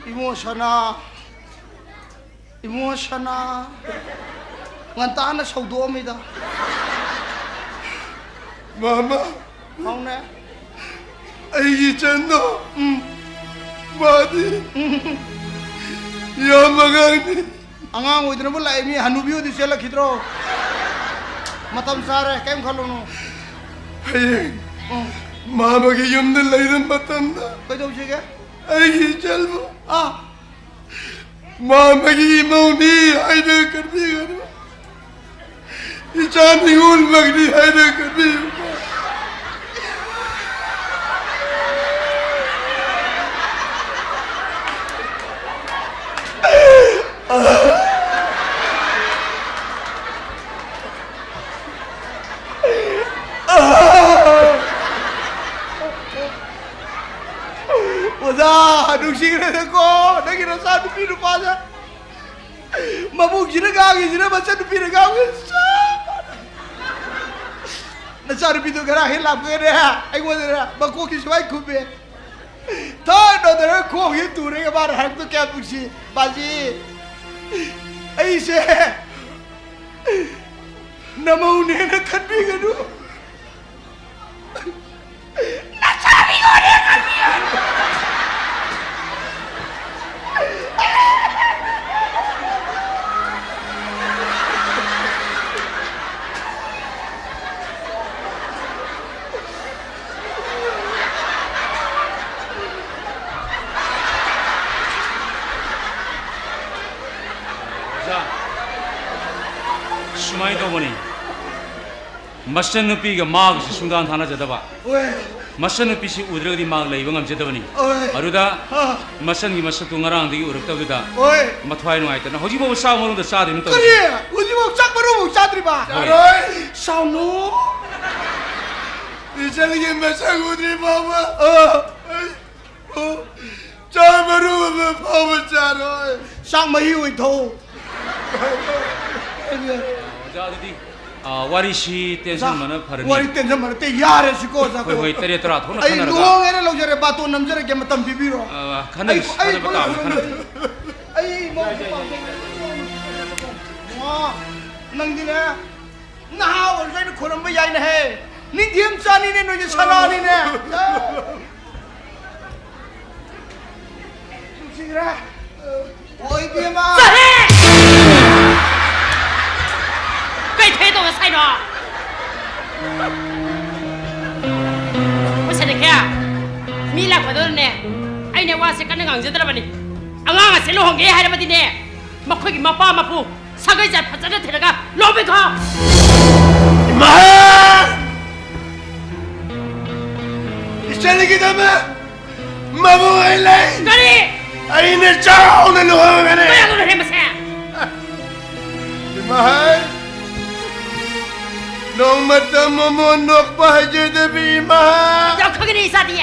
ꯏꯕꯨꯡꯉꯣ ꯁꯅꯥ, ꯏꯕꯨꯡꯉꯣ ꯁꯅꯥ, ꯉꯟꯇꯥꯅ ꯁꯧꯗꯣꯛꯑꯝꯃꯤꯗ꯫ ꯃꯥꯃ꯫ ꯍꯥꯎꯅꯦ꯫ ꯑꯩꯒꯤ ꯏꯆꯟꯗꯣ, ꯎꯝ, ꯃꯥꯗꯤ, ꯎꯝ, ꯌꯥꯝ ꯑꯉꯥꯡꯅꯤ꯫ ꯑꯉꯥꯡ ꯑꯣꯏꯗꯅꯕꯨ ꯂꯥꯛꯏ ꯃꯤ ꯍꯅꯨꯕꯤ ꯑꯣꯏꯗꯤ ꯆꯦꯜꯂꯛꯈꯤꯗ꯭ꯔꯣ? ꯃꯇꯝ ꯆꯥꯔꯦ, ꯀꯩꯝ ꯈꯜꯂꯨꯅꯨ꯫ ꯍꯌꯦꯡ, ꯎꯝ, ꯃꯥꯃꯒꯤ ꯌꯨꯝꯗ ꯂꯩꯔ ꯃꯇꯝꯗ ꯀꯩꯗꯧꯁꯤꯒꯦ? ꯑꯩꯒꯤ ꯏꯆꯟꯕꯨ, ꯑꯥ, ꯃꯥꯃꯒꯤ ꯏꯃꯧꯅꯤ ꯍꯥꯏꯅ ꯈꯟꯕꯤꯒꯅꯨ꯫ ꯏꯆꯥ ꯅꯤꯉꯣꯜꯃꯛꯅꯤ ꯍꯥꯏꯅ ꯈꯟꯕꯤꯌꯨ꯫ ꯑꯣꯖꯥ, ꯅꯨꯡꯁꯤꯈ꯭ꯔꯦꯗꯀꯣ, ꯅꯪꯒꯤ ꯅꯆꯥ ꯅꯨꯄꯤ ꯅꯨꯄꯥꯁꯦ꯫ ꯃꯕꯨꯡꯁꯤꯅ ꯉꯥꯡꯉꯤꯁꯤꯅ ꯃꯆꯟꯅꯨꯄꯤꯅ ꯉꯥꯡꯉꯤ ꯆꯞ ꯃꯥꯟꯅꯩ꯫ ꯅꯆꯥꯅꯨꯄꯤꯗꯣ ꯉꯔꯥꯡ ꯍꯦꯛ ꯂꯥꯛꯄꯒꯅꯦ, ꯑꯩꯉꯣꯟꯗꯅꯦ ꯃꯀꯣꯛꯁꯤ ꯁꯨꯃꯥꯏꯅ ꯈꯨꯝꯃꯦ꯫ ꯊꯥꯡꯅ ꯅꯠꯇ꯭ꯔꯒ ꯈꯣꯡꯁꯤ ꯇꯨꯔꯒ ꯃꯥꯅ ꯍꯥꯏꯔꯛꯄꯗꯣ ꯀꯌꯥꯝ ꯅꯨꯡꯁꯤ꯫ ꯃꯥꯁꯤ ꯑꯩꯁꯦ ꯅꯃꯧꯅꯦꯅ ꯈꯟꯕꯤꯒꯅꯨ꯫ ꯑꯣꯖꯥ, ꯁꯨꯃꯥꯏꯅ ꯇꯧꯕꯅꯤ꯫ ꯃꯆꯟꯅꯨꯄꯤꯒ ꯃꯥꯒꯁꯨ ꯁꯨꯡꯊꯥꯡ ꯊꯥꯅꯖꯗꯕ꯫ ꯍꯣꯏ꯫ ꯃꯆꯟꯅꯨꯄꯤꯁꯤ ꯎꯗ꯭ꯔꯒꯗꯤ ꯃꯥ ꯂꯩꯕ ꯉꯝꯖꯗꯕꯅꯤ꯫ ꯍꯣꯏ꯫ ꯑꯗꯨꯗ ꯑꯥ꯫ ꯃꯆꯟꯒꯤ ꯃꯁꯛꯇꯨ ꯉꯔꯥꯡꯗꯒꯤ ꯎꯔꯛꯇꯕꯗꯨꯗ ꯍꯣꯏ꯫ ꯃꯊ꯭ꯋꯥꯏ ꯅꯨꯡꯉꯥꯏꯇꯅ ꯍꯧꯖꯤꯛꯐꯥꯎꯕ ꯆꯥꯛ ꯃꯔꯨꯝꯗ ꯆꯥꯗ꯭ꯔꯤꯕꯅꯤ ꯇꯧꯔꯤꯁꯦ꯫ ꯀꯔꯤ? ꯍꯧꯖꯤꯛꯐꯥꯎ ꯆꯥꯛ ꯃꯔꯨꯐꯥꯎ ꯆꯥꯗ꯭ꯔꯤꯕ? ꯍꯣꯏ꯫ ꯆꯥꯔꯣꯏ꯫ ꯁꯥꯎꯅꯨ꯫ ꯏꯆꯟꯒꯤ ꯃꯁꯛ ꯎꯗ꯭ꯔꯤ ꯐꯥꯎꯕ ꯑꯥ꯫ ꯑꯩ, ꯑꯣ, ꯆꯥꯛ ꯃꯔꯨ ꯑꯃ ꯐꯥꯎꯕ ꯆꯥꯔꯣꯏ꯫ ꯆꯥꯛ ꯃꯍꯤ ꯑꯣꯏꯅ ꯊꯛꯎ꯫ ꯑꯣꯖꯥ, ꯑꯗꯨꯗꯤ, ꯑ, ꯋꯥꯔꯤꯁꯤ ꯇꯦꯟꯁꯟꯕꯅ ꯐꯔꯅꯤ꯫ ꯋꯥꯔꯤ ꯇꯦꯟꯁꯟꯕ ꯅꯠꯇꯦ, ꯌꯥꯔꯦꯁꯤꯀꯣ, ꯑꯣꯖꯥ꯫ ꯍꯣꯏ, ꯍꯣꯏ, ꯇꯔꯦꯠ ꯇꯔꯥ ꯊꯣꯛꯅ ꯑꯩ ꯈꯟꯅꯔꯒ꯫ ꯂꯨꯍꯣꯡꯉꯦꯅ ꯂꯧꯖꯔꯦ, ꯕꯥꯇꯣꯟ ꯅꯝꯖꯔꯒꯦ, ꯃꯇꯝ ꯄꯤꯕꯤꯔꯣ꯫ ꯑ, ꯈꯟꯅꯔꯁꯤ, ꯑꯩ, ꯑꯩ ꯊꯥꯖꯕ ꯇꯥꯕꯅꯤ, ꯈꯟꯅꯔꯁꯤ꯫ ꯑꯩ ꯃꯧꯁꯦ ꯄꯥꯝꯖꯩ꯫ ꯋꯥ, ꯅꯪꯗꯤꯅꯦ, ꯅꯍꯥ ꯑꯣꯏꯔꯁꯨ ꯑꯩꯅ ꯈꯣꯏꯔꯝꯕ ꯌꯥꯏꯅꯦꯍꯦ꯫ ꯅꯤꯡꯊꯤ ꯑꯃ ꯆꯥꯅꯤꯅꯦ, ꯅꯣꯏꯗꯤ ꯁꯅꯥꯅꯤꯅꯦ꯫ ꯅꯨꯡꯁꯤꯈ꯭ꯔꯦ꯫ ꯍꯣꯏ, ꯏꯕꯦꯝꯃ꯫ ꯆꯠꯂꯦ! ꯀꯩ ꯊꯣꯛꯑꯦ ꯇꯧ ꯉꯁꯥꯏꯅꯣ? ꯃꯁꯤꯗꯤ ꯈꯦ, ꯃꯤ ꯂꯥꯛꯄꯗꯨꯗꯅꯦ, ꯑꯩꯅ ꯋꯥꯁꯦ ꯀꯟꯅ ꯉꯥꯡꯖꯗ꯭ꯔꯕꯅꯤ꯫ ꯑꯉꯥꯡ ꯑꯁꯦ ꯂꯨꯍꯣꯡꯒꯦ ꯍꯥꯏꯔꯕꯗꯤꯅꯦ, ꯃꯈꯣꯏꯒꯤ ꯃꯄꯥ ꯃꯄꯨ ꯁꯥꯒꯩ ꯖꯥꯠ ꯐꯖꯅ ꯊꯤꯔꯒ ꯂꯧꯕꯤꯈꯣ꯫ ꯏꯃꯥ! ꯏꯆꯟꯒꯤꯗꯃꯛ ꯃꯕꯨꯡ ꯑꯩ ꯂꯩ꯫ ꯀꯔꯤ? ꯑꯩꯅ ꯆꯥꯎꯅ ꯂꯨꯍꯣꯡꯒꯅꯤ꯫ ꯀꯌꯥꯗꯣ ꯂꯩꯔꯦ ꯃꯁꯦ? ꯏꯃꯥ! ꯅꯣꯡꯃꯇ ꯃꯃꯣꯟ ꯅꯣꯛꯄ ꯍꯩꯖꯗꯕꯤ ꯏꯃꯥ! ꯌꯥꯝ ꯈꯪꯒꯅꯤ ꯏꯆꯥꯗꯤ꯫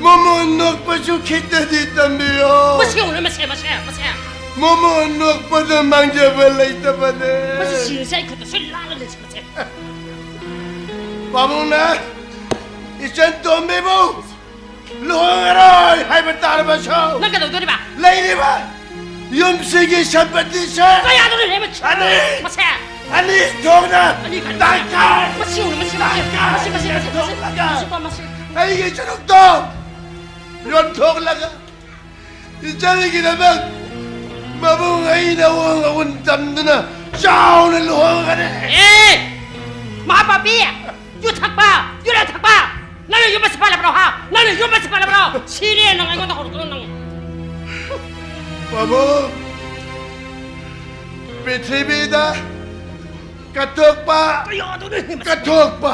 ꯃꯃꯣꯟ ꯅꯣꯛꯄꯁꯨ ꯈꯤꯇꯗꯤ ꯇꯝꯕꯤꯌꯣ꯫ ꯃꯁꯤ ꯌꯦꯡꯉꯨꯅꯦ, ꯃꯁꯦ, ꯃꯁꯦ, ꯃꯁꯦ꯫ ꯃꯃꯣꯟ ꯅꯣꯛꯄꯗ ꯃꯥꯡꯖꯕ ꯂꯩꯇꯕꯅꯦ꯫ ꯃꯁꯤ ꯁꯤꯔꯁꯦ ꯑꯩ ꯈꯨꯠꯇ ꯁꯣꯏ ꯂꯥꯜꯂ ꯂꯩꯁꯤ, ꯃꯁꯦ꯫ ꯄꯥꯕꯨꯡꯅ ꯏꯆꯟ ꯇꯣꯝꯕꯤꯕꯨ ꯂꯨꯍꯣꯡꯉꯔꯣꯏ ꯍꯥꯏꯕ ꯇꯥꯔꯕꯁꯨ ꯅꯪ ꯀꯩꯗꯧꯗꯣꯔꯤꯕ? ꯂꯩꯔꯤꯕ ꯌꯨꯝꯁꯤꯒꯤ ꯁꯝꯄꯇꯤꯁꯦ ꯀꯌꯥꯗ ꯂꯩꯔꯦ, ꯃꯁꯦ? ꯑꯅꯤ꯫ ꯃꯁꯦ꯫ ꯑꯅꯤ ꯊꯣꯛꯅ ꯑꯅꯤ ꯈꯛꯇ꯫ ꯇꯪꯈꯥꯏ꯫ ꯃꯁꯤ ꯌꯦꯡꯉꯨꯅꯦ, ꯃꯁꯤ, ꯃꯁꯤ, ꯇꯪꯈꯥꯏ꯫ ꯃꯁꯤ, ꯃꯁꯤ, ꯃꯁꯤ, ꯃꯁꯤ, ꯌꯣꯟꯊꯣꯛꯂꯒ꯫ ꯃꯁꯤ, ꯃꯁꯤ, ꯃꯁꯤ, ꯃꯁꯤ, ꯃꯁꯤ꯫ ꯑꯩꯒꯤ ꯁꯔꯨꯛꯇꯣ ꯌꯣꯟꯊꯣꯛꯂꯒ ꯏꯆꯟꯒꯤꯗꯃꯛ ꯃꯕꯨꯡ ꯑꯩꯅ ꯑꯋꯣꯟ ꯑꯋꯣꯟ ꯇꯝꯗꯨꯅ ꯆꯥꯎꯅ ꯂꯨꯍꯣꯡꯒꯅꯤ꯫ ꯑꯦ! ꯃꯍꯥꯄꯥꯄꯤ! ꯌꯨ ꯊꯛꯄ! ꯌꯨꯔꯦ ꯊꯛꯄ! ꯅꯪꯅ ꯌꯨꯝ ꯑꯁꯤ ꯄꯥꯜꯂꯕ꯭ꯔꯣ, ꯍꯥ? ꯅꯪꯅ ꯌꯨꯝ ꯑꯁꯤ ꯄꯥꯜꯂꯕ꯭ꯔꯣ? ꯁꯤꯔꯦ ꯅꯪ ꯑꯩꯉꯣꯟꯗ ꯍꯧꯔꯛꯀꯅꯨ ꯅꯪ꯫ ꯄꯥꯕꯨꯡ, ꯄ꯭ꯔꯤꯊꯤꯕꯤꯗ ꯀꯠꯊꯣꯛꯄ, ꯀꯌꯥꯗꯨꯅ ꯍꯦꯟꯅ ꯀꯠꯊꯣꯛꯄ,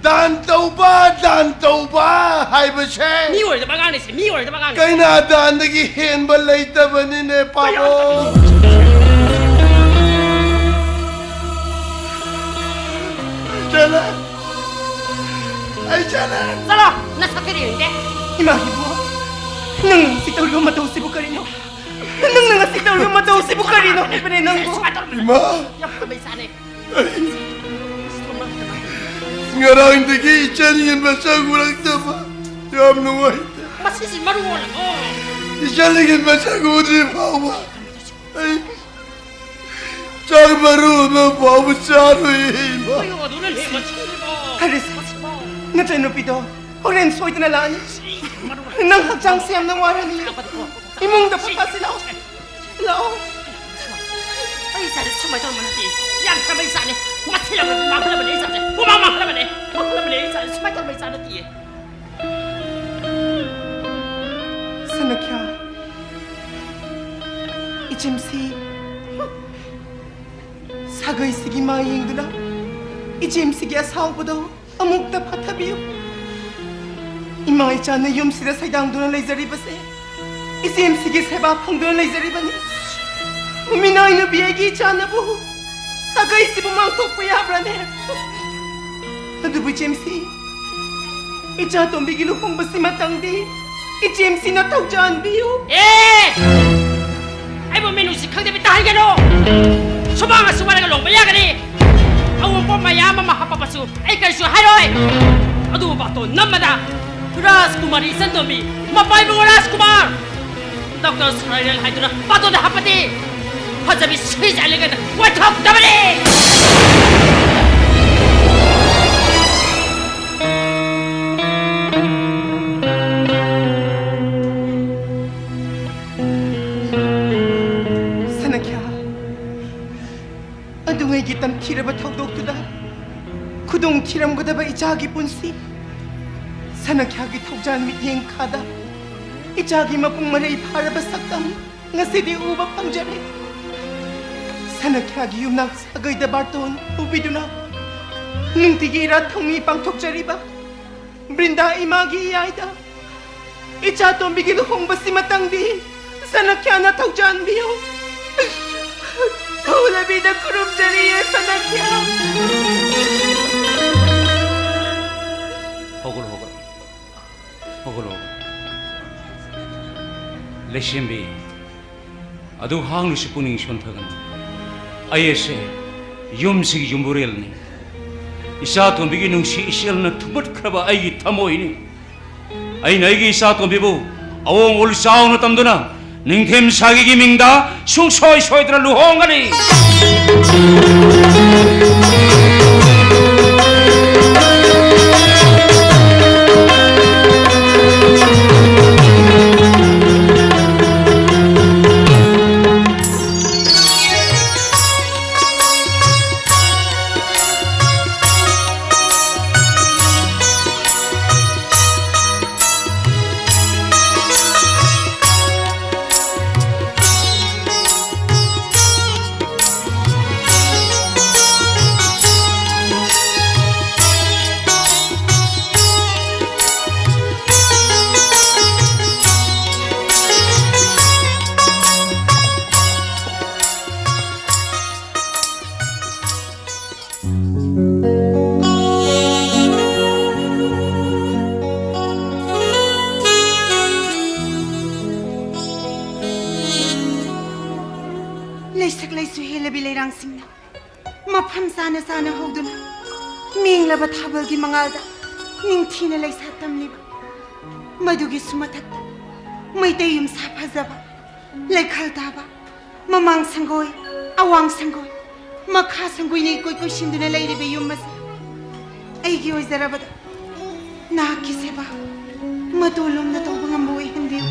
ꯗꯥꯟ ꯇꯧꯕ, ꯗꯥꯟ ꯇꯧꯕ ꯍꯥꯏꯕꯁꯦ ꯃꯤ ꯑꯣꯏꯔꯗꯕ ꯑꯉꯥꯡꯅꯦ ꯁꯤ, ꯃꯤ ꯑꯣꯏꯔꯗꯕ ꯑꯉꯥꯡꯅꯦ꯫ ꯀꯩꯅꯥ ꯗꯥꯟꯗꯒꯤ ꯍꯦꯟꯕ ꯂꯩꯇꯕꯅꯤꯅꯦ, ꯄꯥꯕꯣ꯫ ꯆꯠꯂꯦ꯫ ꯑꯩ ꯆꯠꯂꯦ꯫ ꯆꯠꯂꯣ, ꯅꯁꯛꯇꯨꯗꯤ ꯌꯦꯡꯅꯤꯡꯗꯦ꯫ ꯏꯃꯥ, ꯏꯕꯨꯡꯉꯣ, ꯅꯪ ꯉꯁꯤ ꯇꯧꯔꯤꯕ ꯃꯇꯧꯁꯤꯕꯨ ꯀꯔꯤꯅꯣ? ꯅꯪꯅ ꯉꯁꯤ ꯇꯧꯔꯤꯕ ꯃꯇꯧꯁꯤꯕꯨ ꯀꯔꯤꯅꯣ ꯍꯥꯏꯕꯅꯦ ꯅꯪꯕꯨ? ꯁꯨꯃꯥꯏꯅ ꯇꯧꯔꯣ꯫ ꯏꯃꯥ! ꯌꯥꯝ ꯐꯕ ꯏꯆꯥꯅꯦ꯫ ꯉꯔꯥꯡꯗꯒꯤ ꯏꯆꯟꯒꯤ ꯃꯁꯛ ꯎꯔꯛꯇꯕ ꯌꯥꯝ ꯅꯨꯡꯉꯥꯏꯇꯦ꯫ ꯃꯁꯤꯁꯤ ꯃꯔꯨ ꯑꯣꯏꯔꯕꯣ? ꯏꯆꯟꯒꯤ ꯃꯁꯛ ꯎꯗ꯭ꯔꯤ ꯐꯥꯎꯕ ꯑꯩ ꯆꯥꯛ ꯃꯔꯨ ꯑꯃ ꯐꯥꯎꯕ ꯆꯥꯔꯣꯏ, ꯏꯃꯥ꯫ ꯀꯩꯅꯣ ꯑꯗꯨꯅ ꯍꯦꯟꯅ ꯁꯤꯔꯤꯕꯣ? ꯐꯔꯦꯁꯦ, ꯅꯆꯟꯅꯨꯄꯤꯗꯣ ꯍꯣꯔꯦꯟ ꯁꯣꯏꯗꯅ ꯂꯥꯛꯑꯅꯤ꯫ ꯅꯪ ꯍꯛꯆꯥꯡꯁꯦ ꯌꯥꯝꯅ ꯋꯥꯔꯅꯤ꯫ ꯏꯃꯨꯡꯗ ꯄꯣꯊꯥꯁꯤ ꯂꯥꯛꯑꯣ꯫ ꯂꯥꯛꯑꯣ꯫ ꯑꯩ ꯏꯆꯥꯁꯦ ꯁꯨꯃꯥꯏꯅ ꯇꯧꯔꯝꯕ ꯅꯠꯇꯦ꯫ ꯌꯥꯝ ꯐꯕ ꯏꯆꯥꯅꯦ꯫ ꯃꯁꯤ ꯌꯥꯝꯅ ꯃꯥꯡꯍꯜꯂꯕꯅꯦ ꯏꯆꯥꯁꯦ꯫ ꯄꯨꯡꯃꯥꯡ ꯃꯥꯡꯍꯜꯂꯕꯅꯦ꯫ ꯃꯥꯡꯍꯜꯂꯕꯅꯦ ꯏꯆꯥꯁꯦ꯫ ꯁꯨꯃꯥꯏꯅ ꯇꯧꯔꯝꯕ ꯏꯆꯥ ꯅꯠꯇꯤꯌꯦ꯫ ꯁꯅꯈ꯭ꯌꯥ, ꯏꯆꯦꯝꯁꯤ, ꯁꯥꯒꯩꯁꯤꯒꯤ ꯃꯥ ꯌꯦꯡꯗꯨꯅ ꯏꯆꯦꯝꯁꯤꯒꯤ ꯑꯁꯥꯎꯕꯗꯣ ꯑꯃꯨꯛꯇ ꯐꯥꯊꯕꯤꯌꯨ꯫ ꯏꯃꯥ ꯏꯆꯥꯅ ꯌꯨꯝꯁꯤꯗ ꯁꯩꯗꯥꯡꯗꯨꯅ ꯂꯩꯖꯔꯤꯕꯁꯦ ꯏꯆꯦꯝꯁꯤꯒꯤ ꯁꯦꯕꯥ ꯐꯪꯗꯨꯅ ꯂꯩꯖꯔꯤꯕꯅꯤ꯫ ꯃꯤꯅꯥꯏ ꯅꯨꯄꯤ ꯑꯩꯒꯤ ꯏꯆꯥꯅꯕꯨ ꯁꯥꯒꯩꯁꯤꯕꯨ ꯃꯥꯡꯊꯣꯛꯄ ꯌꯥꯕ꯭ꯔꯥꯅꯦ? ꯑꯗꯨꯕꯨ ꯏꯆꯦꯝꯁꯤ, ꯏꯆꯥ ꯇꯣꯝꯕꯤꯒꯤ ꯂꯨꯍꯣꯡꯕꯁꯤꯃꯇꯪꯗꯤ ꯏꯆꯦꯝꯁꯤꯅ ꯊꯧꯖꯥꯟꯕꯤꯌꯨ꯫ ꯑꯦ! ꯑꯩꯕꯨ ꯃꯤꯅꯨꯡꯁꯤ ꯈꯪꯗꯕꯤ ꯇꯥꯍꯟꯒꯅꯨ꯫ ꯁꯨꯃꯥꯡ ꯑꯁꯤ ꯋꯥꯏꯔꯒ ꯂꯨꯍꯣꯡꯕ ꯌꯥꯒꯅꯤ꯫ ꯑꯋꯣꯟꯄꯣꯠ ꯃꯌꯥꯝ ꯑꯃ ꯍꯥꯞꯄꯕꯁꯨ ꯑꯩ ꯀꯔꯤꯁꯨ ꯍꯥꯏꯔꯣꯏ꯫ ꯑꯗꯨꯕꯨ ꯕꯥꯇꯣꯟ ꯅꯝꯕꯗ ꯔꯥꯖꯀꯨꯃꯥꯔꯤ ꯏꯆꯟꯇꯣꯝꯕꯤ, ꯃꯄꯥ ꯏꯕꯨꯡꯉꯣ ꯔꯥꯖꯀꯨꯃꯥꯔ, ꯗꯣꯛꯇꯔ ꯁꯣꯔꯥꯏꯔꯦꯜ ꯍꯥꯏꯗꯨꯅ ꯕꯥꯇꯣꯟꯗ ꯍꯥꯞꯄꯗꯤ ꯐꯖꯕꯤ ꯁꯤꯖ ꯂꯩꯒꯗ ꯋꯥꯏꯊꯣꯛꯇꯕꯅꯤ꯫ ꯁꯅꯈ꯭ꯌꯥ, ꯑꯗꯨꯉꯩꯒꯤ ꯇꯝꯊꯤꯔꯕ ꯊꯧꯗꯣꯛꯇꯨꯗ ꯈꯨꯗꯣꯡ ꯊꯤꯔꯝꯒꯗꯕ ꯏꯆꯥꯒꯤ ꯄꯨꯟꯁꯤ, ꯁꯅꯈ꯭ꯌꯥꯒꯤ ꯊꯧꯖꯥꯟ ꯃꯤꯠꯌꯦꯡ ꯈꯥꯗ ꯏꯆꯥꯒꯤ ꯃꯄꯨꯡ ꯃꯔꯩ ꯐꯥꯔꯕ ꯁꯛꯇꯝ ꯉꯁꯤꯗꯤ ꯎꯕ ꯐꯪꯖꯔꯦ꯫ ꯁꯅꯈ꯭ꯌꯥꯒꯤ ꯌꯨꯝꯅꯥꯛ ꯁꯥꯒꯩꯗ ꯕꯥꯔꯇꯣꯟ ꯄꯨꯕꯤꯗꯨꯅ ꯅꯨꯡꯇꯤꯒꯤ ꯏꯔꯥꯠ ꯊꯧꯅꯤ ꯄꯥꯡꯊꯣꯛꯆꯔꯤꯕ ꯕ꯭ꯔꯤꯟꯗꯥ ꯏꯃꯥꯒꯤ ꯏꯌꯥꯏꯗ ꯏꯆꯥ ꯇꯣꯝꯕꯤꯒꯤ ꯂꯨꯍꯣꯡꯕꯁꯤꯃꯇꯪꯗꯤ ꯁꯅꯈ꯭ꯌꯥꯅ ꯊꯧꯖꯥꯟꯕꯤꯌꯨ꯫ ꯍꯧꯂꯕꯤꯗ ꯈꯨꯔꯨꯝꯖꯔꯤꯌꯦ ꯁꯅꯈ꯭ꯌꯥ꯫ ꯍꯧꯒꯠꯂꯣ, ꯍꯧꯒꯠꯂꯣ꯫ ꯍꯧꯒꯠꯂꯣ꯫ ꯂꯩꯁꯦꯝꯕꯤ, ꯑꯗꯨ ꯍꯥꯡꯂꯨꯁꯤ ꯄꯨꯛꯅꯤꯡ ꯁꯣꯟꯊꯒꯅꯨ꯫ ꯑꯩ ꯑꯁꯦ ꯌꯨꯝꯁꯤꯒꯤ ꯌꯨꯝꯕꯨꯔꯦꯜꯅꯤ꯫ ꯏꯆꯥ ꯇꯣꯝꯕꯤꯒꯤ ꯅꯨꯡꯁꯤ ꯏꯆꯦꯜꯅ ꯊꯨꯝꯕꯠꯈ꯭ꯔꯕ ꯑꯩꯒꯤ ꯊꯃꯣꯏꯅꯤ꯫ ꯑꯩꯅ ꯑꯩꯒꯤ ꯏꯆꯥ ꯇꯣꯝꯕꯤꯕꯨ ꯑꯑꯣꯡ ꯑꯣꯜ ꯆꯥꯎꯅ ꯇꯝꯗꯨꯅ ꯅꯤꯡꯊꯦꯝ ꯁꯥꯒꯤꯒꯤ ꯃꯤꯡꯗ ꯁꯨꯡꯁꯣꯏ ꯁꯣꯏꯗꯅ ꯂꯨꯍꯣꯡꯒꯅꯤ꯫ ꯂꯩꯁꯛ ꯂꯩꯁꯨ ꯍꯦꯜꯂꯕꯤ ꯂꯩꯔꯥꯡꯁꯤꯡꯅ ꯃꯐꯝ ꯆꯥꯅ ꯆꯥꯅ ꯍꯧꯗꯨꯅ ꯃꯦꯡꯂꯕ ꯊꯥꯕꯜꯒꯤ ꯃꯉꯥꯜꯗ ꯅꯤꯡꯊꯤꯅ ꯂꯩꯁꯥ ꯇꯝꯂꯤꯕ, ꯃꯗꯨꯒꯤꯁꯨ ꯃꯊꯛꯇ ꯃꯩꯇꯩ ꯌꯨꯝꯁꯥ ꯐꯖꯕ, ꯂꯩꯈꯜ ꯇꯥꯕ, ꯃꯃꯥꯡ ꯁꯪꯒꯣꯏ, ꯑꯋꯥꯡ ꯁꯪꯒꯣꯏ, ꯃꯈꯥ ꯁꯪꯒꯣꯏꯅ ꯏꯀꯣꯏ ꯀꯣꯏꯁꯤꯟꯗꯨꯅ ꯂꯩꯔꯤꯕ ꯌꯨꯝ ꯑꯁꯤ ꯑꯩꯒꯤ ꯑꯣꯏꯖꯔꯕꯗ ꯅꯍꯥꯛꯀꯤ ꯁꯦꯕꯥ ꯃꯇꯣꯟ ꯂꯣꯝꯅ ꯇꯧꯕ ꯉꯝꯕ ꯑꯣꯏꯍꯟꯕꯤꯌꯨ꯫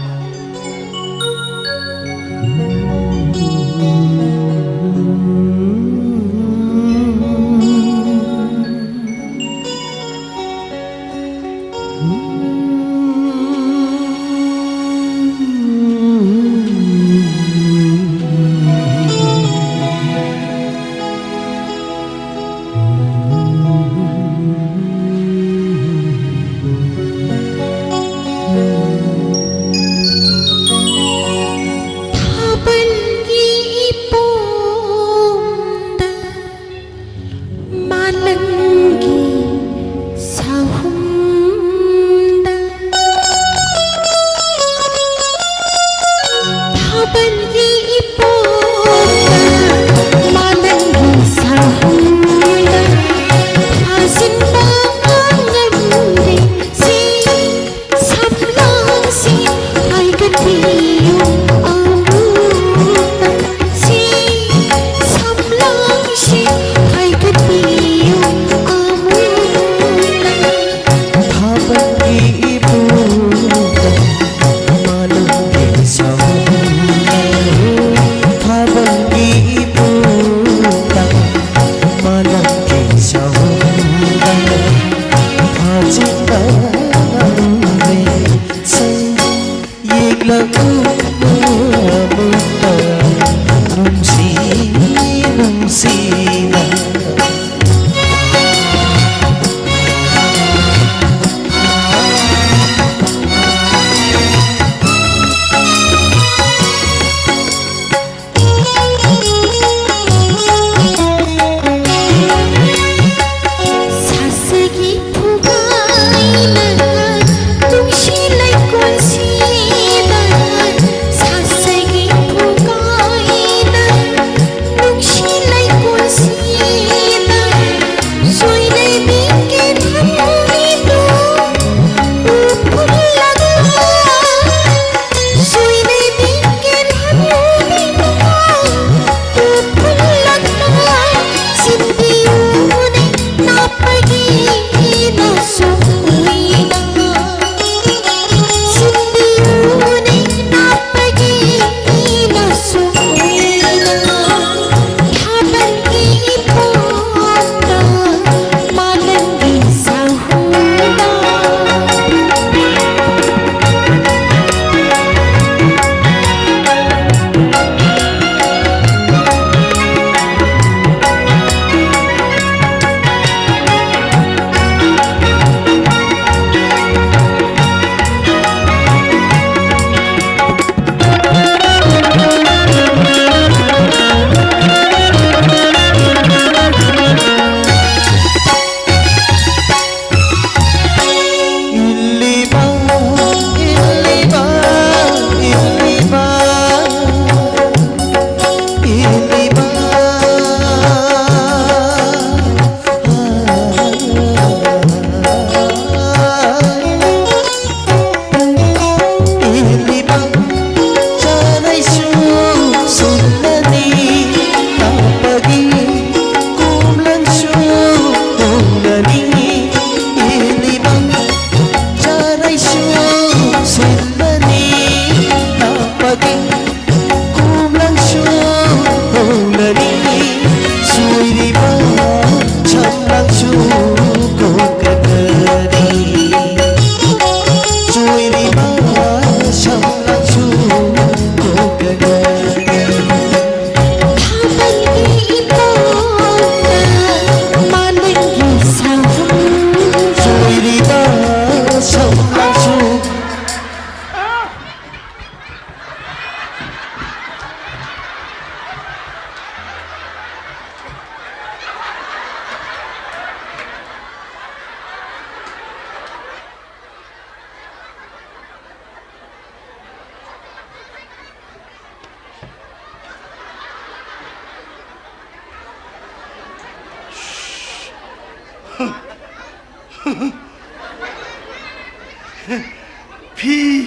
ꯐꯤ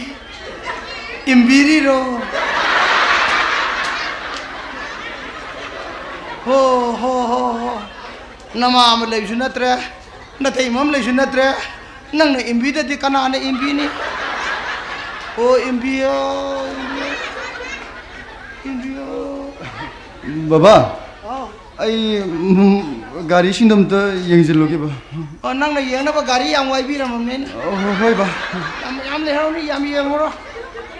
ꯏꯟꯕꯤꯔꯤꯔꯣ? ꯍꯣ, ꯍꯣ, ꯍꯣ, ꯍꯣ꯫ ꯅꯃꯥ ꯑꯃ ꯂꯩꯕꯁꯨ ꯅꯠꯇ꯭ꯔꯦ, ꯅꯇꯩꯃ ꯑꯃ ꯂꯩꯕꯁꯨ ꯅꯠꯇ꯭ꯔꯦ, ꯅꯪꯅ ꯏꯟꯕꯤꯗꯗꯤ ꯀꯅꯥꯅ ꯏꯟꯕꯤꯅꯤ? ꯑꯣ, ꯏꯟꯕꯤꯌꯣ, ꯏꯟꯕꯤꯌꯣ, ꯏꯟꯕꯤꯌꯣ꯫ ꯕꯕꯥ, ꯍꯥꯎ꯫ ꯑꯩ, ꯎꯝ, ꯒꯥꯔꯤꯁꯤꯡꯗꯣ ꯑꯝꯇ ꯌꯦꯡꯁꯤꯜꯂꯨꯒꯦꯕ꯫ ꯑꯣ, ꯅꯪꯅ ꯌꯦꯡꯅꯕ ꯒꯥꯔꯤ ꯌꯥꯝ ꯋꯥꯏꯕꯤꯔꯝꯃꯕꯅꯤꯅ꯫ ꯑꯣ, ꯍꯣꯏ, ꯍꯣꯏ, ꯕꯥ꯫ ꯌꯥꯝ, ꯌꯥꯝ ꯂꯩꯍꯧꯔꯤ, ꯌꯥꯝ ꯌꯦꯡꯉꯨꯔꯣ꯫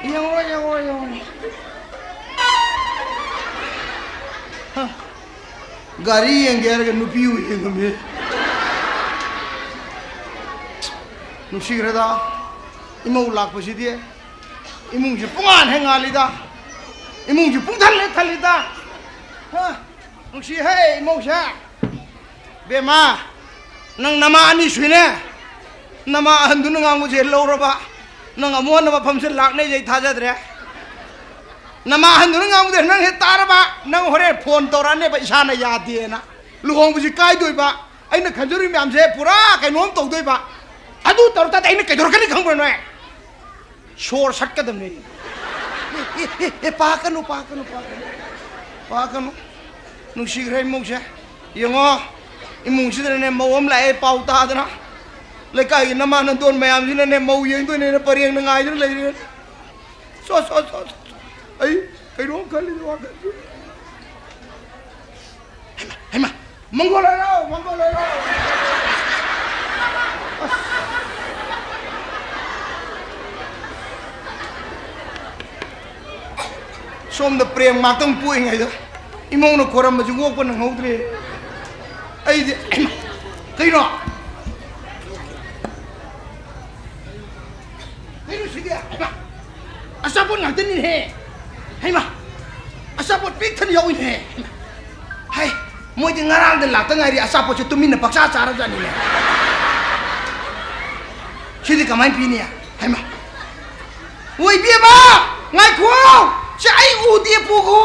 ꯌꯦꯡꯉꯨꯔꯣ, ꯌꯦꯡꯉꯨꯔꯣ, ꯌꯦꯡꯉꯨꯔꯣ꯫ ꯍ, ꯒꯥꯔꯤ ꯌꯦꯡꯒꯦ ꯍꯥꯏꯔꯒ ꯅꯨꯄꯤꯕꯨ ꯌꯦꯡꯉꯝꯃꯤ꯫ ꯅꯨꯡꯁꯤꯈ꯭ꯔꯦꯗ, ꯏꯃꯧ ꯂꯥꯛꯄꯁꯤꯗꯤ꯫ ꯏꯃꯨꯡꯁꯤ ꯄꯨꯡꯉꯥꯟ ꯍꯦꯛ ꯉꯥꯜꯂꯤꯗ, ꯏꯃꯨꯡꯁꯤ ꯄꯨꯡꯊꯜ ꯍꯦꯛ ꯊꯜꯂꯤꯗ꯫ ꯍ? ꯅꯨꯡꯁꯤꯍꯦ ꯏꯃꯧꯁꯦ꯫ ꯕꯦꯝꯃ, ꯅꯪ ꯅꯃꯥ ꯑꯅꯤ ꯁꯨꯏꯅꯦ꯫ ꯅꯃꯥ ꯑꯍꯟꯗꯨꯅ ꯉꯥꯡꯕꯁꯦ ꯂꯧꯔꯕ, ꯅꯪ ꯑꯃꯨꯛ ꯍꯟꯅ ꯃꯐꯝꯁꯦ ꯂꯥꯛꯅꯦꯁꯦ ꯑꯩ ꯊꯥꯖꯗ꯭ꯔꯦ꯫ ꯅꯃꯥ ꯑꯍꯟꯗꯨꯅ ꯉꯥꯡꯕꯗ ꯅꯪ ꯍꯦꯛ ꯇꯥꯔꯕ, ꯅꯪ ꯍꯣꯔꯦꯟ ꯐꯣꯟ ꯇꯧꯔꯛꯑꯅꯦꯕ, ꯏꯁꯥꯅ ꯌꯥꯗꯦꯅ꯫ ꯂꯨꯍꯣꯡꯕꯁꯤ ꯀꯥꯏꯗꯣꯏꯕ, ꯑꯩꯅ ꯈꯟꯖꯔꯨꯏ ꯃꯌꯥꯝꯁꯦ ꯄꯨꯔꯥ ꯀꯩꯅꯣꯝ ꯇꯧꯗꯣꯏꯕ꯫ ꯑꯗꯨ ꯇꯧꯔ ꯇꯥꯔꯗꯤ ꯑꯩꯅ ꯀꯩꯗꯧꯔꯛꯀꯅꯤ ꯈꯪꯕ꯭ꯔꯥ ꯅꯣꯏ? ꯁꯣꯔ ꯁꯠꯀꯗꯕꯅꯦ꯫ ꯑꯦ, ꯑꯦ, ꯑꯦ, ꯄꯥꯀꯅꯨ, ꯄꯥꯀꯅꯨ, ꯄꯥꯀꯅꯨ꯫ ꯄꯥꯀꯅꯨ꯫ ꯅꯨꯡꯁꯤꯈ꯭ꯔꯦ ꯏꯃꯨꯡꯁꯦ꯫ ꯌꯦꯡꯉꯣ, ꯏꯃꯨꯡꯁꯤꯗꯅꯅꯦ ꯃꯧ ꯑꯃ ꯂꯥꯛꯑꯦ ꯄꯥꯎ ꯇꯥꯗꯅ꯫ ꯂꯩꯀꯥꯏꯒꯤ ꯅꯃꯥ ꯅꯟꯗꯣꯟ ꯃꯌꯥꯝꯁꯤꯅꯅꯦ ꯃꯧ ꯌꯦꯡꯗꯣꯏꯅꯦꯅ ꯄꯔꯦꯡꯅ ꯉꯥꯏꯗꯨꯅ ꯂꯩꯔꯦ꯫ ꯁꯣ, ꯁꯣ, ꯁꯣ, ꯁꯣ, ꯁꯣ꯫ ꯑꯩ ꯀꯩꯅꯣꯝ ꯈꯜꯂꯤꯅꯦ ꯋꯥꯈꯜꯁꯦ꯫ ꯍꯩꯃꯥ, ꯍꯩꯃꯥ, ꯃꯪꯒꯣꯜ ꯍꯔꯥꯎ, ꯃꯪꯒꯣꯜ ꯍꯔꯥꯎ꯫ ꯑꯁ꯫ ꯁꯣꯝꯗ ꯄ꯭ꯔꯦꯝ ꯉꯥꯛꯇꯪ ꯄꯣꯛꯏꯉꯩꯗ ꯏꯃꯧꯅ ꯈꯣꯏꯔꯝꯕꯁꯤ ꯑꯣꯛꯄ ꯅꯪꯍꯧꯗ꯭ꯔꯦ꯫ ꯑꯩꯗꯤ, ꯀꯩꯅꯣ? ꯀꯩꯅꯣ ꯁꯤꯗꯤ? ꯍꯩꯃꯥ! ꯑꯆꯥꯄꯣꯠ ꯉꯥꯛꯇꯅꯤꯅꯦꯍꯦ꯫ ꯍꯩꯃꯥ! ꯑꯆꯥꯄꯣꯠ ꯄꯤꯛ ꯊꯟꯅ ꯌꯥꯎꯏꯅꯦꯍꯦ꯫ ꯍꯩ! ꯃꯣꯏꯗꯤ ꯉꯔꯥꯡꯗ ꯂꯥꯛꯇ ꯉꯥꯏꯔꯤ, ꯑꯆꯥꯄꯣꯠꯁꯦ ꯇꯨꯃꯤꯟꯅ ꯄꯪꯆꯥ ꯆꯥꯔꯕꯖꯥꯠꯅꯤꯅꯦ꯫ ꯁꯤꯗꯤ ꯀꯃꯥꯏꯅ ꯄꯤꯅꯤ? ꯍꯩꯃꯥ! ꯑꯣ, ꯏꯕꯦꯝꯃ! ꯉꯥꯏꯈꯣ! ꯁꯤ ꯑꯩ ꯎꯗꯦ, ꯄꯨꯈꯣ!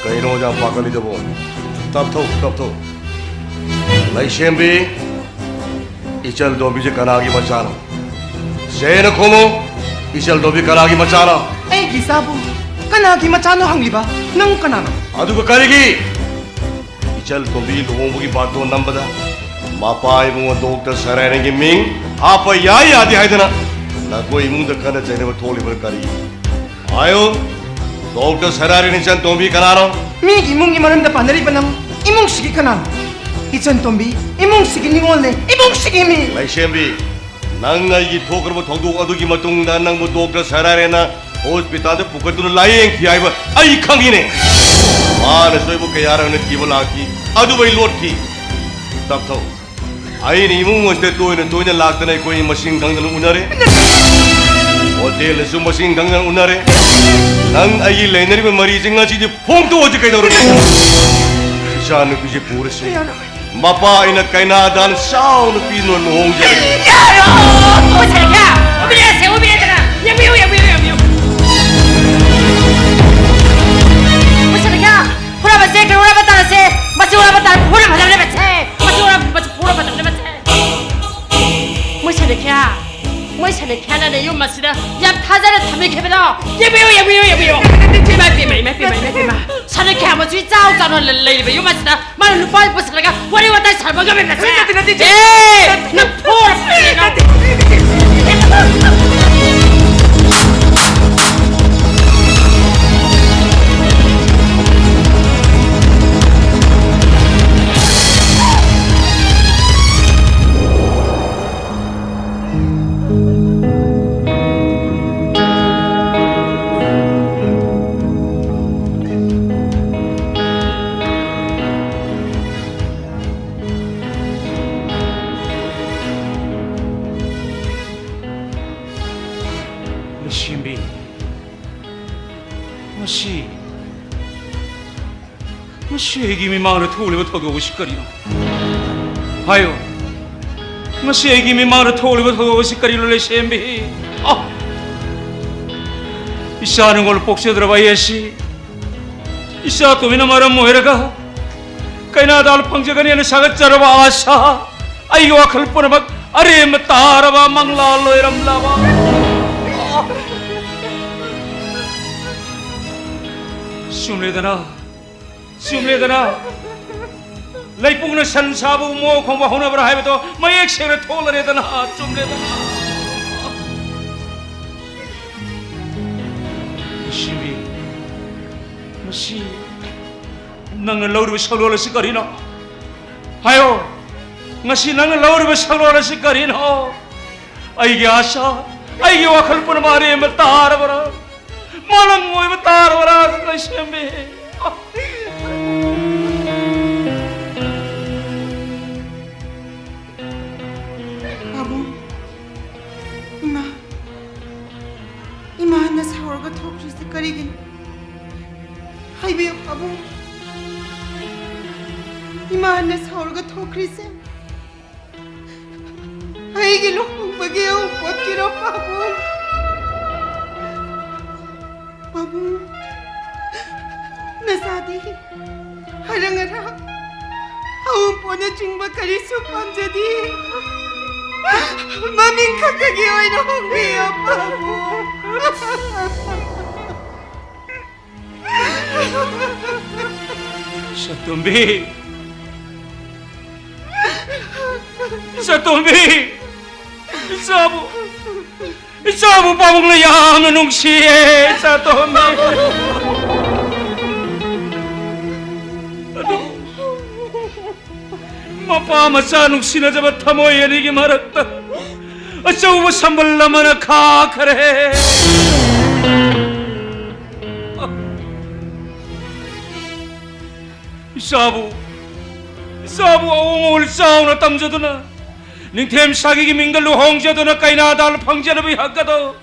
ꯀꯩꯅꯣ ꯑꯣꯖꯥ ꯄꯥꯈꯠꯂꯤꯗꯨꯕꯣ? ꯇꯞꯊꯧ, ꯇꯞꯊꯧ꯫ ꯂꯩꯁꯦꯝꯕꯤ, ꯏꯆꯜ ꯇꯣꯝꯕꯤꯁꯦ ꯀꯅꯥꯒꯤ ꯃꯆꯥꯅꯣ? ꯁꯦꯡꯅ ꯈꯨꯝꯃꯨ, ꯏꯆꯜ ꯇꯣꯝꯕꯤ ꯀꯅꯥꯒꯤ ꯃꯆꯥꯅꯣ? ꯑꯩꯒꯤ ꯏꯆꯥꯕꯨ ꯀꯅꯥꯒꯤ ꯃꯆꯥꯅꯣ ꯍꯪꯂꯤꯕ? ꯅꯪ ꯀꯅꯥꯅꯣ? ꯑꯗꯨꯒ ꯀꯔꯤꯒꯤ ꯏꯆꯜ ꯇꯣꯝꯕꯤ ꯂꯨꯍꯣꯡꯕꯒꯤ ꯕꯥꯇꯣꯟ ꯅꯝꯕꯗ ꯃꯄꯥ ꯏꯕꯨꯡꯉꯣ ꯗꯣꯛꯇꯔ ꯁꯔꯥꯏꯔꯦꯟꯒꯤ ꯃꯤꯡ ꯍꯥꯞꯄ ꯌꯥꯏ ꯌꯥꯗꯦ ꯍꯥꯏꯗꯅ ꯅꯈꯣꯏ ꯏꯃꯨꯡꯗ ꯈꯠꯅ ꯆꯩꯅꯕ ꯊꯣꯛꯂꯤꯕꯅ ꯀꯔꯤ? ꯍꯥꯏꯌꯨ, ꯗꯣꯛꯇꯔ ꯁꯔꯥꯏꯔꯦꯟ ꯏꯆꯟ ꯇꯣꯝꯕꯤ ꯀꯅꯥꯅꯣ? ꯃꯤꯒꯤ ꯏꯃꯨꯡꯒꯤ ꯃꯔꯝꯗ ꯄꯥꯅꯔꯤꯕ ꯅꯪ ꯏꯃꯨꯡꯁꯤꯒꯤ ꯀꯅꯥꯅꯣ? ꯏꯆꯟ ꯇꯣꯝꯕꯤ ꯏꯃꯨꯡꯁꯤꯒꯤ ꯅꯤꯉꯣꯜꯅꯦ, ꯏꯃꯨꯡꯁꯤꯒꯤ ꯃꯤ꯫ ꯂꯩꯁꯦꯝꯕꯤ, ꯅꯪ ꯑꯩꯒꯤ ꯊꯣꯛꯈ꯭ꯔꯕ ꯊꯧꯗꯣꯛ ꯑꯗꯨꯒꯤ ꯃꯇꯨꯡꯗ ꯅꯪꯕꯨ ꯗꯣꯛꯇꯔ ꯁꯔꯥꯏꯔꯦꯟꯅ ꯍꯣꯁꯄꯤꯇꯥꯜꯗ ꯄꯨꯈꯠꯇꯨꯅ ꯂꯥꯌꯦꯡꯈꯤ ꯍꯥꯏꯕ ꯑꯩ ꯈꯪꯉꯤꯅꯦ꯫ ꯃꯥꯅꯁꯨ ꯑꯩꯕꯨ ꯀꯌꯥꯔꯛ ꯍꯟꯅ ꯊꯤꯕ ꯂꯥꯛꯈꯤ, ꯑꯗꯨꯕꯨ ꯑꯩ ꯂꯣꯠꯈꯤ꯫ ꯇꯞꯊꯧ꯫ ꯑꯩꯅ ꯏꯃꯨꯡ ꯑꯁꯤꯗ ꯇꯣꯏꯅ ꯇꯣꯏꯅ ꯂꯥꯛꯇꯅ ꯑꯩꯈꯣꯏ ꯃꯁꯤꯡ ꯈꯪꯗꯅ ꯎꯅꯔꯦ꯫ ꯍꯣꯇꯦꯜꯗꯁꯨ ꯃꯁꯤꯡ ꯈꯪꯗꯅ ꯎꯅꯔꯦ꯫ ꯅꯪ ꯑꯩꯒꯤ ꯂꯩꯅꯔꯤꯕ ꯃꯔꯤꯁꯤ ꯉꯁꯤꯗꯤ ꯐꯣꯡꯗꯣꯛꯑꯁꯤ ꯀꯩꯗꯧꯔꯒꯦ? ꯏꯆꯥ ꯅꯨꯄꯤꯁꯦ ꯄꯨꯔꯁꯤ꯫ ꯃꯄꯥ ꯑꯩꯅ ꯀꯩꯅꯥꯗꯥꯟ ꯆꯥꯎꯅ ꯄꯤꯗꯨꯅ ꯂꯨꯍꯣꯡꯖꯔꯒꯦ꯫ ꯌꯥꯔꯣ! ꯃꯁꯥ ꯂꯩꯈ꯭ꯌꯥ! ꯎꯕꯤꯔꯦꯁꯦ, ꯎꯕꯤꯔꯦꯗꯅ! ꯌꯦꯡꯕꯤꯌꯨ, ꯌꯦꯡꯕꯤꯌꯨ, ꯌꯦꯡꯕꯤꯌꯨ! ꯃꯁꯥ ꯂꯩꯈ꯭ꯌꯥ! ꯐꯨꯔꯕꯁꯦ, ꯀꯩ ꯐꯨꯔꯕ ꯇꯥꯔꯁꯦ? ꯃꯁꯤ ꯐꯨꯔꯕ ꯇꯥꯔ-, ꯐꯨꯔꯕ ꯐꯖꯕꯅꯦ, ꯃꯁꯦ! ꯃꯁꯤ ꯐꯨꯔꯕ, ꯃꯁꯤ ꯐꯨꯔꯕ ꯐꯖꯕꯅꯦ, ꯃꯁꯦ! ꯃꯣꯏ ꯁꯥꯂꯤꯈ꯭ꯌꯥ, ꯃꯣꯏ ꯁꯥꯂꯤꯈ꯭ꯌꯥꯅꯅꯦ ꯌꯨꯝ ꯑꯁꯤꯗ ꯌꯥꯝ ꯊꯥꯖꯅ ꯊꯝꯕꯤꯈꯤꯕꯗꯣ꯫ ꯌꯦꯡꯕꯤꯌꯨ, ꯌꯦꯡꯕꯤꯌꯨ, ꯌꯦꯡꯕꯤꯌꯨ꯫ ꯏꯃꯥ, ꯏꯄꯦꯝꯃ, ꯏꯃꯥ, ꯏꯄꯦꯝꯃ, ꯏꯃꯥ, ꯏꯄꯦꯝꯃ꯫ ꯁꯥꯂꯤꯈ꯭ꯌꯥ ꯃꯆꯨ ꯏꯆꯥꯎ ꯆꯥꯎꯅ ꯂ-, ꯂꯩꯔꯤꯕ ꯌꯨꯝ ꯑꯁꯤꯗ ꯃꯥꯅ ꯅꯨꯄꯥ ꯄꯨꯁꯤꯜꯂꯒ ꯋꯥꯔꯤ ꯋꯥꯇꯥꯏ ꯁꯥꯟꯅꯕ ꯉꯝꯃꯤ ꯃꯁꯦ꯫ ꯅꯠꯇꯦ, ꯅꯠꯇꯦ, ꯏꯆꯦ꯫ ꯑꯦ, ꯅꯪ ꯐꯨꯔꯕ ꯅꯠꯇꯦ, ꯅꯠꯇꯦ, ꯅꯠꯇꯦ, ꯅꯠꯇꯦ, ꯅꯠꯇꯦ꯫ ꯂꯩꯁꯦꯝꯕꯤ, ꯉꯁꯤ, ꯉꯁꯤ ꯑꯩꯒꯤ ꯃꯤꯃꯥꯡꯗ ꯊꯣꯛꯂꯤꯕ ꯊꯧꯗꯣꯛ ꯑꯁꯤ ꯀꯔꯤꯅꯣ? ꯍꯥꯏꯌꯨ, ꯉꯁꯤ ꯑꯩꯒꯤ ꯃꯤꯃꯥꯡꯗ ꯊꯣꯛꯂꯤꯕ ꯊꯧꯗꯣꯛ ꯑꯁꯤ ꯀꯔꯤꯅꯣ, ꯂꯩꯁꯦꯝꯕꯤ? ꯑ! ꯏꯆꯥ ꯅꯪꯉꯣꯟꯗ ꯄꯣꯛꯆꯗ꯭ꯔꯕ ꯑꯩ ꯑꯁꯤ, ꯏꯆꯥ ꯇꯣꯝꯕꯤꯅ ꯃꯔꯝ ꯑꯣꯏꯔꯒ ꯀꯩꯅꯥꯗ ꯐꯪꯖꯒꯅꯤ ꯍꯥꯏꯅ ꯁꯥꯒꯠꯆꯔꯕ ꯑꯥꯁꯥ, ꯑꯩꯒꯤ ꯋꯥꯈꯜ ꯄꯨꯝꯅꯃꯛ ꯑꯔꯦꯝꯕ ꯇꯥꯔꯕ, ꯃꯪꯂꯥ ꯂꯣꯏꯔꯝꯂꯕ꯫ ꯆꯨꯝꯂꯦꯗꯅ, ꯆꯨꯝꯂꯦꯗꯅ, ꯂꯩꯄꯨꯡꯅ ꯁꯟ ꯁꯥꯕꯕꯨ ꯃꯣ ꯈꯣꯡꯕ ꯍꯧꯅꯕ꯭ꯔꯥ ꯍꯥꯏꯕꯗꯣ ꯃꯌꯦꯛ ꯁꯦꯡꯅ ꯊꯣꯛꯂꯔꯦꯗꯅ, ꯆꯨꯝꯂꯦꯗꯅ꯫ ꯂꯩꯁꯦꯝꯕꯤ, ꯃꯁꯤ ꯅꯪꯅ ꯂꯧꯔꯤꯕ ꯁꯛꯂꯣꯟ ꯑꯁꯤ ꯀꯔꯤꯅꯣ? ꯍꯥꯏꯌꯣ, ꯉꯁꯤ ꯅꯪꯅ ꯂꯧꯔꯤꯕ ꯁꯛꯂꯣꯟ ꯑꯁꯤ ꯀꯔꯤꯅꯣ? ꯑꯩꯒꯤ ꯑꯥꯁꯥ, ꯑꯩꯒꯤ ꯋꯥꯈꯜ ꯄꯨꯝꯅꯃꯛ ꯑꯔꯦꯝꯕ ꯇꯥꯔꯕ꯭ꯔꯥ? ꯃꯥꯂꯪ ꯑꯣꯏꯕ ꯇꯥꯔꯕ꯭ꯔꯥ, ꯂꯩꯁꯦꯝꯕꯤ? ꯄꯥꯕꯨꯡ, ꯏꯃꯥ, ꯏꯃꯥꯅ ꯁꯥꯎꯔꯒ ꯊꯣꯛꯈ꯭ꯔꯤꯁꯦ ꯀꯔꯤꯒꯤꯅꯣ? ꯍꯥꯏꯕꯤꯌꯨ ꯄꯥꯕꯨꯡ꯫ ꯏꯃꯥꯅ ꯁꯥꯎꯔꯒ ꯊꯣꯛꯈ꯭ꯔꯤꯁꯦ ꯑꯩꯒꯤ ꯂꯨꯍꯣꯡꯕꯒꯤ ꯑꯋꯨꯟꯄꯣꯠꯀꯤꯔꯣ ꯄꯥꯕꯨꯡ? ꯄꯥꯕꯨꯡ, ꯅꯆꯥꯗꯤ ꯍꯔꯪ ꯍꯔꯪ ꯑꯋꯨꯟꯄꯣꯠꯅꯆꯤꯡꯕ ꯀꯔꯤꯁꯨ ꯄꯥꯝꯖꯗꯦ꯫ ꯃꯃꯤꯡ ꯈꯛꯇꯒꯤ ꯑꯣꯏꯅ ꯍꯣꯡꯕꯤꯌꯨ ꯄꯥꯕꯨꯡ꯫ ꯏꯆꯥꯇꯣꯝꯕꯤ! ꯏꯆꯥꯇꯣꯝꯕꯤ! ꯏꯆꯥꯕꯨ, ꯏꯆꯥꯕꯨ ꯄꯥꯕꯨꯡꯅ ꯌꯥꯝꯅ ꯅꯨꯡꯁꯤꯌꯦ, ꯏꯆꯥꯇꯣꯝꯕꯤ꯫ ꯑꯗꯨ ꯃꯄꯥ ꯃꯆꯥ ꯅꯨꯡꯁꯤꯅꯖꯕ ꯊꯃꯣꯏ ꯑꯅꯤꯒꯤ ꯃꯔꯛꯇ ꯑꯆꯧꯕ ꯁꯝꯕꯜ ꯑꯃꯅ ꯈꯥꯈ꯭ꯔꯦ꯫ ꯏꯆꯥꯕꯨ, ꯏꯆꯥꯕꯨ ꯑꯋꯣꯡ ꯑꯋꯣꯟ ꯆꯥꯎꯅ ꯇꯝꯖꯗꯨꯅ, ꯅꯤꯡꯊꯦꯝ ꯁꯥꯒꯩꯒꯤ ꯃꯤꯡꯗ ꯂꯨꯍꯣꯡꯖꯗꯨꯅ ꯀꯩꯅꯥꯗꯥꯜ ꯐꯪꯖꯅꯕꯒꯤ ꯍꯛ ꯑꯗꯣ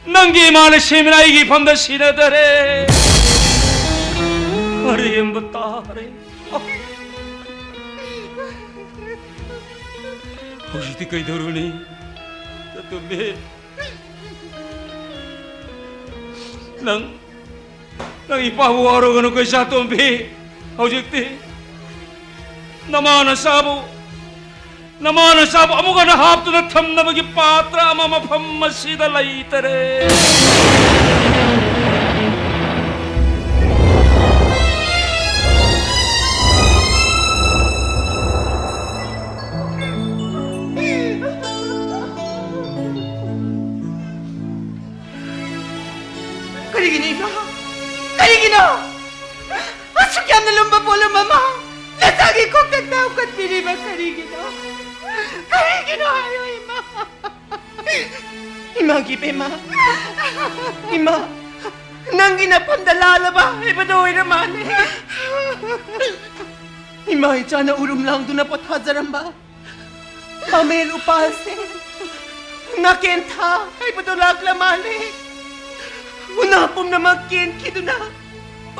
ꯅꯪꯒꯤ ꯏꯃꯥ ꯂꯩꯁꯦꯝꯕꯤꯅ ꯑꯩꯒꯤ ꯏꯐꯝꯗ ꯁꯤꯟꯅꯗꯔꯦ꯫ ꯑꯔꯦꯝꯕ ꯇꯥꯔꯦ꯫ ꯍꯧꯖꯤꯛꯇꯤ ꯀꯩꯗꯧꯔꯨꯅꯤ? ꯆꯠꯇꯣꯝꯕꯤ, ꯅꯪ, ꯅꯪ ꯏꯄꯥꯕꯨ ꯋꯥꯔꯧꯒꯅꯨ, ꯀꯩꯁꯥꯇꯣꯝꯕꯤ꯫ ꯍꯧꯖꯤꯛꯇꯤ ꯅꯃꯥ ꯅꯆꯥꯕꯨ, ꯅꯃꯥ ꯅꯆꯥꯕꯨ ꯑꯃꯨꯛ ꯍꯟꯅ ꯍꯥꯞꯇꯨꯅ ꯊꯝꯅꯕꯒꯤ ꯄꯥꯇ꯭ꯔ ꯑꯃ ꯃꯐꯝ ꯑꯁꯤꯗ ꯂꯩꯇꯔꯦ꯫ ꯀꯔꯤꯒꯤꯅꯣ, ꯏꯃꯥ? ꯀꯔꯤꯒꯤꯅꯣ? ꯑꯁꯨꯛ ꯌꯥꯝꯅ ꯂꯨꯝꯕ ꯄꯣꯠꯂꯨꯝ ꯑꯃ ꯅꯆꯥꯒꯤ ꯀꯣꯛꯇ ꯇꯥꯎꯀꯠꯄꯤꯔꯤꯕ ꯀꯔꯤꯒꯤꯅꯣ? ꯀꯔꯤꯒꯤꯅꯣ ꯍꯥꯏꯌꯨ, ꯏꯃꯥ? ꯏꯃꯥꯒꯤ ꯏꯕꯦꯝꯃ, ꯏꯃꯥ, ꯅꯪꯒꯤ ꯅꯐꯝꯗ ꯂꯥꯜꯂꯕ ꯍꯥꯏꯕꯗꯣ ꯑꯣꯏꯔ ꯃꯥꯜꯂꯦ꯫ ꯏꯃꯥ ꯏꯆꯥꯅ ꯎꯔꯨꯝ ꯂꯥꯡꯗꯨꯅ ꯄꯣꯊꯥꯖꯔꯝꯕ ꯄꯥꯃꯦꯜ ꯎꯄꯥꯜꯁꯦ ꯅꯥꯀꯦꯟ ꯊꯥ ꯍꯥꯏꯕꯗꯣ ꯂꯥꯛꯂ ꯃꯥꯜꯂꯦ꯫ ꯎꯅꯥ ꯄꯨꯝꯅꯃꯛ ꯀꯦꯟꯈꯤꯗꯨꯅ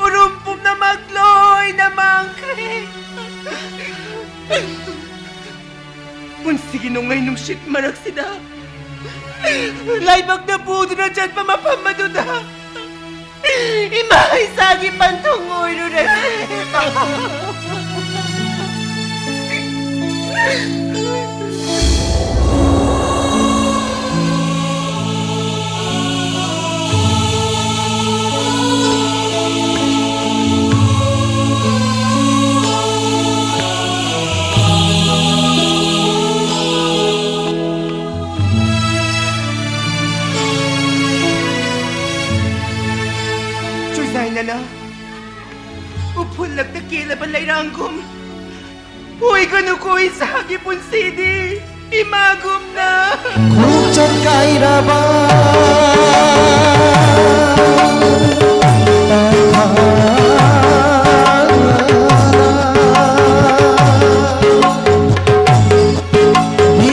ꯎꯔꯨꯝ ꯄꯨꯝꯅꯃꯛ ꯂꯣꯏꯅ ꯃꯥꯡꯈ꯭ꯔꯦ꯫ ꯄꯨꯟꯁꯤꯒꯤ ꯅꯣꯡꯂꯩ ꯅꯨꯡꯁꯤꯠ ꯃꯔꯛꯁꯤꯗ ꯂꯥꯏꯕꯛꯅ ꯄꯨꯗꯨꯅ ꯆꯠꯄ ꯃꯐꯝ ꯑꯗꯨꯗ ꯏꯃꯥ ꯏꯆꯥꯒꯤ ꯄꯟꯊꯨꯡ ꯑꯣꯏꯔꯨꯔꯦ꯫ ꯆꯨꯖꯥꯏꯅꯅ ꯎꯐꯨꯜꯂꯛꯇ ꯀꯦꯜꯂꯕ ꯂꯩꯔꯥꯡꯒꯨꯝ ꯑꯣꯏꯒꯅꯨꯀꯣ ꯏꯆꯥꯒꯤ ꯄꯨꯟꯁꯤꯗꯤ ꯏꯃꯥꯒꯨꯝꯅ꯫ ꯈꯣꯡꯆꯠ ꯀꯥꯏꯔꯕ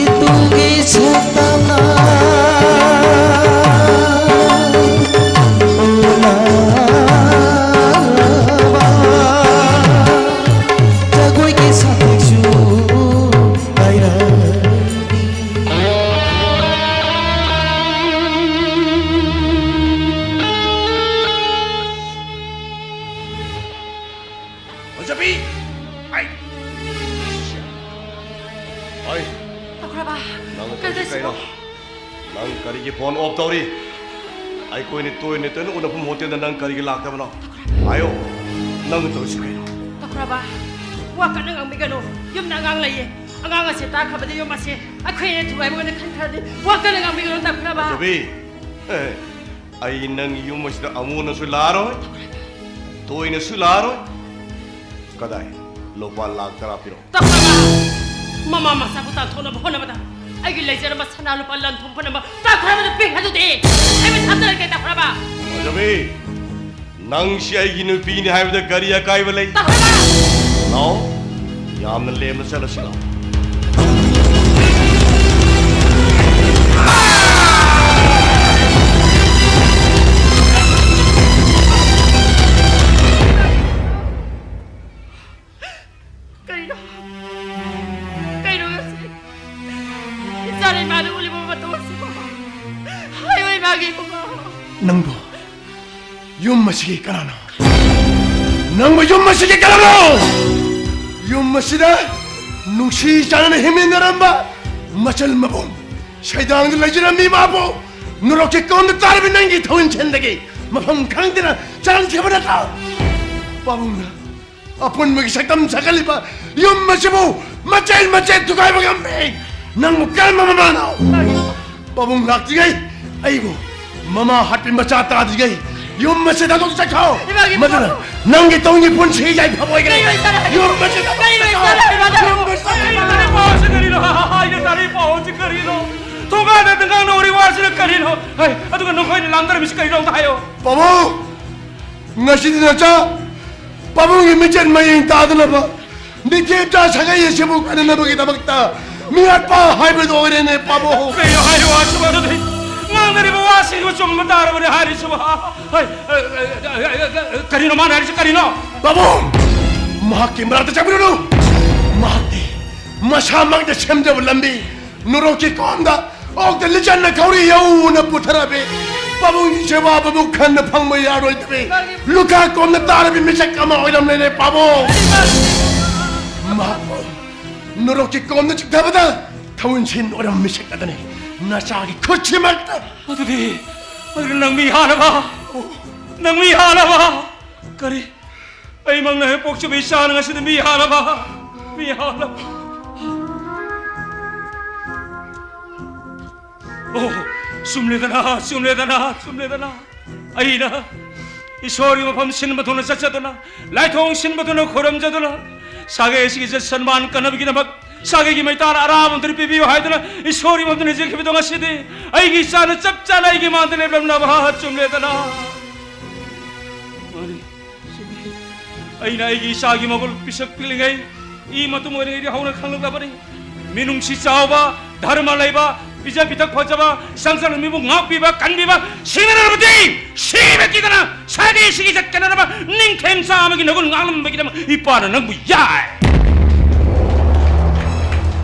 ꯏꯇꯨꯒꯤ ꯁꯛꯇꯝꯅ ꯇꯧꯔꯤ꯫ ꯑꯩꯈꯣꯏꯅ ꯇꯣꯏꯅ ꯇꯣꯏꯅ ꯎꯅꯐꯝ ꯍꯣꯇꯦꯜꯗ ꯅꯪ ꯀꯔꯤꯒꯤ ꯂꯥꯛꯇꯕꯅꯣ? ꯍꯥꯏꯌꯣ, ꯅꯪ ꯇꯧꯔꯤꯁꯤ ꯀꯩꯅꯣ? ꯇꯈꯨꯔꯥꯕ, ꯋꯥ ꯀꯟꯅ ꯉꯥꯡꯕꯤꯒꯅꯨ꯫ ꯌꯨꯝꯗ ꯑꯉꯥꯡ ꯂꯩꯌꯦ꯫ ꯑꯉꯥꯡ ꯑꯁꯦ ꯇꯥꯈ꯭ꯔꯕꯗꯤ ꯌꯨꯝ ꯑꯁꯦ ꯑꯩꯈꯣꯏꯅ ꯊꯨꯒꯥꯏꯕ ꯉꯝꯅꯤ ꯈꯟꯈ꯭ꯔꯗꯤ ꯋꯥ ꯀꯟꯅ ꯉꯥꯡꯕꯤꯒꯅꯨ, ꯇꯈꯨꯔꯥꯕ꯫ ꯐꯖꯕꯤ, ꯑꯦ, ꯑꯩ ꯅꯪ ꯌꯨꯝ ꯑꯁꯤꯗ ꯑꯃꯨꯛ ꯍꯟꯅꯁꯨ ꯂꯥꯛꯑꯔꯣꯏ, ꯇꯣꯏꯅꯁꯨ ꯂꯥꯛꯑꯔꯣꯏ꯫ ꯀꯗꯥꯏ? ꯂꯨꯄꯥ ꯂꯥꯛ ꯇꯔꯥ ꯄꯤꯔꯛꯑꯣ꯫ ꯇꯈꯨꯔꯥꯕ! ꯃꯃꯥ ꯃꯆꯥꯕꯨ ꯇꯥꯟꯊꯣꯛꯅꯕ ꯍꯣꯠꯅꯕꯗ ꯑꯩꯒꯤ ꯂꯩꯖꯔꯝꯕ ꯁꯅꯥ ꯂꯨꯄꯥ ꯂꯟ ꯊꯨꯝ ꯄꯨꯝꯅꯃꯛ ꯇꯈꯨꯔꯥꯕꯗ ꯄꯤꯈ꯭ꯔꯗꯨꯗꯤ꯫ ꯑꯩꯕꯨ ꯊꯥꯖꯔꯒꯦ, ꯇꯈꯨꯔꯥꯕ꯫ ꯐꯖꯕꯤ, ꯅꯪꯁꯤ ꯑꯩꯒꯤ ꯅꯨꯄꯤꯅꯤ ꯍꯥꯏꯕꯗ ꯀꯔꯤ ꯑꯀꯥꯏꯕ ꯂꯩ? ꯇꯈꯨꯔꯥꯕ! ꯂꯥꯛꯑꯣ, ꯌꯥꯝꯅ ꯂꯦꯝꯅ ꯆꯠꯂꯁꯤ ꯂꯥꯛꯑꯣ꯫ ꯀꯩꯅꯣ? ꯀꯩꯅꯣ ꯉꯁꯤ ꯏꯆꯥꯅ ꯏꯃꯥꯗ ꯎꯠꯂꯤꯕ ꯃꯇꯧ ꯑꯁꯤꯕꯣ? ꯍꯥꯏꯌꯣ, ꯏꯃꯥꯒꯤ ꯏꯕꯨꯡꯉꯣ꯫ ꯅꯪꯕꯨ ꯌꯨꯝ ꯑꯁꯤꯒꯤ ꯀꯅꯥꯅꯣ? ꯅꯪꯕꯨ ꯌꯨꯝ ꯑꯁꯤꯒꯤ ꯀꯅꯥꯅꯣ? ꯌꯨꯝ ꯑꯁꯤꯗ ꯅꯨꯡꯁꯤ ꯆꯥꯟꯅꯅ ꯍꯤꯡꯃꯤꯟꯅꯔꯝꯕ ꯃꯆꯜ ꯃꯄꯨꯝ ꯁꯩꯗꯥꯡꯗ ꯂꯩꯖꯔꯝꯃꯤ ꯃꯥꯕꯨ ꯅꯨꯔꯣꯛꯀꯤ ꯀꯣꯟꯗ ꯇꯥꯔꯕꯤ ꯅꯪꯒꯤ ꯊꯧꯏꯟ ꯁꯦꯟꯗꯒꯤ ꯃꯐꯝ ꯈꯪꯗꯅ ꯆꯥꯟꯈꯤꯕ ꯅꯠꯇ꯭ꯔꯣ? ꯄꯥꯕꯨꯡꯅ ꯑꯄꯨꯟꯕꯒꯤ ꯁꯛꯇꯝ ꯁꯥꯒꯠꯂꯤꯕ ꯌꯨꯝ ꯑꯁꯤꯕꯨ ꯃꯆꯦꯠ ꯃꯆꯦꯠ ꯊꯨꯒꯥꯏꯕ ꯉꯝꯃꯤ꯫ ꯅꯪꯕꯨ ꯀꯔꯝꯕ ꯃꯃꯥꯅꯣ? ꯄꯥꯕꯨꯡ ꯂꯥꯛꯇ꯭ꯔꯤꯉꯩ ꯑꯩꯕꯨ ꯃꯃꯥ ꯍꯥꯠꯄꯤ ꯃꯆꯥ ꯇꯥꯗ꯭ꯔꯤꯉꯩ ꯌꯨꯝ ꯑꯁꯤ ꯊꯥꯗꯣꯛ ꯆꯠꯈꯣ꯫ ꯏꯃꯥꯒꯤ ꯃꯗꯨꯅ ꯄꯥꯕꯨꯡ! ꯅꯪꯒꯤ ꯇꯨꯡꯒꯤ ꯄꯨꯟꯁꯤ ꯌꯥꯏꯐꯕ ꯑꯣꯏꯒꯅꯤ꯫ ꯀꯩꯅꯣ ꯏꯆꯥꯅ ꯍꯥꯏ-, ꯌꯨꯝ ꯑꯁꯤ ꯊꯥꯗꯣꯛ ꯀꯩꯅꯣ ꯆꯠꯈꯣ꯫ ꯏꯆꯥꯅ ꯍꯥꯏ-, ꯌꯨꯝ ꯑꯁꯤ ꯏꯃꯥꯒꯤ ꯄꯥꯎꯁꯤ ꯀꯔꯤꯅꯣ? ꯑꯩꯅ ꯇꯥꯔꯤ ꯄꯥꯎꯁꯤ ꯀꯔꯤꯅꯣ? ꯊꯣꯡꯒꯥꯟꯗ ꯉꯥꯡꯅꯍꯧꯔꯤ ꯋꯥꯁꯤꯅ ꯀꯔꯤꯅꯣ? ꯍꯩ, ꯑꯗꯨꯒ ꯅꯈꯣꯏꯅ ꯂꯥꯡꯗꯔꯝꯃꯤꯁꯤ ꯀꯔꯤꯅꯣ ꯑꯝꯇ ꯍꯥꯏꯌꯣ꯫ ꯄꯥꯕꯨꯡ! ꯉꯁꯤꯗꯤ ꯅꯆꯥ ꯄꯥꯕꯨꯡꯒꯤ ꯃꯤꯠꯆꯦꯠ ꯃꯌꯦꯡ ꯇꯥꯗꯅꯕ ꯅꯤꯡꯊꯤꯖ ꯁꯥꯒꯩ ꯑꯁꯤꯕꯨ ꯀꯟꯅꯅꯕꯒꯤꯗꯃꯛꯇ ꯃꯤꯍꯥꯠꯄ ꯍꯥꯏꯕꯗꯨ ꯑꯣꯏꯔꯦꯅꯦ, ꯄꯥꯕꯨꯡ꯫ ꯀꯩꯅꯣ ꯍꯥꯏꯔꯤꯕ ꯋꯥꯁꯤꯕꯣ? ꯑꯗꯨꯗꯤ ꯉꯥꯡꯅꯔꯤꯕ ꯋꯥꯁꯤꯡꯗꯨ ꯆꯨꯝꯕ ꯇꯥꯔꯕꯅꯦ ꯍꯥꯏꯔꯤꯁꯤꯕꯣ? ꯍꯩ, ꯑ, ꯑ, ꯀꯔꯤꯅꯣ ꯃꯥꯅ ꯍꯥꯏꯔꯤꯁꯤ ꯀꯔꯤꯅꯣ? ꯄꯥꯕꯨꯡ! ꯃꯍꯥꯛꯀꯤ ꯃꯅꯥꯛꯇ ꯆꯪꯕꯤꯔꯨꯅꯨ꯫ ꯃꯍꯥꯛꯇꯤ ꯃꯁꯥꯃꯛꯅ ꯁꯦꯝꯖꯕ ꯂꯝꯕꯤ ꯅꯨꯔꯣꯛꯀꯤ ꯀꯣꯟꯗ ꯑꯣꯛꯇ ꯂꯤꯆꯠꯅ ꯈꯧꯔꯤ ꯌꯧꯅ ꯄꯨꯊꯔꯕꯤ꯫ ꯄꯥꯕꯨꯡꯒꯤ ꯁꯦꯕꯥ ꯄꯥꯕꯨꯡ ꯈꯟꯅ ꯐꯪꯕ ꯌꯥꯔꯣꯏꯗꯕꯤ ꯂꯨꯈꯥ ꯀꯣꯝꯅ ꯇꯥꯔꯕꯤ ꯃꯤꯁꯛ ꯑꯃ ꯑꯣꯏꯔꯝꯂꯦꯅꯦ, ꯄꯥꯕꯨꯡ꯫ ꯃꯍꯥꯛꯄꯨ ꯅꯨꯔꯣꯛꯀꯤ ꯀꯣꯝꯗ ꯆꯤꯛꯊꯕꯗ ꯊꯧꯟꯁꯤꯟ ꯑꯣꯏꯔꯝꯕ ꯃꯤꯁꯛ ꯑꯗꯨꯅꯤ꯫ ꯅꯆꯥꯒꯤ ꯈꯨꯠꯁꯤꯃꯛꯇ꯫ ꯑꯗꯨꯗꯤ, ꯑꯗꯨꯗꯤ ꯅꯪ ꯃꯤ ꯍꯥꯠꯂꯕ? ꯅꯪ ꯃꯤ ꯍꯥꯠꯂꯕ? ꯀꯔꯤ? ꯑꯩꯃꯛꯅ ꯍꯦꯛ ꯄꯣꯛꯆꯕ ꯏꯆꯥꯅ ꯉꯁꯤꯗꯤ ꯃꯤ ꯍꯥꯠꯂꯕ? ꯃꯤ ꯍꯥꯠꯂꯕ? ꯑꯣ, ꯆꯨꯝꯂꯦꯗꯅ, ꯆꯨꯝꯂꯦꯗꯅ, ꯆꯨꯝꯂꯦꯗꯅ꯫ ꯑꯩꯅ ꯏꯁꯣꯔꯒꯤ ꯃꯐꯝ ꯁꯤꯟꯕ ꯊꯨꯡꯅ ꯆꯠꯆꯗꯨꯅ, ꯂꯥꯏꯊꯣꯡ ꯁꯤꯟꯕ ꯊꯨꯡꯅ ꯈꯨꯔꯨꯝꯖꯗꯨꯅ, ꯁꯥꯒꯩ ꯑꯁꯤꯒꯤ ꯏꯖꯠ ꯁꯟꯃꯥꯟ ꯀꯟꯅꯕꯒꯤꯗꯃꯛ ꯁꯥꯒꯩꯒꯤ ꯃꯩꯇꯥꯅ ꯑꯔꯥꯕ ꯑꯝꯇ ꯄꯤꯕꯤꯌꯨ ꯍꯥꯏꯗꯨꯅ ꯏꯁꯣꯔꯒꯤ ꯃꯐꯝꯗ ꯅꯤꯖꯈꯤꯕꯗꯣ ꯉꯁꯤꯗꯤ ꯑꯩꯒꯤ ꯏꯆꯥꯅ ꯆꯞ ꯆꯥꯅ ꯑꯩꯒꯤ ꯃꯥꯡꯗ ꯂꯦꯞꯂꯝꯂꯕ ꯆꯨꯝꯂꯦꯗꯅ꯫ ꯃꯥꯅꯤ, ꯆꯨꯝꯃꯤ꯫ ꯑꯩꯅ ꯑꯩꯒꯤ ꯏꯆꯥꯒꯤ ꯃꯒꯨꯟ ꯄꯤꯁꯛ ꯄꯤꯛꯂꯤꯉꯩ, ꯏ ꯃꯇꯨꯝ ꯑꯣꯏꯔꯤꯉꯩꯗꯤ ꯍꯧꯅ ꯈꯪꯂꯛꯂꯕꯅꯤ꯫ ꯃꯤꯅꯨꯡꯁꯤ ꯆꯥꯎꯕ, ꯙꯔꯃ ꯂꯩꯕ, ꯄꯤꯖ ꯄꯤꯊꯛ ꯐꯖꯕ, ꯆꯪꯁꯜꯂ ꯃꯤꯕꯨ ꯉꯥꯛꯄꯤꯕ, ꯀꯟꯕꯤꯕ, ꯁꯤꯡꯅꯔꯕꯗꯤ ꯁꯤꯕ ꯀꯤꯗꯅ ꯁꯥꯒꯩ ꯁꯤꯒꯤ ꯆꯠꯀꯅꯅꯕ ꯅꯤꯡꯊꯦꯝ ꯆꯥꯝꯃꯒꯤ ꯅꯒꯨꯟ ꯉꯥꯛꯂꯝꯕꯒꯤꯗꯃꯛ ꯏꯄꯥꯅ ꯅꯪꯕꯨ ꯌꯥꯏ꯫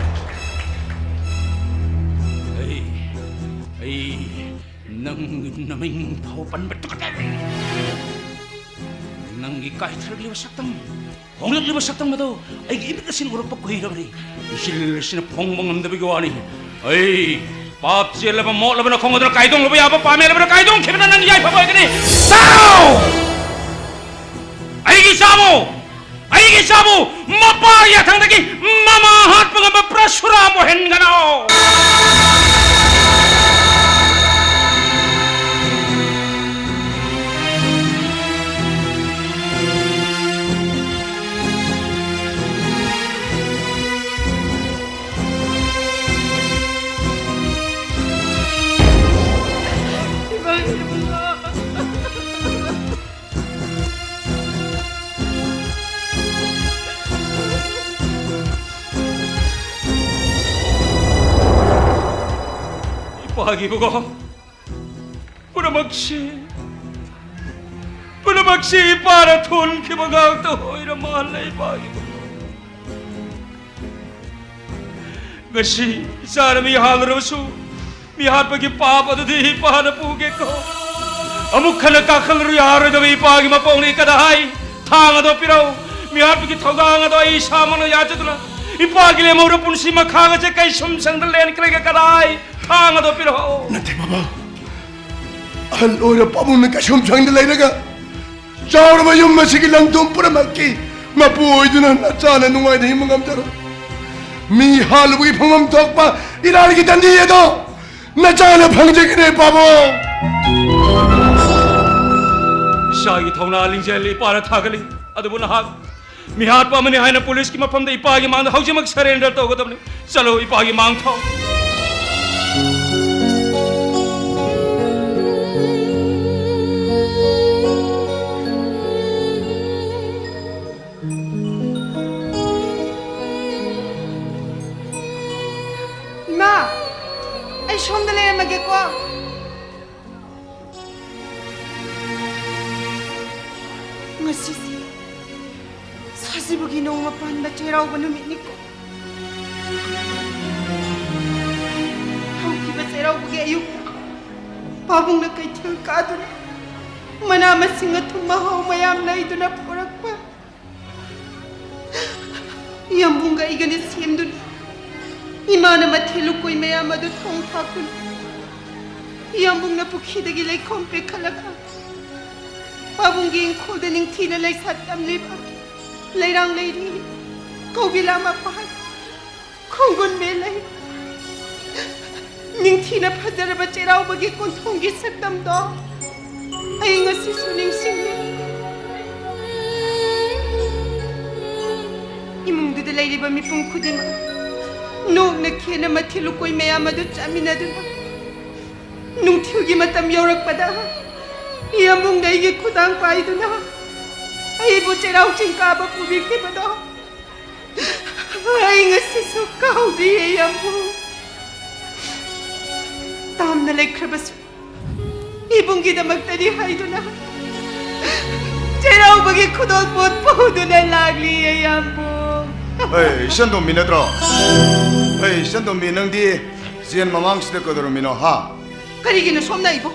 ꯑꯩ, ꯑꯩ ꯅꯪ ꯅꯃꯤꯡ ꯐꯥꯎ ꯄꯟꯕ ꯇꯨꯀꯠꯆꯩ꯫ ꯅꯪꯒꯤ ꯀꯥꯏꯊꯔꯛꯂꯤꯕ ꯁꯛꯇꯝ, ꯍꯣꯡꯂꯛꯂꯤꯕ ꯁꯛꯇꯝ ꯑꯗꯨ ꯑꯩꯒꯤ ꯏꯃꯤꯠ ꯑꯁꯤꯅ ꯎꯔꯛꯄ ꯀꯨꯏꯔꯕꯅꯤ꯫ ꯏꯆꯤꯜ ꯑꯁꯤꯅ ꯐꯣꯡꯕ ꯉꯝꯗꯕꯒꯤ ꯋꯥꯅꯤ꯫ ꯑꯩ ꯄꯥꯞ ꯆꯦꯜꯂꯕ, ꯃꯣꯠꯂꯕꯅ ꯈꯣꯡ ꯑꯗꯨꯅ ꯀꯥꯏꯗꯣꯡꯂꯨꯕ ꯌꯥꯕ, ꯄꯥꯃꯦꯜꯂꯕꯅ ꯀꯥꯏꯗꯣꯡꯈꯤꯕꯅ ꯅꯪ ꯌꯥꯏꯐꯕ ꯑꯣꯏꯒꯅꯤ꯫ ꯇꯥꯎ! ꯑꯩꯒꯤ ꯏꯆꯥꯕꯨ, ꯑꯩꯒꯤ ꯏꯆꯥꯕꯨ ꯃꯄꯥ ꯌꯥꯊꯪꯗꯒꯤ ꯃꯃꯥ ꯍꯥꯠꯄ ꯉꯝꯕ ꯄ꯭ꯔꯁꯨꯔꯥꯝ ꯑꯣꯏꯍꯟꯒꯅꯨ꯫ ꯏꯄꯥꯒꯤ ꯏꯕꯨꯡꯉꯣ, ꯄꯨꯝꯅꯃꯛꯁꯤ, ꯄꯨꯝꯅꯃꯛꯁꯤ ꯏꯄꯥꯅ ꯊꯣꯟꯈꯤꯕ ꯉꯥꯛꯇ ꯑꯣꯏꯔ ꯃꯥꯜꯂꯦ, ꯏꯄꯥꯒꯤ ꯏꯕꯨꯡꯉꯣ꯫ ꯉꯁꯤ ꯏꯆꯥꯅ ꯃꯤ ꯍꯥꯠꯂꯨꯔꯕꯁꯨ, ꯃꯤ ꯍꯥꯠꯄꯒꯤ ꯄꯥꯞ ꯑꯗꯨꯗꯤ ꯏꯄꯥꯅ ꯄꯨꯒꯦꯀꯣ꯫ ꯑꯃꯨꯛ ꯍꯟꯅ ꯀꯥꯈꯠꯂꯔꯨ ꯌꯥꯔꯣꯏꯗꯕ ꯏꯄꯥꯒꯤ ꯃꯄꯧꯅꯤ ꯀꯗꯥ ꯍꯥꯏ꯫ ꯊꯥꯡ ꯑꯗꯣ ꯄꯤꯔꯛꯎ꯫ ꯃꯤ ꯍꯥꯠꯄꯒꯤ ꯊꯧꯗꯥꯡ ꯑꯗꯣ ꯑꯩ ꯏꯁꯥꯃꯛꯅ ꯌꯥꯖꯗꯨꯅ ꯏꯄꯥꯒꯤ ꯂꯦꯝꯍꯧꯔ ꯄꯨꯟꯁꯤ ꯃꯈꯥꯒꯁꯦ ꯀꯩꯁꯨꯝ ꯁꯪꯗ ꯂꯦꯟꯈ꯭ꯔꯒ ꯀꯗꯥꯏ ꯊꯥꯡ ꯑꯗꯣ ꯄꯤꯔꯛꯑꯣ꯫ ꯅꯠꯇꯦ ꯕꯥꯕꯥ, ꯑꯍꯜ ꯑꯣꯏꯔ ꯄꯥꯕꯨꯡꯅ ꯀꯩꯁꯨꯝ ꯁꯪꯗ ꯂꯩꯔꯒ ꯆꯥꯎꯔꯕ ꯌꯨꯝ ꯑꯁꯤꯒꯤ ꯂꯟ ꯊꯨꯝ ꯄꯨꯝꯅꯃꯛꯀꯤ ꯃꯄꯨ ꯑꯣꯏꯗꯨꯅ ꯅꯆꯥꯅ ꯅꯨꯡꯉꯥꯏꯅ ꯍꯤꯡꯕ ꯉꯝꯖꯔꯣꯏ꯫ ꯃꯤ ꯍꯥꯠꯂꯨꯕꯒꯤ ꯐꯪꯐꯝ ꯊꯣꯛꯄ ꯏꯔꯥꯜꯒꯤ ꯗꯟꯗꯤ ꯑꯗꯣ ꯅꯆꯥꯅ ꯐꯪꯖꯒꯅꯤ ꯄꯥꯕꯨꯡ꯫ ꯏꯆꯥꯒꯤ ꯊꯧꯅꯥ ꯂꯤꯡꯖꯦꯜ ꯏꯄꯥꯅ ꯊꯥꯒꯠꯂꯤ, ꯑꯗꯨꯕꯨ ꯅꯍꯥꯛ ꯃꯤꯍꯥꯠꯄ ꯑꯃꯅꯤ ꯍꯥꯏꯅ ꯄꯨꯂꯤꯁꯀꯤ ꯃꯐꯝꯗ ꯏꯄꯥꯒꯤ ꯃꯥꯡꯗ ꯍꯧꯖꯤꯛꯃꯛ surrender ꯇꯧꯒꯗꯕꯅꯤ꯫ ꯆꯠꯂꯣ, ꯏꯄꯥꯒꯤ ꯃꯥꯡ ꯊꯥꯎ꯫ ꯏꯃꯥ, ꯑꯩ ꯁꯣꯝꯗ ꯂꯩꯔꯝꯃꯒꯦꯀꯣ꯫ ꯉꯁꯤꯁꯤ ꯁꯥꯖꯤꯕꯨꯒꯤ ꯅꯣꯡꯃ ꯄꯥꯟꯕ ꯆꯩꯔꯥꯎꯕ ꯅꯨꯃꯤꯠꯅꯤꯀꯣ꯫ ꯍꯧꯈꯤꯕ ꯆꯩꯔꯥꯎꯕꯒꯤ ꯑꯌꯨꯛꯇ ꯄꯥꯕꯨꯡꯅ ꯀꯩꯊꯦꯜ ꯀꯥꯗꯨꯅ ꯃꯅꯥ ꯃꯁꯤꯡ ꯑꯊꯨꯝ ꯃꯍꯥꯎ ꯃꯌꯥꯝ ꯂꯩꯗꯨꯅ ꯄꯨꯔꯛꯄ ꯌꯥꯝꯕꯨꯡꯒ ꯑꯩꯒꯅ ꯁꯦꯝꯗꯨꯅ ꯏꯃꯥꯅ ꯃꯊꯦꯜ ꯂꯨꯀꯣꯏ ꯃꯌꯥꯝ ꯑꯗꯨ ꯊꯣꯡ ꯊꯥꯛꯇꯨꯅ ꯌꯥꯝꯕꯨꯡꯅ ꯄꯨꯈ꯭ꯔꯤꯗꯒꯤ ꯂꯩꯈꯣꯝ ꯄꯦꯛꯈꯠꯂꯒ ꯄꯥꯕꯨꯡꯒꯤ ꯏꯪꯈꯣꯜꯗ ꯅꯤꯡꯊꯤꯅ ꯂꯩꯁꯥꯠ ꯇꯝꯂꯤꯕ ꯂꯩꯔꯥꯡ ꯂꯩꯔꯤ, ꯀꯧꯕꯤꯂꯥ ꯃꯄꯥꯟ, ꯈꯣꯡꯒꯨꯟ ꯃꯦꯂꯩ, ꯅꯤꯡꯊꯤꯅ ꯐꯖꯔꯕ ꯆꯩꯔꯥꯎꯕꯒꯤ ꯀꯣꯟꯊꯣꯡꯒꯤ ꯁꯛꯇꯝꯗꯣ ꯑꯩ ꯉꯁꯤꯁꯨ ꯅꯤꯡꯁꯤꯡꯂꯤ꯫ ꯏꯃꯨꯡꯗꯨꯗ ꯂꯩꯔꯤꯕ ꯃꯤꯄꯨꯝ ꯈꯨꯗꯤꯡꯃꯛ ꯅꯣꯛꯅ ꯈꯦꯅ ꯃꯊꯦꯜ ꯂꯨꯀꯣꯏ ꯃꯌꯥꯝ ꯑꯗꯨ ꯆꯥꯃꯤꯟꯅꯗꯨꯅ ꯅꯨꯡꯊꯤꯜꯒꯤ ꯃꯇꯝ ꯌꯧꯔꯛꯄꯗ ꯌꯥꯝꯕꯨꯡꯅ ꯑꯩꯒꯤ ꯈꯨꯗꯥꯡ ꯄꯥꯏꯗꯨꯅ ꯑꯩꯕꯨ ꯆꯩꯔꯥꯎ ꯆꯤꯡ ꯀꯥꯕ ꯄꯨꯕꯤꯈꯤꯕꯗꯣ ꯑꯩ ꯉꯁꯤꯁꯨ ꯀꯥꯎꯗ꯭ꯔꯤꯌꯦ ꯌꯥꯝꯕꯨꯡ꯫ ꯇꯥꯝꯅ ꯂꯩꯈ꯭ꯔꯕꯁꯨ ꯏꯕꯨꯡꯒꯤꯗꯃꯛꯇꯗꯤ ꯍꯥꯏꯗꯨꯅ ꯆꯩꯔꯥꯎꯕꯒꯤ ꯈꯨꯗꯣꯜ ꯄꯣꯠ ꯄꯨꯗꯨꯅ ꯂꯥꯛꯂꯤꯌꯦ ꯌꯥꯝꯕꯨꯡ꯫ ꯑꯩ ꯏꯆꯟꯇꯣꯝꯕꯤ ꯅꯠꯇ꯭ꯔꯣ? ꯑꯩ ꯏꯆꯟꯇꯣꯝꯕꯤ, ꯅꯪꯗꯤ ꯖꯦꯟ ꯃꯃꯥꯡꯁꯤꯗ ꯀꯩꯗꯧꯔꯝꯃꯤꯅꯣ, ꯍꯥ? ꯀꯔꯤꯒꯤꯅꯣ ꯁꯣꯝꯅ ꯑꯩꯕꯨ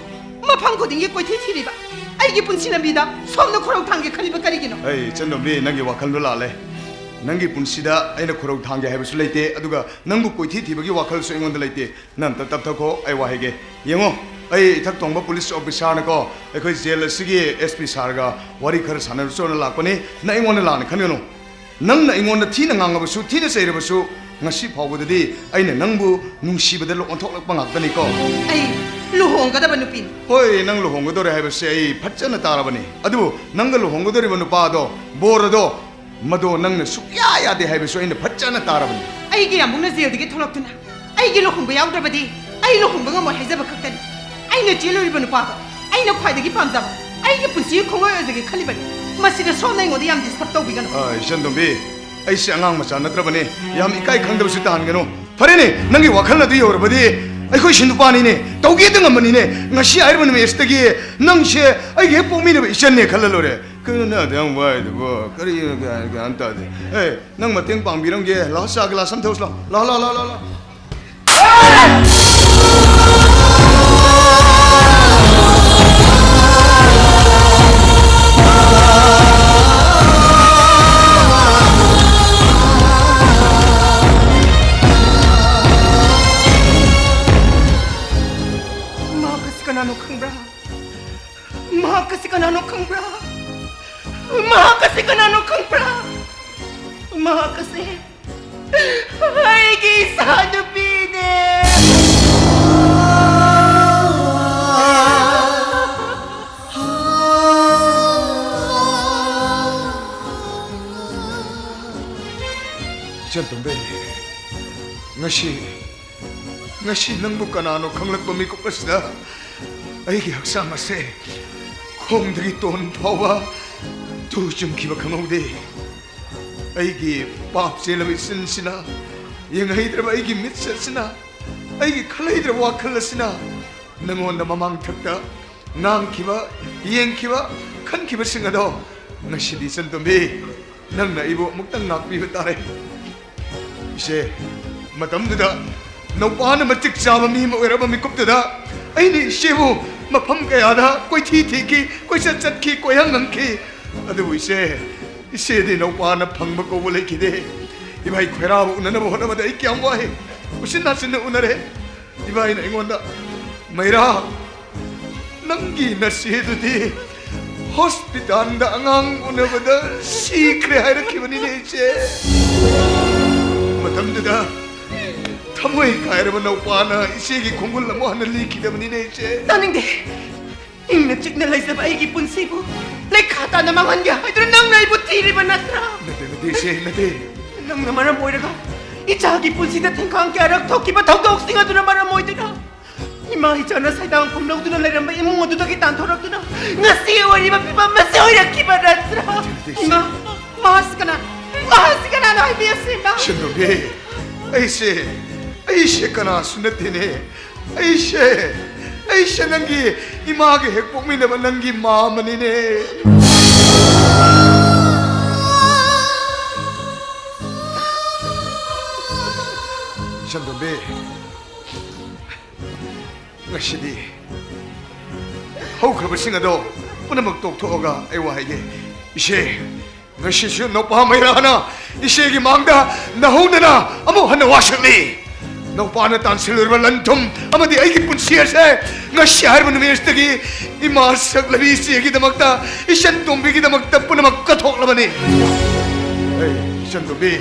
ꯃꯐꯝ ꯈꯨꯗꯤꯡꯒꯤ ꯀꯣꯏꯊꯤ ꯊꯤꯔꯤꯕ? ꯑꯩꯒꯤ ꯄꯨꯟꯁꯤ ꯂꯝꯕꯤꯗ ꯁꯣꯝꯅ ꯈꯨꯔꯧ ꯊꯥꯡꯒꯦ ꯈꯜꯂꯤꯕ ꯀꯔꯤꯒꯤꯅꯣ? ꯑꯩ ꯏꯆꯟꯇꯣꯝꯕꯤ, ꯅꯪꯒꯤ ꯋꯥꯈꯜꯗꯣ ꯂꯥꯜꯂꯦ꯫ ꯅꯪꯒꯤ ꯄꯨꯟꯁꯤꯗ ꯑꯩꯅ ꯈꯨꯔꯧ ꯊꯥꯡꯒꯦ ꯍꯥꯏꯕꯁꯨ ꯂꯩꯇꯦ, ꯑꯗꯨꯒ ꯅꯪꯕꯨ ꯀꯣꯏꯊꯤ ꯊꯤꯕꯒꯤ ꯋꯥꯈꯜꯁꯨ ꯑꯩꯉꯣꯟꯗ ꯂꯩꯇꯦ꯫ ꯅꯪ ꯑꯝꯇ ꯇꯞꯊꯈꯣ, ꯑꯩ ꯋꯥ ꯍꯥꯏꯒꯦ꯫ ꯌꯦꯡꯉꯣ, ꯑꯩ ꯏꯊꯛ ꯊꯣꯡꯕ ꯄꯨꯂꯤꯁ ꯑꯣꯐꯤꯁꯥꯔꯅꯀꯣ, ꯑꯩꯈꯣꯏ ꯖꯦꯜ ꯑꯁꯤꯒꯤ ꯑꯦꯁ ꯄꯤ ꯁꯥꯔꯒ ꯋꯥꯔꯤ ꯈꯔ ꯁꯥꯟꯅꯔꯨꯆꯣꯅ ꯂꯥꯛꯄꯅꯤ꯫ ꯅꯪ ꯑꯩꯉꯣꯟꯗ ꯂꯥꯟꯅ ꯈꯟꯒꯅꯨ꯫ ꯅꯪꯅ ꯑꯩꯉꯣꯟꯗ ꯊꯤꯅ ꯉꯥꯡꯉꯕꯁꯨ, ꯊꯤꯅ ꯆꯩꯔꯕꯁꯨ, ꯉꯁꯤ ꯐꯥꯎꯕꯗꯗꯤ ꯑꯩꯅ ꯅꯪꯕꯨ ꯅꯨꯡꯁꯤꯕꯗ ꯂꯣꯛ ꯑꯣꯟꯊꯣꯛꯂꯛꯄ ꯉꯥꯛꯇꯅꯤꯀꯣ꯫ ꯑꯩ ꯂꯨꯍꯣꯡꯒꯗꯕ ꯅꯨꯄꯤꯅꯤ꯫ ꯍꯣꯏ, ꯅꯪ ꯂꯨꯍꯣꯡꯒꯗꯧꯔꯦ ꯍꯥꯏꯕꯁꯦ ꯑꯩ ꯐꯖꯅ ꯇꯥꯔꯕꯅꯤ꯫ ꯑꯗꯨꯕꯨ ꯅꯪꯒ ꯂꯨꯍꯣꯡꯒꯗꯧꯔꯤꯕ ꯅꯨꯄꯥ ꯑꯗꯣ, ꯕꯣꯔ ꯑꯗꯣ, ꯃꯗꯣ ꯅꯪꯅ ꯁꯨꯛꯌꯥ ꯌꯥꯗꯦ ꯍꯥꯏꯕꯁꯨ ꯑꯩꯅ ꯐꯖꯅ ꯇꯥꯔꯕꯅꯤ꯫ ꯑꯩꯒꯤ ꯌꯥꯝꯕꯨꯡꯅ ꯖꯦꯜꯗꯒꯤ ꯊꯣꯛꯂꯛꯇꯨꯅ ꯑꯩꯒꯤ ꯂꯨꯍꯣꯡꯕ ꯌꯥꯎꯗ꯭ꯔꯕꯗꯤ ꯑꯩ ꯂꯨꯍꯣꯡꯕ ꯉꯝꯃꯣꯏ ꯍꯥꯏꯖꯕ ꯈꯛꯇꯅꯤ꯫ ꯑꯩꯅ ꯆꯦꯜꯂꯨꯔꯤꯕ ꯅꯨꯄꯥꯗꯣ ꯑꯩꯅ ꯈ꯭ꯋꯥꯏꯗꯒꯤ ꯄꯥꯝꯖꯕ, ꯑꯩꯒꯤ ꯄꯨꯟꯁꯤꯒꯤ ꯈꯣꯡꯂꯣꯏ ꯑꯣꯏꯖꯒꯦ ꯈꯜꯂꯤꯕꯅꯤ꯫ ꯃꯁꯤꯗ ꯁꯣꯝꯅ ꯑꯩꯉꯣꯟꯗ ꯌꯥꯝ ꯗꯤꯁꯇꯔꯕ ꯇꯧꯕꯤꯒꯅꯨ꯫ ꯑꯥ, ꯏꯆꯟꯇꯣꯝꯕꯤ, ꯑꯩꯁꯦ ꯑꯉꯥꯡ ꯃꯆꯥ ꯅꯠꯇ꯭ꯔꯕꯅꯤ꯫ ꯌꯥꯝ ꯏꯀꯥꯏ ꯈꯪꯗꯕꯁꯨ ꯇꯥꯍꯟꯒꯅꯨ꯫ ꯐꯔꯦꯅꯦ, ꯅꯪꯒꯤ ꯋꯥꯈꯜ ꯑꯗꯨ ꯌꯧꯔꯕꯗꯤ ꯑꯩꯈꯣꯏꯁꯨ ꯅꯨꯄꯥꯅꯤꯅꯦ, ꯇꯧꯒꯦꯗ ꯉꯝꯕꯅꯤꯅꯦ꯫ ꯉꯁꯤ ꯍꯥꯏꯔꯤꯕ ꯅꯨꯃꯤꯠ ꯑꯁꯤꯗꯒꯤ ꯅꯪꯁꯦ ꯑꯩꯒꯤ ꯍꯦꯛ ꯄꯣꯛꯃꯤꯟꯅꯕ ꯏꯆꯟꯅꯦ ꯈꯜꯂ ꯂꯣꯏꯔꯦ꯫ ꯀꯩꯅꯣ ꯅꯪ ꯑꯗꯨ ꯌꯥꯝ ꯋꯥꯏꯗꯨꯕꯣ? ꯀꯔꯤꯅꯣ ꯒ꯭ꯌꯥꯟ, ꯒ꯭ꯌꯥꯟ ꯇꯥꯗꯦ꯫ ꯑꯦ, ꯅꯪ ꯃꯇꯦꯡ ꯄꯥꯡꯕꯤꯔꯝꯒꯦ꯫ ꯂꯥꯛꯑꯣ, ꯆꯥ ꯒꯤꯂꯥꯁ ꯑꯃ ꯊꯛꯎꯁꯤ ꯂꯥꯛꯑꯣ꯫ ꯂꯥꯛꯑꯣ, ꯂꯥꯛꯑꯣ, ꯂꯥꯛꯑꯣ, ꯂꯥꯛꯑꯣ, ꯂꯥꯛꯑꯣ꯫ ꯃꯍꯥꯛ ꯑꯁꯤ ꯀꯅꯥꯅꯣ ꯈꯪꯕ꯭ꯔꯥ? ꯃꯍꯥꯛ ꯑꯁꯤ ꯀꯅꯥꯅꯣ ꯈꯪꯕ꯭ꯔꯥ? ꯃꯍꯥꯛ ꯑꯁꯤ ꯀꯅꯥꯅꯣ ꯈꯪꯕ꯭ꯔꯥ? ꯃꯍꯥꯛ ꯑꯁꯤ ꯑꯩꯒꯤ ꯏꯆꯥꯅꯨꯄꯤꯅꯦ꯫ ꯏꯆꯟꯇꯣꯝꯕꯤ, ꯉꯁꯤ, ꯉꯁꯤ ꯅꯪꯕꯨ ꯀꯅꯥꯅꯣ ꯈꯪꯂꯛꯄ ꯃꯤꯀꯨꯞ ꯑꯁꯤꯗ ꯑꯩꯒꯤ ꯍꯛꯆꯥꯡ ꯑꯁꯦ ꯈꯣꯡꯗꯒꯤ ꯇꯣꯟ ꯐꯥꯎꯕ ꯇꯨ ꯆꯨꯡꯈꯤꯕ ꯈꯪꯍꯧꯗꯦ꯫ ꯑꯩꯒꯤ ꯄꯥꯞ ꯆꯦꯜꯂꯕ ꯏꯆꯤꯟꯁꯤꯅ, ꯌꯦꯡꯍꯩꯗ꯭ꯔꯕ ꯑꯩꯒꯤ ꯃꯤꯠꯁꯦꯠꯁꯤꯅ, ꯑꯩꯒꯤ ꯈꯜꯍꯩꯗ꯭ꯔꯕ ꯋꯥꯈꯜ ꯑꯁꯤꯅ ꯅꯉꯣꯟꯗ ꯃꯃꯥꯡꯊꯛꯇ ꯉꯥꯡꯈꯤꯕ, ꯌꯦꯡꯈꯤꯕ, ꯈꯟꯈꯤꯕꯁꯤꯡ ꯑꯗꯣ ꯉꯁꯤꯗꯤ ꯏꯆꯟꯇꯣꯝꯕꯤ, ꯅꯪꯅ ꯑꯩꯕꯨ ꯑꯃꯨꯛꯇꯪ ꯉꯥꯛꯄꯤꯕ ꯇꯥꯔꯦ꯫ ꯏꯆꯦ, ꯃꯇꯝꯗꯨꯗ ꯅꯧꯄꯥꯅ ꯃꯇꯤꯛ ꯆꯥꯕ ꯃꯤ ꯑꯃ ꯑꯣꯏꯔꯕ ꯃꯤꯀꯨꯞꯇꯨꯗ ꯑꯩꯅ ꯏꯆꯦꯕꯨ ꯃꯐꯝ ꯀꯌꯥꯗ ꯀꯣꯏꯊꯤ ꯊꯤꯈꯤ, ꯀꯣꯏꯆꯠ ꯆꯠꯈꯤ, ꯀꯣꯏꯍꯪ ꯍꯪꯈꯤ꯫ ꯑꯗꯨꯕꯨ ꯏꯆꯦ, ꯏꯆꯦꯗꯤ ꯅꯧꯄꯥꯅ ꯐꯪꯕ ꯀꯧꯕ ꯂꯩꯈꯤꯗꯦ꯫ ꯏꯕꯥꯏ ꯈꯣꯏꯔꯥꯕ ꯎꯅꯅꯕ ꯍꯣꯠꯅꯕꯗ ꯑꯩ ꯀꯌꯥꯝ ꯋꯥꯏ꯫ ꯎꯆꯤꯟ ꯅꯥꯆꯤꯟꯅ ꯎꯅꯔꯦ꯫ ꯏꯕꯥꯏꯅ ꯑꯩꯉꯣꯟꯗ, "ꯃꯩꯔꯥ, ꯅꯪꯒꯤ ꯅꯆꯦꯗꯨꯗꯤ ꯍꯣꯁꯄꯤꯇꯥꯜꯗ ꯑꯉꯥꯡ ꯎꯅꯕꯗ ꯁꯤꯈ꯭ꯔꯦ" ꯍꯥꯏꯔꯛꯈꯤꯕꯅꯤꯅꯦ, ꯏꯆꯦ꯫ ꯃꯇꯝꯗꯨꯗ ꯊꯃꯣꯏ ꯀꯥꯏꯔꯕ ꯅꯧꯄꯥꯅ ꯏꯆꯦꯒꯤ ꯈꯣꯡꯒꯨꯜ ꯑꯃꯨꯛ ꯍꯟꯅ ꯂꯤꯈꯤꯗꯕꯅꯤꯅꯦ, ꯏꯆꯦ꯫ ꯇꯥꯅꯤꯡꯗꯦ꯫ ꯏꯪꯅ ꯆꯤꯛꯅ ꯂꯩꯖꯕ ꯑꯩꯒꯤ ꯄꯨꯟꯁꯤꯕꯨ ꯂꯩꯈꯥ ꯇꯥꯅ ꯃꯥꯡꯍꯟꯒꯦ ꯍꯥꯏꯗꯨꯅ ꯅꯪꯅ ꯑꯩꯕꯨ ꯊꯤꯔꯤꯕ ꯅꯠꯇ꯭ꯔꯥ? ꯅꯠꯇꯦ, ꯅꯠꯇꯦ, ꯏꯆꯦ, ꯅꯠꯇꯦ꯫ ꯅꯪꯅ ꯃꯔꯝ ꯑꯣꯏꯔꯒ ꯏꯆꯥꯒꯤ ꯄꯨꯟꯁꯤꯗ ꯊꯤꯡꯈꯥꯡ ꯀꯌꯥꯔꯛ ꯊꯣꯛꯈꯤꯕ ꯊꯧꯗꯣꯛꯁꯤꯡ ꯑꯗꯨꯅ ꯃꯔꯝ ꯑꯣꯏꯗꯨꯅ ꯏꯃꯥ ꯏꯆꯥꯅ ꯁꯩꯗꯥꯡꯐꯝ ꯂꯧꯗꯨꯅ ꯂꯩꯔꯝꯕ ꯏꯃꯨꯡ ꯑꯗꯨꯗꯒꯤ ꯇꯥꯟꯊꯣꯔꯛꯇꯨꯅ ꯉꯁꯤ ꯑꯣꯏꯔꯤꯕ ꯐꯤꯕꯝ ꯑꯁꯤ ꯑꯣꯏꯔꯛꯈꯤꯕ ꯅꯠꯇ꯭ꯔꯥ? ꯏꯃꯥ, ꯃꯍꯥꯛꯁꯤ ꯀꯅꯥ? ꯃꯍꯥꯛꯁꯤ ꯀꯅꯥꯅꯣ ꯍꯥꯏꯕꯤꯌꯨꯁꯤ, ꯏꯃꯥ꯫ ꯁꯦꯟꯗꯣꯝꯕꯤ, ꯑꯩꯁꯦ, ꯑꯩꯁꯦ ꯀꯅꯥꯁꯨ ꯅꯠꯇꯦꯅꯦ꯫ ꯑꯩꯁꯦ, ꯑꯩꯁꯦ ꯅꯪꯒꯤ ꯏꯃꯥꯒ ꯍꯦꯛ ꯄꯣꯛꯃꯤꯟꯅꯕ ꯅꯪꯒꯤ ꯃꯥꯃꯅꯤꯅꯦ꯫ ꯁꯦꯟꯗꯣꯝꯕꯤ, ꯉꯁꯤꯗꯤ ꯍꯧꯈ꯭ꯔꯕꯁꯤꯡ ꯑꯗꯣ ꯄꯨꯝꯅꯃꯛ ꯇꯣꯛꯊꯣꯛꯑꯒ ꯑꯩ ꯋꯥ ꯍꯥꯏꯒꯦ꯫ ꯏꯆꯦ, ꯉꯁꯤꯁꯨ ꯅꯧꯄꯥ ꯃꯩꯔꯥꯅ ꯏꯆꯦꯒꯤ ꯃꯥꯡꯗ ꯅꯧꯍꯧꯗꯅ ꯑꯃꯨꯛ ꯍꯟꯅ ꯋꯥꯁꯛꯂꯤ꯫ ꯅꯧꯄꯥꯅ ꯇꯥꯟꯁꯤꯜꯂꯨꯔꯕ ꯂꯟ ꯊꯨꯝ ꯑꯃꯗꯤ ꯑꯩꯒꯤ ꯄꯨꯟꯁꯤ ꯑꯁꯦ ꯉꯁꯤ ꯍꯥꯏꯔꯤꯕ ꯅꯨꯃꯤꯠ ꯑꯁꯤꯗꯒꯤ ꯏꯃꯥ ꯁꯛꯂꯕꯤ ꯏꯆꯦꯒꯤꯗꯃꯛꯇ, ꯏꯆꯟ ꯇꯣꯝꯕꯤꯒꯤꯗꯃꯛꯇ ꯄꯨꯝꯅꯃꯛ ꯀꯠꯊꯣꯛꯂꯕꯅꯤ꯫ ꯑꯩ, ꯏꯆꯟ ꯇꯣꯝꯕꯤ,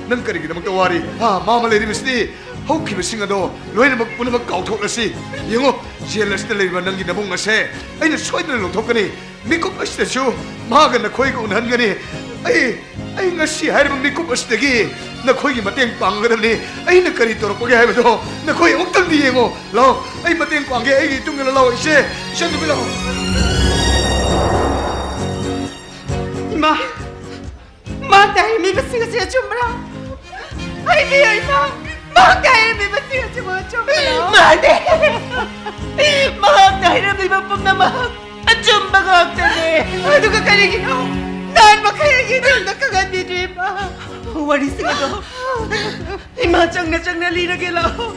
ꯅꯪ ꯀꯔꯤꯒꯤꯗꯃꯛꯇ ꯋꯥꯔꯤ? ꯍꯥ, ꯃꯥꯃ ꯂꯩꯔꯤꯕꯁꯤꯗꯤ ꯍꯧꯈꯤꯕꯁꯤꯡ ꯑꯗꯣ ꯂꯣꯏꯅꯃꯛ ꯄꯨꯝꯅꯃꯛ ꯀꯥꯎꯊꯣꯛꯂꯁꯤ꯫ ꯌꯦꯡꯉꯣ, ꯖꯦꯜ ꯑꯁꯤꯗ ꯂꯩꯔꯤꯕ ꯅꯪꯒꯤ ꯅꯕꯨꯡ ꯑꯁꯦ ꯑꯩꯅ ꯁꯣꯏꯗꯅ ꯂꯧꯊꯣꯛꯀꯅꯤ꯫ ꯃꯤꯀꯨꯞ ꯑꯁꯤꯗꯁꯨ ꯃꯍꯥꯛꯀ ꯅꯈꯣꯏꯒ ꯎꯅꯍꯟꯒꯅꯤ꯫ ꯑꯩ, ꯑꯩ ꯉꯁꯤ ꯍꯥꯏꯔꯤꯕ ꯃꯤꯀꯨꯞ ꯑꯁꯤꯗꯒꯤ ꯅꯈꯣꯏꯒꯤ ꯃꯇꯦꯡ ꯄꯥꯡꯒꯗꯕꯅꯤ꯫ ꯑꯩꯅ ꯀꯔꯤ ꯇꯧꯔꯛꯄꯒꯦ ꯍꯥꯏꯕꯗꯣ ꯅꯈꯣꯏ ꯑꯃꯨꯛꯇꯪꯗꯤ ꯌꯦꯡꯉꯣ꯫ ꯂꯥꯛꯑꯣ, ꯑꯩ ꯃꯇꯦꯡ ꯄꯥꯡꯒꯦ꯫ ꯑꯩꯒꯤ ꯏꯇꯨꯡ ꯏꯟꯅ ꯂꯥꯛꯑꯣ, ꯏꯆꯦ, ꯏꯆꯟ ꯅꯨꯄꯤ, ꯂꯥꯛꯑꯣ꯫ ꯏꯃꯥ, ꯃꯍꯥꯛꯅ ꯍꯥꯏꯔꯝꯃꯤꯕꯁꯤꯡ ꯑꯁꯤ ꯑꯆꯨꯝꯕꯔꯥ? ꯍꯥꯏꯕꯤꯌꯨ, ꯏꯃꯥ, ꯃꯍꯥꯛꯅ ꯍꯥꯏꯔꯝꯃꯤꯕꯁꯤꯡ ꯑꯁꯤꯕꯨ ꯑꯆꯨꯝꯕꯔꯥ? ꯃꯥꯅꯦ, ꯃꯍꯥꯛꯅ ꯍꯥꯏꯔꯝꯃꯤꯕ ꯄꯨꯝꯅꯃꯛ ꯑꯆꯨꯝꯕ ꯉꯥꯛꯇꯅꯦ꯫ ꯑꯗꯨꯒ ꯀꯔꯤꯒꯤꯅꯣ ꯅꯍꯥꯟ ꯃꯈꯩ ꯑꯩꯒꯤ ꯏꯇꯨꯡꯗ ꯈꯪꯍꯟꯕꯤꯗ꯭ꯔꯤꯕ? ꯋꯥꯔꯤꯁꯤꯡ ꯑꯗꯣ ꯏꯃꯥ ꯆꯪꯅ ꯆꯪꯅ ꯂꯤꯔꯒꯦ, ꯂꯥꯛꯑꯣ꯫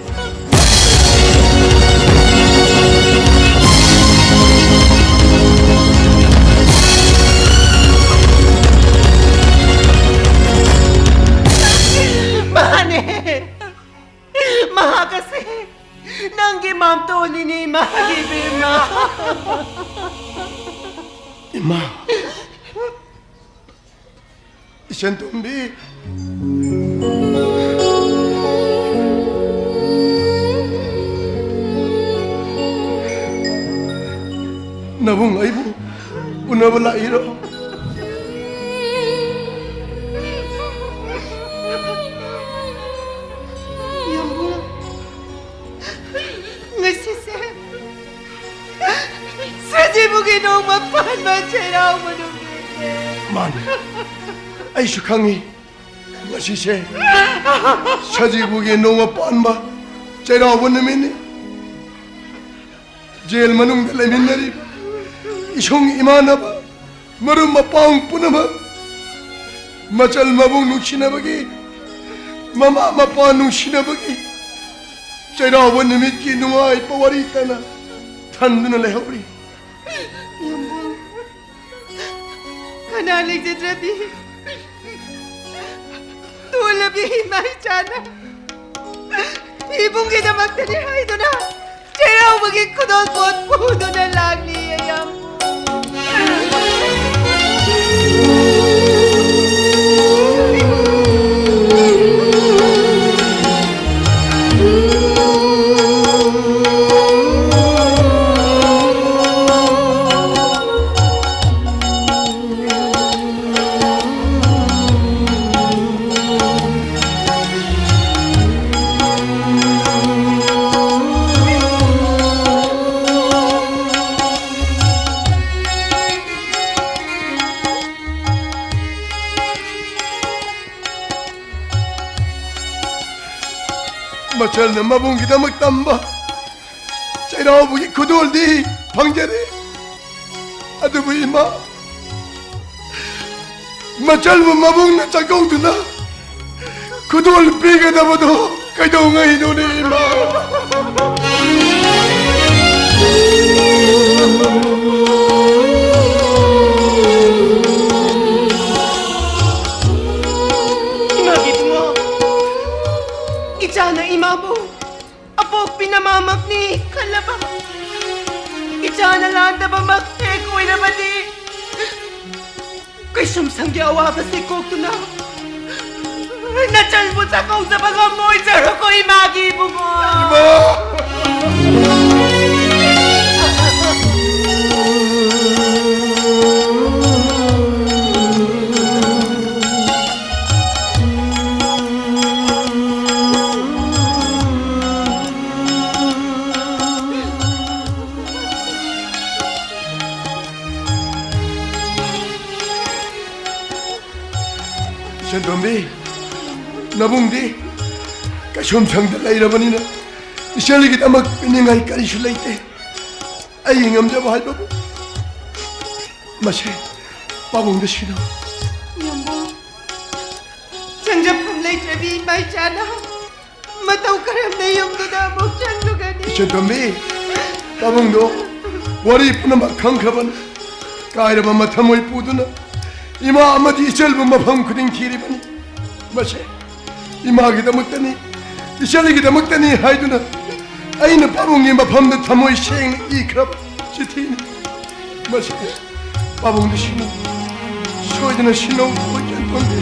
ꯃꯥ, ꯏꯆꯟ ꯇꯣꯝꯕꯤ, ꯅꯕꯨꯡ ꯑꯩꯕꯨ ꯎꯅꯕ ꯂꯥꯛꯏꯔꯣ? ꯌꯥꯝꯕꯨꯡ, ꯉꯁꯤꯁꯦ ꯁꯖꯤꯕꯨꯒꯤ ꯅꯣꯡꯃ ꯄꯥꯟꯕ ꯆꯩꯔꯥꯎꯕ ꯅꯨꯃꯤꯠꯅꯦ꯫ ꯃꯥꯅꯤ, ꯑꯩꯁꯨ ꯈꯪꯉꯤ꯫ ꯉꯁꯤꯁꯦ ꯁꯖꯤꯕꯨꯒꯤ ꯅꯣꯡꯃ ꯄꯥꯟꯕ ꯆꯩꯔꯥꯎꯕ ꯅꯨꯃꯤꯠꯅꯤ꯫ ꯖꯦꯜ ꯃꯅꯨꯡꯗ ꯂꯩꯃꯤꯟꯅꯔꯤꯕ ꯏꯁꯨꯡ ꯏꯃꯥꯟꯅꯕ, ꯃꯔꯨꯞ ꯃꯄꯥꯡ ꯄꯨꯝꯅꯃꯛ ꯃꯆꯜ ꯃꯕꯨꯡ ꯅꯨꯡꯁꯤꯅꯕꯒꯤ, ꯃꯃꯥ ꯃꯄꯥ ꯅꯨꯡꯁꯤꯅꯕꯒꯤ ꯆꯩꯔꯥꯎꯕ ꯅꯨꯃꯤꯠꯀꯤ ꯅꯨꯡꯉꯥꯏꯕ ꯋꯥꯔꯤ ꯇꯅ ꯊꯟꯗꯨꯅ ꯂꯩꯍꯧꯔꯤ꯫ ꯌꯥꯝꯕꯨꯡ, ꯀꯅꯥ ꯂꯩꯖꯗ꯭ꯔꯕꯤ ꯇꯣꯜꯂꯕꯤ ꯏꯃꯥ ꯏꯆꯥꯅ ꯏꯕꯨꯡꯒꯤꯗꯃꯛꯇꯅꯤ ꯍꯥꯏꯗꯨꯅ ꯆꯩꯔꯥꯎꯕꯒꯤ ꯈꯨꯗꯣꯜ ꯄꯣꯠ ꯄꯨꯗꯨꯅ ꯂꯥꯛꯂꯤ, ꯌꯥꯝꯕꯨꯡ꯫ ꯃꯆꯜꯅ ꯃꯕꯨꯡꯒꯤꯗꯃꯛ ꯇꯝꯕ ꯆꯩꯔꯥꯎꯕꯒꯤ ꯈꯨꯗꯣꯜꯗꯤ ꯐꯪꯖꯔꯦ꯫ ꯑꯗꯨꯕꯨ ꯏꯃꯥ, ꯃꯆꯜꯕꯨ ꯃꯕꯨꯡꯅ ꯆꯥꯛꯀꯧꯗꯨꯅ ꯈꯨꯗꯣꯜ ꯄꯤꯒꯗꯕꯗꯣ ꯀꯩꯗꯧꯉꯩꯅꯣꯅꯦ ꯏꯃꯥ? ꯏꯃꯥꯒꯤ ꯏꯕꯨꯡꯉꯣ, ꯏꯆꯥꯅ ꯏꯃꯥꯕꯨ ꯑꯄꯣꯛꯄꯤ ꯅꯃꯥꯃꯛꯅꯤ ꯈꯜꯂꯕ, ꯏꯆꯥꯅ ꯂꯥꯟꯗꯕꯃꯛ ꯍꯦꯛ ꯑꯣꯏꯔꯕꯗꯤ, ꯀꯩꯁꯨꯝꯁꯪꯒꯤ ꯑꯋꯥꯕꯁꯤ ꯀꯣꯛꯇꯨꯅ ꯅꯆꯟꯕꯨ ꯆꯥꯛꯀꯧꯖꯕ ꯉꯝꯃꯣꯏꯖꯔꯀꯣ, ꯏꯃꯥꯒꯤ ꯏꯕꯨꯡꯉꯣ꯫ ꯏꯆꯟꯇꯣꯝꯕꯤ, ꯅꯕꯨꯡꯗꯤ ꯀꯩꯁꯨꯝꯁꯪꯗ ꯂꯩꯔꯕꯅꯤꯅ ꯏꯆꯜꯒꯤꯗꯃꯛ ꯄꯤꯅꯤꯡꯉꯥꯏ ꯀꯔꯤꯁꯨ ꯂꯩꯇꯦ꯫ ꯑꯩꯒꯤ ꯉꯝꯖꯕ ꯍꯥꯏꯕꯕꯨ ꯃꯁꯦ ꯄꯥꯕꯨꯡꯗ ꯁꯤꯟꯅꯧ꯫ ꯌꯥꯝꯕꯨꯡ, ꯆꯪꯖꯐꯝ ꯂꯩꯇ꯭ꯔꯕꯤ ꯏꯃꯥ ꯏꯆꯥꯅ ꯃꯇꯧ ꯀꯔꯝꯅ ꯌꯨꯝꯗꯨꯗ ꯑꯃꯨꯛ ꯆꯪꯂꯨꯒꯅꯤ? ꯏꯆꯟꯇꯣꯝꯕꯤ, ꯄꯥꯕꯨꯡꯗꯣ ꯋꯥꯔꯤ ꯄꯨꯝꯅꯃꯛ ꯈꯪꯈ꯭ꯔꯕꯅꯤ꯫ ꯀꯥꯏꯔꯕ ꯃꯊꯃꯣꯏ ꯄꯨꯗꯨꯅ ꯏꯃꯥ ꯑꯃꯗꯤ ꯏꯆꯜꯕꯨ ꯃꯐꯝ ꯈꯨꯗꯤꯡ ꯊꯤꯔꯤꯕꯅꯤ꯫ ꯃꯁꯦ ꯏꯃꯥꯒꯤꯗꯃꯛꯇꯅꯤ, ꯏꯆꯜꯒꯤꯗꯃꯛꯇꯅꯤ ꯍꯥꯏꯗꯨꯅ ꯑꯩꯅ ꯄꯥꯕꯨꯡꯒꯤ ꯃꯐꯝꯗ ꯊꯃꯣꯏ ꯁꯦꯡꯅ ꯏꯈ꯭ꯔꯕ ꯆꯤꯊꯤꯅꯤ꯫ ꯃꯁꯤ ꯄꯥꯕꯨꯡꯗ ꯁꯤꯟꯅꯧ, ꯁꯣꯏꯗꯅ ꯁꯤꯟꯅꯧ, ꯏꯆꯟꯇꯣꯝꯕꯤ꯫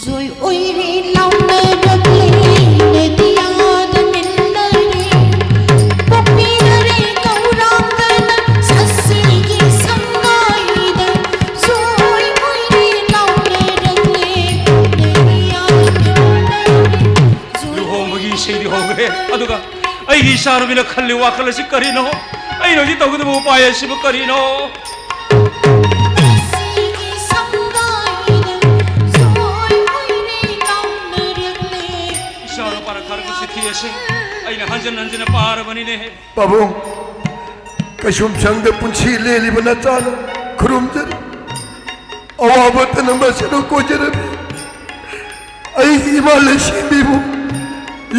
ꯖꯣꯏ ꯑꯣꯏꯔꯦ ꯂꯥꯎꯅꯔꯛꯂꯦ, ꯅꯗꯤꯌꯥꯗ ꯃꯤꯟꯅꯔꯦ, ꯄꯣꯛꯄꯤꯅꯔꯦ ꯀꯧꯔꯥꯡꯗꯅ ꯁꯥꯁꯤꯒꯤ ꯁꯉꯥꯏꯗ꯫ ꯖꯣꯏ ꯑꯣꯏꯔꯦ ꯂꯥꯎꯅꯔꯛꯂꯦ, ꯅꯗꯤꯌꯥꯗ ꯃꯤꯟꯅꯔꯦ꯫ ꯖꯣꯏ ꯂꯨꯍꯣꯡꯕꯒꯤ ꯏꯁꯩꯗꯤ ꯍꯧꯈ꯭ꯔꯦ, ꯑꯗꯨꯒ ꯑꯩꯒꯤ ꯏꯆꯥꯅꯨꯄꯤꯅ ꯈꯜꯂꯤ ꯋꯥꯈꯜ ꯑꯁꯤ ꯀꯔꯤꯅꯣ? ꯑꯩꯅ ꯍꯧꯖꯤꯛ ꯇꯧꯒꯗꯕ ꯎꯄꯥꯏ ꯑꯁꯤꯕꯨ ꯀꯔꯤꯅꯣ? ꯏꯆꯥꯅ ꯄꯥꯔꯛ ꯊꯥꯔꯛꯄ ꯆꯤꯊꯤ ꯑꯁꯤ ꯑꯩꯅ ꯍꯟꯖꯤꯟ ꯍꯟꯖꯤꯟꯅ ꯄꯥꯔꯕꯅꯤꯅꯦ꯫ ꯄꯥꯕꯨꯡ, ꯀꯩꯁꯨꯝꯁꯪꯗ ꯄꯨꯟꯁꯤ ꯂꯦꯜꯂꯤꯕ ꯅꯆꯥꯅ ꯈꯨꯔꯨꯝꯖꯔꯤ꯫ ꯑꯋꯥꯕ ꯇꯅꯝꯕ ꯑꯁꯤꯗ ꯀꯣꯏꯖꯔꯕꯤ ꯑꯩꯒꯤ ꯏꯃꯥ ꯂꯩꯁꯦꯝꯕꯤꯕꯨ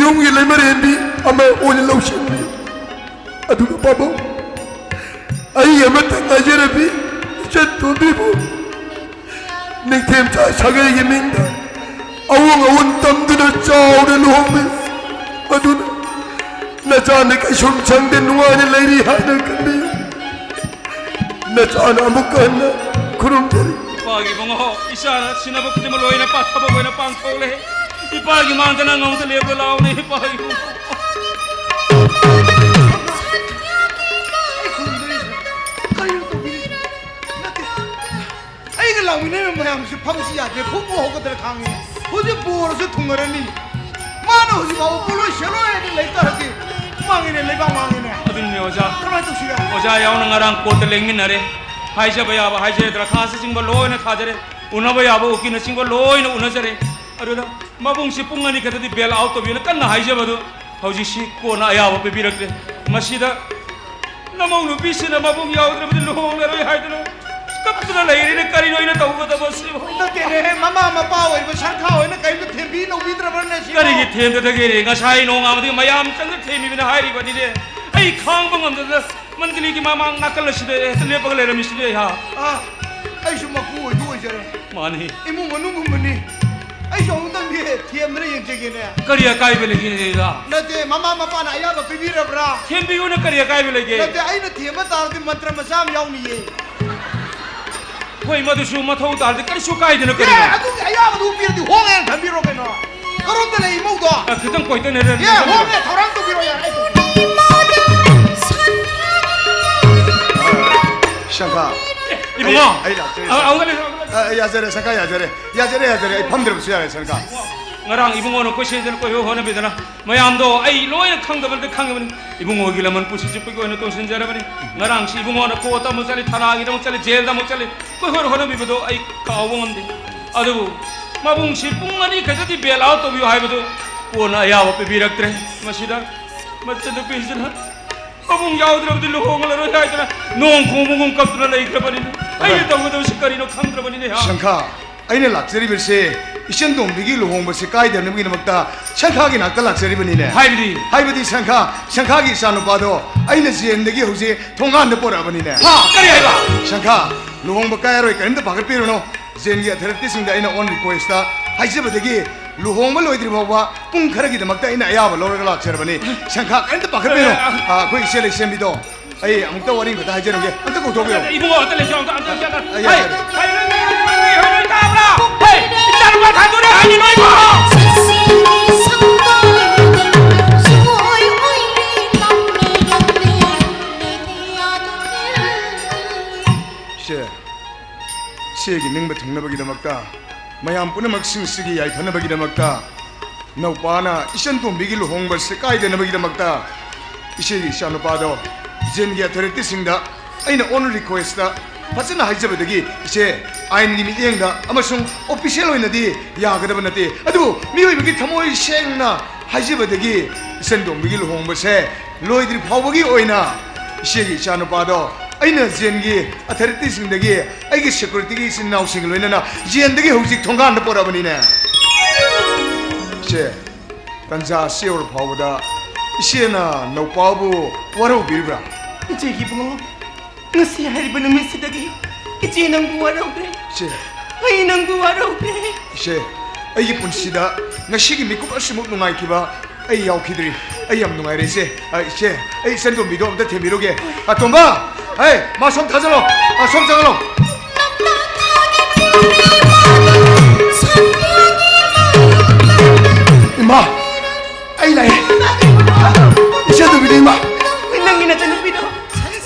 ꯌꯨꯝꯒꯤ ꯂꯩꯃꯔꯦꯟꯕꯤ ꯑꯃ ꯑꯣꯏꯅ ꯂꯧꯁꯤꯟꯕꯤꯌꯨ꯫ ꯑꯗꯨꯒ ꯄꯥꯕꯨꯡ, ꯑꯩ ꯑꯃꯠꯇ ꯉꯥꯏꯖꯔꯕꯤ ꯏꯆꯟ ꯇꯣꯝꯕꯤꯕꯨ ꯅꯤꯡꯊꯦꯝꯆꯥ ꯁꯥꯒꯩꯒꯤ ꯃꯤꯡꯗ ꯑꯋꯣꯡ ꯑꯋꯣꯟ ꯇꯝꯗꯨꯅ ꯆꯥꯎꯅ ꯂꯨꯍꯣꯡꯕꯤꯌꯨ꯫ ꯃꯗꯨꯅ ꯅꯆꯥꯅ ꯀꯩꯁꯨꯝ ꯁꯪꯗꯦ ꯅꯨꯡꯉꯥꯏꯅ ꯂꯩꯔꯤ ꯍꯥꯏꯅ ꯈꯟꯕꯤꯌꯨ꯫ ꯅꯆꯥꯅ ꯑꯃꯨꯛ ꯍꯟꯅ ꯈꯨꯔꯨꯝꯖꯔꯤ꯫ ꯏꯄꯥꯒꯤ ꯏꯕꯨꯡꯉꯣ, ꯏꯆꯥꯅ ꯁꯤꯟꯅꯕ ꯈꯨꯗꯤꯡꯃꯛ ꯂꯣꯏꯅ ꯄꯥꯊꯕ ꯑꯣꯏꯅ ꯄꯥꯡꯊꯣꯛꯂꯦ꯫ ꯏꯄꯥꯒꯤ ꯃꯥꯡꯗ ꯅꯪ ꯑꯃꯨꯛꯇ ꯂꯦꯞꯂ ꯂꯥꯎꯅꯦ, ꯏꯄꯥꯒꯤ ꯏꯕꯨꯡꯉꯣ꯫ ꯑꯩ ꯈꯨꯔꯨꯝꯖꯔꯤꯁꯦ ꯀꯔꯤꯅꯣ ꯇꯧꯕꯤꯔꯤꯁꯦ? ꯅꯠꯇꯦ, ꯑꯩꯒ ꯂꯥꯛꯃꯤꯟꯅꯔꯤꯕ ꯃꯌꯥꯝꯁꯦ ꯐꯝꯁꯤ ꯌꯥꯗ꯭ꯔꯦ, ꯐꯨꯕ ꯍꯧꯒꯗ꯭ꯔꯥ ꯈꯥꯡꯉꯤ꯫ ꯍꯧꯖꯤꯛ ꯕꯣꯔꯁꯨ ꯊꯨꯡꯉꯔꯅꯤ꯫ ꯃꯥꯅ ꯍꯧꯖꯤꯛ ꯐꯥꯎꯕ ꯄꯣꯠꯂꯣꯏ ꯁꯦꯠꯂꯣꯏ ꯍꯥꯏꯅ ꯂꯩ ꯇꯥꯔꯗꯤ ꯃꯥꯡꯉꯤꯅꯦ, ꯂꯩꯕꯥꯛ ꯃꯥꯡꯉꯤꯅꯦ꯫ ꯑꯗꯨꯅꯤꯅꯦ ꯑꯣꯖꯥ꯫ ꯀꯃꯥꯏꯅ ꯇꯧꯁꯤꯒꯦ? ꯑꯣꯖꯥ ꯌꯥꯎꯅ ꯉꯔꯥꯡ ꯀꯣꯔꯠꯇ ꯂꯦꯡꯃꯤꯟꯅꯔꯦ꯫ ꯍꯥꯏꯖꯕ ꯌꯥꯕ ꯍꯥꯏꯖꯔꯦ, ꯗꯔꯈꯥꯁꯇꯆꯤꯡꯕ ꯂꯣꯏꯅ ꯊꯥꯖꯔꯦ, ꯎꯅꯕ ꯌꯥꯕ ꯎꯀꯤꯜꯅꯆꯤꯡꯕ ꯂꯣꯏꯅ ꯎꯅꯖꯔꯦ꯫ ꯑꯗꯨꯗ ꯃꯕꯨꯡꯁꯤ ꯄꯨꯡ ꯑꯅꯤ ꯈꯛꯇꯗꯤ ꯕꯦꯜ ꯑꯥꯎꯠ ꯇꯧꯕꯤꯌꯨꯅ ꯀꯟꯅ ꯍꯥꯏꯖꯕꯗꯨ ꯍꯧꯖꯤꯛꯁꯤ ꯀꯣꯟꯅ ꯑꯌꯥꯕ ꯄꯤꯕꯤꯔꯛꯂꯦ꯫ ꯃꯁꯤꯗ ꯅꯃꯧ ꯅꯨꯄꯤꯁꯤꯅ ꯃꯕꯨꯡ ꯌꯥꯎꯗ꯭ꯔꯕꯗꯤ ꯂꯨꯍꯣꯡꯂꯔꯣꯏ ꯍꯥꯏꯗꯨꯅ ꯀꯞꯇꯨꯅ ꯂꯩꯔꯤꯅꯦ꯫ ꯀꯔꯤꯅꯣ ꯑꯩꯅ ꯇꯧꯒꯗꯕꯁꯤꯕꯨ? ꯅꯠꯇꯦꯅꯦꯍꯦ, ꯃꯃꯥ ꯃꯄꯥ ꯑꯣꯏꯕ ꯁꯔꯈꯥ ꯍꯣꯏꯅ ꯀꯔꯤꯝꯇ ꯊꯦꯝꯕꯤ ꯅꯧꯕꯤꯗ꯭ꯔꯕ꯭ꯔꯅꯦ ꯁꯤꯕꯣ? ꯀꯔꯤꯒꯤ ꯊꯦꯝꯗꯗꯒꯦ? ꯉꯁꯥꯏ ꯅꯣꯡꯉꯥꯟꯕꯗꯒꯤ ꯃꯌꯥꯝ ꯆꯪꯅ ꯊꯦꯝꯃꯤꯕꯅ ꯍꯥꯏꯔꯤꯕꯅꯤꯅꯦ꯫ ꯑꯩ ꯈꯥꯡꯕ ꯉꯝꯗꯗꯅ ꯃꯟꯗꯂꯤꯒꯤ ꯃꯃꯥꯡ ꯅꯥꯀꯜ ꯑꯁꯤꯗ ꯍꯦꯛꯇ ꯂꯦꯞꯄꯒ ꯂꯩꯔꯝꯃꯤꯁꯤꯅꯦ ꯑꯩꯍꯥꯛ꯫ ꯑꯥ, ꯑꯩꯁꯨ ꯃꯄꯨ ꯑꯣꯏꯗꯨ ꯑꯣꯏꯖꯔꯦ꯫ ꯃꯥꯅꯤ꯫ ꯏꯃꯨꯡ ꯃꯅꯨꯡꯒꯨꯝꯕꯅꯤ꯫ ꯑꯩꯁꯨ ꯑꯃꯨꯛꯇꯪꯗꯤ ꯊꯦꯝꯗꯅ ꯌꯦꯡꯖꯒꯦꯅꯦ꯫ ꯀꯔꯤ ꯑꯀꯥꯏꯕ ꯂꯩꯒꯦ ꯑꯗꯨꯗ? ꯅꯠꯇꯦ, ꯃꯃꯥ ꯃꯄꯥꯅ ꯑꯌꯥꯕ ꯄꯤꯕꯤꯔꯕ꯭ꯔꯥ? ꯊꯦꯝꯕꯤꯌꯨꯅ ꯀꯔꯤ ꯑꯀꯥꯏꯕ ꯂꯩꯒꯦ? ꯅꯠꯇꯦ, ꯑꯩꯅ ꯊꯦꯝꯕ ꯇꯥꯔꯗꯤ ꯃꯟꯇ꯭ꯔ ꯃꯆꯥ ꯑꯃ ꯌꯥꯎꯅꯤꯌꯦ꯫ ꯍꯣꯏ, ꯃꯗꯨꯁꯨ ꯃꯊꯧ ꯇꯥꯔꯗꯤ ꯀꯔꯤꯁꯨ ꯀꯥꯏꯗꯅ ꯑꯦ, ꯀꯔꯤꯅꯣ? ꯑꯗꯨꯒꯤ ꯑꯌꯥꯕꯗꯨ ꯄꯤꯔꯗꯤ ꯍꯣꯡꯉꯦꯅ ꯊꯝꯕꯤꯔꯣ ꯀꯩꯅꯣ꯫ ꯀꯔꯣꯝꯗ ꯂꯩ ꯏꯃꯧꯗꯣ? ꯑ, ꯈꯤꯇꯪ ꯀꯣꯏꯇꯅ ꯑꯦ, ꯍꯣꯡꯉꯦ, ꯊꯧꯔꯥꯡ ꯇꯧꯕꯤꯔꯣ ꯌꯥꯔꯦ꯫ ꯁꯪꯒꯥ꯫ ꯏꯕꯨꯡꯉꯣ꯫ ꯑꯩ, ꯑꯩ ꯂꯥꯛꯆꯔꯦ, ꯑ, ꯁꯪꯒꯥ꯫ ꯑꯃꯨꯛ ꯂꯩ, ꯑꯃꯨꯛ ꯂꯩ꯫ ꯑ, ꯌꯥꯖꯔꯦ, ꯁꯪꯒꯥ, ꯌꯥꯖꯔꯦ꯫ ꯌꯥꯖꯔꯦ, ꯌꯥꯖꯔꯦ꯫ ꯑꯩ ꯐꯝꯗ꯭ꯔꯕꯁꯨ ꯌꯥꯔꯦ, ꯁꯪꯒꯥ꯫ ꯉꯔꯥꯡ ꯏꯕꯨꯡꯉꯣꯅ ꯀꯣꯏꯁꯦꯟꯗꯅ ꯀꯣꯏꯍꯣ ꯍꯣꯠꯅꯕꯤꯗꯅ ꯃꯌꯥꯝꯗꯣ ꯑꯩ ꯂꯣꯏꯅ ꯈꯪꯗꯕ ꯅꯠꯇꯦ, ꯈꯪꯉꯕꯅꯤ꯫ ꯏꯕꯨꯡꯉꯣꯒꯤ ꯂꯃꯟ ꯄꯨꯟꯁꯤ ꯆꯨꯞꯄꯒꯤ ꯑꯣꯏꯅ ꯇꯣꯟꯁꯤꯟꯖꯔꯕꯅꯤ꯫ ꯉꯔꯥꯡꯁꯤ ꯏꯕꯨꯡꯉꯣꯅ ꯀꯣꯔꯠꯇ ꯑꯃꯨꯛ ꯆꯠꯂꯤ, ꯊꯅꯥꯒꯤꯗ ꯑꯃꯨꯛ ꯆꯠꯂꯤ, ꯖꯦꯜꯗ ꯑꯃꯨꯛ ꯆꯠꯂꯤ, ꯀꯣꯏꯍꯣꯠ ꯍꯣꯠꯅꯕꯤꯕꯗꯣ ꯑꯩ ꯀꯥꯎꯕ ꯉꯝꯗꯦ꯫ ꯑꯗꯨꯕꯨ ꯃꯕꯨꯡꯁꯤ ꯄꯨꯡ ꯑꯅꯤ ꯈꯛꯇꯗꯤ ꯕꯦꯜ ꯑꯥꯎꯠ ꯇꯧꯕꯤꯌꯨ ꯍꯥꯏꯕꯗꯨ ꯀꯣꯟꯅ ꯑꯌꯥꯕ ꯄꯤꯕꯤꯔꯛꯇ꯭ꯔꯦ꯫ ꯃꯁꯤꯗ ꯃꯆꯟꯅꯨꯄꯤꯁꯤꯅ ꯃꯕꯨꯡ ꯌꯥꯎꯗ꯭ꯔꯕꯗꯤ ꯂꯨꯍꯣꯡꯂꯔꯣꯏ ꯍꯥꯏꯗꯅ ꯅꯣꯡ ꯈꯣꯡꯕꯒꯨꯝ ꯀꯞꯇꯨꯅ ꯂꯩꯈ꯭ꯔꯕꯅꯤꯅꯦ꯫ ꯑꯩꯅ ꯇꯧꯒꯗꯕꯁꯤ ꯀꯔꯤꯅꯣ ꯈꯪꯗ꯭ꯔꯕꯅꯤꯅꯦ꯫ ꯁꯪꯈꯥ, ꯑꯩꯅ ꯂꯥꯛꯆꯔꯤꯕꯁꯦ ꯏꯆꯟ ꯇꯣꯝꯕꯤꯒꯤ ꯂꯨꯍꯣꯡꯕꯁꯦ ꯀꯥꯏꯗꯅꯕꯒꯤꯗꯃꯛꯇ ꯁꯪꯈꯥꯒꯤ ꯅꯥꯛꯇ ꯂꯥꯛꯆꯔꯤꯕꯅꯤꯅꯦ꯫ ꯍꯥꯏꯕꯗꯤ? ꯍꯥꯏꯕꯗꯤ ꯁꯪꯈꯥ, ꯁꯪꯈꯥꯒꯤ ꯏꯆꯥꯅꯨꯄꯥꯗꯣ ꯑꯩꯅ ꯖꯦꯟꯗꯒꯤ ꯍꯧꯖꯤꯛ ꯊꯣꯡꯒꯥꯟꯗ ꯄꯣꯔꯛꯑꯕꯅꯤꯅꯦ꯫ ꯍꯥ? ꯀꯔꯤ ꯍꯥꯏꯕ? ꯁꯪꯈꯥ, ꯂꯨꯍꯣꯡꯕ ꯀꯥꯏꯔꯣꯏ, ꯀꯔꯤꯝꯇ ꯄꯥꯈꯠꯄꯤꯔꯨꯅꯨ꯫ ꯖꯦꯟꯒꯤ ꯑꯊꯣꯔꯤꯇꯤꯁꯤꯡꯗ ꯑꯩꯅ ꯑꯣꯟ ꯔꯤꯀ꯭ꯋꯦꯁꯇ ꯍꯥꯏꯖꯕꯗꯒꯤ ꯂꯨꯍꯣꯡꯕ ꯂꯣꯏꯗ꯭ꯔꯤ ꯐꯥꯎꯕ ꯄꯨꯡ ꯈꯔꯒꯤꯗꯃꯛꯇ ꯑꯩꯅ ꯑꯌꯥꯕ ꯂꯧꯔꯒ ꯂꯥꯛꯆꯔꯕꯅꯤ꯫ ꯁꯪꯈꯥ, ꯀꯔꯤꯝꯇ ꯄꯥꯈꯠꯄꯤꯔꯨꯅꯨ꯫ ꯑ, ꯑꯩꯈꯣꯏ ꯏꯆꯦ ꯂꯩꯁꯦꯝꯕꯤꯗꯣ, ꯑꯩ ꯑꯃꯨꯛꯇ ꯋꯥꯔꯤ ꯑꯃꯈꯛꯇ ꯍꯥꯏꯖꯔꯝꯒꯦ꯫ ꯑꯝꯇ ꯀꯧꯊꯣꯛꯄꯤꯔꯣ꯫ ꯏꯕꯨꯡꯉꯣ, ꯑꯝꯇ ꯂꯩꯁꯦ, ꯑꯝꯇ, ꯑꯝꯇ, ꯑꯝꯇ꯫ ꯑ, ꯌꯥꯏ, ꯍꯩ, ꯌꯥꯏ꯫ ꯍꯩ, ꯍꯩ, ꯍꯩ, ꯍꯩ, ꯇꯥꯕ꯭ꯔꯥ? ꯍꯩ, ꯏꯆꯥꯅꯨꯄꯥ ꯊꯥꯗꯣꯔꯦ ꯍꯥꯏꯅꯤ ꯅꯣꯏꯕꯣ꯫ ꯏꯆꯦ, ꯏꯆꯦꯒꯤ ꯅꯤꯡꯕ ꯊꯨꯡꯅꯕꯒꯤꯗꯃꯛꯇ, ꯃꯌꯥꯝ ꯄꯨꯝꯅꯃꯛꯁꯤꯡꯁꯤꯒꯤ ꯌꯥꯏꯐꯅꯕꯒꯤꯗꯃꯛꯇ, ꯅꯧꯄꯥꯅ ꯏꯆꯟ ꯇꯣꯝꯕꯤꯒꯤ ꯂꯨꯍꯣꯡꯕꯁꯦ ꯀꯥꯏꯗꯅꯕꯒꯤꯗꯃꯛꯇ ꯏꯆꯦꯒꯤ ꯏꯆꯥꯅꯨꯄꯥꯗꯣ ꯖꯦꯟꯒꯤ ꯑꯊꯣꯔꯤꯇꯤꯁꯤꯡꯗ ꯑꯩꯅ ꯑꯣꯟ ꯔꯤꯀ꯭ꯋꯦꯁꯇ ꯐꯖꯅ ꯍꯥꯏꯖꯕꯗꯒꯤ, ꯏꯆꯦ, ꯑꯥꯏꯟꯒꯤ ꯃꯤꯠꯌꯦꯡꯗ ꯑꯃꯁꯨꯡ ꯑꯣꯐꯤꯁꯤꯌꯦꯜ ꯑꯣꯏꯅꯗꯤ ꯌꯥꯒꯗꯕ ꯅꯠꯇꯦ, ꯑꯗꯨꯕꯨ ꯃꯤꯑꯣꯏꯕꯒꯤ ꯊꯃꯣꯏ ꯁꯦꯡꯅ ꯍꯥꯏꯖꯕꯗꯒꯤ ꯏꯆꯟ ꯇꯣꯝꯕꯤꯒꯤ ꯂꯨꯍꯣꯡꯕꯁꯦ ꯂꯣꯏꯗ꯭ꯔꯤ ꯐꯥꯎꯕꯒꯤ ꯑꯣꯏꯅ ꯏꯆꯦꯒꯤ ꯏꯆꯥꯅꯨꯄꯥꯗꯣ ꯑꯩꯅ ꯖꯦꯟꯒꯤ ꯑꯊꯣꯔꯤꯇꯤꯁꯤꯡꯗꯒꯤ ꯑꯩꯒꯤ ꯁꯦꯀ꯭ꯌꯨꯔꯤꯇꯤꯒꯤ ꯏꯆꯤꯟ ꯏꯅꯥꯎꯁꯤꯡꯒ ꯂꯣꯏꯅꯅ ꯖꯦꯟꯗꯒꯤ ꯍꯧꯖꯤꯛ ꯊꯣꯡꯒꯥꯟꯗ ꯄꯣꯔꯛꯑꯕꯅꯤꯅꯦ꯫ ꯏꯆꯦ, ꯇꯟꯖꯥ ꯑꯁꯤ ꯌꯧꯔ ꯐꯥꯎꯕꯗ ꯏꯆꯦꯅ ꯅꯧꯄꯥꯕꯨ ꯋꯥꯔꯧꯕꯤꯔꯤꯕ꯭ꯔꯥ? ꯏꯆꯦꯒꯤ ꯏꯕꯨꯡꯉꯣ, ꯉꯁꯤ ꯍꯥꯏꯔꯤꯕ ꯅꯨꯃꯤꯠꯁꯤꯗꯒꯤ ꯏꯆꯦ ꯅꯪꯕꯨ ꯋꯥꯔꯧꯗ꯭ꯔꯦ꯫ ꯏꯆꯦ꯫ ꯑꯩ ꯅꯪꯕꯨ ꯋꯥꯔꯧꯗ꯭ꯔꯦ꯫ ꯏꯆꯦ, ꯑꯩꯒꯤ ꯄꯨꯟꯁꯤꯗ ꯉꯁꯤꯒꯤ ꯃꯤꯀꯨꯞ ꯑꯁꯤꯃꯨꯛ ꯅꯨꯡꯉꯥꯏꯈꯤꯕ ꯑꯩ ꯌꯥꯎꯈꯤꯗ꯭ꯔꯤ꯫ ꯑꯩ ꯌꯥꯝ ꯅꯨꯡꯉꯥꯏꯔꯦ ꯏꯆꯦ꯫ ꯑ, ꯏꯆꯦ, ꯑꯩ ꯏꯆꯟ ꯇꯣꯝꯕꯤꯗꯣ ꯑꯝꯇ ꯊꯦꯝꯕꯤꯔꯨꯒꯦ꯫ ꯑ, ꯇꯣꯝꯕ! ꯍꯦ, ꯃꯥ ꯁꯣꯝ ꯊꯥꯖꯜꯂꯣ꯫ ꯑ, ꯁꯣꯝ ꯆꯪꯍꯜꯂꯣ꯫ ꯏꯃꯥ! ꯑꯩ ꯂꯥꯛꯑꯦ꯫ ꯏꯆꯟ ꯇꯣꯝꯕꯤꯗꯣ ꯏꯃꯥ! ꯅꯪꯒꯤ ꯅꯆꯟꯅꯨꯄꯤꯗꯣ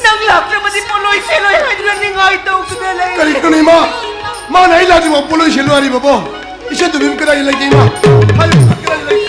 ꯅꯪ ꯂꯥꯛꯇ꯭ꯔꯕꯗꯤ ꯄꯣꯠꯂꯣꯏ ꯁꯦꯠꯂꯣꯏ ꯍꯥꯏꯗꯨꯅ ꯅꯤꯡꯉꯥꯏ ꯇꯧꯗꯨꯅ ꯂꯩ꯫ ꯀꯔꯤꯒꯤꯅꯣ ꯏꯃꯥ? ꯃꯥꯅ ꯑꯩ ꯂꯥꯛꯇ꯭ꯔꯤꯐꯥꯎ ꯄꯣꯠꯂꯣꯏ ꯁꯦꯠꯂꯣꯏ ꯍꯥꯏꯔꯤꯕꯕꯣ? ꯏꯆꯟ ꯇꯣꯝꯕꯤꯕꯨ ꯀꯗꯥꯏꯗ ꯂꯩꯒꯦ, ꯏꯃꯥ? ꯍꯥꯏꯌꯨ, ꯀꯗꯥꯏꯗ ꯂꯩꯒꯦ?